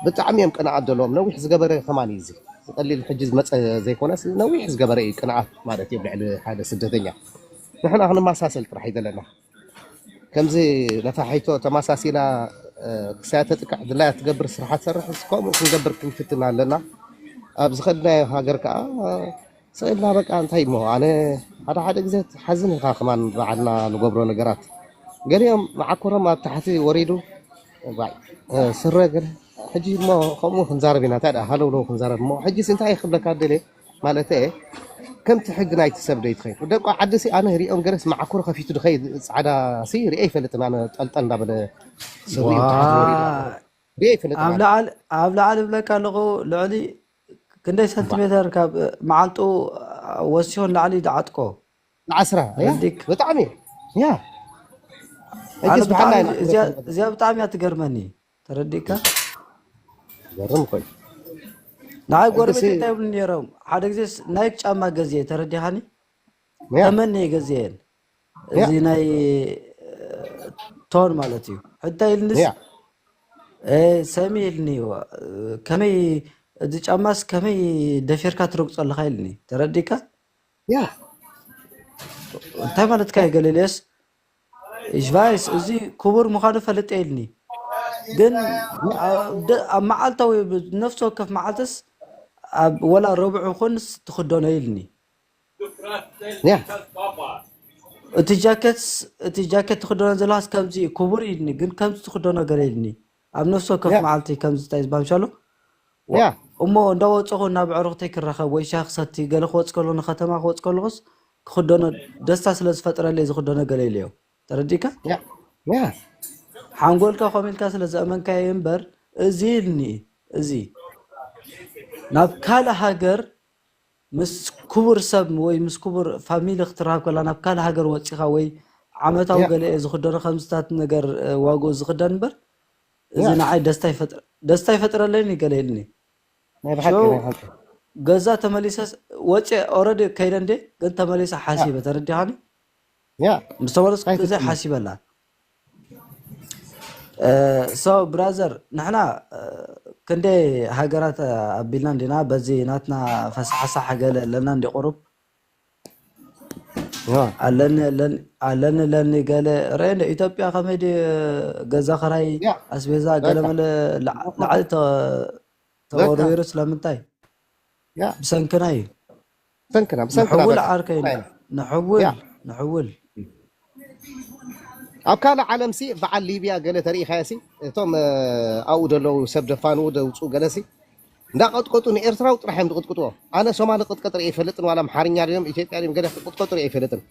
ብጣዕሚ እዮም ቅንኣት ዘለዎም ነዊሕ ዝገበረ ከማን እዩ እዚ ቀሊል ሕጂ ዝመፀ ዘይኮነስ ነዊሕ ዝገበረ እዩ ቅንኣት ማለት እዩ ኣብ ልዕሊ ሓደ ስደተኛ ንሕና ክንመሳሰል ጥራሕ እዩ ዘለና ከምዚ ነፋሒቶ ተመሳሲላ ክሳያ ተጥቅዕ ድላያ ትገብር ስራሓ ትሰርሕ ከምኡ ክንገብር ክንፍትን ኣለና ኣብ ዝኸድናዮ ሃገር ከዓ ስቕ ኢልና በቃ እንታይ እሞ ኣነ ሓደ ሓደ ግዜ ትሓዝን ኢኻ ከማን ባዕልና ንገብሮ ነገራት ገሊኦም መዓኮሮም ኣብ ታሕቲ ወሪዱ እዋይ ስረ ገለ ሕጂ እሞ ከምኡ ክንዛረብ ኢና እንታይ ደኣ ሃለውለው ክንዛረብ እሞ ሕጂስ እንታይ ክብለካ ደልየ ማለት ከምቲ ሕጊ ናይቲ ሰብ ዶ ይትኸይድ ደቆ ዓዲ ሲ ኣነ ሪኦም ገለስ መዓኮሮ ከፊቱ ድኸይድ ፃዕዳ ሲ ሪአ ይፈልጥን ኣነ ጠልጠል እንዳበለ ስሪኡ ታሕቲ ወሪዱ ሪአ ይፈልጥን ኣብ ኣነ ላዕሊ ኣብ ላዕሊ ብለካ ኣለኹ ልዕሊ ክንደይ ሰንቲሜተር ካብ መዓልጡ ወሲኹ ንላዕሊ ዝዓጥቆ ንዓስራ ያ ረዲክ ብጣዕሚ ያ ኣነ ሕጅስ ብሓና ብጣዕሚ ኢና እዚኣ ክንረክብ እዚኣ ብጣዕሚ እያ ትገርመኒ ተረዲእካ ገርም ኮይኑ ንዓይ ጎረቤት ሕግሲ እንታይ ይብሉ ነይሮም ሓደ ግዜ ስ- ናይክ ጫማ ገዝየ ተረዲኻኒ ያ ተመን እየ ገዝየን ያ እዚ ናይ ቶን ማለት እዩ ሕታ ኢልንስ ያ ሰሚ ኢልኒ ከመይ እዚ ጫማስ ከመይ ደፊርካ ትረግፆ ኣለካ ኢልኒ ተረዲካ ያ እንታይ ማለትካ እዩ ገለልየስ ich weiß እዚ ክቡር ምዃኑ ፈልጠ ኢልኒ ግን ኣብ መዓልታዊ ነፍሲ ወከፍ መዓልትስ ኣብ ወላ ረብዑ ይኹንስ ትኽደኖ ኢልኒ እቲ ጃኬት እቲ ጃኬት ትኽደኖ ዘለካስ ከምዚ ክቡር ኢልኒ ግን ከምዚ ትኽደኖ ገለ ኢልኒ ኣብ ነፍሲ ወከፍ መዓልቲ ከምዚ እንታይ ዝባምሻሎ እሞ እንዳወፀኹ እናብ ዕሩኽተይ ክራኸብ ወይ ሻሂ ክሰቲ ገለ ክወፅ ከሎ ንከተማ ክወፅ ከለኹስ ክኽደኖ ደስታ ስለ ዝፈጥረለይ ዝኽደኖ ገለ ኢለዮ ተረዲእካ ሓንጎልካ ኮሚልካ ስለ ዘእመንካዮ እምበር እዚ ኢልኒ እዚ ናብ ካልእ ሃገር ምስ ክቡር ሰብ ወይ ምስ ክቡር ፋሚሊ ክትራኸብ ከላ ናብ ካልእ ሃገር ወፂኻ ወይ ዓመታዊ ገለ እየ ዝኽደኖ ከምዝታት ነገር ዋግኡ ዝኽደን እምበር እዚ ንዓይ ደስታ ይፈጥረለይን ይገለ ኢልኒ ናይ ብሓቂ ናይ ሓቂ ገዛ ተመሊሰስ ወፂ ኦረዲ ከይደ እንዴ ግን ተመሊሰ ሓሲበ ተረዲኻኒ። ያ ምስ ተመለስኩ እንታይ ግዜ ትጥምት? ሓሲበላ። ሶ ብራዘር ንሕና ክንደይ ሃገራት ኣቢልና እንዲና በዚ ናትና ፈሳሓሳሕ ገለ ኣለና እንዲ ቁሩብ ያ ኣለኒ ኣለኒ ኣለኒ ለኒ ገለ ረ ኢትዮጵያ ከመይ ድዩ? ገዛ ክራይ ያ ኣስቤዛ በቃ ገለመለ ላዕሊ ተ- በቃ ተወርዊሩ ስለምንታይ? ያ ብሰንክና እዩ። ሰንክና ብሰንክና ንሕውል በቃ ዓርከይ ያ ንሕውል ያ ንሕውል ኣብ ካልእ ዓለም ሲ በዓል ሊብያ ገለ ተሪኢኻዮ ሲ እቶም እ፣ ኣብኡ ዘለዉ ሰብ ደፋንኡ ደውፅኡ ገለ ሲ እንዳቐጥቀጡ ንኤርትራዊ ጥራሕ እዮም ዝቕጥቅጥዎ። ኣነ ሶማሊ ቅጥቀጥ ርኢ ኣይፈልጥን፣ ዋላ ኣምሓርኛ ድዮም ኢትዮጵያ ድዮም ገለ ክቕጥቀጡ ርኢ ኣይፈልጥን።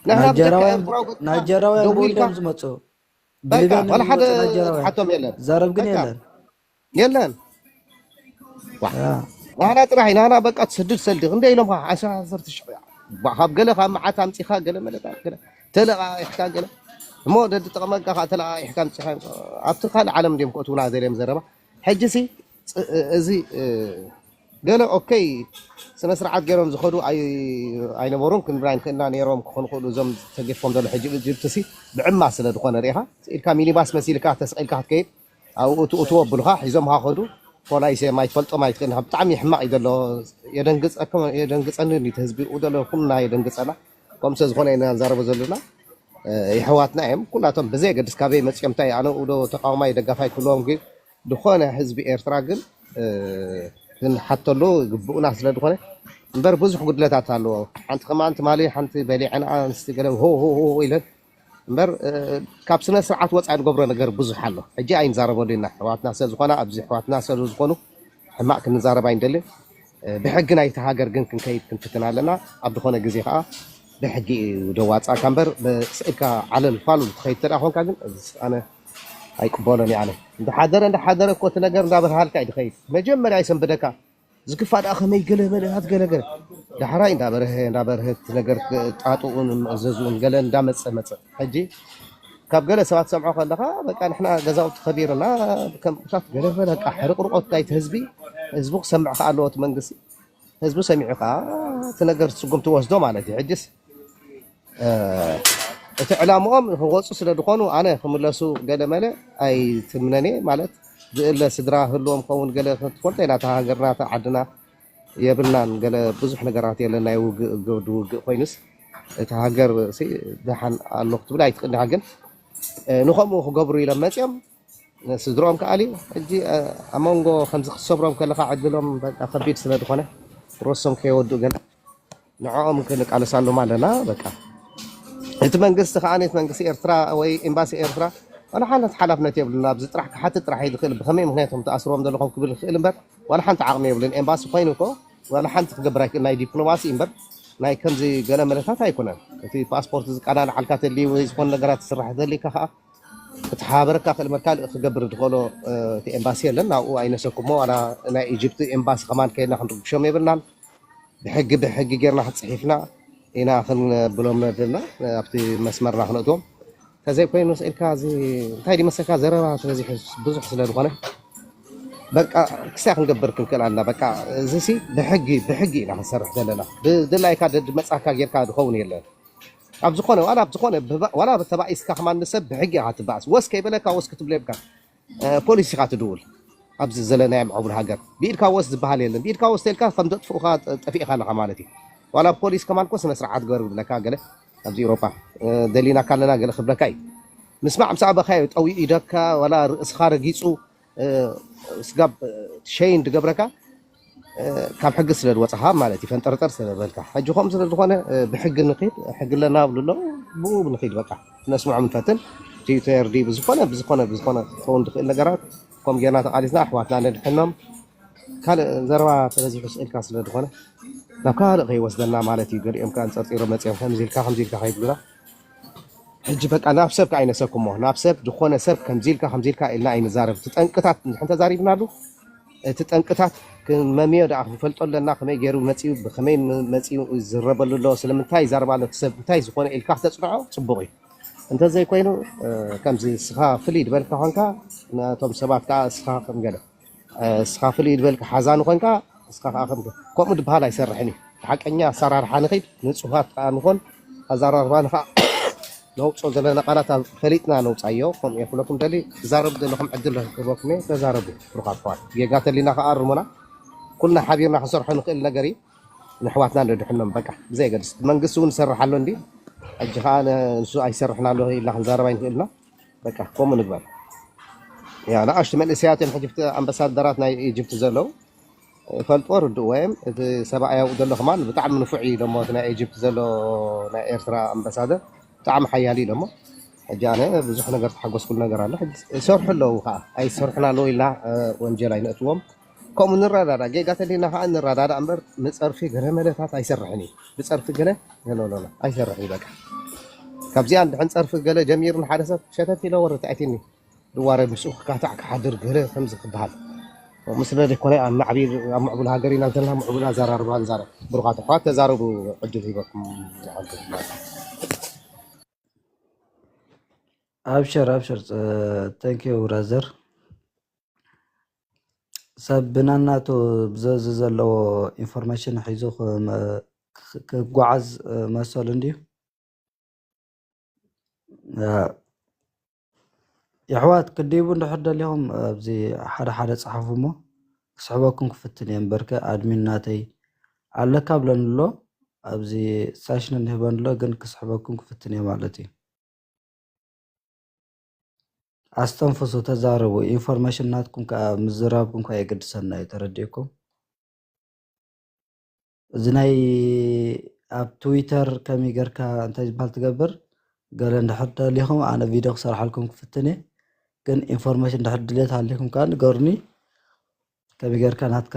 ንሕና ብደካ ናይጀራውያን ኤርትራዊ ገፅካ ናይጀራውያን ብኡ ደዊልካ እንዲዮም ዝመፁ በቃ ብሊብያ ዋላ ሓደ ዝመፁ ናይጀራውያን ዝሓቶም የለን ዛረብ ግን በቃ የለን። የለን። ዋ ያ ናህና ጥራሕ ኢና ናህና በቃ ትሰድድ ሰልዲ ክንደ ኢሎም ከዓ ዓሰርተ ሽሕ ባ- ካብ ገለ ካብ መዓት ኣምፂኻ ገለ መለታ ገለ ተለቃቂሕካ ገለ እሞ ደድጠቕመካ ከዓ ተለቃቂሕካ ኣምፂኻ ኣብቲ ካልእ ዓለም እንዲዮም ክእትውና ዘልዮም ዘረባ ሕጂ ሲ ፅ- እዚ እ፣ ገለ ኦኬይ ስነ ስርዓት ገይሮም ዝኸዱ ኣይ- ኣይነበሩን ክንብላ ንክእልና ነይሮም ክኾኑ ክእሉ እዞም ተገፎም ዘሎ ሕጂ ጅብቲ ሲ ብዕማ ስለ ዝኾነ ሪኢኻ ኢልካ ሚኒባስ መሲልካ ተስቂልካ ክትከይድ ኣብኡ ትእትዎ ኣብሉኻ ሒዞምኻ ከዱ ፖላይስ እዮም ኣይትፈልጦም ኣይትኽእል ኢኻ ብጣዕሚ ሕማቕ እዩ ዘሎ የደንግፀኩም የደንግፀኒ እቲ ህዝቢ ኡ ዘሎ ኩልና የደንግፀና ከምኡ ስለ ዝኾነ ኢና ንዛረቦ ዘለና የሕዋትና እዮም ኩላቶም ብዘየገድስ ካበይ መፂኦም እንታይ ኣነ ኡዶ ተቃውማይ ደጋፋይ ክብሎም ግን ዝኾነ ህዝቢ ኤርትራ ግን ክንሓተሉ ግቡእና ስለ ዝኾነ እምበር ብዙሕ ጉድለታት ኣለዎ ሓንቲ ከማን ትማሊ ሓንቲ በሊዐን ኣንስቲ ገለ ሆ ሆ ሆ ኢለን እምበር ካብ ስነ ስርዓት ወፃኢ ንገብሮ ነገር ብዙሕ ኣሎ። ሕጂ ኣይንዛረበሉ ኢና ሕዋትና ስለ ዝኾና ኣብዚ ሕዋትና ስለ ዝኾኑ ሕማቕ ክንዛረብ ኣይንደልን። ብሕጊ ናይቲ ሃገር ግን ክንከይድ ክንፍትን ኣለና። ኣብ ዝኾነ ግዜ ከዓ ብሕጊ እዩ ደዋፅኣካ እምበር ስኢልካ ዓለል ፋሉል ትኸይድ ተደኣ ኮንካ ግን ኣነ ኣይቅበሎን እየ ኣነ። እንዳሓደረ እንዳሓደረ እኮ እቲ ነገር እንዳበርሃልካ እዩ ዝኸይድ። መጀመርያ ይሰንብደካ ዝክፋእ ደኣ ከመይ ገለ መለታት ገለ ገለ ዳሕራይ እንዳበርሀ እንዳበርሀ እቲ ነገር ጣጥኡን መእዘዝኡን ገለ እንዳመፀ መፀ ሕጂ ካብ ገለ ሰባት ሰምዖ ከለካ በቃ ንሕና ገዛውቲ ከቢርና ከም ኡታት ገለ በለ በቃ ሕርቅርቆት ናይቲ ህዝቢ ህዝቡ ክሰምዕ ከኣ ኣለዎ እቲ መንግስቲ ህዝቡ ሰሚዑ ከኣ እቲ ነገር ስጉምቲ ወስዶ ማለት እዩ ሕጅስ እቲ ዕላምኦም ክወፁ ስለ ዝኾኑ ኣነ ክምለሱ ገለ መለ ኣይትምነን እየ ማለት ዝእለ ስድራ ህልዎም ከውን ገለ ክትፈልጦ ኢና እታ ሃገርና እታ ዓድና የብልናን ገለ ብዙሕ ነገራት የለን ናይ ውግእ ግብድ ውግእ ኮይኑስ እቲ ሃገር ደሓን ኣሎ ክትብል ኣይትኽእል ኢኻ ግን ንኸምኡ ክገብሩ ኢሎም መፅኦም ስድሮም ከኣልዩ ሕጂ ኣብ መንጎ ከምዚ ክሰብሮም ከለካ ዕድሎም በቃ ከቢድ ስለ ዝኾነ ሮሶም ከየወድኡ ገለ ንዕኦም ክንቃለሳሎም ኣለና በቃ እቲ መንግስቲ ከዓ እቲ መንግስቲ ኤርትራ ወይ ኤምባሲ ኤርትራ ዋላ ሓንቲ ሓላፍነት የብሉና ኣብዚ ጥራሕ ክሓትት ጥራሕ እዩ ዝኽእል ብከመይ ምክንያት እዮም ተኣስርዎም ዘለኹም ክብል ይኽእል እምበር ዋላ ሓንቲ ዓቕሚ የብሉን ኤምባሲ ኮይኑ እኮ ዋላ ሓንቲ ክገብር ኣይክእል ናይ ዲፕሎማሲ እምበር ናይ ከምዚ ገለ መለታት ኣይኮነን እቲ ፓስፖርት ዝቀናንዓልካ ተልዩ ወይ ዝኾነ ነገራት ዝስራሕ ተልካ ከዓ ክትሓበረካ ክእል እምበር ካልእ ክገብር ዝኽእሎ እቲ ኤምባሲ የለን ናብኡ ኣይነሰኩሞ ዋላ ናይ ኢጅፕቲ ኤምባሲ ከማን ከይድና ክንርብሾም የብልናን ብሕጊ ብሕጊ ጌርና ክፅሒፍና ኢና ክንብሎም ዘለና ኣብቲ መስመርና ክነእትዎም ተዘይኮይኑ ስኢልካ እዚ እንታይ ድመስለካ ዘረባ ተበዚሑ ብዙሕ ስለ ዝኾነ በቃ ክስታይ ክንገብር ክንክእል ኣለና በቃ እዚ ሲ ብሕጊ ብሕጊ ኢና ክንሰርሕ ዘለና ብድላይካ ደድመፃካ ጌርካ ዝኸውን የለን ኣብ ዝኾነ ዋላ ኣብ ዝኾነ ዋላ ተባኢስካ ከማን ሰብ ብሕጊ ኢኻ ትበኣስ ወስ ከይበለካ ወስ ክትብሎ የብካ ፖሊስ ኢኻ ትድውል ኣብዚ ዘለናዮ ምዕቡል ሃገር ብኢድካ ወስ ዝበሃል የለን ብኢድካ ወስ ተልካ ከም ዘጥፍኡኻ ጠፊእኻ ኣለኻ ማለት እዩ ዋላ ፖሊስ ከማን ኮ ስነ ስርዓት ገር ብለካ ገለ ኣብዚ ኤሮፓ ደሊናካ ኣለና ገለ ክብለካ እዩ ምስማዕ ምስ ኣበኻዮ ጠዊኡ ኢደካ ዋላ ርእስኻ ረጊፁ ስጋብ ሸይን ዝገብረካ ካብ ሕጊ ስለ ዝወፅኻ ማለት እዩ ፈንጠርጠር ስለ ዝበልካ ሕጂ ከምኡ ስለ ዝኾነ ብሕጊ ንክድ ሕጊ ኣለና ብሉ ኣለዉ ብኡ ንክድ በቃ ነስምዖም ንፈትን ቲዩተር ዲ ብዝኾነ ብዝኾነ ብዝኾነ ክኸውን ዝኽእል ነገራት ከም ጌርና ተቃሊስና ኣሕዋትና ነድሕኖም ካልእ ዘረባ ተበዚሑ ስኢልካ ስለ ዝኾነ ናብ ካልእ ከይወስደና ማለት እዩ ገሊኦም ከ ኣንፀርፂሮ መፅኦም ከምዚ ኢልካ ከምዚ ኢልካ ከይብሉና ሕጂ በቃ ናብ ሰብ ከኣ ይነሰኩሞ ናብ ሰብ ዝኾነ ሰብ ከምዚ ኢልካ ከምዚ ኢልካ ኢልና ኣይንዛረብ እቲ ጠንቅታት እንድሕን ተዛሪብናሉ እቲ ጠንቅታት ክንመምዮ ደኣ ክንፈልጦ ኣለና ከመይ ገይሩ መፂኡ ብከመይ መፂኡ ይዝረበሉ ኣሎ ስለምንታይ ይዛረብ ኣሎ እቲ ሰብ እንታይ ዝኾነ ኢልካ ክተፅንዖ ፅቡቕ እዩ እንተዘይኮይኑ ከምዚ እስኻ ፍልይ ዝበልካ ኮንካ ነቶም ሰባት ከዓ እስኻ ከምገለ እስኻ ፍልይ ዝበልካ ሓዛኒ ኮንካ እስካ ከዓ ከም ከምኡ ዝበሃል ኣይሰርሕን እዩ። ሓቀኛ ኣሰራርሓ ንኸይድ፣ ንፁሃት ከዓ ንኾን፣ ኣዘራርባና ከዓ ነውፅኦ ዘለና ቃላት ኣብ ፈሊጥና ነውፃዮ። ከምኡ እየ ክብለኩም ደሊ። ክዛረቡ ዘለኹም ዕድል ክህበኩም እየ። ተዛረቡ ብሩኻት ኣሕዋት። ጌጋ ተሊና ከዓ ኣርሙና። ኩልና ሓቢርና ክንሰርሖ ንኽእል ነገር እዩ። ንኣሕዋትና ነድሕኖም በቃ ብዘየገድስ። መንግስቲ እውን ይሰርሕ ኣሎ እንዲ። ሕጂ ከዓ ነ-፣ ንሱ ኣይሰርሕን ኣሎ ኢልና ክንዛረብ ኣይንኽእልና። በቃ ከምኡ ንግበር። ያ ንኣሽቱ መንእሰያት እዮም ሕጂ ኣብቲ ኣምባሳደራት ናይ ኢጅፕት ዘለዉ። ፈልጥዎ ርድእዎ እዮም። እቲ ሰብኣይ ኣብኡ ዘሎ ከማን ብጣዕሚ ንፉዕ እዩ ኢሎሞ፣ እቲ ናይ ኢጅፕት ዘሎ ናይ ኤርትራ ኣምባሳደር ብጣዕሚ ሓያል እዩ ኢሎሞ። ሕጂ ኣነ ብዙሕ ነገር ተሓጎስኩሉ ነገር ኣሎ። ሕጂ ይሰርሑ ኣለዉ ከዓ፣ ኣይሰርሑን ኣለዉ ኢልና፣ እ፣ ወንጀል ኣይነእትዎም። ከምኡ ንረዳዳ፣ ጌጋ ተሊና ከዓ ንረዳዳ እምበር ንፀርፊ ገለ መለታት ኣይሰርሕን እዩ። ብፀርፊ ገለ ኖ፣ ኖ፣ ኖ፣ ኖ፣ ኣይሰርሕን እዩ በቃ። ካብዚኣ እንድሕን ፀርፊ ገለ ጀሚሩ ንሓደ ሰብ ሸተት ኢለ ወርድ ኣእትይኒ። ድዋረ ምስኡ ክካታዕ ክሓድር ገለ ከምዚ ክበሃል። ምስለ ዘይኮነ ኣብ ማዕቢል፣ ኣብ ምዕቡል ሃገር ኢና ዘለና፣ ምዕቡል ኣዘራርባ ንዛረብ። ብሩኻት ኣሕዋት ተዛረቡ፣ ዕድል ሂበኩም ዝሓልኩ ማለት እዩ። ኣብሽር፣ ኣብሽር። ጸ-፣ thank you ብራዘር። ሰብ ብናናቱ ብዘዚ ዘለዎ ኢንፎርሜሽን ሒዙ ክመ-፣ ክ-፣ ክጓዓዝ፣ እ፣ መሰሉ እንድዩ። እ፣ የሕዋት ክዲቡ እንድሕር ደሊኹም ኣብዚ ሓደ ሓደ ጸሓፉ እሞ ክስሕበኩም ክፍትን እየ። እምበርከ ኣድሚን ናተይ ኣለካ ብለኒ ኣሎ፣ ኣብዚ ሳሽን እንህበን ኣሎ፣ ግን ክስሕበኩም ክፍትን እየ ማለት እዩ። ኣስተንፍሱ፣ ተዛረቡ። ኢንፎርሜሽን ናትኩም ከኣ ምዝራብኩም ከኣ የገድሰና እዩ፣ ተረዲእኩም? እዚ ናይ ኣብ ትዊተር ከመይ ጌርካ እንታይ ዝበሃል ትገብር፣ ገለ እንድሕር ደሊኹም ኣነ ቪድዮ ክሰርሓልኩም ክፍትን እየ። ግን ኢንፎርሜሽን እንድሕር ድሌት ሃሊኩም ከኣ ንገሩኒ። ከመይ ጌርካ ናትካ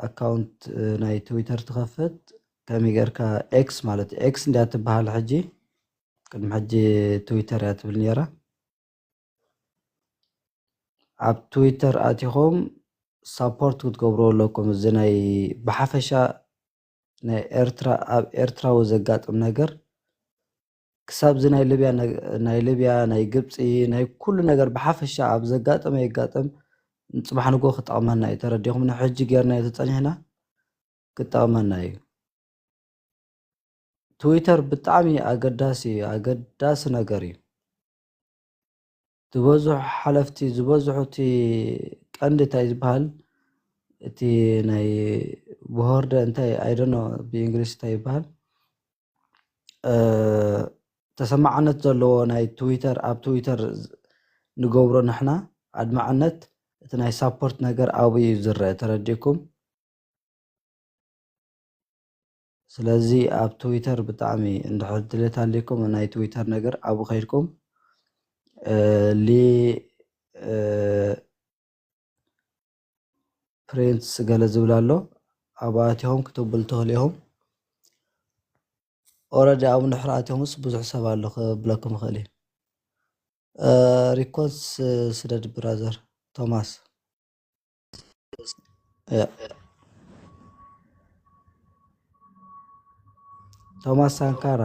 ኣካውንት፣ እ፣ ናይ ትዊተር ትኸፍት፣ ከመይ ጌርካ ኤክስ ማለት ኤክስ እንድያ ትበሃል ሕጂ፣ ቅድሚ ሕጂ ትዊተር እያ ትብል ነይራ። ኣብ ትዊተር ኣቲኹም ሳፖርት ክትገብሩ ኣለኩም። እዚ ናይ ብሓፈሻ ናይ ኤርትራ፣ ኣብ ኤርትራዊ ዘጋጥም ነገር ክሳብ እዚ ናይ ሊብያ ነ-፣ ናይ ሊብያ፣ ናይ ግብፂ፣ ናይ ኩሉ ነገር ብሓፈሻ ኣብ ዘጋጠመ የጋጥም፣ ንፅባሕ ንግሆ ክጠቕመና እዩ። ተረዲኹም? ንሕጂ ጌርናዮ ተፀኒሕና ክጠቕመና እዩ። ትዊተር ብጣዕሚ ኣገዳሲ እዩ፣ ኣገዳሲ ነገር እዩ። ዝበዝሑ ሓለፍቲ፣ ዝበዝሑ እቲ ቀንዲ እንታይ ዝበሃል፣ እቲ ናይ ብሆርደ እንታይ፣ I don't know ብእንግሊሽ እንታይ ይበሃል፣ እ፣ ተሰማዕነት ዘለዎ ናይ ትዊተር፣ ኣብ ትዊተር ዝ-፣ ንገብሮ ንሕና ኣድማዕነት፣ እቲ ናይ ሳፖርት ነገር ኣብኡ እዩ ዝረአ፣ ተረዲእኩም? ስለዚ ኣብ ትዊተር ብጣዕሚ እንድሕር ድሌት ኣሊኩም ናይ ትዊተር ነገር ኣብኡ ከይድኩም፣ እ፣ ሊ-፣ እ፣ ፕሪንትስ ገለ ዝብል ኣሎ። ኣብኡ ኣቲኹም ክትብሉ ትኽእሉ ኢኹም። ኦረዲ ኣብኡ እንድሕር ኣቲኹምስ ብዙሕ ሰብ ኣሎ ክብለኩም ይኽእል እዩ። እ፣ ሪኮንስ ስደድ ብራዘር ቶማስ። እ፣ ቶማስ ሳንካራ።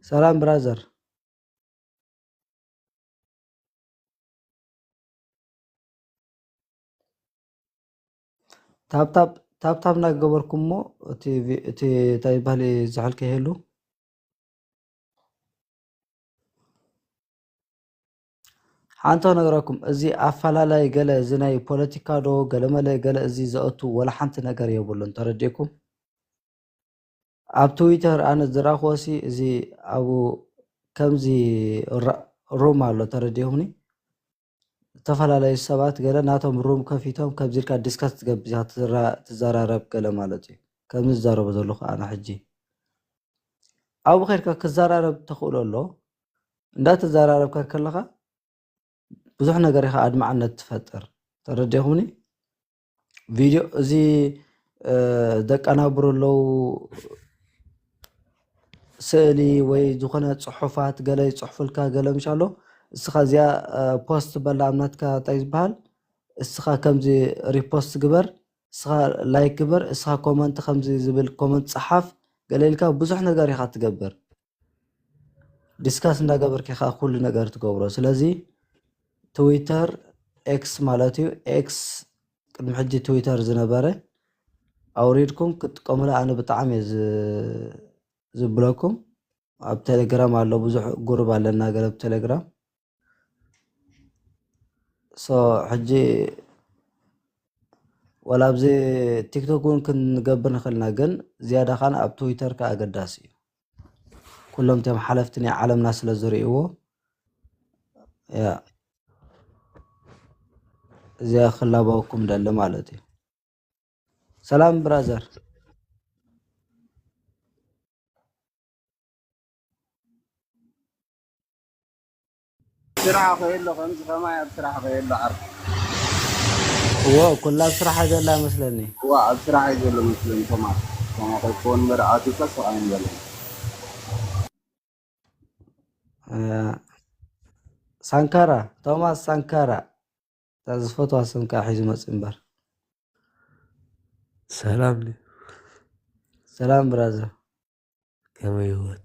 ሰላም ብራዘር። ታብታብ፣ ታብታብ እናገበርኩሞ እቲ ቪ-፣ እቲ እንታይ ይበሃል ዝሕል ከይህሉ። ሓንቲ ክነግረኩም፣ እዚ ኣፈላላይ ገለ፣ እዚ ናይ ፖለቲካ ዶ ገለመለ ገለ፣ እዚ ዘእቱ ወላ ሓንቲ ነገር የብሉን። ተረዲእኩም? ኣብ ትዊተር ኣነ ዝረኣኽዎ ሲ፣ እዚ ኣብኡ ከምዚ ራ-፣ ሩም ኣሎ፣ ተረዲእኩምኒ? ዝተፈላለዩ ሰባት ገለ ናቶም ሩም ከፊቶም ከምዚ ኢልካ ዲስካስ ትገብር ኢኻ፣ ትዘራ-፣ ትዘራረብ ገለ ማለት እዩ። ከምዚ ዝዛረቦ ዘለኹ ኣነ ሕጂ። ኣብኡ ከይድካ ክዘራረብ ተኽእሎ ኣሎ። እንዳተዘራረብካ ከለኻ ብዙሕ ነገር ኢኻ ኣድማዕነት ትፈጥር። ተረዲእኩምኒ? ቪድዮ እዚ፣ እ፣ ዘቀናብሩ ኣለዉ፣ ስእሊ ወይ ዝኾነ ጽሑፋት ገለ ይጽሕፉልካ፣ ገለ ምሽ ኣሎ። እስኻ እዚኣ፣ እ፣ ፖስት በላ ኣብ ናትካ እንታይ ዝበሃል፣ እስኻ ከምዚ ሪፖስት ግበር፣ እስኻ ላይክ ግበር፣ እስኻ ኮመንት ከምዚ ዝብል ኮመንት ጸሓፍ፣ ገለ ኢልካ ብዙሕ ነገር ኢኻ ትገብር። ዲስካስ እንዳገበርካ ኢኻ ኩሉ ነገር ትገብሮ። ስለዚ ትዊተር፣ ኤክስ ማለት እዩ፣ ኤክስ ቅድሚ ሕጂ ትዊተር ዝነበረ፣ ኣውሪድኩም ክትጥቀሙሉ ኣነ ብጣዕሚ እየ ዝ- ዝብለኩም። ኣብ ቴሌግራም ኣሎ፣ ብዙሕ ጉሩብ ኣለና ገለ ኣብ ቴሌግራም። ሶ ሕጂ ወላ ኣብዚ ቲክቶክ እውን ክንገብር ንኽእል ኢና፣ ግን ዝያዳ ኸኣ ኣብ ትዊተር ከኣ ኣገዳሲ እዩ። ኩሎም እቶም ሓለፍቲ ናይ ዓለምና ስለ ዝርእይዎ፣ ያ፣ እዚኣ ክላበወኩም ደሊ ማለት እዩ። ሰላም ብራዘር። ስራሕ ከየሎ ከምዚ ከማይ ኣብ ስራሕ ከየሎ ዓር እዎ፣ ኩላ ኣብ ስራሕ ዘላ መስለኒ። ዋ ኣብ ስራሕ እዩ ዘሎ መስለኒ። ከማይ ከማይ ከይኮን እምበር ኣቲካ ስራሕ እዩ ዘሎ። እ፣ ሳንካራ፣ ቶማስ ሳንካራ። እታ ዝፈትዋ ስም ከዓ ሒዙ መጽእ እምበር። ሰላም ድዩ? ሰላም ብራዘር። ከመይ ህይወት?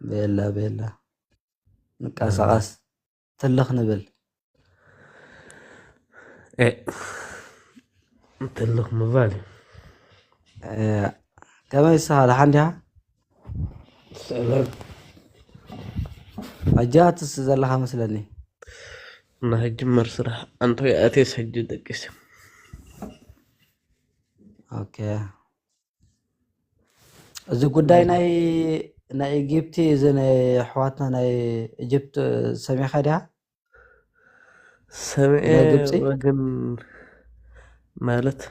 ቤላ ቤላ። ንቀሳቐስ፣ ትልኽ ንብል። ኤ፣ ትልኽ ምባል እዩ። እ፣ ከመይ ንስኻ፣ ደሓን ዲኻ? ሰላም። ሕጂ ኣትስ ዘለኻ መስለኒ። እና ሕጂ መር ስራሕ ኣንቶ ኣቴስ ሕጂ ደቂስ። ኦኬ። እዚ ጉዳይ ናይ ናይ ኢጊፕቲ፣ እዚ ናይ ኣሕዋትና ናይ ኢጅፕት ሰሚዕኻ ዲኻ? ሰሚዐ ናይ ግብፂ? ግን ማለት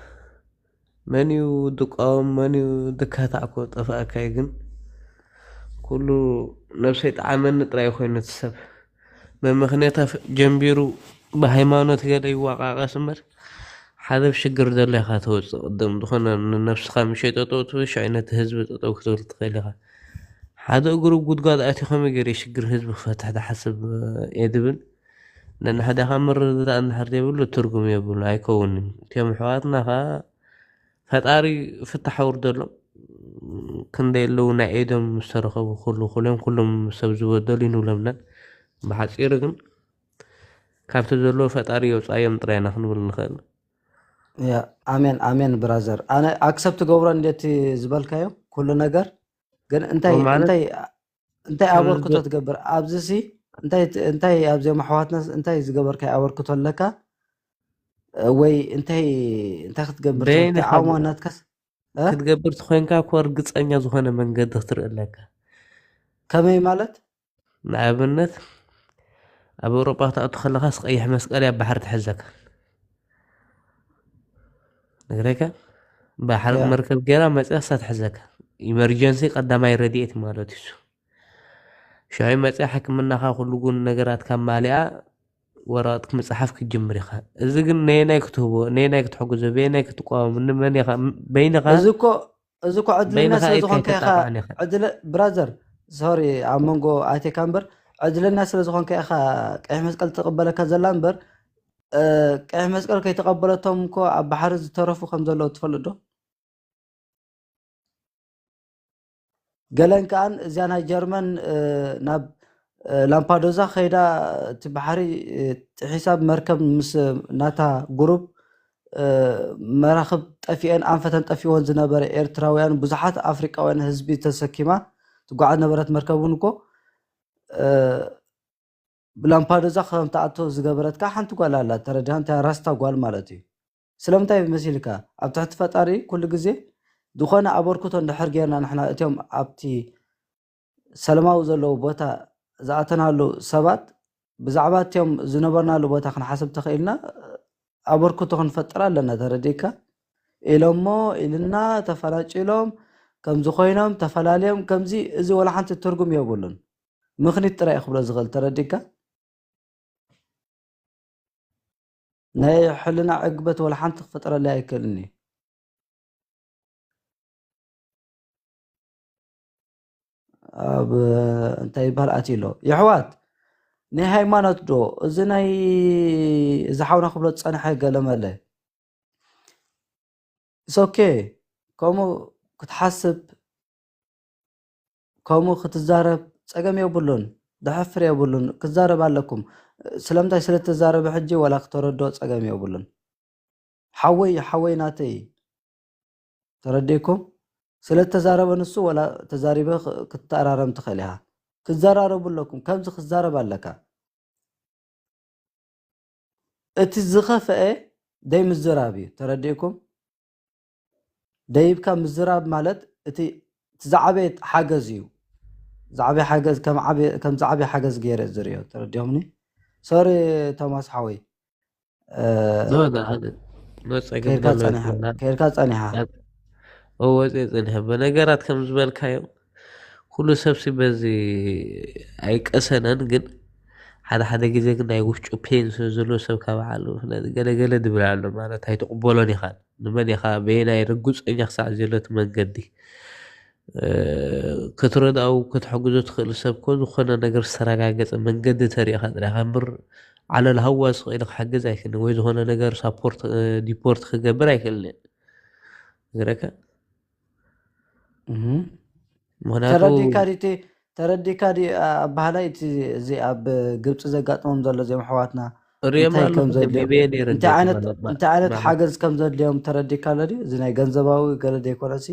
መን እዩ ድቃወም መን እዩ ድካታዕ እኮ ጠፋእካ እዩ። ግን ኩሉ ነብሰይ ጠዓመኒ ጥራይ ኮይኑ እቲ ሰብ መመኽንያታ ፍ- ጀንቢሩ ብሃይማኖት ገለ ይዋቃቀስ እምበር ሓደ ሽግር ዘሎ ኢኻ ተወፅእ። ቅድም ዝኾነ ንነብስኻ ምሸይ ጠጠው ትብል ሽዑ ነቲ ህዝቢ ጠጠው ክትብል ትኽእል ኢኻ። ሓደ እግሩ ጉድጓድ ኣትዩ ከመይ ገይሩ ሽግር ህዝቢ ክፈትሕ ዝሓስብ እየ ድብል። ነንሕድኻ ምርድዳእ እንድሕር ዘይብሉ ትርጉም የብሉ ኣይከውንን። እቲኦም ኣሕዋትና ኸዓ ፈጣሪ ፍታሕ ኣውርደሎም። ክንደይ ኣለዉ ናይ ኤዶም ዝተረኸቡ ኩሉ ኩሎም ኩሎም ሰብ ዝበደሉ ይንብሎም ኢና። ብሓፂሩ ግን ካብቲ ዘለዎ ፈጣሪ የውፃዮም ጥራይ ኢና ክንብል ንኽእል። ያ፣ ኣሜን ኣሜን ብራዘር። ኣነ ኣክሰፕት ገብሮ እንዴት ዝበልካዮ ኩሉ ነገር ግን እንታይ ማለት እንታይ እንታይ ከም ኣበርክቶ ዝገ- ትገብር ኣብዚ ሲ እንታይ እንታይ ኣብዚኦም ኣሕዋትና እንታይ ዝገበርካዮ ኣበርክቶ ኣለካ? ወይ እንታይ እንታይ ክትገብር ትኽእል በይንኻ ተዓሞ ናትካስ እ? ክትገብር ተኮይንካ እኮ እርግፀኛ ዝኾነ መንገዲ ክትርኢ ኣለካ። ከመይ ማለት? ንኣብነት ኣብ ኤውሮጳ ክትኣቱ ከለኻስ ቀይሕ መስቀል እያ ባሕሪ ትሕዘካ። ነግረካ ባሕሪ ያ መርከብ ገይራ መፅያ እሳ ትሕዘካ። ኢመርጀንሲ ቀዳማይ ረድኤት ማለት እዩ። ሽዑ መፅያ ሕክምናኻ ኩሉ ጉን ነገራትካ ማሊኣ ወረቐት ምፅሓፍ ክትጅምር ኢኻ። እዚ ግን ነየናይ ክትህቦ፣ ነየናይ ክትሕግዞ፣ በየናይ ክትቋወም፣ ንመን ኢኻ፣ በይንኻ እዚ እኮ እዚ እኮ ዕድለኛ በይንኻ ስለ ኢድካ ዝኾንካ ኢኻ ኣይተጣጣዕን ኢኻ። ዕድለ ብራዘር ሶሪ ኣብ መንጎ ኣቴካ እምበር ዕድለኛ ስለ ዝኾንካ ኢኻ ቀይሕ መስቀል ትቕበለካ ዘላ እምበር እ፣ ቀይሕ መስቀል ከይተቐበለቶም እኮ ኣብ ባሕሪ ዝተረፉ ከም ዘለዉ ትፈልጥ ዶ? ገለን ከኣን እዚኣ ናይ ጀርመን እ፣ ናብ እ፣ ላምፓዶዛ ከይዳ እቲ ባሕሪ እ፣ ጥሒሳ ብመርከብ ምስ ናታ ጉሩብ እ፣ መራኽብ ጠፊአን ኣንፈተን ጠፊእወን ዝነበረ ኤርትራውያን ብዙሓት ኣፍሪቃውያን ህዝቢ ተሰኪማ ትጓዓዝ ነበረት መርከብ እውን እኮ እ፣ ብላምፓዶዛ ከም ትኣቱ ዝገበረት ከዓ ሓንቲ ጓል ኣላ ተረዲኻ እንታይ ራስታ ጓል ማለት እዩ ስለምንታይ መሲልካ ኣብ ትሕቲ ፈጣሪ ኩሉ ግዜ ዝኾነ ኣበርክቶ እንድሕር ጌርና ንሕና እቲኦም ኣብቲ ሰለማዊ ዘለዉ ቦታ ዝኣተናሉ ሰባት ብዛዕባ እቲኦም ዝነበርናሉ ቦታ ክንሓስብ ተኽኢልና ኣበርክቶ ክንፈጥር ኣለና ተረዲእካ ኢሎሞ ኢልና ተፈናጭሎም ከምዚ ኮይኖም ተፈላለዮም ከምዚ እዚ ወላ ሓንቲ ትርጉም የብሉን ምኽኒት ጥራይ ክብሎ ዝኽእል ተረዲእካ ናይ ሕልና ዕግበት ወላ ሓንቲ ክፈጥረለይ ኣይክእልን እዩ ኣብ እንታይ ይበሃል ኣትዩ ኣሎ የሕዋት ናይ ሃይማኖት ዶ እዚ ናይ እዚ ሓውና ክብሎ ዝፀንሐ ገለመለ ሶኬ ከምኡ ክትሓስብ ከምኡ ክትዛረብ ጸገም የብሉን፣ ደሐፍር የብሉን። ክዛረብ ኣለኩም። ስለምንታይ ስለ ተዛረበ ሕጂ ዋላ ክተረድኦ ጸገም የብሉን። ሓወይ፣ ሓወይ ናተይ። ተረዲእኩም? ስለ ተዛረበ ንሱ ዋላ ተዛሪበ ክ-፣ ክትተኣራረም ትኽእል ኢኻ። ክዘራረቡ ኣለኩም። ከምዚ ክዛረብ ኣለካ። እቲ ዝኸፍአ ደይ ምዝራብ እዩ። ተረዲእኩም? ደይብካ ምዝራብ ማለት እቲ፣ እቲ ዝዓበየ ሓገዝ እዩ። ዝዓበየ ሓገዝ ከም ዓበየ፣ ከም ዝዓበየ ሓገዝ ገይረ ዝርእዮ። ተረዲኦምኒ? ሶሪ ቶማስ ሓወይ። እ፣ ኖ፣ ዳ-፣ ኖ፣ ጸገም ከይድካ የለውም። ጸኒሓ፣ ከይድካ ጸኒሓ። እዎ፣ ወፂኤ ጸኒሐ። በነገራት ከም ዝበልካዮ፣ ኩሉ ሰብሲ በዚ ኣይቀሰነን፣ ግን ሓደ ሓደ ግዜ ግን ናይ ውሽጡ ፔን ስለ ዘሎ ሰብ ካብ ዓሉ፣ ስለዚ ገለ ገለ ድብል ኣሎ ማለት ኣይትቕበሎን ኢኻን። ንመን ኢኻ፣ በየናይ ርጉጸኛ ክሳዕ ዘሎ እቲ መንገዲ፣ እ፣ ክትረድኣው፣ ከተሕግዞ ትኽእል ሰብ እኮ ዝኾነ ነገር ዝተረጋገጸ መንገዲ ተሪእኻ ጥራይ ኢኻ እምበር፣ ዓለል ሃዋስ ኽኢሉ ክሕግዝ ኣይክእልን፣ ወይ ዝኾነ ነገር ሳፖርት፣ እ፣ ዲፖርት ክገብር ኣይክእልን እየ። ነግረካ። እህ። ምኽንያቱ ተረዲእካ ዲ፣ እቲ፣ ተረዲእካ ዲ፣ ኣ-፣ ኣባህላይ እቲ፣ እዚ ኣብ ግብጺ ዘጋጥሞም ዘሎ እዚኦም ኣሕዋትና ርእዮም እንታይ ኣለኹ፣ ከም ዘድልዮም፣ ተንቢበዮ ነይረ እንታይ እንዲያ ዓይነት፣ ማለት፣ ማ-፣ እንታይ ዓይነት ማለት ሓገዝ ከም ዘድልዮም ተረዲእካ ኣሎ ድዩ? እዚ ናይ ገንዘባዊ ገለ ዘይኮነሲ፣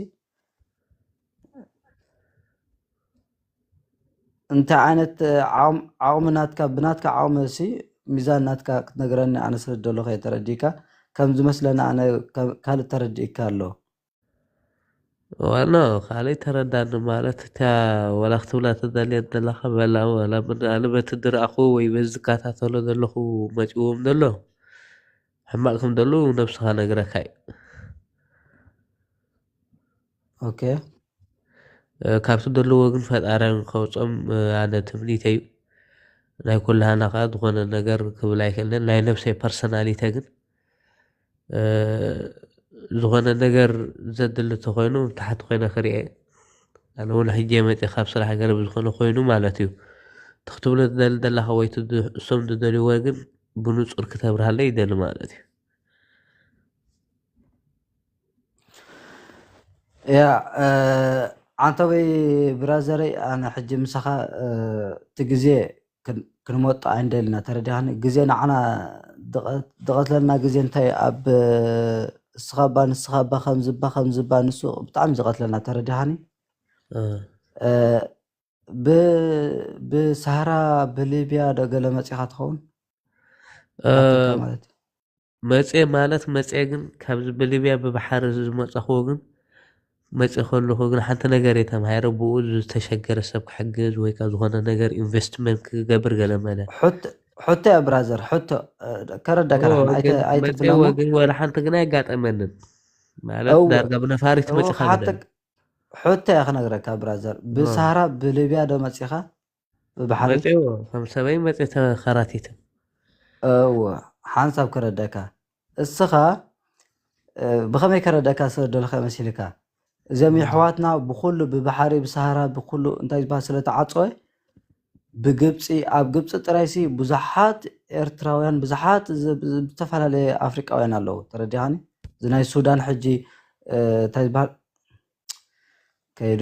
እንታይ ዓይነት ዓቕም-፣ ዓቕሚ ናትካ፣ ብናትካ ዓቕሚ ሲ፣ ሚዛን ናትካ ክትነግረኒ ኣነ ስለ ዝደለኹ እየ ተረዲእካ። ከም ዝመስለኒ ኣነ ከ-፣ ካልእ ተረዲእካ ኣሎ። ዋና ካልእ ተረዳኒ ማለት፣ እታ ዋላ ክትብላ ተዳልያ ዘለኻ በላ፣ ዋላ ምን ኣነ በቲ ዝረኣኹ ወይ በዚ ዝከታተሎ ዘለኹ መጺዎም ዘሎ፣ ሕማቕ ከም ዘለዉ ነብስኻ ነግረካ እዩ። ኦኬ። እ፣ ካብቲ ዘለዎ ግን ፈጣሪ ከውጾም፣ እ፣ ኣነ ትምኒተይ እዩ። ናይ ኩላህና ከኣ ዝኾነ ነገር ክብል ኣይክእልን። ናይ ነብሰይ ፐርሰናሊተ ግን፣ እ፣ ዝኾነ ነገር ዘድሊ ተኾይኑ፣ ታሕቲ ኮይነ ክሪኤ። ኣነ እውን ሕጂ መፂእ ካብ ስራሕ ገለ ብዝኾነ ኮይኑ ማለት እዩ። እቲ ክትብሎ ትደሊ ዘለኻ ወይ እቲ ድ-፣ እሶም ዝደልይዎ ግን ብንጹር ክተብርሃለይ ይደሊ ማለት እዩ። ያ፣ እ፣ ዓንተወይ ብራዘረይ፣ ኣነ ሕጂ ምሳኻ፣ እ፣ እቲ ግዜ ክን-፣ ክንመጦ ኣይንደልና፣ ተረዲኻኒ? ግዜ ንዓና ድቐ-፣ ድቐትለልና ግዜ እንታይ ኣብ፣ እ፣ እስኻ እባ፣ ንስኻ እባ፣ ከምዚ እባ፣ ከምዚ እባ፣ ንሱ ብጣዕሚ ዝቐትለና፣ ተረዲኻኒ? እ። እ፣ ብ-፣ ብሳህራ፣ ብሊብያ ዶ ገለ መጺኻ ትኸውን? እ፣ ናትካ ማለት እዩ። መጽየ ማለት መጽየ፣ ግን ካብዚ ብሊብያ ብባሕሪ ዝመጻኹዎ ግን፣ መጽየ ከለኹ ግን ሓንቲ ነገር እየ ተማሂረ። ብኡ ዝተሸገረ ሰብ ክሕግዝ ወይ ከኣ ዝኾነ ነገር ኢንቨስትመንት ክገብር ገለ መለ። ሕቶ፣ ሕቶ እያ ብራዘር፣ ሕቶ፣ እ፣ ከረዳካ እዎ፣ ዳሕና፣ ኣይተ-፣ ግን መጽየ ኣይትብለሞ። ወግን ወላ ሓንቲ ግን ኣየጋጠመንን። ማለት እዎ፣ ዳርጋ ብነፋሪት እዎ፣ መጺኻ ክሓተክ-፣ ግደል። ሕቶ እያ ክነግረካ ብራዘር። እዎ። ብሳህራ ብሊብያ ዶ መጺኻ? ብባሕሪ? መጽየ እዎ፣ ከም ሰበይ መጽየ ተኸራቲተ። እዎ፣ ሓንሳብ ከረዳካ። እስኻ፣ እ፣ ብኸመይ ከረዳካ ስለ ደለኻ መሲልካ? እዚኦም እዎ። የሕዋትና ብኹሉ፣ ብባሕሪ፣ ብሳህራ፣ ብኹሉ እንታይ ዝበሃል ስለ ተዓጸወ፣ ብግብጺ፣ ኣብ ግብጺ ጥራይሲ ብዙሓት ኤርትራውያን፣ ብዙሓት ዝ-፣ ብ-፣ ዝተፈላለየ ኣፍሪቃውያን ኣለዉ። ተረዲኻኒ? እዚ ናይ ሱዳን ሕጂ፣ እ፣ እንታይ ዝበሃል ከይዱ?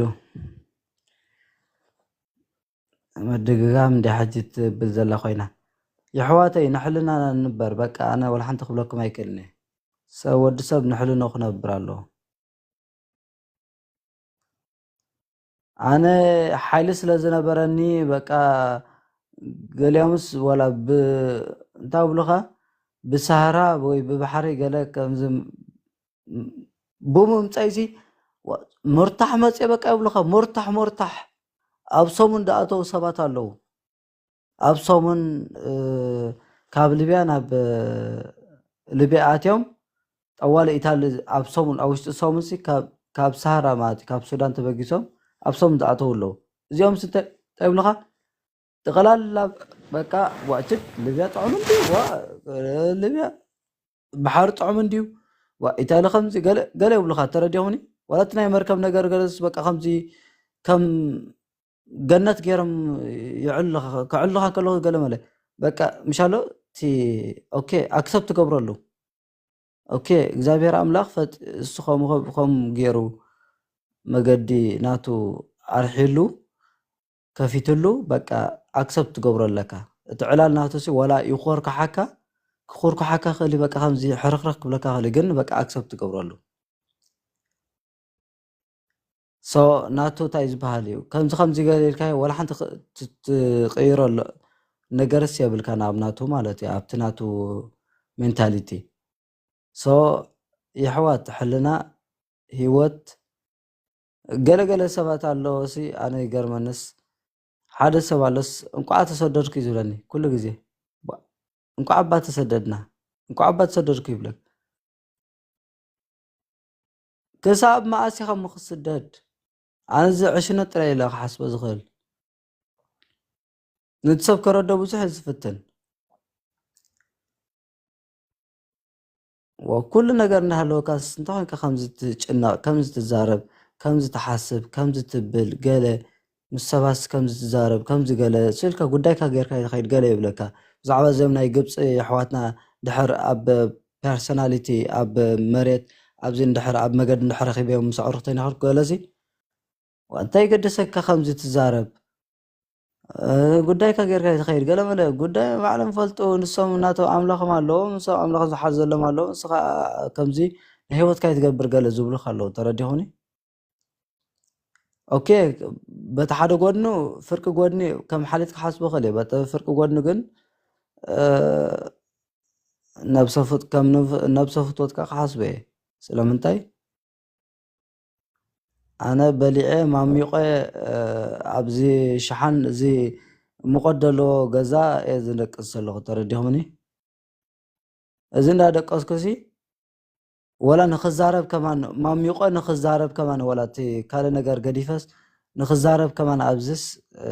ምድግጋም እንድያ ሕጂ ትብል ዘላ ኮይና። የሕዋተይ፣ ንሕልናና ንበር። በቃ፣ ኣነ ወላ ሓንቲ ክብለኩም ኣይክእልን እየ። ሰብ፣ ወዲ ሰብ ንሕልኖ ክነብር ኣለዎ። ኣነ ሓይሊ ስለ ዝነበረኒ፣ በቃ፣ ገሊኦምስ ወላ ብ-፣ እንታይ ብሉኻ፣ ብሳህራ ወይ ብባሕሪ ገለ ከምዚ ም-፣ ብምምጻይሲ፣ ዋ-፣ ሞርታሕ መጽየ በቃ ይብሉኻ፣ ሞርታሕ፣ ሞርታሕ። ኣብ ሰሙን ዝኣተዉ ሰባት ኣለዉ። ኣብ ሰሙን፣ እ፣ ካብ ሊብያ ናብ፣ እ፣ ሊብያ ኣትዮም፣ ጠዋሊ ኢታሊ ኣብ ሰሙን፣ ኣብ ውሽጢ ሰሙንሲ ካብ፣ ካብ ሳህራ ማለት እዩ፣ ካብ ሱዳን ተበጊሶም ኣብ ሰሙን ዝኣተዉ ኣለዉ። እዚኦምሲ እንታይ፣ እንታይ ይብሉኻ? ጠቕላላ በቃ፣ ዋ፣ ችድ፣ ሊብያ ጥዑም እንድዩ፣ ዋ፣ እ፣ ሊብያ ባሕሪ ጥዑም እንድዩ፣ ዋ፣ ኢታሊ ከምዚ፣ ገለ፣ ገለ ይብሉኻ፣ ተረዲኹኒ? ዋላ እቲ ናይ መርከብ ነገር ገለስ በቃ ከምዚ፣ ከም ገነት ገይሮም የዕሉኻ፣ ከዕሉኻ ከለዉ ገለ መለ። በቃ፣ ምሻሎ፣ እቲ፣ ኦኬ፣ ኣክሰፕት ትገብረሉ። ኦኬ፣ እግዚኣብሔር ኣምላኽ ፈጥ-፣ እሱ ከምኡ፣ ከምኡ ገይሩ መገዲ ናቱ ኣርሒሉ፣ ከፊትሉ በቃ ኣክሰፕት ትገብሮ ኣለካ። እቲ ዕላል ናቱ ሲ ዋላ ይኾርካሓካ፣ ክኹርኩሓካ ክእል፣ በቃ ከምዚ ሕርኽርኽ ክብለካ ክእል፣ ግን በቃ ኣክሰፕት ትገብረሉ። ሶ ናቱ እንታይ ዝበሃል እዩ? ከምዚ ከምዚ ገለ ኢልካዮ ዋላ ሓንቲ ክ- ት- ትቕይሮ ኣሎ ነገርስ የብልካ ናብ ናቱ ማለት እዩ፣ ኣብቲ ናቱ ሜንታሊቲ። ሶ የሕዋት ሕልና ህይወት ገለ ገለ ሰባት ኣለዎ ሲ ኣነ ይገርመንስ ሓደ ሰብ ኣሎስ እንቋዕ ተሰደድኩ እዩ ዝብለኒ ኩሉ ግዜ። ባ- እንቋዕ እባ ተሰደድና፣ እንቋዕ እባ ተሰደድኩ ይብለክ። ክሳብ መኣስ ኢኻ እሞ ክትስደድ? ኣነ እዚ ዕሽነት ጥራይ ኢለ ክሓስቦ ዝኽእል። ነቲ ሰብ ከረዶ ብዙሕ እዩ ዝፍትን። ወኩሉ ነገር እናሃለወካስ እንታይ ኮይንካ ከምዚ ትጭነቕ፣ ከምዚ ትዛረብ፣ ከምዚ ትሓስብ፣ ከምዚ ትብል፣ ገለ ምስ ሰባስ ከምዚ ትዛረብ፣ ከምዚ ገለ ስልካ ጉዳይካ ጌርካ ይትኸይድ፣ ገለ ይብለካ። ብዛዕባ እዞም ናይ ግብፂ ኣሕዋትና ድሕር ኣብ ፐርሰናሊቲ ኣብ መሬት ኣብዚ እንድሕር ኣብ መገዲ እንድሕር ረኺበዮም ምስ ኣዕሩኽተይ ናኸድኩ ገለሲ እንታይ ገደሰካ ከምዚ ትዛረብ? እ፣ ጉዳይካ ጌርካ ይትኸይድ። ገለ መለ ጉዳይ ባዕሎም ፈልጡ፣ ንሶም እናቶም ኣምላኾም ኣለዎም፣ ንሶም ኣምላኽ ዝሓዘሎም ኣለዎም። ንስኻ ከምዚ ንህይወትካ ይትገብር ገለ ዝብሉኻ ኣለዉ። ተረዲኹኒ? ኦኬ፣ በቲ ሓደ ጎድኑ፣ ፍርቂ ጎድኒ ከም ሓሊት ክሓስቦ ክእል እየ። በቲ ፍርቂ ጎድኑ ግን፣ እ፣ ነብሰ ፍት-፣ ከም ንፍ-፣ ነብሰ ፍትወትካ ክሓስቦ እየ። ስለምንታይ? ኣነ በሊዐ ማሚቆ፣ እ፣ ኣብዚ ሸሓን እዚ ሙቐት ዘለዎ ገዛ እየ ዝደቅስ ዘለኹ። ተረዲኹምኒ? እዚ እንዳደቀስኩ ሲ ወላ ንኽዛረብ ከማን ማሚቆ ንኽዛረብ ከማን ወላ እቲ ካልእ ነገር ገዲፈስ ንኽዛረብ ከማን ኣብዚስ፣ እ፣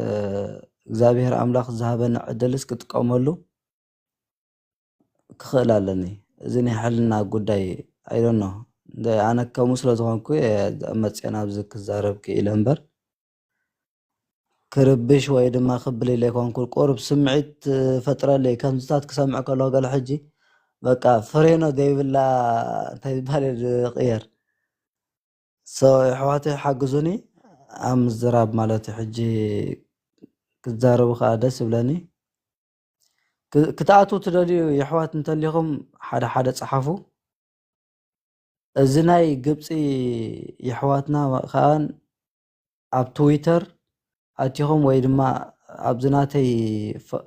እግዚኣብሔር ኣምላኽ ዝሃበኒ ዕድልስ ክጥቀመሉ ክኽእል ኣለኒ። እዚ ናይ ሕልና ጉዳይ ኣይዶኖ። ኣነ ከምኡ ስለ ዝኾንኩ እየ መፅኤ ናብዚ ክዛረብ ክኢለ እምበር ክርብሽ ወይ ድማ ክብል ኢለ ኣይኮንኩን። ቁሩብ ስምዒት ፈጥረለይ። ከምዚታት ክሰምዕ ከለኹ ገለ ሕጂ በቃ ፍሬኖ ዘይብላ እንታይ ዝበሃል እየ ዝቕየር። ሶ የሕዋተይ ሓግዙኒ ኣብ ምዝራብ ማለት እዩ። ሕጂ ክዛረቡ ከዓ ደስ ይብለኒ። ክ-፣ ክትኣትዉ ትደልዩ የሕዋት እንተሊኹም ሓደ ሓደ ጸሓፉ። እዚ ናይ ግብፂ የሕዋትና ከኣን ኣብ ትዊተር ኣቲኹም ወይ ድማ ኣብዚ ናተይ ፍ-፣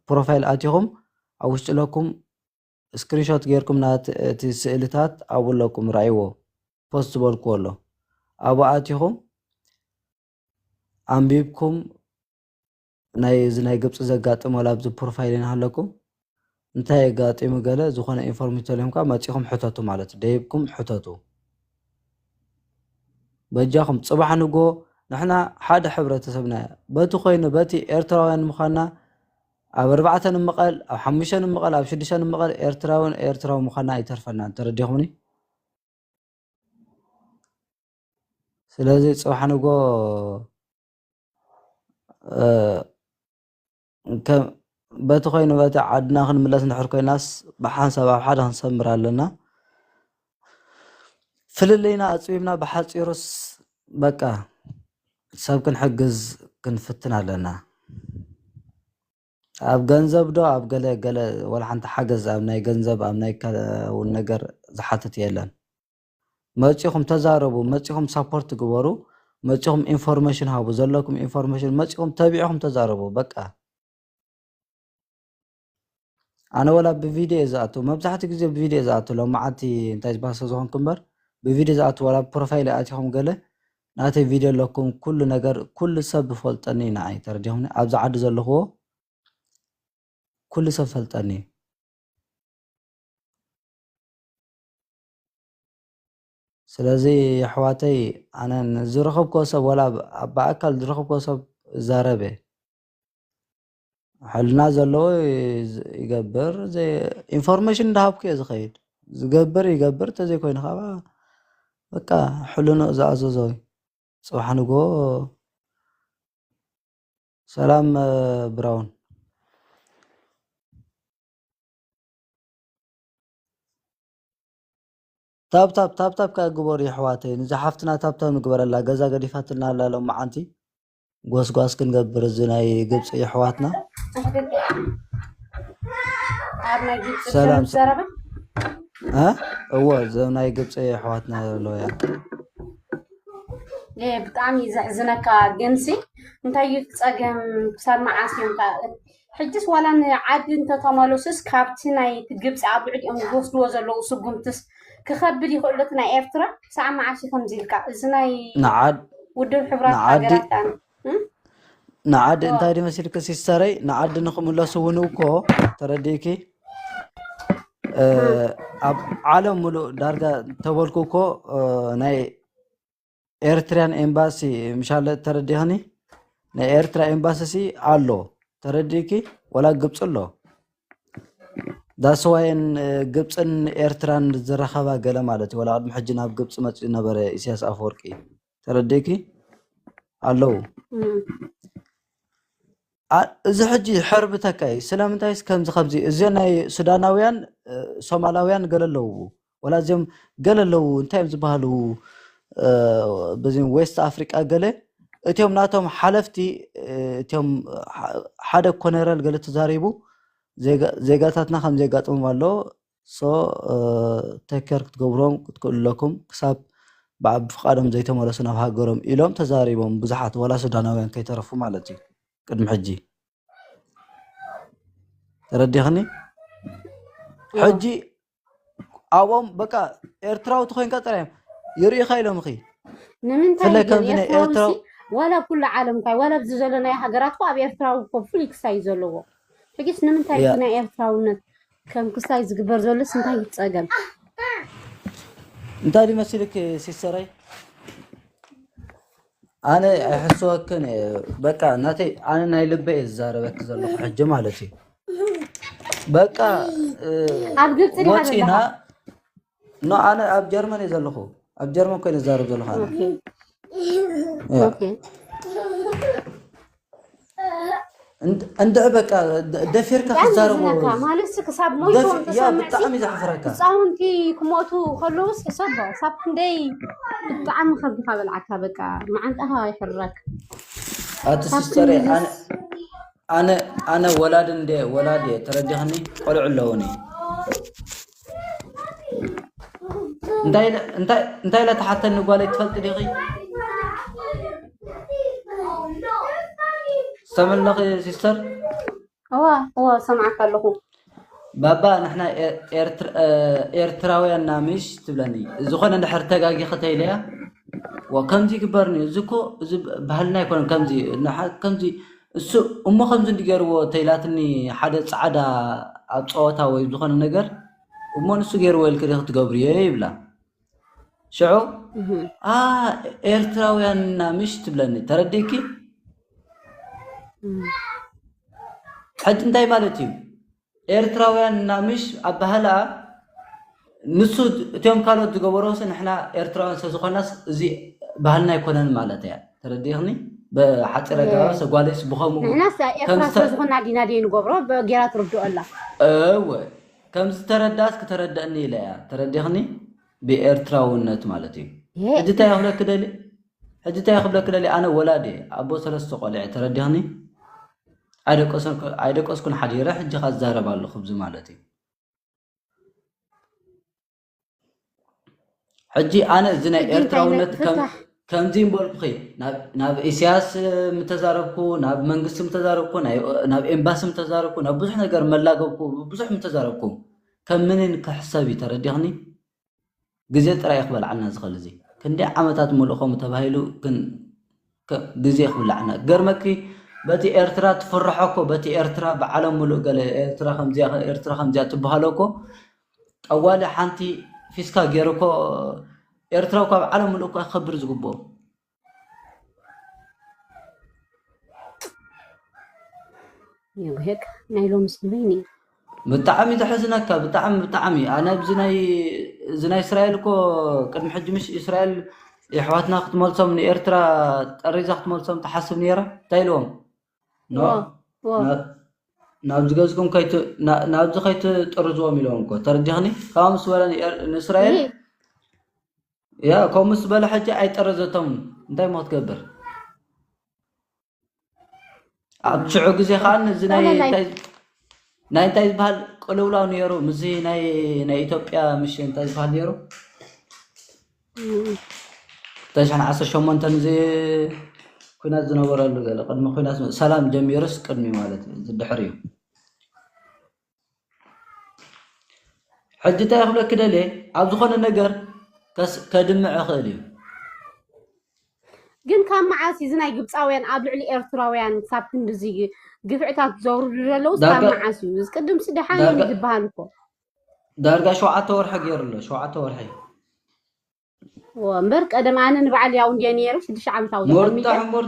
ፕሮፋይል ኣቲኹም ኣብ ውሽጢ ለኩም ስክሪንሾት ጌርኩም ናት-፣ እቲ ስእልታት ኣብኡ ኣለኩም ርኣይዎ። ፖስት ዝበልክዎ ኣሎ። ኣብኡ ኣቲኹም ኣንቢብኩም ናይ እዚ ናይ ግብፂ ዘጋጥም ዋላ ኣብዚ ፕሮፋይል ይንሃለኩም እንታይ የጋጢሙ ገለ ዝኾነ ኢንፎርሜሽን ተልዮም ከዓ መፂኹም ሕተቱ ማለት እዩ። ደይብኩም ሕተቱ። በጃኹም ጽባሕ ንጎ ንሕና ሓደ ሕብረተሰብና በቲ ኮይኑ በቲ ኤርትራውያን ምዃንና ኣብ ኣርባዕተ ንምቐል፣ ኣብ ሓሙሽተ ንምቐል፣ ኣብ ሽዱሽተ ንምቐል ኤርትራውን ኤርትራዊ ምዃንና ኣይተርፈናን። ተረዲኹምኒ? ስለዚ ጽባሕ ንጎ፣ እ፣ ከም በቲ ኮይኑ በቲ ዓድና ክንምለስ እንድሕር ኮይናስ ብሓንሳብ ኣብ ሓደ ክንሰምር ኣለና። ፍልልይና ኣጽቢብና ብሓጺሩስ በቃ ሰብ ክንሕግዝ ክንፍትን ኣለና። ኣብ ገንዘብ ዶ ኣብ ገለ ገለ ወላ ሓንቲ ሓገዝ ኣብ ናይ ገንዘብ ኣብ ናይ ካልእ እውን ነገር ዝሓትት የለን። መጺኹም ተዛረቡ፣ መጺኹም ሳፖርት ግበሩ፣ መጺኹም ኢንፎርሜሽን ሃቡ፣ ዘለኩም ኢንፎርሜሽን መጺኹም ተቢዕኹም ተዛረቡ። በቃ ኣነ ወላ ብቪድዮ እየ ዝኣቱ፣ መብዛሕትኡ ግዜ ብቪድዮ እየ ዝኣቱ። ሎማዓንቲ እንታይ ዝበሃል ስለ ዝኾንኩ እምበር ብቪድዮ ዝኣቱ፣ ወላ ብፕሮፋይል ኣቲኹም ገለ ናተይ ቪድዮ ኣለኩም፣ ኩሉ ነገር ኩሉ ሰብ ይፈልጠኒ እዩ ንዓይ። ተረዲኹምኒ? ኣብዚ ዓዲ ዘለኽዎ ኩሉ ሰብ ይፈልጠኒ እዩ። ስለዚ ኣሕዋተይ ኣነ ንዝረኸብክዎ ሰብ ዋላ ብ-፣ ኣብ ብኣካል ዝረኸብክዎ ሰብ እዛረብ እየ። ሕልና ዘለዎ ይዝ-፣ ይገብር፣ ዘይ-፣ ኢንፎርሜሽን እንዳሃብኩ እየ ዝኸይድ። ዝገብር ይገብር፣ ተዘይኮይኑ ከዓ በቃ ሕልኖ ዝኣዘዞ እዩ። ጽባሕ ንግሆ ሰላም፣ እ፣ ብራውን። ታብታብ፣ ታብታብ ከኣ ግበሩ የሕዋተይ። ንዛ ሓፍትና ታብታብ ንግበረላ። ገዛ ገዲፋትልና ኣላ ሎማዓንቲ። ጎስጓስ ክንገብር፣ እዚ ናይ ግብፂ ኣሕዋትና። ኣብ ናይ ግብፂ ሰላም። ዘረባ እ? እዎ፣ እዞም ናይ ግብፂ ኣሕዋትና ኣለውያ። ብጣዕሚ እዩ ዘሕዝነካ። ግንሲ እንታይ እዩ ጸገም? ክሳብ መዓስ እዮም ከ? ሕጅስ ዋላ ንዓዲ እንተተመለሱስ ካብቲ ናይ ግብፂ ኣብ ልዕሊኦም ዝወስድዎ ዘለዉ ስጉምትስ ክኸብድ ይኽእሉ? እቲ ናይ ኤርትራ ክሳብ መዓስ እዩ ከምዚ ኢልካ? እዚ ናይ ንዓድ ውድብ ሕቡራት ንዓዲ ሃገራት ኣን ንዓዲ እንታይ ድመሲልክ ሲስተረይ፣ ንዓዲ ንክምለሱ እውን እኮ ተረዲእኪ፣ እ፣ ኣብ ዓለም ሙሉእ ዳርጋ ተበልኩ እኮ፣ እ፣ ናይ ኤርትሪያን ኤምባሲ ምሻለ ተረዲኽኒ። ናይ ኤርትራ ኤምባሲ ሲ ኣሎ ተረዲእኪ፣ ወላ ግብፂ ኣሎ። ዳስዋይን ግብፅን ኤርትራን ዝራኸባ ገለ ማለት እዩ። ወላ ቅድሚ ሕጂ ናብ ግብፂ መፂኡ ነበረ ኢሳያስ ኣፈወርቂ፣ ተረዲእኪ፣ ኣለዉ። እ፣ እዚ ሕጂ ሕርቢ ተካይ ስለምንታይስ ከምዚ ከምዚ፣ እዚ ናይ ሱዳናውያን፣ እ፣ ሶማላውያን ገለ ኣለዉ፣ ወላ እዚኦም ገለ ኣለዉ፣ እንታይ እዮም ዝበሃሉ፣ እ፣ በዚ ዌስት ኣፍሪቃ ገለ፣ እቲኦም ናቶም ሓለፍቲ፣ እ፣ እቲኦም፣ እ፣ ሓደ ኮነረል ገለ ተዛሪቡ፣ ዜጋ-፣ ዜጋታትና ከም ዘጋጥሞም ኣሎ። ሶ፣ እ፣ ቴክ ኬር ክትገብሮም ክትክእሉ ኣለኩም፣ ክሳብ ብዓ-፣ ብፍቃዶም ዘይተመለሱ ናብ ሃገሮም ኢሎም ተዛሪቦም ብዙሓት፣ ወላ ሱዳናውያን ከይተረፉ ማለት እዩ። ቅድሚ ሕጂ ተረዲኽኒ። ሕጂ ኣብኦም በቃ ኤርትራዊ ተኮይንካ ጥራይ እዮም ይርእኻ ኢሎም ኺ ንምንታይ ፍላይ ግን ከምዚ ናይ ኤርትራዊ ኤርትራዊ ሲ ዋላ ኩሉ ዓለም እንታይ ዋላ ኣብዚ ዘሎ ናይ ሃገራት ኮ ኣብ ኤርትራዊ ኮ ፍሉይ ክሳይ እዩ ዘለዎ። ሕጊስ ንምንታይ ያ እቲ ናይ ኤርትራውነት ከም ክሳይ ዝግበር ዘሎስ እንታይ ይጸገም? እንታይ ድመሲልክ ሲስተረይ፣ ኣነ ኣይሕስወክን እየ። በቃ ናተይ ኣነ ናይ ልበይ እየ ዝዛረበክ ዘለኹ ሕጂ ማለት እዩ። በቃ እ፣ ኣብ ግብፂ ዲኻ ወፂና ዘለኻ? ኖ፣ ኣነ ኣብ ጀርመን እየ ዘለኹ። ኣብ ጀርመን ኮይነ ዝዛረብ ዘለኹ ኣነ። ኦኬ ያ። ኦኬ። እንድ- እንድዒ በቃ ደ- ደፊርካ ብጣዕሚ ክትዛረቦ የሕዝነካ ማለት ሲ ክሳብ ሞይቶም ደፊ- ያ ተሰምዕ ሲ ብጣዕሚ ዘሕፍረካ። ህፃውንቲ ክሞቱ ከለውስ ሕሰቦ ሳብ ክንደይ ብጣዕሚ ከብድካ በልዓካ በቃ መዓንጣኻ ይሕረክ ኣቲ ሳብ ሲስተር ኣነ ክንድስ ኣነ ኣነ ወላድ እንደ ወላድ እየ ተረዲኽኒ። ቆልዑ ኣለውኒ። እንታይ ኢለ- እንታይ እንታይ ኢለ ተሓተኒ ጓለይ ትፈልጢ ዲኺ? ሰምዕለኺ ሲስተር? እዋ እዋ ሰምዓካ ኣለኹ። ባባ ንሕና ኤ- ኤርትር- እ፣ ኤርትራውያን ናምሽ ትብለኒ። ዝኾነ እንድሕር ተጋጊኸ ተይለያ ዋ ከምዚ ይግበርኒ እዚ እኮ እዚ ባህልና ኣይኮነን። ከምዚ ንሓ- ከምዚ እሱ እሞ ከምዚ እንዲገርዎ ተይላትኒ ሓደ ጻዕዳ ኣብ ጸወታ ወይ ዝኾነ ነገር እሞ ንሱ ገይርዎ ኢልክ ዲኺ ትገብርዮ ይብላ። ሽዑ እህ፣ ኣ ኤርትራውያን ናምሽ ትብለኒ ተረዲእኪ። እህ። ሕጂ እንታይ ማለት እዩ? ኤርትራውያን ናምሽ ኣባህላ ንሱ እቶም ካልኦት ዝገበሮስ ንሕና ኤርትራውያን ስለዝኾናስ እዚ ባህልና ኣይኮነን ማለት እያ። ተረዲእኽኒ? ብሓፂር ኣገባብ ሰጓሌስ ብኸምኡ ንሕናስ ኤርትራ ከምዝተ- ስለዝኾና ዲና ደይ ንገብሮ ጌራ ትርድኦ ኣላ። እወ ከምዝተረዳስ ክተረደእኒ ኢለ እያ። ተረዲእኽኒ? ብኤርትራውነት ማለት እዩ። ይሄ ሕጂ እንታይ ክብለክ ደሊ? ሕጂ እንታይ ክብለክ ደሊ? ኣነ ወላድ እየ፣ ኣቦ ሰለስተ ቆልዐ። ተረዲኽኒ? ኣይደቀስኩን ሓዲረ ሕጂ ካ ዝዛረብ ኣለኹ ብዚ ማለት እዩ። ሕጂ ኣነ እዚ ናይ ሕጂ እንታይ ኤርትራውነት ከም ነጥፍካ? ከምዚ እምበልኩኺ ናብ ናብ ኢሳያስ ምተዛረብኩ፣ ናብ መንግስቲ ምተዛረብኩ፣ ናይ ናብ ኤምባሲ ምተዛረብኩ፣ ናብ ብዙሕ ነገር መላገብኩ፣ ብዙሕ ምተዛረብኩ ከም ምንን ክሕሰብ እዩ። ተረዲኽኒ? ግዜ ጥራይ ክበልዓልና ዝኽእል እዚ ክንደይ ዓመታት ሙሉእ ከምኡ ተባሂሉ ግን ከ- ግዜ ክብልዓልና ገርመኪ። በቲ ኤርትራ ትፍርሖ እኮ በቲ ኤርትራ ብዓለም ሙሉእ ገለ ኤርትራ ከምዚያ ኤርትራ ከምዚያ ትበሃሎ እኮ ጠዋሊ ሓንቲ ፊስካ ገይሩ እኮ ኤርትራ እኮ ኣብ ዓለም ሙሉእ እኮ ክኸብር ዝግብኦ። ይጉሄቅ ናይ ሎምስ ንበይኒ ብጣዕሚ ዘሕዝነካ ብጣዕሚ ብጣዕሚ ኣነ ኣብዚ ናይ እዚ ናይ እስራኤል እኮ ቅድሚ ሕጂ ምሽ እስራኤል የሕዋትና ክትመልሶም ንኤርትራ ጠሪዛ ክትመልሶም ትሓስብ ነይራ እንታይ ኢልዎም ኖ ዎ ዎ ናብ- ናብዚ ገዝኩም ከይት ናብዚ ከይትጥርዝዎም ኢልዎም እኮ ተረዲኽኒ ካብ ምስ በለ ንኤር- ንእስራኤል ይሄ ያ ከምኡ ምስ በለ ሕጂ ኣይጠረዘቶምን እንታይ ሞ ክትገብር ኣብ ሽዑ ግዜ ከዓ ነዚ ናይ ዋላ ናይ እንታይ ናይ እንታይ ዝበሃል ቅልውላው ነይሩ፣ ምስዚ ናይ ናይ ኢትዮጵያ ምሽ እንታይ ዝበሃል ነይሩ? ተሽሕን ዓሰርተ ሸሞንተን እዚ ኩናት ዝነበረሉ ገለ ቅድሚ ኩናት ሰላም ጀሚሩስ ቅድሚ ማለት እዩ፣ ዝድሕር እዩ። ሕጂ እንታይ ክብለኪ ደልየ፣ ኣብ ዝኾነ ነገር ከስ- ከድምዕ ይኽእል እዩ። ግን ካብ መዓስ እዚ ናይ ግብፃውያን ኣብ ልዕሊ ኤርትራውያን ክሳብ ክንድዚ ግፍዕታት ዘውርዱ ዘለውስ ካብ ዳርጋ መዓስ እዩ? እዚ ቅድም ስደሓን እዩ ዳርጋ ዝበሃል እኮ። ዳርጋ ሸውዓተ ወርሒ ገይሩ ኣሎ። ሸውዓተ ወርሒ። እዎ፣ እምበር ቀደም ኣነ ንባዕል ያው እንዲየ ነይረ ሽዱሽተ ዓመታዊ ተቐሚጠ። ሙርታሕ ሙር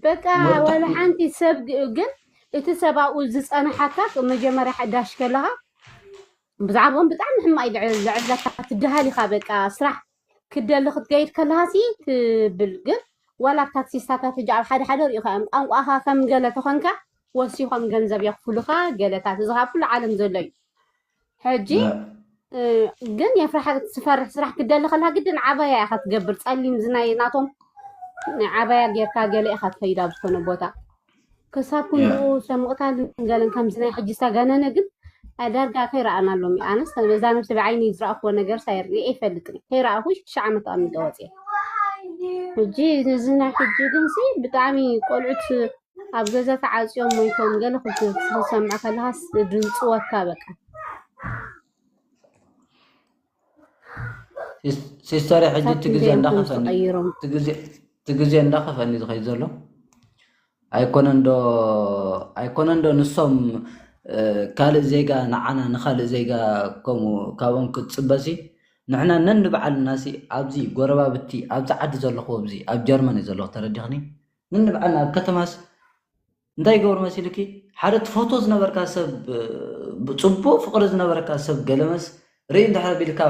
በቃ ሙርታሕ ወላ ሓንቲ ሰብ ግ- ግን እቲ ሰብ ኣብኡ ዝፀናሓካ መጀመርያ ሕዳሽ ከለኻ ብዛዕባኦም ብጣዕሚ ሕማቕ እዩ ዝዕብለካ። ትደሃል ኢኻ በቃ ስራሕ ክትደሊ ክትገይድ ከለኻ ሲ ትብል። ግን ዋላ ታክሲስታታት ሕጂ ኣብ ሓደ ሓደ ሪኢኻ እዮም ቋንቋኻ ከም ገለ ተኾንካ ወሲኾም ገንዘብ የኽፍሉኻ። ገለታት እዚ ካብ ኩሉ ዓለም ዘሎ እዩ። ሕጂ ግን የፍርሓ ትፈርሕ ስራሕ ክትደሊ ከለካ ግድን ዓባያ ኢኻ ትገብር። ጸሊም ዝናይ ናቶም ናይ ዓባያ ጌርካ ገለ ኢኻ ትኸይድ ኣብ ዝኾነ ቦታ ክሳብ ክንድኡ ሸምቕታልን ገለን ከምዚ ናይ ሕጂ ዝተጋነነ ግን ዳርጋ ከይረኣናሎም እዩ። ኣነስ እዛ ነብሲ ብዓይኒ ዝረኣኽዎ ነገር ሳይርኢ ኣይፈልጥን። ከይረኣኹ ሽዱሽተ ዓመት ኣሚጠ ወፅየ። ሕጂ እዚ ናይ ሕጂ ግን ሲ ብጣዕሚ ቆልዑት ኣብ ገዛ ተዓፅዮም ሞይቶም ገለ ክሰምዕ ከለካስ ድንፅወካ በቃ። ሲስተር ሕጂ እቲ ግዜ እንዳኸፈኒ እቲ ግዜ እንዳኸፈኒ ዝኸይድ ዘሎ ኣይኮነን ዶ ኣይኮነን ዶ ንሶም ካልእ ዜጋ ንዓና ንኻልእ ዜጋ ከምኡ ካብኦም ክትፅበሲ ንሕና ነንባዕልና ሲ ኣብዚ ጎረባብቲ ኣብዚ ዓዲ ዘለኹ ኣብዚ ኣብ ጀርመን እዩ ዘለኹ ተረዲኽኒ ነንባዕልና ኣብ ከተማስ እንታይ ይገብሩ መሲልኪ ሓደ ትፈቶ ዝነበርካ ሰብ ብፅቡቅ ፍቅሪ ዝነበረካ ሰብ ገለመስ ርኢ እንድሕር ቢልካ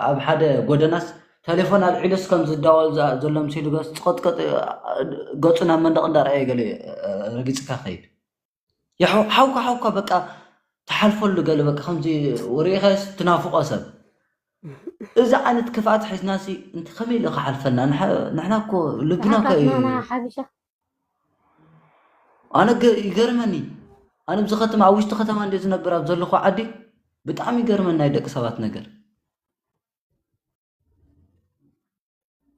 ኣብ ሓደ ጎደናስ ቴሌፎን ኣልዒሉስ ከም ዝዳወል ዘሎ ምሲሉ ገስ ፅቐጥቀጥ ገፁ ናብ መንደቅ እንዳረኣየ ገለ ረጊፅካ ከይድ ሓውካ ሓውካ በቃ ተሓልፈሉ ገለ በቃ ከምዚ ወሪኢኻስ ትናፍቆ ሰብ እዚ ዓይነት ክፍኣት ሒዝናሲ እንተ ከመይ ኢለ ክሓልፈና ንሕና እኮ ልብና ሓቢሻ ኣነ ገ- ይገርመኒ ኣነ ኣብዚ ከተማ ኣብ ውሽጢ ከተማ እንደ ዝነብር ኣብ ዘለኹ ዓዲ ብጣዕሚ ይገርመኒ ናይ ደቂ ሰባት ነገር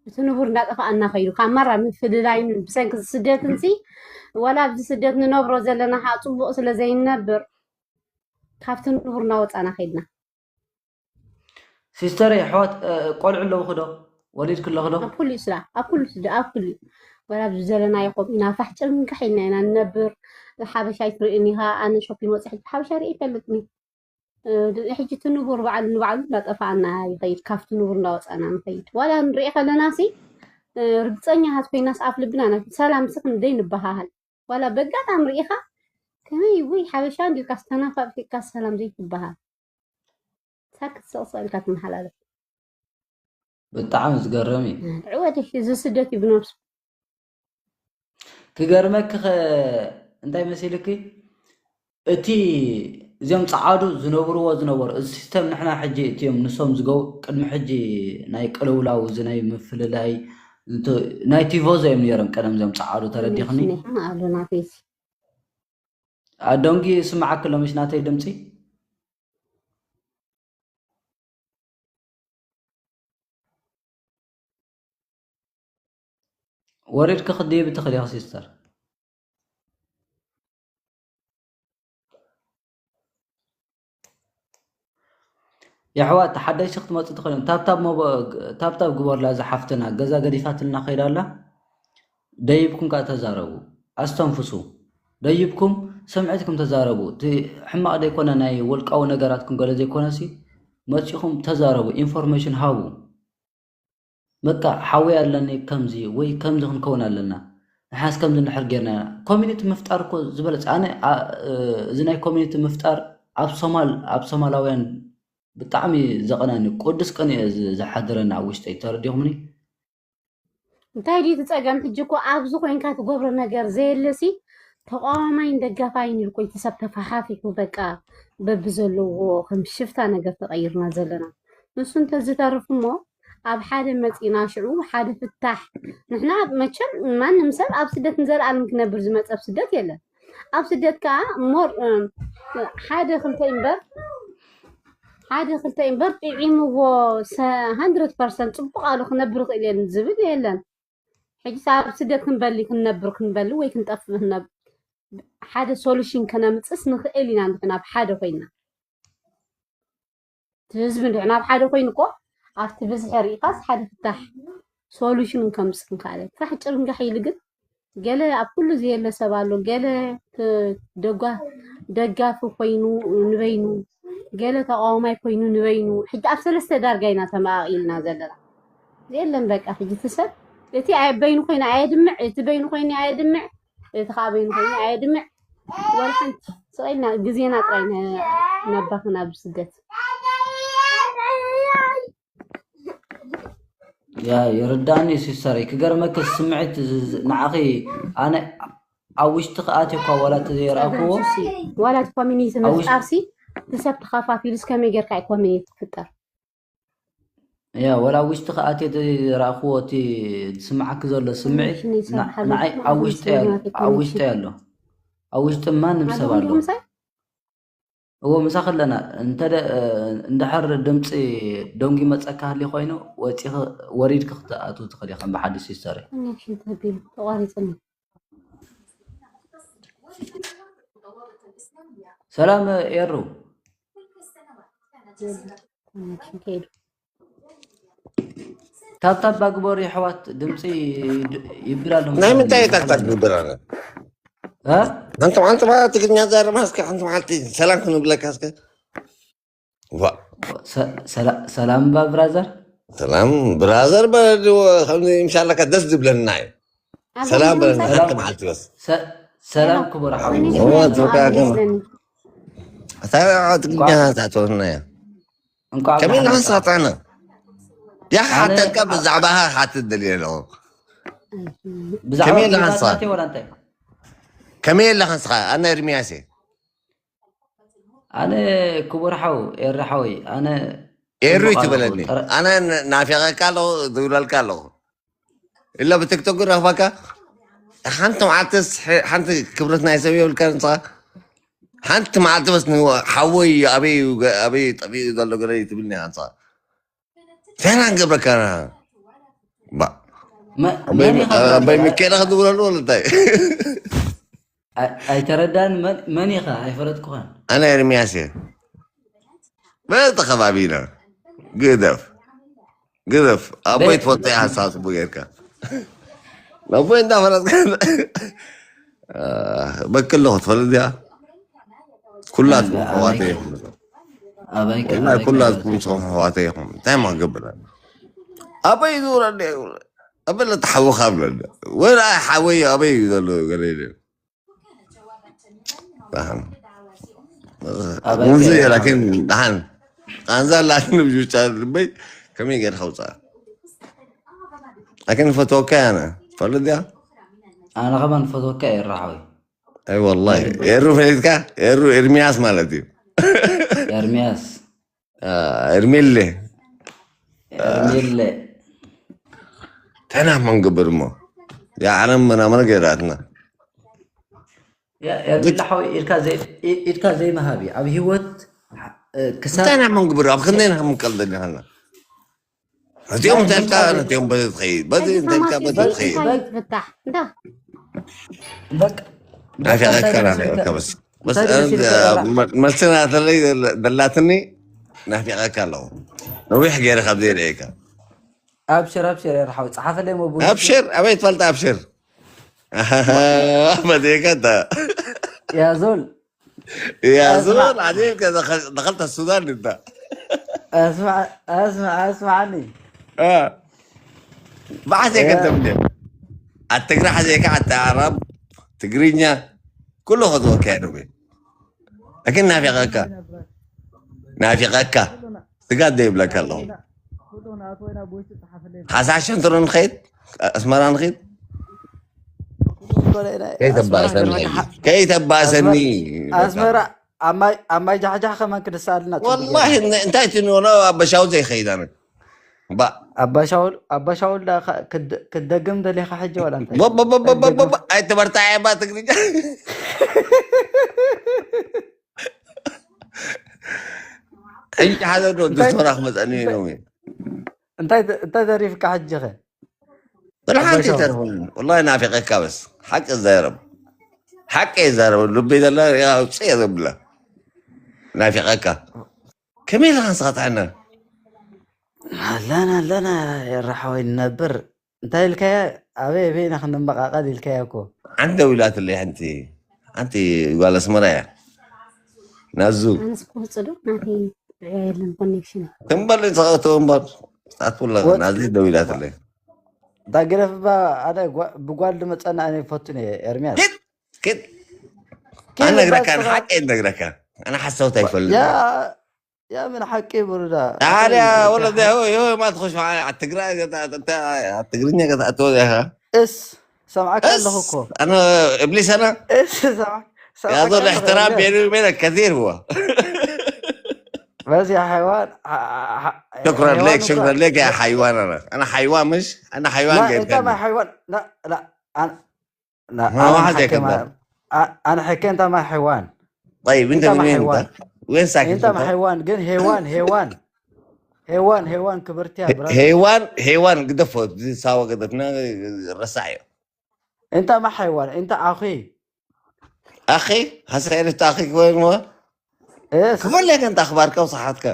እቲ ንቡር እንዳጠፋኣና ከይዱ ካብ ማራ ምፍልላይን ብሰንኪ ስደትን ሲ ዋላ ኣብዚ ስደት ንነብሮ ዘለና ከዓ ፅቡቅ ስለ ዘይንነብር ካብቲ ንቡር እናወፃና ከይድና ሲስተር ኣሕዋት ቆልዑ ኣለውኺ ዶ ወሊድኪ ኣለኺ ዶ ኣብ ኩሉ ስላ ኣብ ኩሉ ስደ ኣብ ኩሉ ወላ ኣብዚ ዘለናዮ ኮም ኢና ፋሕ ጭርንካሕ ኢልና ኢና ንነብር ሓበሻ ኣይትርእን ኢኻ ኣነ ሾፒን ወፅሒ ሓበሻ ርኢ ይፈልጥኒ ሕጂ እቲ ንቡር ባዕሉ ንባዕሉ እንዳጠፋኣና ይኸይድ ካብቲ ንቡር እንዳወፃና ንኸይድ ዋላ ንርኢ ከለና ሲ ርግፀኛታት ኮይናስ ኣፍ ልብና ና ሰላም ሲ ክንደይ ንበሃሃል ዋላ በጋጣም ርኢኻ ከመይ ውይ ሓበሻ እንዲልካ ስተናፋቂካ ሰላም ዘይትበሃል ሳክት ስቕስቕ ኢልካ ትመሓላለፍ ብጣዕሚ ዝገርም እዩ ዕወት እዚ ስደት እዩ ብነብሱ ክገርመኪ እንታይ መሲልኪ እቲ እዚኦም ፀዓዱ ዝነብርዎ ዝነበሩ እዚ ሲስተም ንሕና ሕጂ እቲዮም ንሶም ዝገቡ ቅድሚ ሕጂ ናይ ቅልውላው እዚ ናይ ምፍልላይ ናይ ቲቮዞ እዮም ነይሮም ቀደም እዚኦም ፀዓዱ ተረዲኽኒ ኣሉና ፌሲ ኣዶንጊ ስምዓኪ ሎምሽ ናተይ ድምፂ ወሪድኪ ክትድይቢ ትኽእሊ ኢኺ ሲስተር። የሕዋት ሓደሽቲ ክትመፁ ትኽእሉ እዮም። ታብታብ ሞቦ- ታብታብ ግበሩላ እዛ ሓፍትና ገዛ ገዲፋትልና ከይዳ ኣላ። ደይብኩም ከዓ ተዛረቡ፣ ኣስተንፍሱ። ደይብኩም ስምዒትኩም ተዛረቡ። እቲ ሕማቕ ዘይኮነ ናይ ውልቃዊ ነገራትኩም ገለ ዘይኮነሲ መፂኹም ተዛረቡ፣ ኢንፎርሜሽን ሃቡ። በቃ ሓወይ ኣለኒ ከምዚ ወይ ከምዚ ክንከውን ኣለና ንሓስ ከምዚ እንድሕር ጌርና ኢና ኮሚኒቲ ምፍጣር እኮ ዝበለፀ ኣነ እዚ ናይ ኮሚኒቲ ምፍጣር ኣብ ሶማል ኣብ ሶማላውያን ብጣዕሚ ዘቐናኒ ቅዱስ ቅን እየ ዝሓድረኒ ኣብ ውሽጠይ ተረዲኹምኒ እንታይ ድዩ እቲ ፀገም ሕጂ እኮ ኣብዚ ኮይንካ ትገብሮ ነገር ዘየለሲ ተቃዋማይን ደጋፋይን ኢሉ እኮ እቲ ሰብ ተፈሓፊሑ በቃ በብዘለዎ ከም ሽፍታ ነገር ተቐይርና ዘለና ንሱ እንተዝተርፍ እሞ ኣብ ሓደ መፂና ሽዑ ሓደ ፍታሕ ንሕና መቸም ማንም ሰብ ኣብ ስደት ንዘለኣለም ክነብር ዝመፀ ኣብ ስደት የለን ኣብ ስደት ከዓ ሞር ሓደ ክልተ እምበር ሓደ ክልተ እምበር ጥዒምዎ hundred percent ፅቡቕ ኣሉ ክነብር ክእል የለን ዝብል የለን። ሕጂ ኣብ ስደት ክንበሊ ክንነብር ክንበሊ ወይ ክንጠፍእ ሓደ ሶሉሽን ከነምፅስ ንኽእል ኢና ንሕና ብሓደ ኮይና እቲ ህዝቢ እንድሕና ኣብ ሓደ ኮይኑ እኮ ኣብቲ ብዝሒ ርኢኻስ ሓደ ፍታሕ ሶሉሽን ከምፅእ ንክኣለ ፍራሕ ጭርንጋሕ ኢሉ ግን ገለ ኣብ ኩሉ ዘየለ ሰብ ኣሎ ገለ ደጋፊ ኮይኑ ንበይኑ ገለ ተቃዋማይ ኮይኑ ንበይኑ ሕጂ ኣብ ሰለስተ ዳርጋ ኢና ተመቃቂልና ዘለና የለን በቃ ሕጂ እቲ ሰብ እቲ በይኑ ኮይኑ ኣየድምዕ እቲ በይኑ ኮይኑ ኣየድምዕ እቲ ከዓ በይኑ ኮይኑ ኣየድምዕ ወላ ሓንቲ ስቀልና ግዜና ጥራይ ነባኽን ኣብ ስደት ያ ይርዳኒ ሲስተረይ ክገርመኪ ስምዒት ንዓኺ ኣነ ኣብ ውሽጢ ክኣትዮ እኳ ዋላ ተዘይረኣኽዎ ዋላ እቲ ኮሚኒቲ ምፍጣርሲ እቲ ሰብ ተኸፋፊሉስ ከመይ ጌርካ እዩ ኮሚኒቲ ክፍጠር ያ ወላ ውሽጢ ክኣትዮ ተዘይረኣኽዎ እቲ ዝስምዓኪ ዘሎ ስምዒት ንዓይ ኣብ ውሽጢ ኣሎ ኣብ ውሽጢ ማንም ሰብ ኣሎ እዎ ምሳኺ ኣለና እንተ እንድሕር ድምፂ ደንጉ ይመፀካ ሃልዩ ኮይኑ ወፂኺ ወሪድኪ ክትኣትዊ ትኽእል ኢኺ ከም ብሓዲ ሲስተር ኮኔክሽን ተቢሉ ተቋሪፅኒ ሰላም ኤሩ ኮኔክሽን ከይዱ ታብታብ ባግበሩ የሕዋት ድምፂ ይብል ኣሎ ናይ ምንታይ እዩ ታክታክ ግብር ኣነ እ? ሓንቲ ሓንቲ ማለት ትግርኛ ዘረባ እስከ ሓንቲ መዓልቲ ሰላም ክንብለካ እስከ ዋ፣ ሰ- ሰላ- ሰላም ባ ብራዘር ሰላም ብራዘር በልዎ ከምዚ ምሻለካ ደስ ዝብለና እዩ ሰላም በለና ሓንቲ መዓልቲ በስ ሰ- ሰላም ክቡር ሓው እዋ፣ ትብቃ ግን። እታ ትግርኛ ታትወና እያ እንኳዕ ከመይ ብርሃን ናንሳ መጣ። ጥዕና ያ ሓተካ ብዛዕባኻ ሓትት ደልየ ኣለኹ ብዛዕባ ከመይ ኣለኻ ንስኻ? ጉዳት ናተይ ወላ እንታይ ከመይ ኣለኻ ንስኻ ኣነ ኤርሚያስ እየ ኣነ ክቡር ሓው ኤረ ሓወይ ኣነ ኤሩ ጽቡቕ ኣለኹ። ይትበለኒ ጥረ- ኣነ ን- ናፊቐካ ኣለኹ ዝብለልካ ኣለኹ ኢላ ብቲክቶክ ረኽባካ ሓንቲ መዓልትስ ሕ- ሓንቲ ክብረት ናይ ሰብ የብልካ ንስኻ ሓንቲ መዓልቲ በስ ን- ሓወይ ኣበይ እዩ ገ- ኣበይ ጠፊኡ ዘሎ ገለ ትብልኒ ንስኻ እንታይ ኢና ንገብረካ ባ- መ- መን ኢኻ ኣባይ ሚካኤል ክትብለሉ እንታይ ኣይ- ኣይተረዳን መን- መን ኢኻ ኣይፈለጥኩኻን ኣነ ኤርሚያስ እየ በዚ ከባቢና ግደፍ ግደፍ ኣቦይ ትፈልጦ እየ ሓሳብ ፅቡቅ ጌርካ ኣቦይ እንዳፈለጥካ በክለኹ ትፈልጥ እያ ኩላትኩም ኣሕዋተይ ኢኹም ኣበይ ከ- ወላሂ ኣበይ ከ- ኩላትኩም ንስኹም ኣሕዋተይ ኢኹም እንታይ ማ ክገብር ኣበይ ዝውረድ ኣበለ ተሓውኻ ብለኒ ወላ ሓወይ ኣበይ እዩ ዘሎ ገለ ኢለ ኣበይ ሙዚ ከ- ላኪን ደሓን ቃንዛ ላኪን ብጅውጫ ልበይ ከመይ ገይርካ ውፃእ ላኪን ፈትወካ ያነ ፈልጥ እያ ኣነ ከማን ፈትወካ እየ ራሓዊ ኣይ ወላሂ ኤሩ ፈሊጥካ ኤሩ ኤርሚያስ ማለት እዩ ኤርሚያስ ኤርሜሌ ኤርሜሌ እንታይ ኢና እሞ ንገብር እሞ እዛ ዓለም መናመና ገይራትና ኤርሜሌ ሓወይ ኢድካ ዘይ- ኢ- ኢድካ ዘይምሃብ እዩ ኣብ ሂወት ክሳብ እንታይ ኢና እሞ ንገብር ኣብ ክንደይ ኢና ክንቀል ዘለና እዚኦም እንተልካ ነዚኦም በዚ ትኸይድ በዚ እንተልካ በዚ ትኸይድ እንታይ ትፍታሕ እንዳ በቃ ናፊቐካ ናፊቐካ በስ በስ መልስና ተለይ ደላትኒ ናፊቐካ ኣለኹ ነዊሕ ገይረ ካብ ዘይርእየካ ኣብሽር ኣብሽር ኤርሓው ፀሓፈለይ ሞ ኣብሽር ኣበይ ትፈልጥ ኣብሽር በዚካ እንተ ያዞል ያዞል ዓዴልከ ንኸልተ ሱዳን እንተ ኣስማዓኒ ብዓሴ ከተምልዮ ኣትግራ ሓዜካ ኣተኣራብ ትግርኛ ኩሉ ከትወካ ያደርጉ ኣኪን ናፊቐካ ናፊቐካ ስጋት ዘይብለካ ኣለኹ ሓሳብ ሸንትሮ ንኸይድ ኣስመራ ንኸይድ ከይተባእሰኒ ከይተባእሰኒ ኣስመራ ኣብ ማይ ጃሕጃሕ ከማን ክድሳልና ወላሂ እንታይ ትንሆኖ ኣበሻው ዘይኸይዳነ ባ ኣባሻውል ኣባሻውል ዳ ክትደግም ደሊኻ ሕጂ ዋላ እንታይ? ቦቦቦቦቦቦ ኣይትበርታዕ እባ ትግርኛ። ሕጂ ሓደ ዶ ዶክተራ ክመፀኒ ኢሎም እዩ። እንታይ እንታይ ተሪፍካ ሕጂ ኸ? ወላ ሓንቲ ኣይተርፍን። ወላሂ ናፊቐካ በስ ሓቂ ይዛረብ ሓቂ ይዛረብ ልቢ ዘላ ኣውፅእ እየ ዘብላ ናፊቐካ። ከመይ ኢልካ ንስኻ ጥዕና? ኣለና ኣለና የራሓወይ ንነብር እንታይ ኢልካያ ኣበይ ኣበይ ኢና ክንመቃቀል ኢልካያ እኮ። ሓንቲ ደዊላትለይ ሓንቲ ሓንቲ ጓል ኣስመራ እያ። ናዙ ኣነስ ክወፅእ ዶ ናተይ የለን ኮኔክሽን። ትንበል ንስኻ እቶ እምበር ኣትውላ ናዙ ደዊላትለይ። እታ ገደፍ እባ ኣነ ጓ- ብጓል ድመፀና ኣነ ይፈቱን እየ ኤርሚያስ። ኪድ ኪድ ኪድ ኣነግረካ ንሓቂ ነግረካ ኣነ ሓሳውት ኣይፈልጥ ያ ያ ምን ሓቂ ብሩዳ ታዲያ ወለደ ሆ ማ ትኸሽ ትግራይ ትግርኛ ገዛ ኣትወ ኢኻ እስ ሰምዓካ ኣለኹ እኮ እብሊስ ኣና እስ ሰምዓካ ያዞ الاحترام بيني وبينك كثير هو بس يا حيوان شكرا لك شكرا لك يا حيوان انا انا حيوان مش انا حيوان لا انت ما حيوان لا لا انا ما واحد يكذب. انا حكي انت ما حيوان طيب انت من وين انت؟ وين ساكن؟ انت ما حيوان قال حيوان حيوان حيوان حيوان كبرت يا برادر. حيوان حيوان قدفه ساوى قدفنا رسايا. انت ما حيوان انت اخي. اخي هسه عرفت اخيك وين هو؟ ايش؟ كمان لك انت اخبارك وصحتك.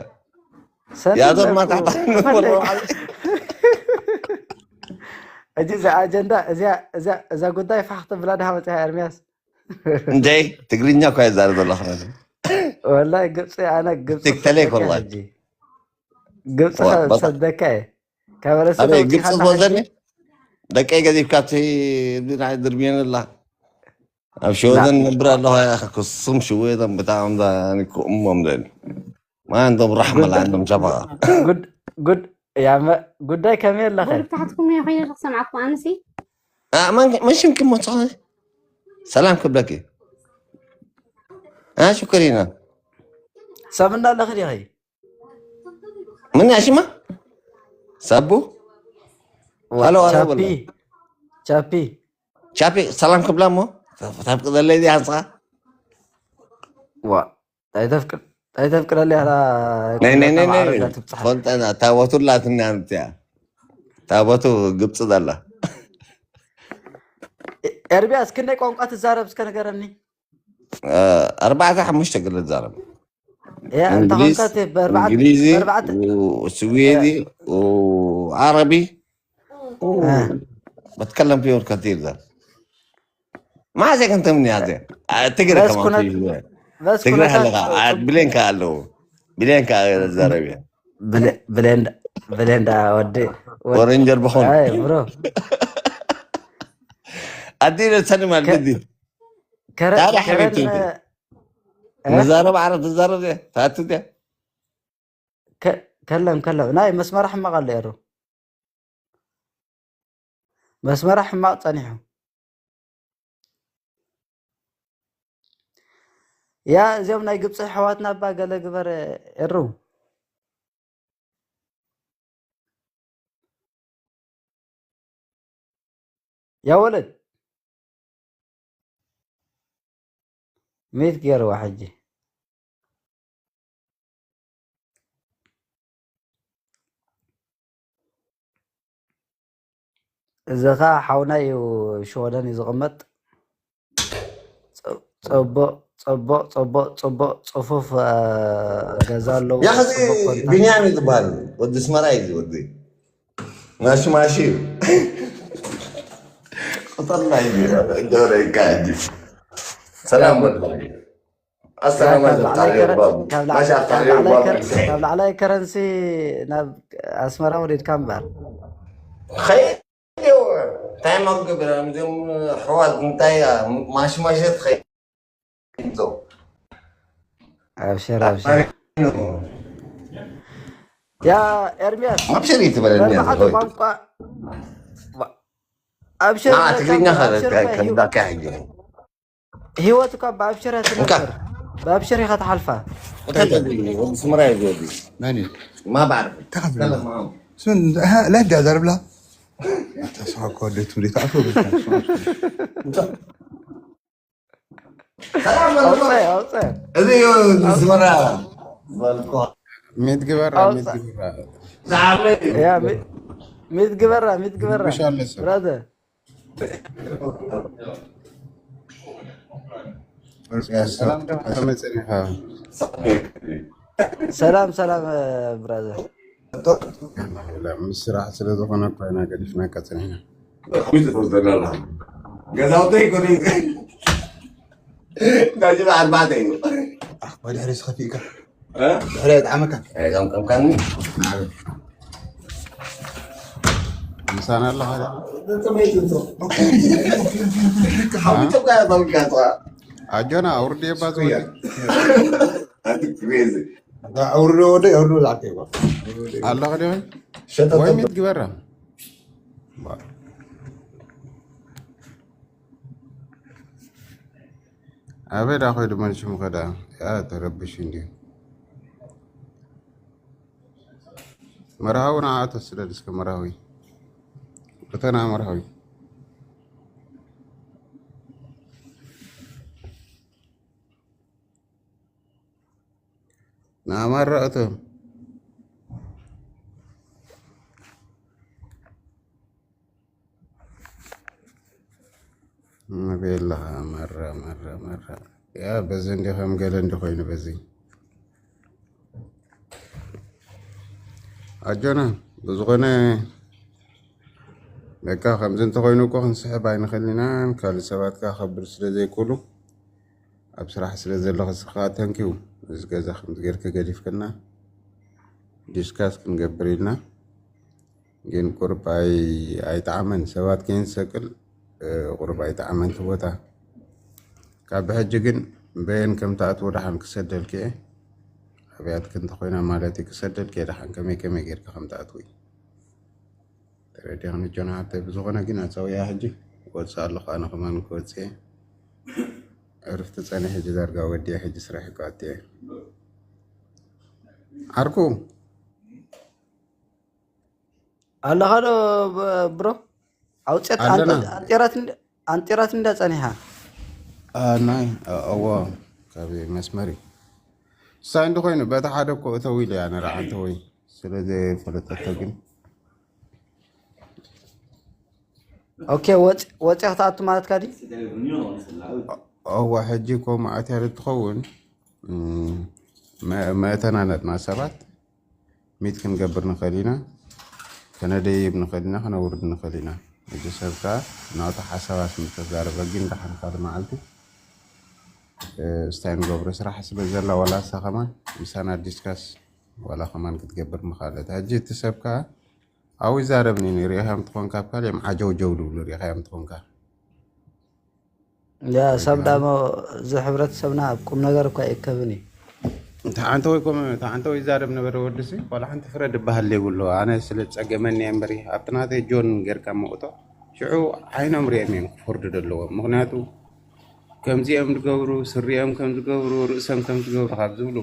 يا دور ما تعطيني والله العظيم. እጂ እዛ ኣጀንዳ እዛ ጉዳይ ፋሕ ተብላ ድሃ መፅያ ኤርሚያስ እንዴ ትግርኛ እኳ ይዛረብ ዘለኹ ወላይ ግብፂ ኣነ ግብፂ ትክተለይ ከላ ግብፂ ሰደካ እየ ካበለሰ ኣበይ ግብፂ ትወዘኒ ደቀይ ገዚፍካ ኣብቲ ድርብየን ኣላ ኣብ ሸወደን ነብር ኣለኹ ክሱም ሽወደን ብጣዕሚ ክእሞም ደል ما عندهم رحمة لا عندهم شفقة. ጉድ ጉድ ያመ ጉዳይ ከመይ ኣለኸ? ወዲ ብታሕትኩም እየ ከይደ ክሰምዓኩም ኣነሲ። آه، من من شمكن مصاري؟ سلام كبلكي. آه، شكرينا. ሰምና ኣለኺ ዲኺ? من يا شما؟ سابو؟ هلو، هلو، ቻፒ والله. ቻፒ ቻፒ፣ ሰላም ክብላ እሞ ታብ ቅደለይ ዲያ ንስኻ? ዋ ኣይተፍቅደለይ ኣላ ናይ ናይ ናይ ናይ ትፈልጠና ታቦቱ ላትና ንትያ ታቦቱ ግብፂ ዘላ ኤርሚያስ ክንደይ ቋንቋ ትዛረብ እስከ ንገረኒ ኣርባዕተ ሓሙሽተ ገለ ትዛረብ እንግሊዝ እንግሊዚ ስዊዲ ዓረቢ በትከለም ፊዮር ከቲር ዘር ማዘ ከንተምኒ ያዘ ትግረ ከማን ትግረ ኣለኻ ብሌንካ ኣለዉ ብሌንካ ዘረብ ብሌንዳ ወዲ ወረንጀር ብኾን ብሮ ኣዲ ሰኒ ማለት ዲ ታዲያ ሕቢብቲ ንዛረብ ዓረብ ትዛረብ ታትት ከለም ከለም ናይ መስመራ ሕማቕ ኣሎ ኤሩ መስመራ ሕማቕ ጸኒሑ ያ እዚኦም ናይ ግብፂ ኣሕዋትና እባ ገለ ግበር ኤሩ ያ ወለድ ሚት ገይርዋ ሕጂ እዚ ኸዓ ሓውና እዩ ሽወደን እዩ ዝቕመጥ። ፀቦቕ ፀቦቕ ፀቦቕ ፀቦቕ ፅፉፍ ገዛ ኣለዎ። ያኸዚ ቢንያም እዩ ዝበሃል ወዲ ስመራ እዩ ወዲ ማሽማሽ እዩ። ቁጠር ላይ ገብረ ይካዲ ሰላም ወዲ ካብ ላዕላይ ከረንሲ ናብ ኣስመራ ወሪድካ እምበር እንታይ መግብ እዚኦም ኣሕዋት እንታይ ማሽማሸት ኸይዞም ኣብሽር ኣብሽር ያ ኤርሚያስ ኣብሽር ይትበለኒ ቋንቋ ኣብሽር ትግርኛ ከዳካ ሕጂ ህይወት እኳ ብኣብሽር እያ ትነብር። ብኣብሽር ኢኻ ትሓልፋ። ስምራ እዩ ዝወዲ መን እዩ? ማ ባዕርፍ ተኸፍለ ተኸፍለ ስምን ላይፍ ዲያ ዘርብላ ተስፋ ከወደቱ እንዴት ኣፎ ኣውፀ ኣውፀ እዚ እዩ ዝመራ ዝበልኩ ሚት ግበራ ሚት ኣውፀ ግበራ ያ ሚ- ሚት ግበራ ሚት ግበራ ይሻለ ሰብ ብራዘር ሰላም ዶ ከመይ ጸኒኻ ሰላም ሰላም ብራዘር ምስ ስራሕ ስለ ዝኾነ እኮ ኢና ገዲፍናካ ጸኒሕና ከሚቱ ተወስደና ኣለኻ ገዛውተይ ኮነ ናዚ ኣርባዕተ እዩ ኣኽባ ድሕሪ ዝኸፊእካ እ? ድሕሪ የጥዓመካ ቀምቀምካኒ ምሳና ኣለኻ ዶ? ሓዊቶም ጋር ተውልካ ኣጆና ኣውርድ የባ ዝወዲ ክሬዚ ኣውርዶ ወደ ኣውርዶ ዛዕከ ይባ ኣለኻ ዶ ሸጠ ወይ ሚት ግበራ ኣበይ ዳ ኮይዱ መልሽሙ ከዳ ያ ተረብሽ እንዲ መርሃዊ ንዓቶ ስደድ እስከ መርሃዊ እተና መርሃዊ ንኣማራ እቶም ቤላ መራ መራ መራ ያ በዚ እንዲ ከም ገለ እንዲ ኮይኑ በዚ ኣጆና ብዝኾነ በቃ ከምዚ እንተኮይኑ እኮ ክንስሕብ ኣይንኽእል ኢና ካልእ ሰባት ከዓ ከብል ስለ ዘይክእሉ ኣብ ስራሕ ስለ ዘለኹ ስኻ ተንኪው እዚ ገዛ ከምዚ ጌርካ ገዲፍክና ዲስካስ ክንገብር ኢልና ግን ቁርብ ኣይ- ኣይጠዓመን ሰባት ከይንሰቅል እ፣ ቁርብ ኣይጠዓመን እቲ ቦታ ካብ ብሕጂ ግን በየን ከም ትኣትዎ ደሓን ክሰደልክ እየ ኣብያትክ እንተኮይና ማለት እዩ ክሰደልክ እየ ደሓን ከመይ ከመይ ጌርካ ከም ትኣትዊ ተረዲኽኒ ጆና ሃብተ ብዝኾነ ግን ኣፀውያ ሕጂ ወፅእ ኣለኹ ኣነ ከማን ክወፅእ እየ ዕርፍቲ ፀነ ሕጂ ዳርጋ ወዲያ ሕጂ ስራሕ ይቋት እየ ዓርኩ ኣለኻ ዶ ብ- ብሮ ኣውፅት ኣለና ኣንጢራት እንዳ- ኣንጢራት እንዳ ፀኒሓ ናይ እዎ ካብ መስመሪ ሳይ እንዲ ኮይኑ በቲ ሓደ እኮ እተው ኢለ እያ ንርዓ እንተወይ ስለ ዘይፈለጠቶ ግን ኦኬ ወፂ- ወፂያ ክትኣቱ ማለትካ ድዩ እዋ ሕጂ እኮ ማእትያ ትኸውን መእተና ነጥና ሰባት ሚት ክንገብር ንኽእል ኢና ከነደይብ ንኽእል ኢና ከነውርድ ንኽእል ኢና እዚ ሰብ ከዓ ናቱ ሓሳብ ኣስምልቶ ዛረበ ግን ደሓን ካልእ መዓልቲ ስታይ ንገብሮ ስራሕ ስለ ዘላ ዋላ እሳ ከማን ምሳና ዲስካስ ዋላ ከማን ክትገብር ምኻለት ሕጂ እቲ ሰብ ከዓ ኣብኡ ይዛረብኒ ሪኢኻዮም ትኾንካ ኣብ ካልኦም ዓጀውጀው ዝብሉ ሪኢኻዮም ትኾንካ ያ ሰብ ዳሞ እዚ ሕብረተሰብና ኣብ ቁም ነገር እኳ ይእከብን እዩ ተዓንተወይ ኮም ተዓንተወይ ይዛረብ ነበረ ወድሲ ቆላ ሓንቲ ፍረድ ይበሃል ዘይብሎ ኣነ ስለ ጸገመኒ እየ እምበሪ ኣብቲ ናተይ ጆን ጌርካ መውቶ ሽዑ ዓይኖም ሪኦም እዮም ክፈርዱ ዘለዎም ምክንያቱ ከምዚኦም ዝገብሩ ስሪኦም ከም ዝገብሩ ርእሶም ከም ዝገብሩ ካብ ዝብሉ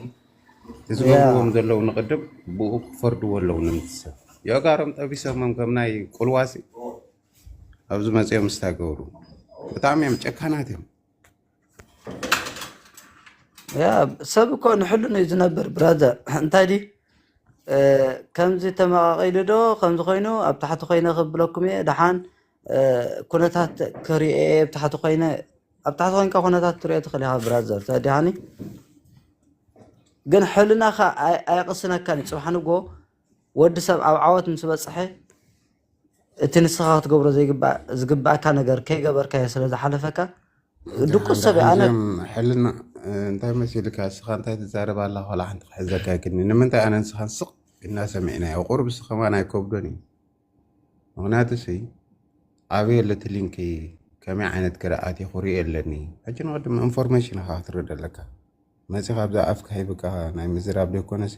እቲ ያ ዝገብርዎም ዘለዉ ንቅድም ብኡ ክፈርድዎ ኣለዉ ንምትሰብ የእጋሮም ጠቢሶሞም ከም ናይ ቁልዋሲ ኣብዚ መፂኦም ስታ ገብሩ ብጣዕሚ እዮም ጨካናት እዮም ያ ሰብ እኮ ንሕሉን እዩ ዝነብር ብራዘር እንታይ ዲ እ፣ ከምዚ ተመቃቂሉ ዶ ከምዚ ኮይኑ ኣብ ታሕቲ ኮይነ ክብለኩም እየ ደሓን እ፣ ኩነታት ክሪኦ እየ ኣብ ታሕቲ ኮይነ ኣብ ታሕቲ ኮይንካ ኩነታት ትሪኦ ትኽእል ኢኻ ብራዘር ተዲሃኒ ግን ሕልናኻ ኣይ- ኣየቕስነካን እዩ ፅባሕ ንጎ ወዲ ሰብ ኣብ ዓወት ምስ በፅሐ እቲ ንስኻ ክትገብሮ ዘይግባእ- ዝግባእካ ነገር ከይገበርካዮ ስለ ዝሓለፈካ ድቁስ ሰብ እየ ኣነ ሓንዚኦም ሕልና እንታይ መሲልካ እስኻ እንታይ ትዛረብ ኣላ ኮላ ሓንቲ ክሕዘካ ይክኒ ንምንታይ ኣነ ንስኻን ስቕ ኢልና ሰሚዕናዮ ቁሩብ እስኻ ከማን ኣይከብዶን እዩ ምኽንያቱ ሲ ኣበይ ኣለቲ ሊንክ ከመይ ዓይነት ክርኣት ይኹሪ ኣለኒ ሕጂ ንቅድም ኢንፎርሜሽን ኢኻ ክትርኢ ኣለካ መፂኻ ኣብዛ ኣፍካ ሂብካ ናይ ምዝራብ ዘይኮነሲ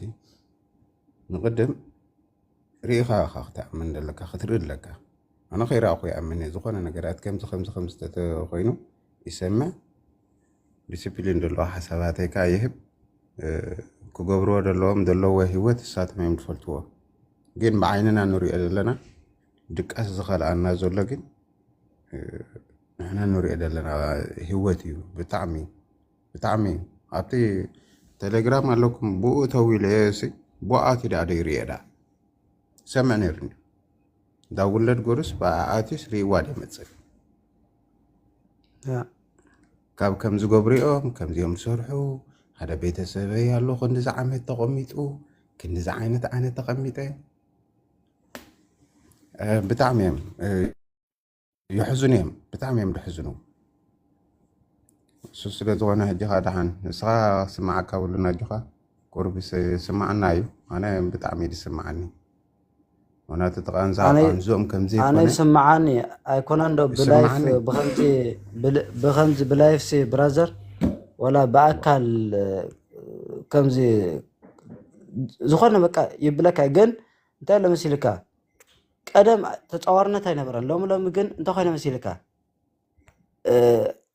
ንቅድም ርኢኻ ኢኻ ክትኣምን ዘለካ ክትርኢ ኣለካ ኣነ ከይረኣኹ ይኣምን እየ ዝኾነ ነገራት ከምዚ ከምዚ ከምዚ ተተኮይኑ ይሰምዕ ዲስፕሊን ዘለዎ ሓሳባተይ ከዓ ይህብ ክገብርዎ ዘለዎም ዘለዎ ህይወት እሳቶም እዮም ዝፈልጥዎ ግን ብዓይንና ንሪኦ ዘለና ድቃስ ዝኸልኣና ዘሎ ግን ንሕና ንሪኦ ዘለና ህይወት እዩ። ብጣዕሚ ብጣዕሚ ኣብቲ ቴሌግራም ኣለኩም ብኡ ተዊለ ሲ ብኣቲ ዳ ዶ ይሪኦ ዳ ሰምዕ ነይሩ እንዲ እንዳ ውለድ ጎርስ ብኣኣቲስ ሪእዋ ደ መፅእ ካብ ከም ዝገብሪኦም ከምዚኦም ዝሰርሑ ሓደ ቤተሰበይ ኣሎ ክንዲዚ ዓመት ተቐሚጡ ክንዲዚ ዓይነት ዓይነት ተቐሚጠ ብጣዕሚ እዮም የሕዝኑ እዮም ብጣዕሚ እዮም ድሕዝኑ እሱ ስለ ዝኾነ ሕጂ ኻ ደሓን ንስኻ ስማዓካ ብሉና ኣጆኻ ቁርቢ ስማዓና እዩ ኣነ ብጣዕሚ እዩ ዝስማዓኒ ምክንያቱ ተቃንዛ ኣነ- ኣቃንዝኦም ከምዘይ ኣነ ኮነ ይስምዓኒ ኣይኮነን ዶ ብላይፍ ይስምዓኒ። ብከምዚ ብል- ብከምዚ ብላይፍ ሲ ብራዘር ወላ ብኣካል እ፣ ከምዚ ዝኾነ በቃ ይብለካ ግን እንታይ ለመሲልካ ቀደም ተፃዋርነት ኣይነበረን ሎሚ ሎሚ ግን እንታይ ኮይነ መሲልካ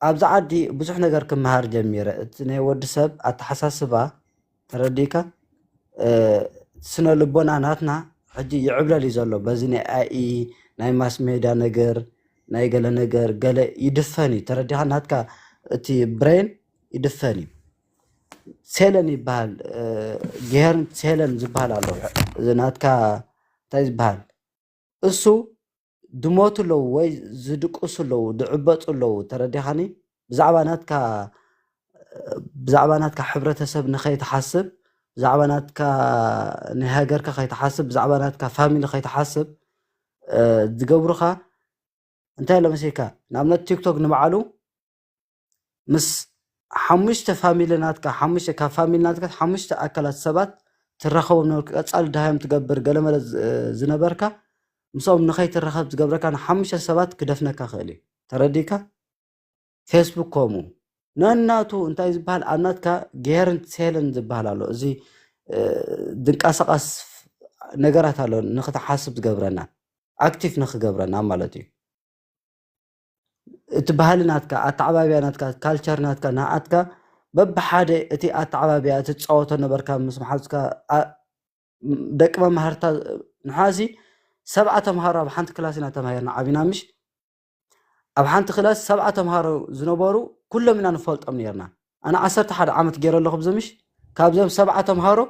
ኣብዚ ዓዲ ብዙሕ ነገር ክመሃር ጀሚረ። እቲ ናይ ወዲ ሰብ ኣተሓሳስባ ተረዲእካ፣ ስነ ልቦና ናትና ሕጂ ይዕብለል እዩ ዘሎ። በዚ ናይ ኣኢ ናይ ማስ ሜዳ ነገር ናይ ገለ ነገር ገለ ይድፈን እዩ። ተረዲኻ ናትካ እቲ ብሬን ይድፈን እዩ። ሴለን ይበሃል ጌርን ሴለን ዝበሃል ኣሎ። እዚ ናትካ እንታይ ዝበሃል እሱ ድሞቱ ኣለዉ ወይ ዝድቅሱ ኣለዉ ድዕበጡ ኣለዉ ተረዲኻኒ ብዛዕባ ናትካ ብዛዕባ ናትካ ሕብረተሰብ ንኸይትሓስብ ብዛዕባ ናትካ ናይ ሃገርካ ከይትሓስብ ብዛዕባ ናትካ ፋሚሊ ከይትሓስብ ዝገብሩኻ እንታይ ኣሎ መሲልካ ንኣብነት ቲክቶክ ንባዕሉ ምስ ሓሙሽተ ፋሚሊ ናትካ ሓሙሽተ ካብ ፋሚሊ ናትካ ሓሙሽተ ኣካላት ሰባት ትራኸቦም ነበርኩ ቀጻሊ ድሃዮም ትገብር ገለመለ ዝነበርካ ምስኦም ንኸይትራኸብ ዝገብረካ ንሓሙሽተ ሰባት ክደፍነካ ክእል እዩ ተረዲካ ፌስቡክ ከምኡ ነናቱ እንታይ ዝበሃል ኣብ ናትካ ጌርን ሴልን ዝበሃል ኣሎ እዚ ድንቃሳቃስ ነገራት ኣሎ ንክትሓስብ ዝገብረና ኣክቲቭ ንክገብረና ማለት እዩ እቲ ባህሊ ናትካ ኣተዓባብያ ናትካ ካልቸር ናትካ ንዓትካ በብሓደ እቲ ኣተዓባብያ እቲ ትፃወቶ ነበርካ ምስ መሓዝካ ደቂ መማህርታ ንሓዚ ሰብዓ ተምሃሮ ኣብ ሓንቲ ክላስ ኢና ተማሂርና ዓቢና ምሽ ኣብ ሓንቲ ክላስ ሰብዓ ተምሃሮ ዝነበሩ ኩሎም ኢና ንፈልጦም ነርና ኣነ ዓሰርተ ሓደ ዓመት ገይረ ኣለኹ ብዚ ምሽ ካብዞም ሰብዓ ተምሃሮ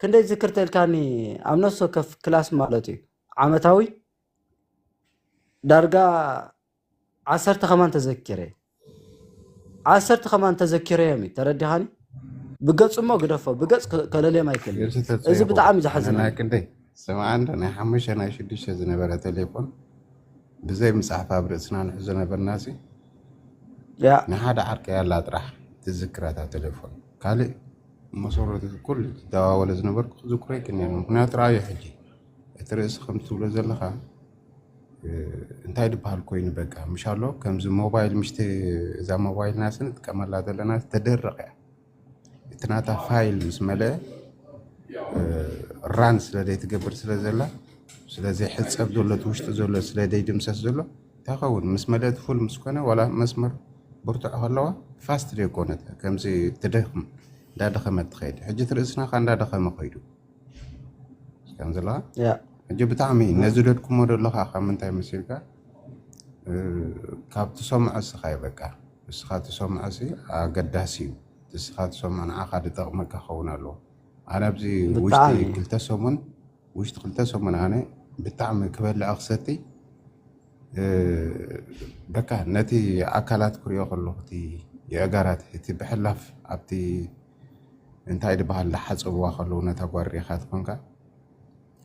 ክንደይ ዝክር ተልካኒ ኣብ ነፍሲ ወከፍ ክላስ ማለት እዩ ዓመታዊ ዳርጋ ዓሰርተ ከማን ተዘኪረ ዓሰርተ ከማን ተዘኪረዮም እዩ ተረዲኻኒ ብገፅ እሞ ግደፎ ብገፅ ከለልዮም ኣይክእል እዚ ብጣዕሚ ዘሐዝና ክንደይ ስምዓ እንዶ ናይ ሓሙሽተ ናይ ሽዱሽተ ዝነበረ ቴሌፎን ብዘይ ምፅሓፍ ኣብ ርእስና ንሕዞ ነበርና ሲ ንሓደ ዓርከይ ኣላ ጥራሕ ትዝክራታ ቴሌፎን ካልእ መሰረቱ ኩሉ ዝደዋወለ ዝነበርኩ ክዝክሮ ይክእል ምክንያቱ ረኣዮ ሕጂ እቲ ርእሲ ከም ትብሎ ዘለካ እንታይ ድበሃል ኮይኑ በቃ ምሽ ኣሎ ከምዚ ሞባይል ምሽቲ እዛ ሞባይል ናስ ንጥቀመላ ዘለና ተደርቕ እያ እቲ ናታ ፋይል ምስ መለአ ራን ስለ ደይ ትገብር ስለ ዘላ ስለዚ ሕፀብ ዘሎ እቲ ውሽጢ ዘሎ ስለ ደይ ድምሰስ ዘሎ እንታይ ኸውን ምስ መለአ እቲ ፉል ምስ ኮነ ዋላ መስመር ብርትዖ ከለዋ ፋስት ደይ ኮነት ከምዚ ትደኽም እንዳደኸመት ትኸይድ ሕጂ ትርእስና ካ እንዳደኸመ ከይዱ ከም ዘለካ ሕጂ ብጣዕሚ ነዚ ደድኩሞ ደለካ ካብ ምንታይ መሲልካ ካብ ትሰምዖ እስኻ እዩ በቃ እስኻ ትሰምዖ ሲ ኣገዳሲ እዩ እስኻ ትሰምዖ ንዓኻ ዝጠቕመካ ክኸውን ኣለዎ ኣነ ኣብዚ ውሽጢ ክልተ ሰሙን ውሽጢ ክልተ ሰሙን ኣነ ብጣዕሚ ክበልዕ ክሰቲ በቃ ነቲ ኣካላት ክሪኦ ከለኹ እቲ የእጋራት እቲ ብሕላፍ ኣብቲ እንታይ ዝበሃል ዝሓፀብዋ ከለዉ ነታ ጓል ሪኢኻ ትኾንካ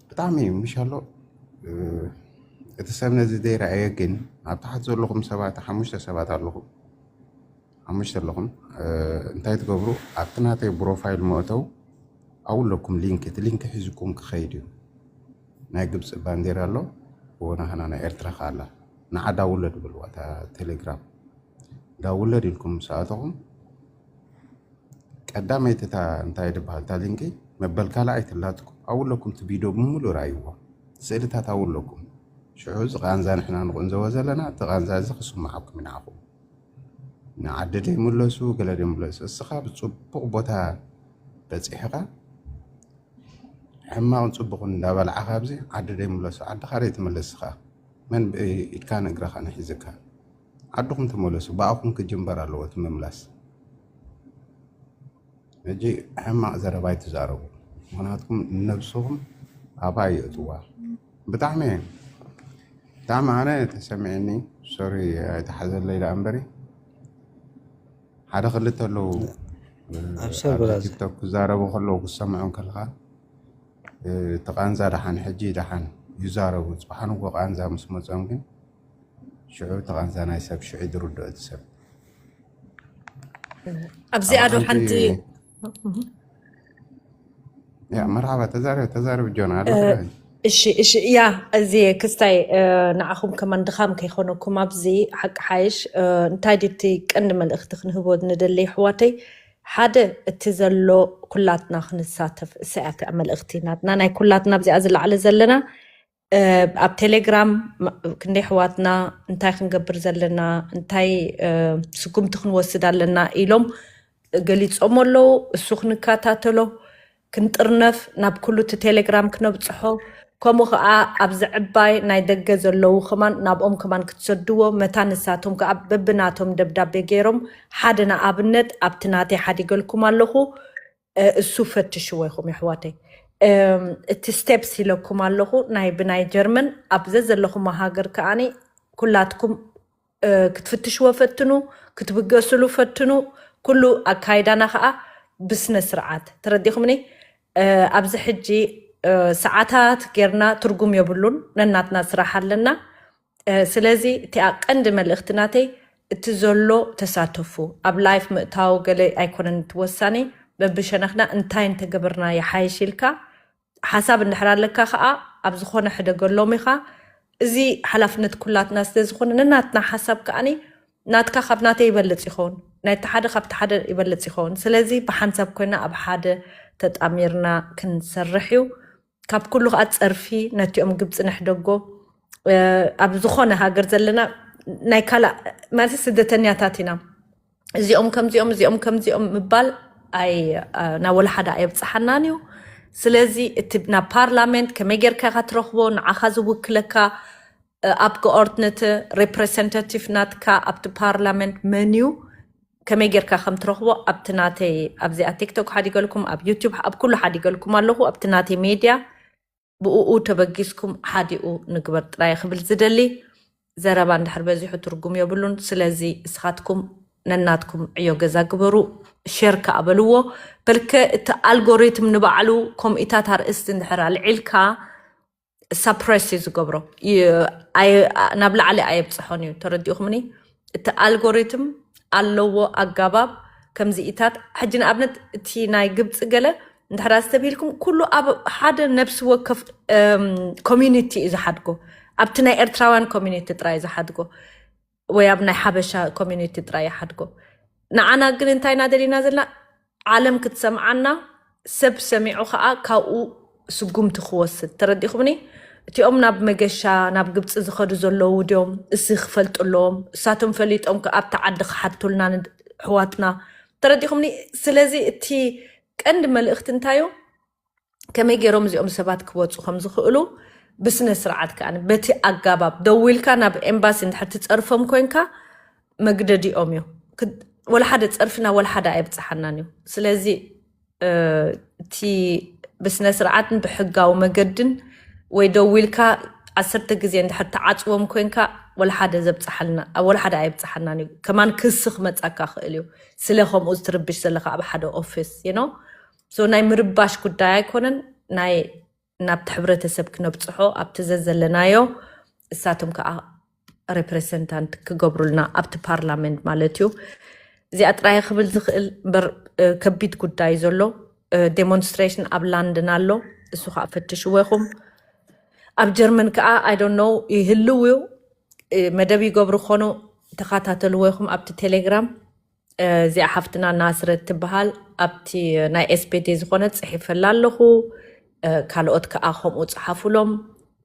ብጣዕሚ እዩ ምሽ ኣሎ እቲ ሰብ ነዚ ዘይረኣየ ግን ኣብ ታሕቲ ዘለኹም ሰባት ሓሙሽተ ሰባት ኣለኹም ሓሙሽተ ኣለኹም እንታይ ትገብሩ ኣብቲ ናተይ ፕሮፋይል መእተው ኣብለኩም ሊንክ እቲ ሊንክ ሒዝኩም ክኸይድ እዩ ናይ ግብፂ ባንዴራ ኣሎ እዎ ናህና ናይ ኤርትራ ከኣላ ንዓ ዳውለድ ብልዋ እታ ቴሌግራም ዳውለድ ኢልኩም ምስ ኣተኹም ቀዳመይቲ እታ እንታይ ድበሃል እታ ሊንኪ መበል ካልኣይቲ ኣላትኩም ኣብለኩም እቲ ቪድዮ ብምሉእ ረኣይዎ ስእልታት ኣብለኩም ሽዑ እዚ ቃንዛ ንሕና ንቁንዘቦ ዘለና እቲ ቃንዛ እዚ ክስምዓኩም ንዓኹም ንዓዲ ደይምለሱ ገለ ደይምለሱ እስኻ ብፅቡቕ ቦታ በፂሕኻ ሕማቕን ጽቡቕን እንዳበላዕኻ ኣብዚ ዓዲ ደይምለሱ፣ ዓድኻ ደይትምለስ ኢኻ። መን ብ-፣ ኢድካን እግርኻን ሒዝካ? ዓድኹም ተመለሱ። ብኣኹም ክጅምበር ኣለዎ እቲ ምምላስ። ሕጂ ሕማቕ ዘረባ ኣይትዛረቡ። ምኽንያቱም ነብስኹም ኣብኣ የእትዋ። ብጣዕሚ እየ፣ ብጣዕሚ ኣነ ተሰሚዕኒ። ሶሪ ኣይተሓዘለይ ደኣ እምበሪ። ሓደ ክልተ ኣለዉ፣ ኣብሰር ኣብ ብራዘር። ቲክቶክ ክዛረቡ ከለዉ ክሰምዖም ከለኻ፣ እ፣ እቲ ቃንዛ ደሓን ሕጂ ደሓን ይዛረቡ። ጽባሕ ንጎ ቃንዛ ምስ መጾም ግን ሽዑ እቲ ቃንዛ ናይ ሰብ ሽዑ ዝርድኦ እቲ ሰብ። ኣብዚኣ ኣብ ዶ ሓንቲ ሓንቲ ያ፣ መርሓባ፣ ተዛረብ፣ ተዛረብ ጆን፣ ኣሎ እ፣ ትግራይ። እሺ፣ እሺ፣ ያ፣ እዚ ክስታይ፣ እ፣ ንዓኹም ከማን ድኻም ከይኾነኩም ኣብዚ ሓቂ ሓይሽ፣ እ፣ እንታይ ድዩ እቲ ቀንዲ መልእኽቲ ክንህቦ ንደሊ ኣሕዋተይ? ሓደ፣ እቲ ዘሎ ኩላትና ክንሳተፍ፣ እሳ እያ እታ መልእኽቲ ናትና፣ ናይ ኩላትና ኣብዚኣ ዝለዓለ ዘለና፣ እ፣ ኣብ ቴሌግራም ም-፣ ክንደይ ኣሕዋትና እንታይ ክንገብር ዘለና፣ እንታይ፣ እ፣ ስጉምቲ ክንወስድ ኣለና ኢሎም ገሊጾም ኣለዉ። እሱ ክንከታተሎ፣ ክንጥርነፍ፣ ናብ ኩሉ እቲ ቴሌግራም ክነብጽሖ፣ ከምኡ ኸኣ ኣብዚ ዕባይ ናይ ደገ ዘለዉ ከማን ናብኦም ከማን ክትሰድዎ፣ መታ ንሳቶም ከኣ በብናቶም ደብዳቤ ገይሮም፣ ሓደ ንኣብነት ኣብቲ ናተይ ሓዲገልኩም ኣለኹ፣ እ፣ እሱ ፈትሽዎ ኢኹም የሕዋተይ። እም፣ እቲ ስቴፕስ ኢለኩም ኣለኹ፣ ናይ ብናይ ጀርመን ኣብ ዘዘለኹም ሃገር ከኣኒ ኩላትኩም እ፣ ክትፍትሽዎ ፈትኑ፣ ክትብገስሉ ፈትኑ። ኩሉ ኣካይዳና ኸኣ ብስነ ስርዓት። ተረዲኹምኒ? እ፣ ኣብዚ ሕጂ፣ እ፣ ሰዓታት ጌርና ትርጉም የብሉን። ነናትና ስራሕ ኣለና። እ፣ ስለዚ እቲኣ ቀንዲ መልእኽቲ ናተይ፣ እቲ ዘሎ ተሳተፉ። ኣብ ላይፍ ምእታው ገለ ኣይኮነን እቲ ወሳኒ። በብሸነኽና እንታይ እንተገበርና ይሓይሽ ኢልካ ሓሳብ እንድሕር ኣለካ ኸኣ ኣብ ዝኾነ ሕደገሎም ኢኻ። እዚ ሓላፍነት ኩላትና ስለ ዝኾነ ነናትና ሓሳብ ከኣኒ ናትካ ካብ ናተይ ይበልጽ ይኸውን፣ ናይቲ ሓደ ካብቲ ሓደ ይበልጽ ይኸውን። ስለዚ ብሓንሳብ ኮይና ኣብ ሓደ ተጣሚርና ክንሰርሕ እዩ። ካብ ኩሉ ኸኣ ጸርፊ ነቲኦም ግብጺ ንሕደጎ፣ እ፣ ኣብ ዝኾነ ሃገር ዘለና ናይ ካልእ ማለት ስደተኛታት ኢና። እዚኦም ከምዚኦም፣ እዚኦም ከምዚኦም ምባል ኣይ-፣ ኣ-፣ ናብ ወላ ሓደ ኣየብጽሓናን እዩ። ስለዚ እቲ ናብ ፓርላመንት ከመይ ጌርካ ኢኻ ትረኽቦ? ንዓኻ ዝውክለካ፣ እ፣ ኣብገኦርድነተ ሬፕሬዘንታቲቭ ናትካ ኣብቲ ፓርላመንት መን እዩ? ከመይ ጌርካ ከም ትረኽቦ ኣብቲ ናተይ፣ ኣብዚኣ ቲክቶክ ሓዲገልኩም፣ ኣብ ዩቱብ፣ ኣብ ኩሉ ሓዲገልኩም ኣለኹ። ኣብቲ ናተይ ሜድያ ብእኡ ተበጊስኩም ሓዲኡ ንግበር ጥራይ ክብል ዝደሊ። ዘረባ እንድሕር በዚሑ ትርጉም የብሉን። ስለዚ እስኻትኩም ነናትኩም ዕዮ ገዛ ግበሩ፣ ሼር ከኣ በልዎ። በልከ እቲ ኣልጎሪትም ንባዕሉ ከምኡታት ኣርእስቲ እንድሕር ኣልዒልካ ሳፕረስ እዩ ዝገብሮ። ይ-፣ ኣይ-፣ ናብ ላዕሊ ኣየብጽሖን እዩ። ተረዲእኹምኒ? እቲ ኣልጎሪትም ኣለዎ ኣጋባብ ከምዚኢታት። ሕጂ ንኣብነት እቲ ናይ ግብጺ ገለ እንድሕር ኣስተብሂልኩም፣ ኩሉ ኣብ ሓደ ነብሲ ወከፍ፣ እም፣ ኮሚኒቲ እዩ ዝሓድጎ። ኣብቲ ናይ ኤርትራውያን ኮሚኒቲ ጥራይ ዝሓድጎ፣ ወይ ኣብ ናይ ሓበሻ ኮሚኒቲ ጥራይ ይሓድጎ። ንዓና ግን እንታይ ኢና ደሊና ዘለና? ዓለም ክትሰምዓና፣ ሰብ ሰሚዑ ኸኣ ካብኡ ስጉምቲ ክወስድ። ተረዲኹምኒ? እቲኦም ናብ መገሻ፣ ናብ ግብጺ ዝኸዱ ዘለዉ ድዮም? እሲ ክፈልጡ ኣለዎም። እሳቶም ፈሊጦም ከ ኣብቲ ዓዲ ክሓቱልና ን-፣ ኣሕዋትና። ተረዲኹምኒ? ስለዚ እቲ ቀንዲ መልእኽቲ እንታይ እዩ? ከመይ ገይሮም እዚኦም ሰባት ክወጹ ከም ዝኽእሉ ብስነ ስርዓት ከኣ በቲ ኣጋባብ ደዊልካ ናብ ኤምባሲ እንድሕር ትጸርፎም ኮንካ መግደዲኦም እዩ። ክድ-፣ ወላ ሓደ ጸርፊ ናብ ወላ ሓደ ኣየብጽሓናን እዩ። ስለዚ፣ እ፣ እቲ ብስነ ስርዓትን ብሕጋዊ መገድን ወይ ደዊልካ ዓሰርተ ግዜ እንድሕር ትዓጽዎም ኮንካ ወላ ሓደ ዘብጽሓልና፣ ወላ ሓደ ኣየብጽሓናን እዩ። ከማን ክሲ ክመጻካ ክእል እዩ። ስለ ከምኡ ዝትርብሽ ዘለኻ ኣብ ሓደ ኦፊስ፣ you know? So ናይ ምርባሽ ጉዳይ ኣይኮነን። ናይ ናብቲ ሕብረተሰብ ክነብጽሖ ኣብቲ ዘዘለናዮ እሳቶም ከኣ ሬፕሬዘንታንት ክገብሩልና ኣብቲ ፓርላመንት ማለት እዩ። እዚኣ ጥራይ ክብል ዝኽእል እምበር፣ እ፣ ከቢድ ጉዳይ ዘሎ፣ እ፣ ዴሞንስትሬሽን ኣብ ላንደን ኣሎ። እሱ ከኣ ፈትሽዎ ኢኹም። ኣብ ጀርመን ከኣ፣ I don't know፣ ይህልው እዩ። እ፣ መደብ ይገብሩ ኾኑ፣ ተኸታተልዎ ኢኹም ኣብቲ ቴሌግራም። እ፣ እዚኣ ሓፍትና ናስረት ትበሃል። ኣብቲ ናይ ኤስ ፔ ዲ ዝኾነ ጽሒፈላ ኣለኹ። እ፣ ካልኦት ከኣ ከምኡ ጽሓፉሎም።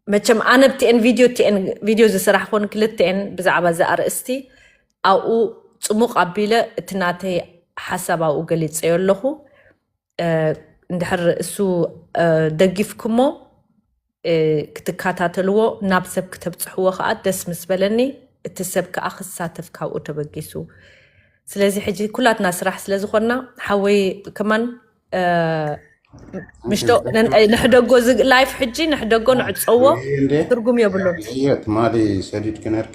መቸም ኣነ ኣብቲኤን ቪድዮ፣ ቲኤን ቪድዮ ዝስራሕ ኮን ክልተኤን ብዛዕባ እዚ ኣርእስቲ ኣብኡ ጽሙቕ ኣቢለ እቲ ናተይ ሓሳብ ኣብኡ ገሊጸዮ ኣለኹ። እ፣ እንድሕር እሱ ደጊፍኩሞ ክትከታተልዎ ናብ ሰብ ክተብፅሕዎ ከዓ ደስ ምስ በለኒ፣ እቲ ሰብ ከዓ ክሳተፍ ካብኡ ተበጊሱ። ስለዚ ሕጂ ኩላትና ስራሕ ስለዝኮና ሓወይ ከማን ምሽቶ ንሕደጎ ላይፍ ሕጂ ንሕደጎ ንዕፀዎ። ትርጉም የብሉን። ትማሊ ሰዲድ ክነርኪ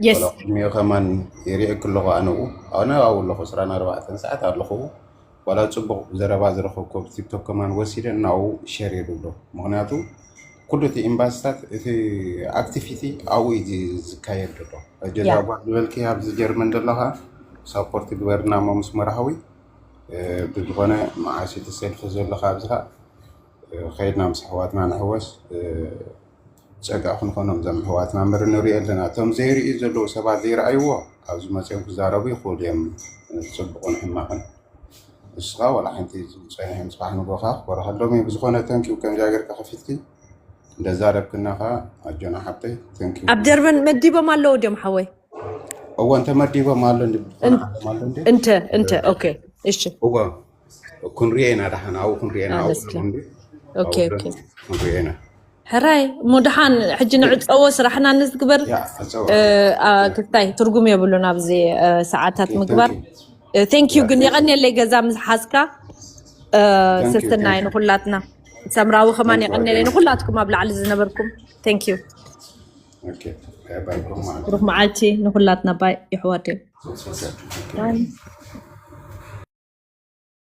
የስ ቅድሚኡ ከማን ይሪእክ ኣለኹ። ኣነኡ ኣነ ኣብኡ ኣለኹ ዕስራን ኣርባዕተን ሰዓት ኣለኹ። ዋላ ፅቡቕ ዘረባ ዝረኸብኩ ቲክቶክ ከማን ወሲደ እናው ሸር የብሎ። ምክንያቱ ኩሉ እቲ ኤምባሲታት እቲ ኣክቲቪቲ ኣብኡ እዩ ዝካየድ ዘሎ። ሕጂ እዛ ጓል ዝበልኪ ኣብዚ ጀርመን ዘለኻ ሳፖርት ግበርና እሞ ምስ መራሃዊ ብዝኾነ መዓስ እቲ ሰልፊ ዘለኻ ኣብዚኻ ከይድና ምስ ኣሕዋትና ንሕወስ። ፀጋ ክንኾኖም ዘም ኣሕዋትና ምር ንሪኦ ኣለና። እቶም ዘይርእዩ ዘለዉ ሰባት ዘይረኣይዎ ኣብዚ መፅኦም ክዛረቡ ይኽእሉ እዮም። ፅቡቕን ሕማቕን ንስኻ ዋላ ሓንቲ ዝፀኒሖም ፅባሕ ንጎኻ ክበረኸሎም እዩ። ብዝኾነ ተንኪው ከምዚ ሃገር ከኸፊትኪ እንደዛረብክና ኸዓ ኣጆና ሓብተይ ተንኪው። ኣብ ጀርመን መዲቦም ኣለዉ ድዮም ሓወይ? እዎ እንተመዲቦም ኣሎ እንዲ ብዝኾነ ዓለም ኣሎ እንዲ እንተ እንተ ኦኬ እሺ እዎ ክንሪኦ ኢና። ደሓን ኣብኡ ክንሪኦ ኢና። ኣብኡ ኣነስኪ እንዲ ኦኬ ኦኬ ክንሪኦ ኢና። ሕራይ እሞ ደሓን ሕጂ ንዕፀዎ ስራሕና ንዝግበር ያ ኣፀዋ ክታይ ትርጉም የብሉን ኣብዚ ሰዓታት ምግባር። Thank ቴንክ ዩ ግን የቐንየለይ ገዛ ምስ ሓዝካ ሰስተናይ ንኩላትና ሰምራዊ ከማን የቐንየለይ ንኩላትኩም ኣብ ላዕሊ ዝነበርኩም ቴንክ ዩ። ኦኬ ባይ ብሩክ ማለት ብሩክ መዓልቲ ንኩላትና ባይ ይሕዋደይ። ኦኬ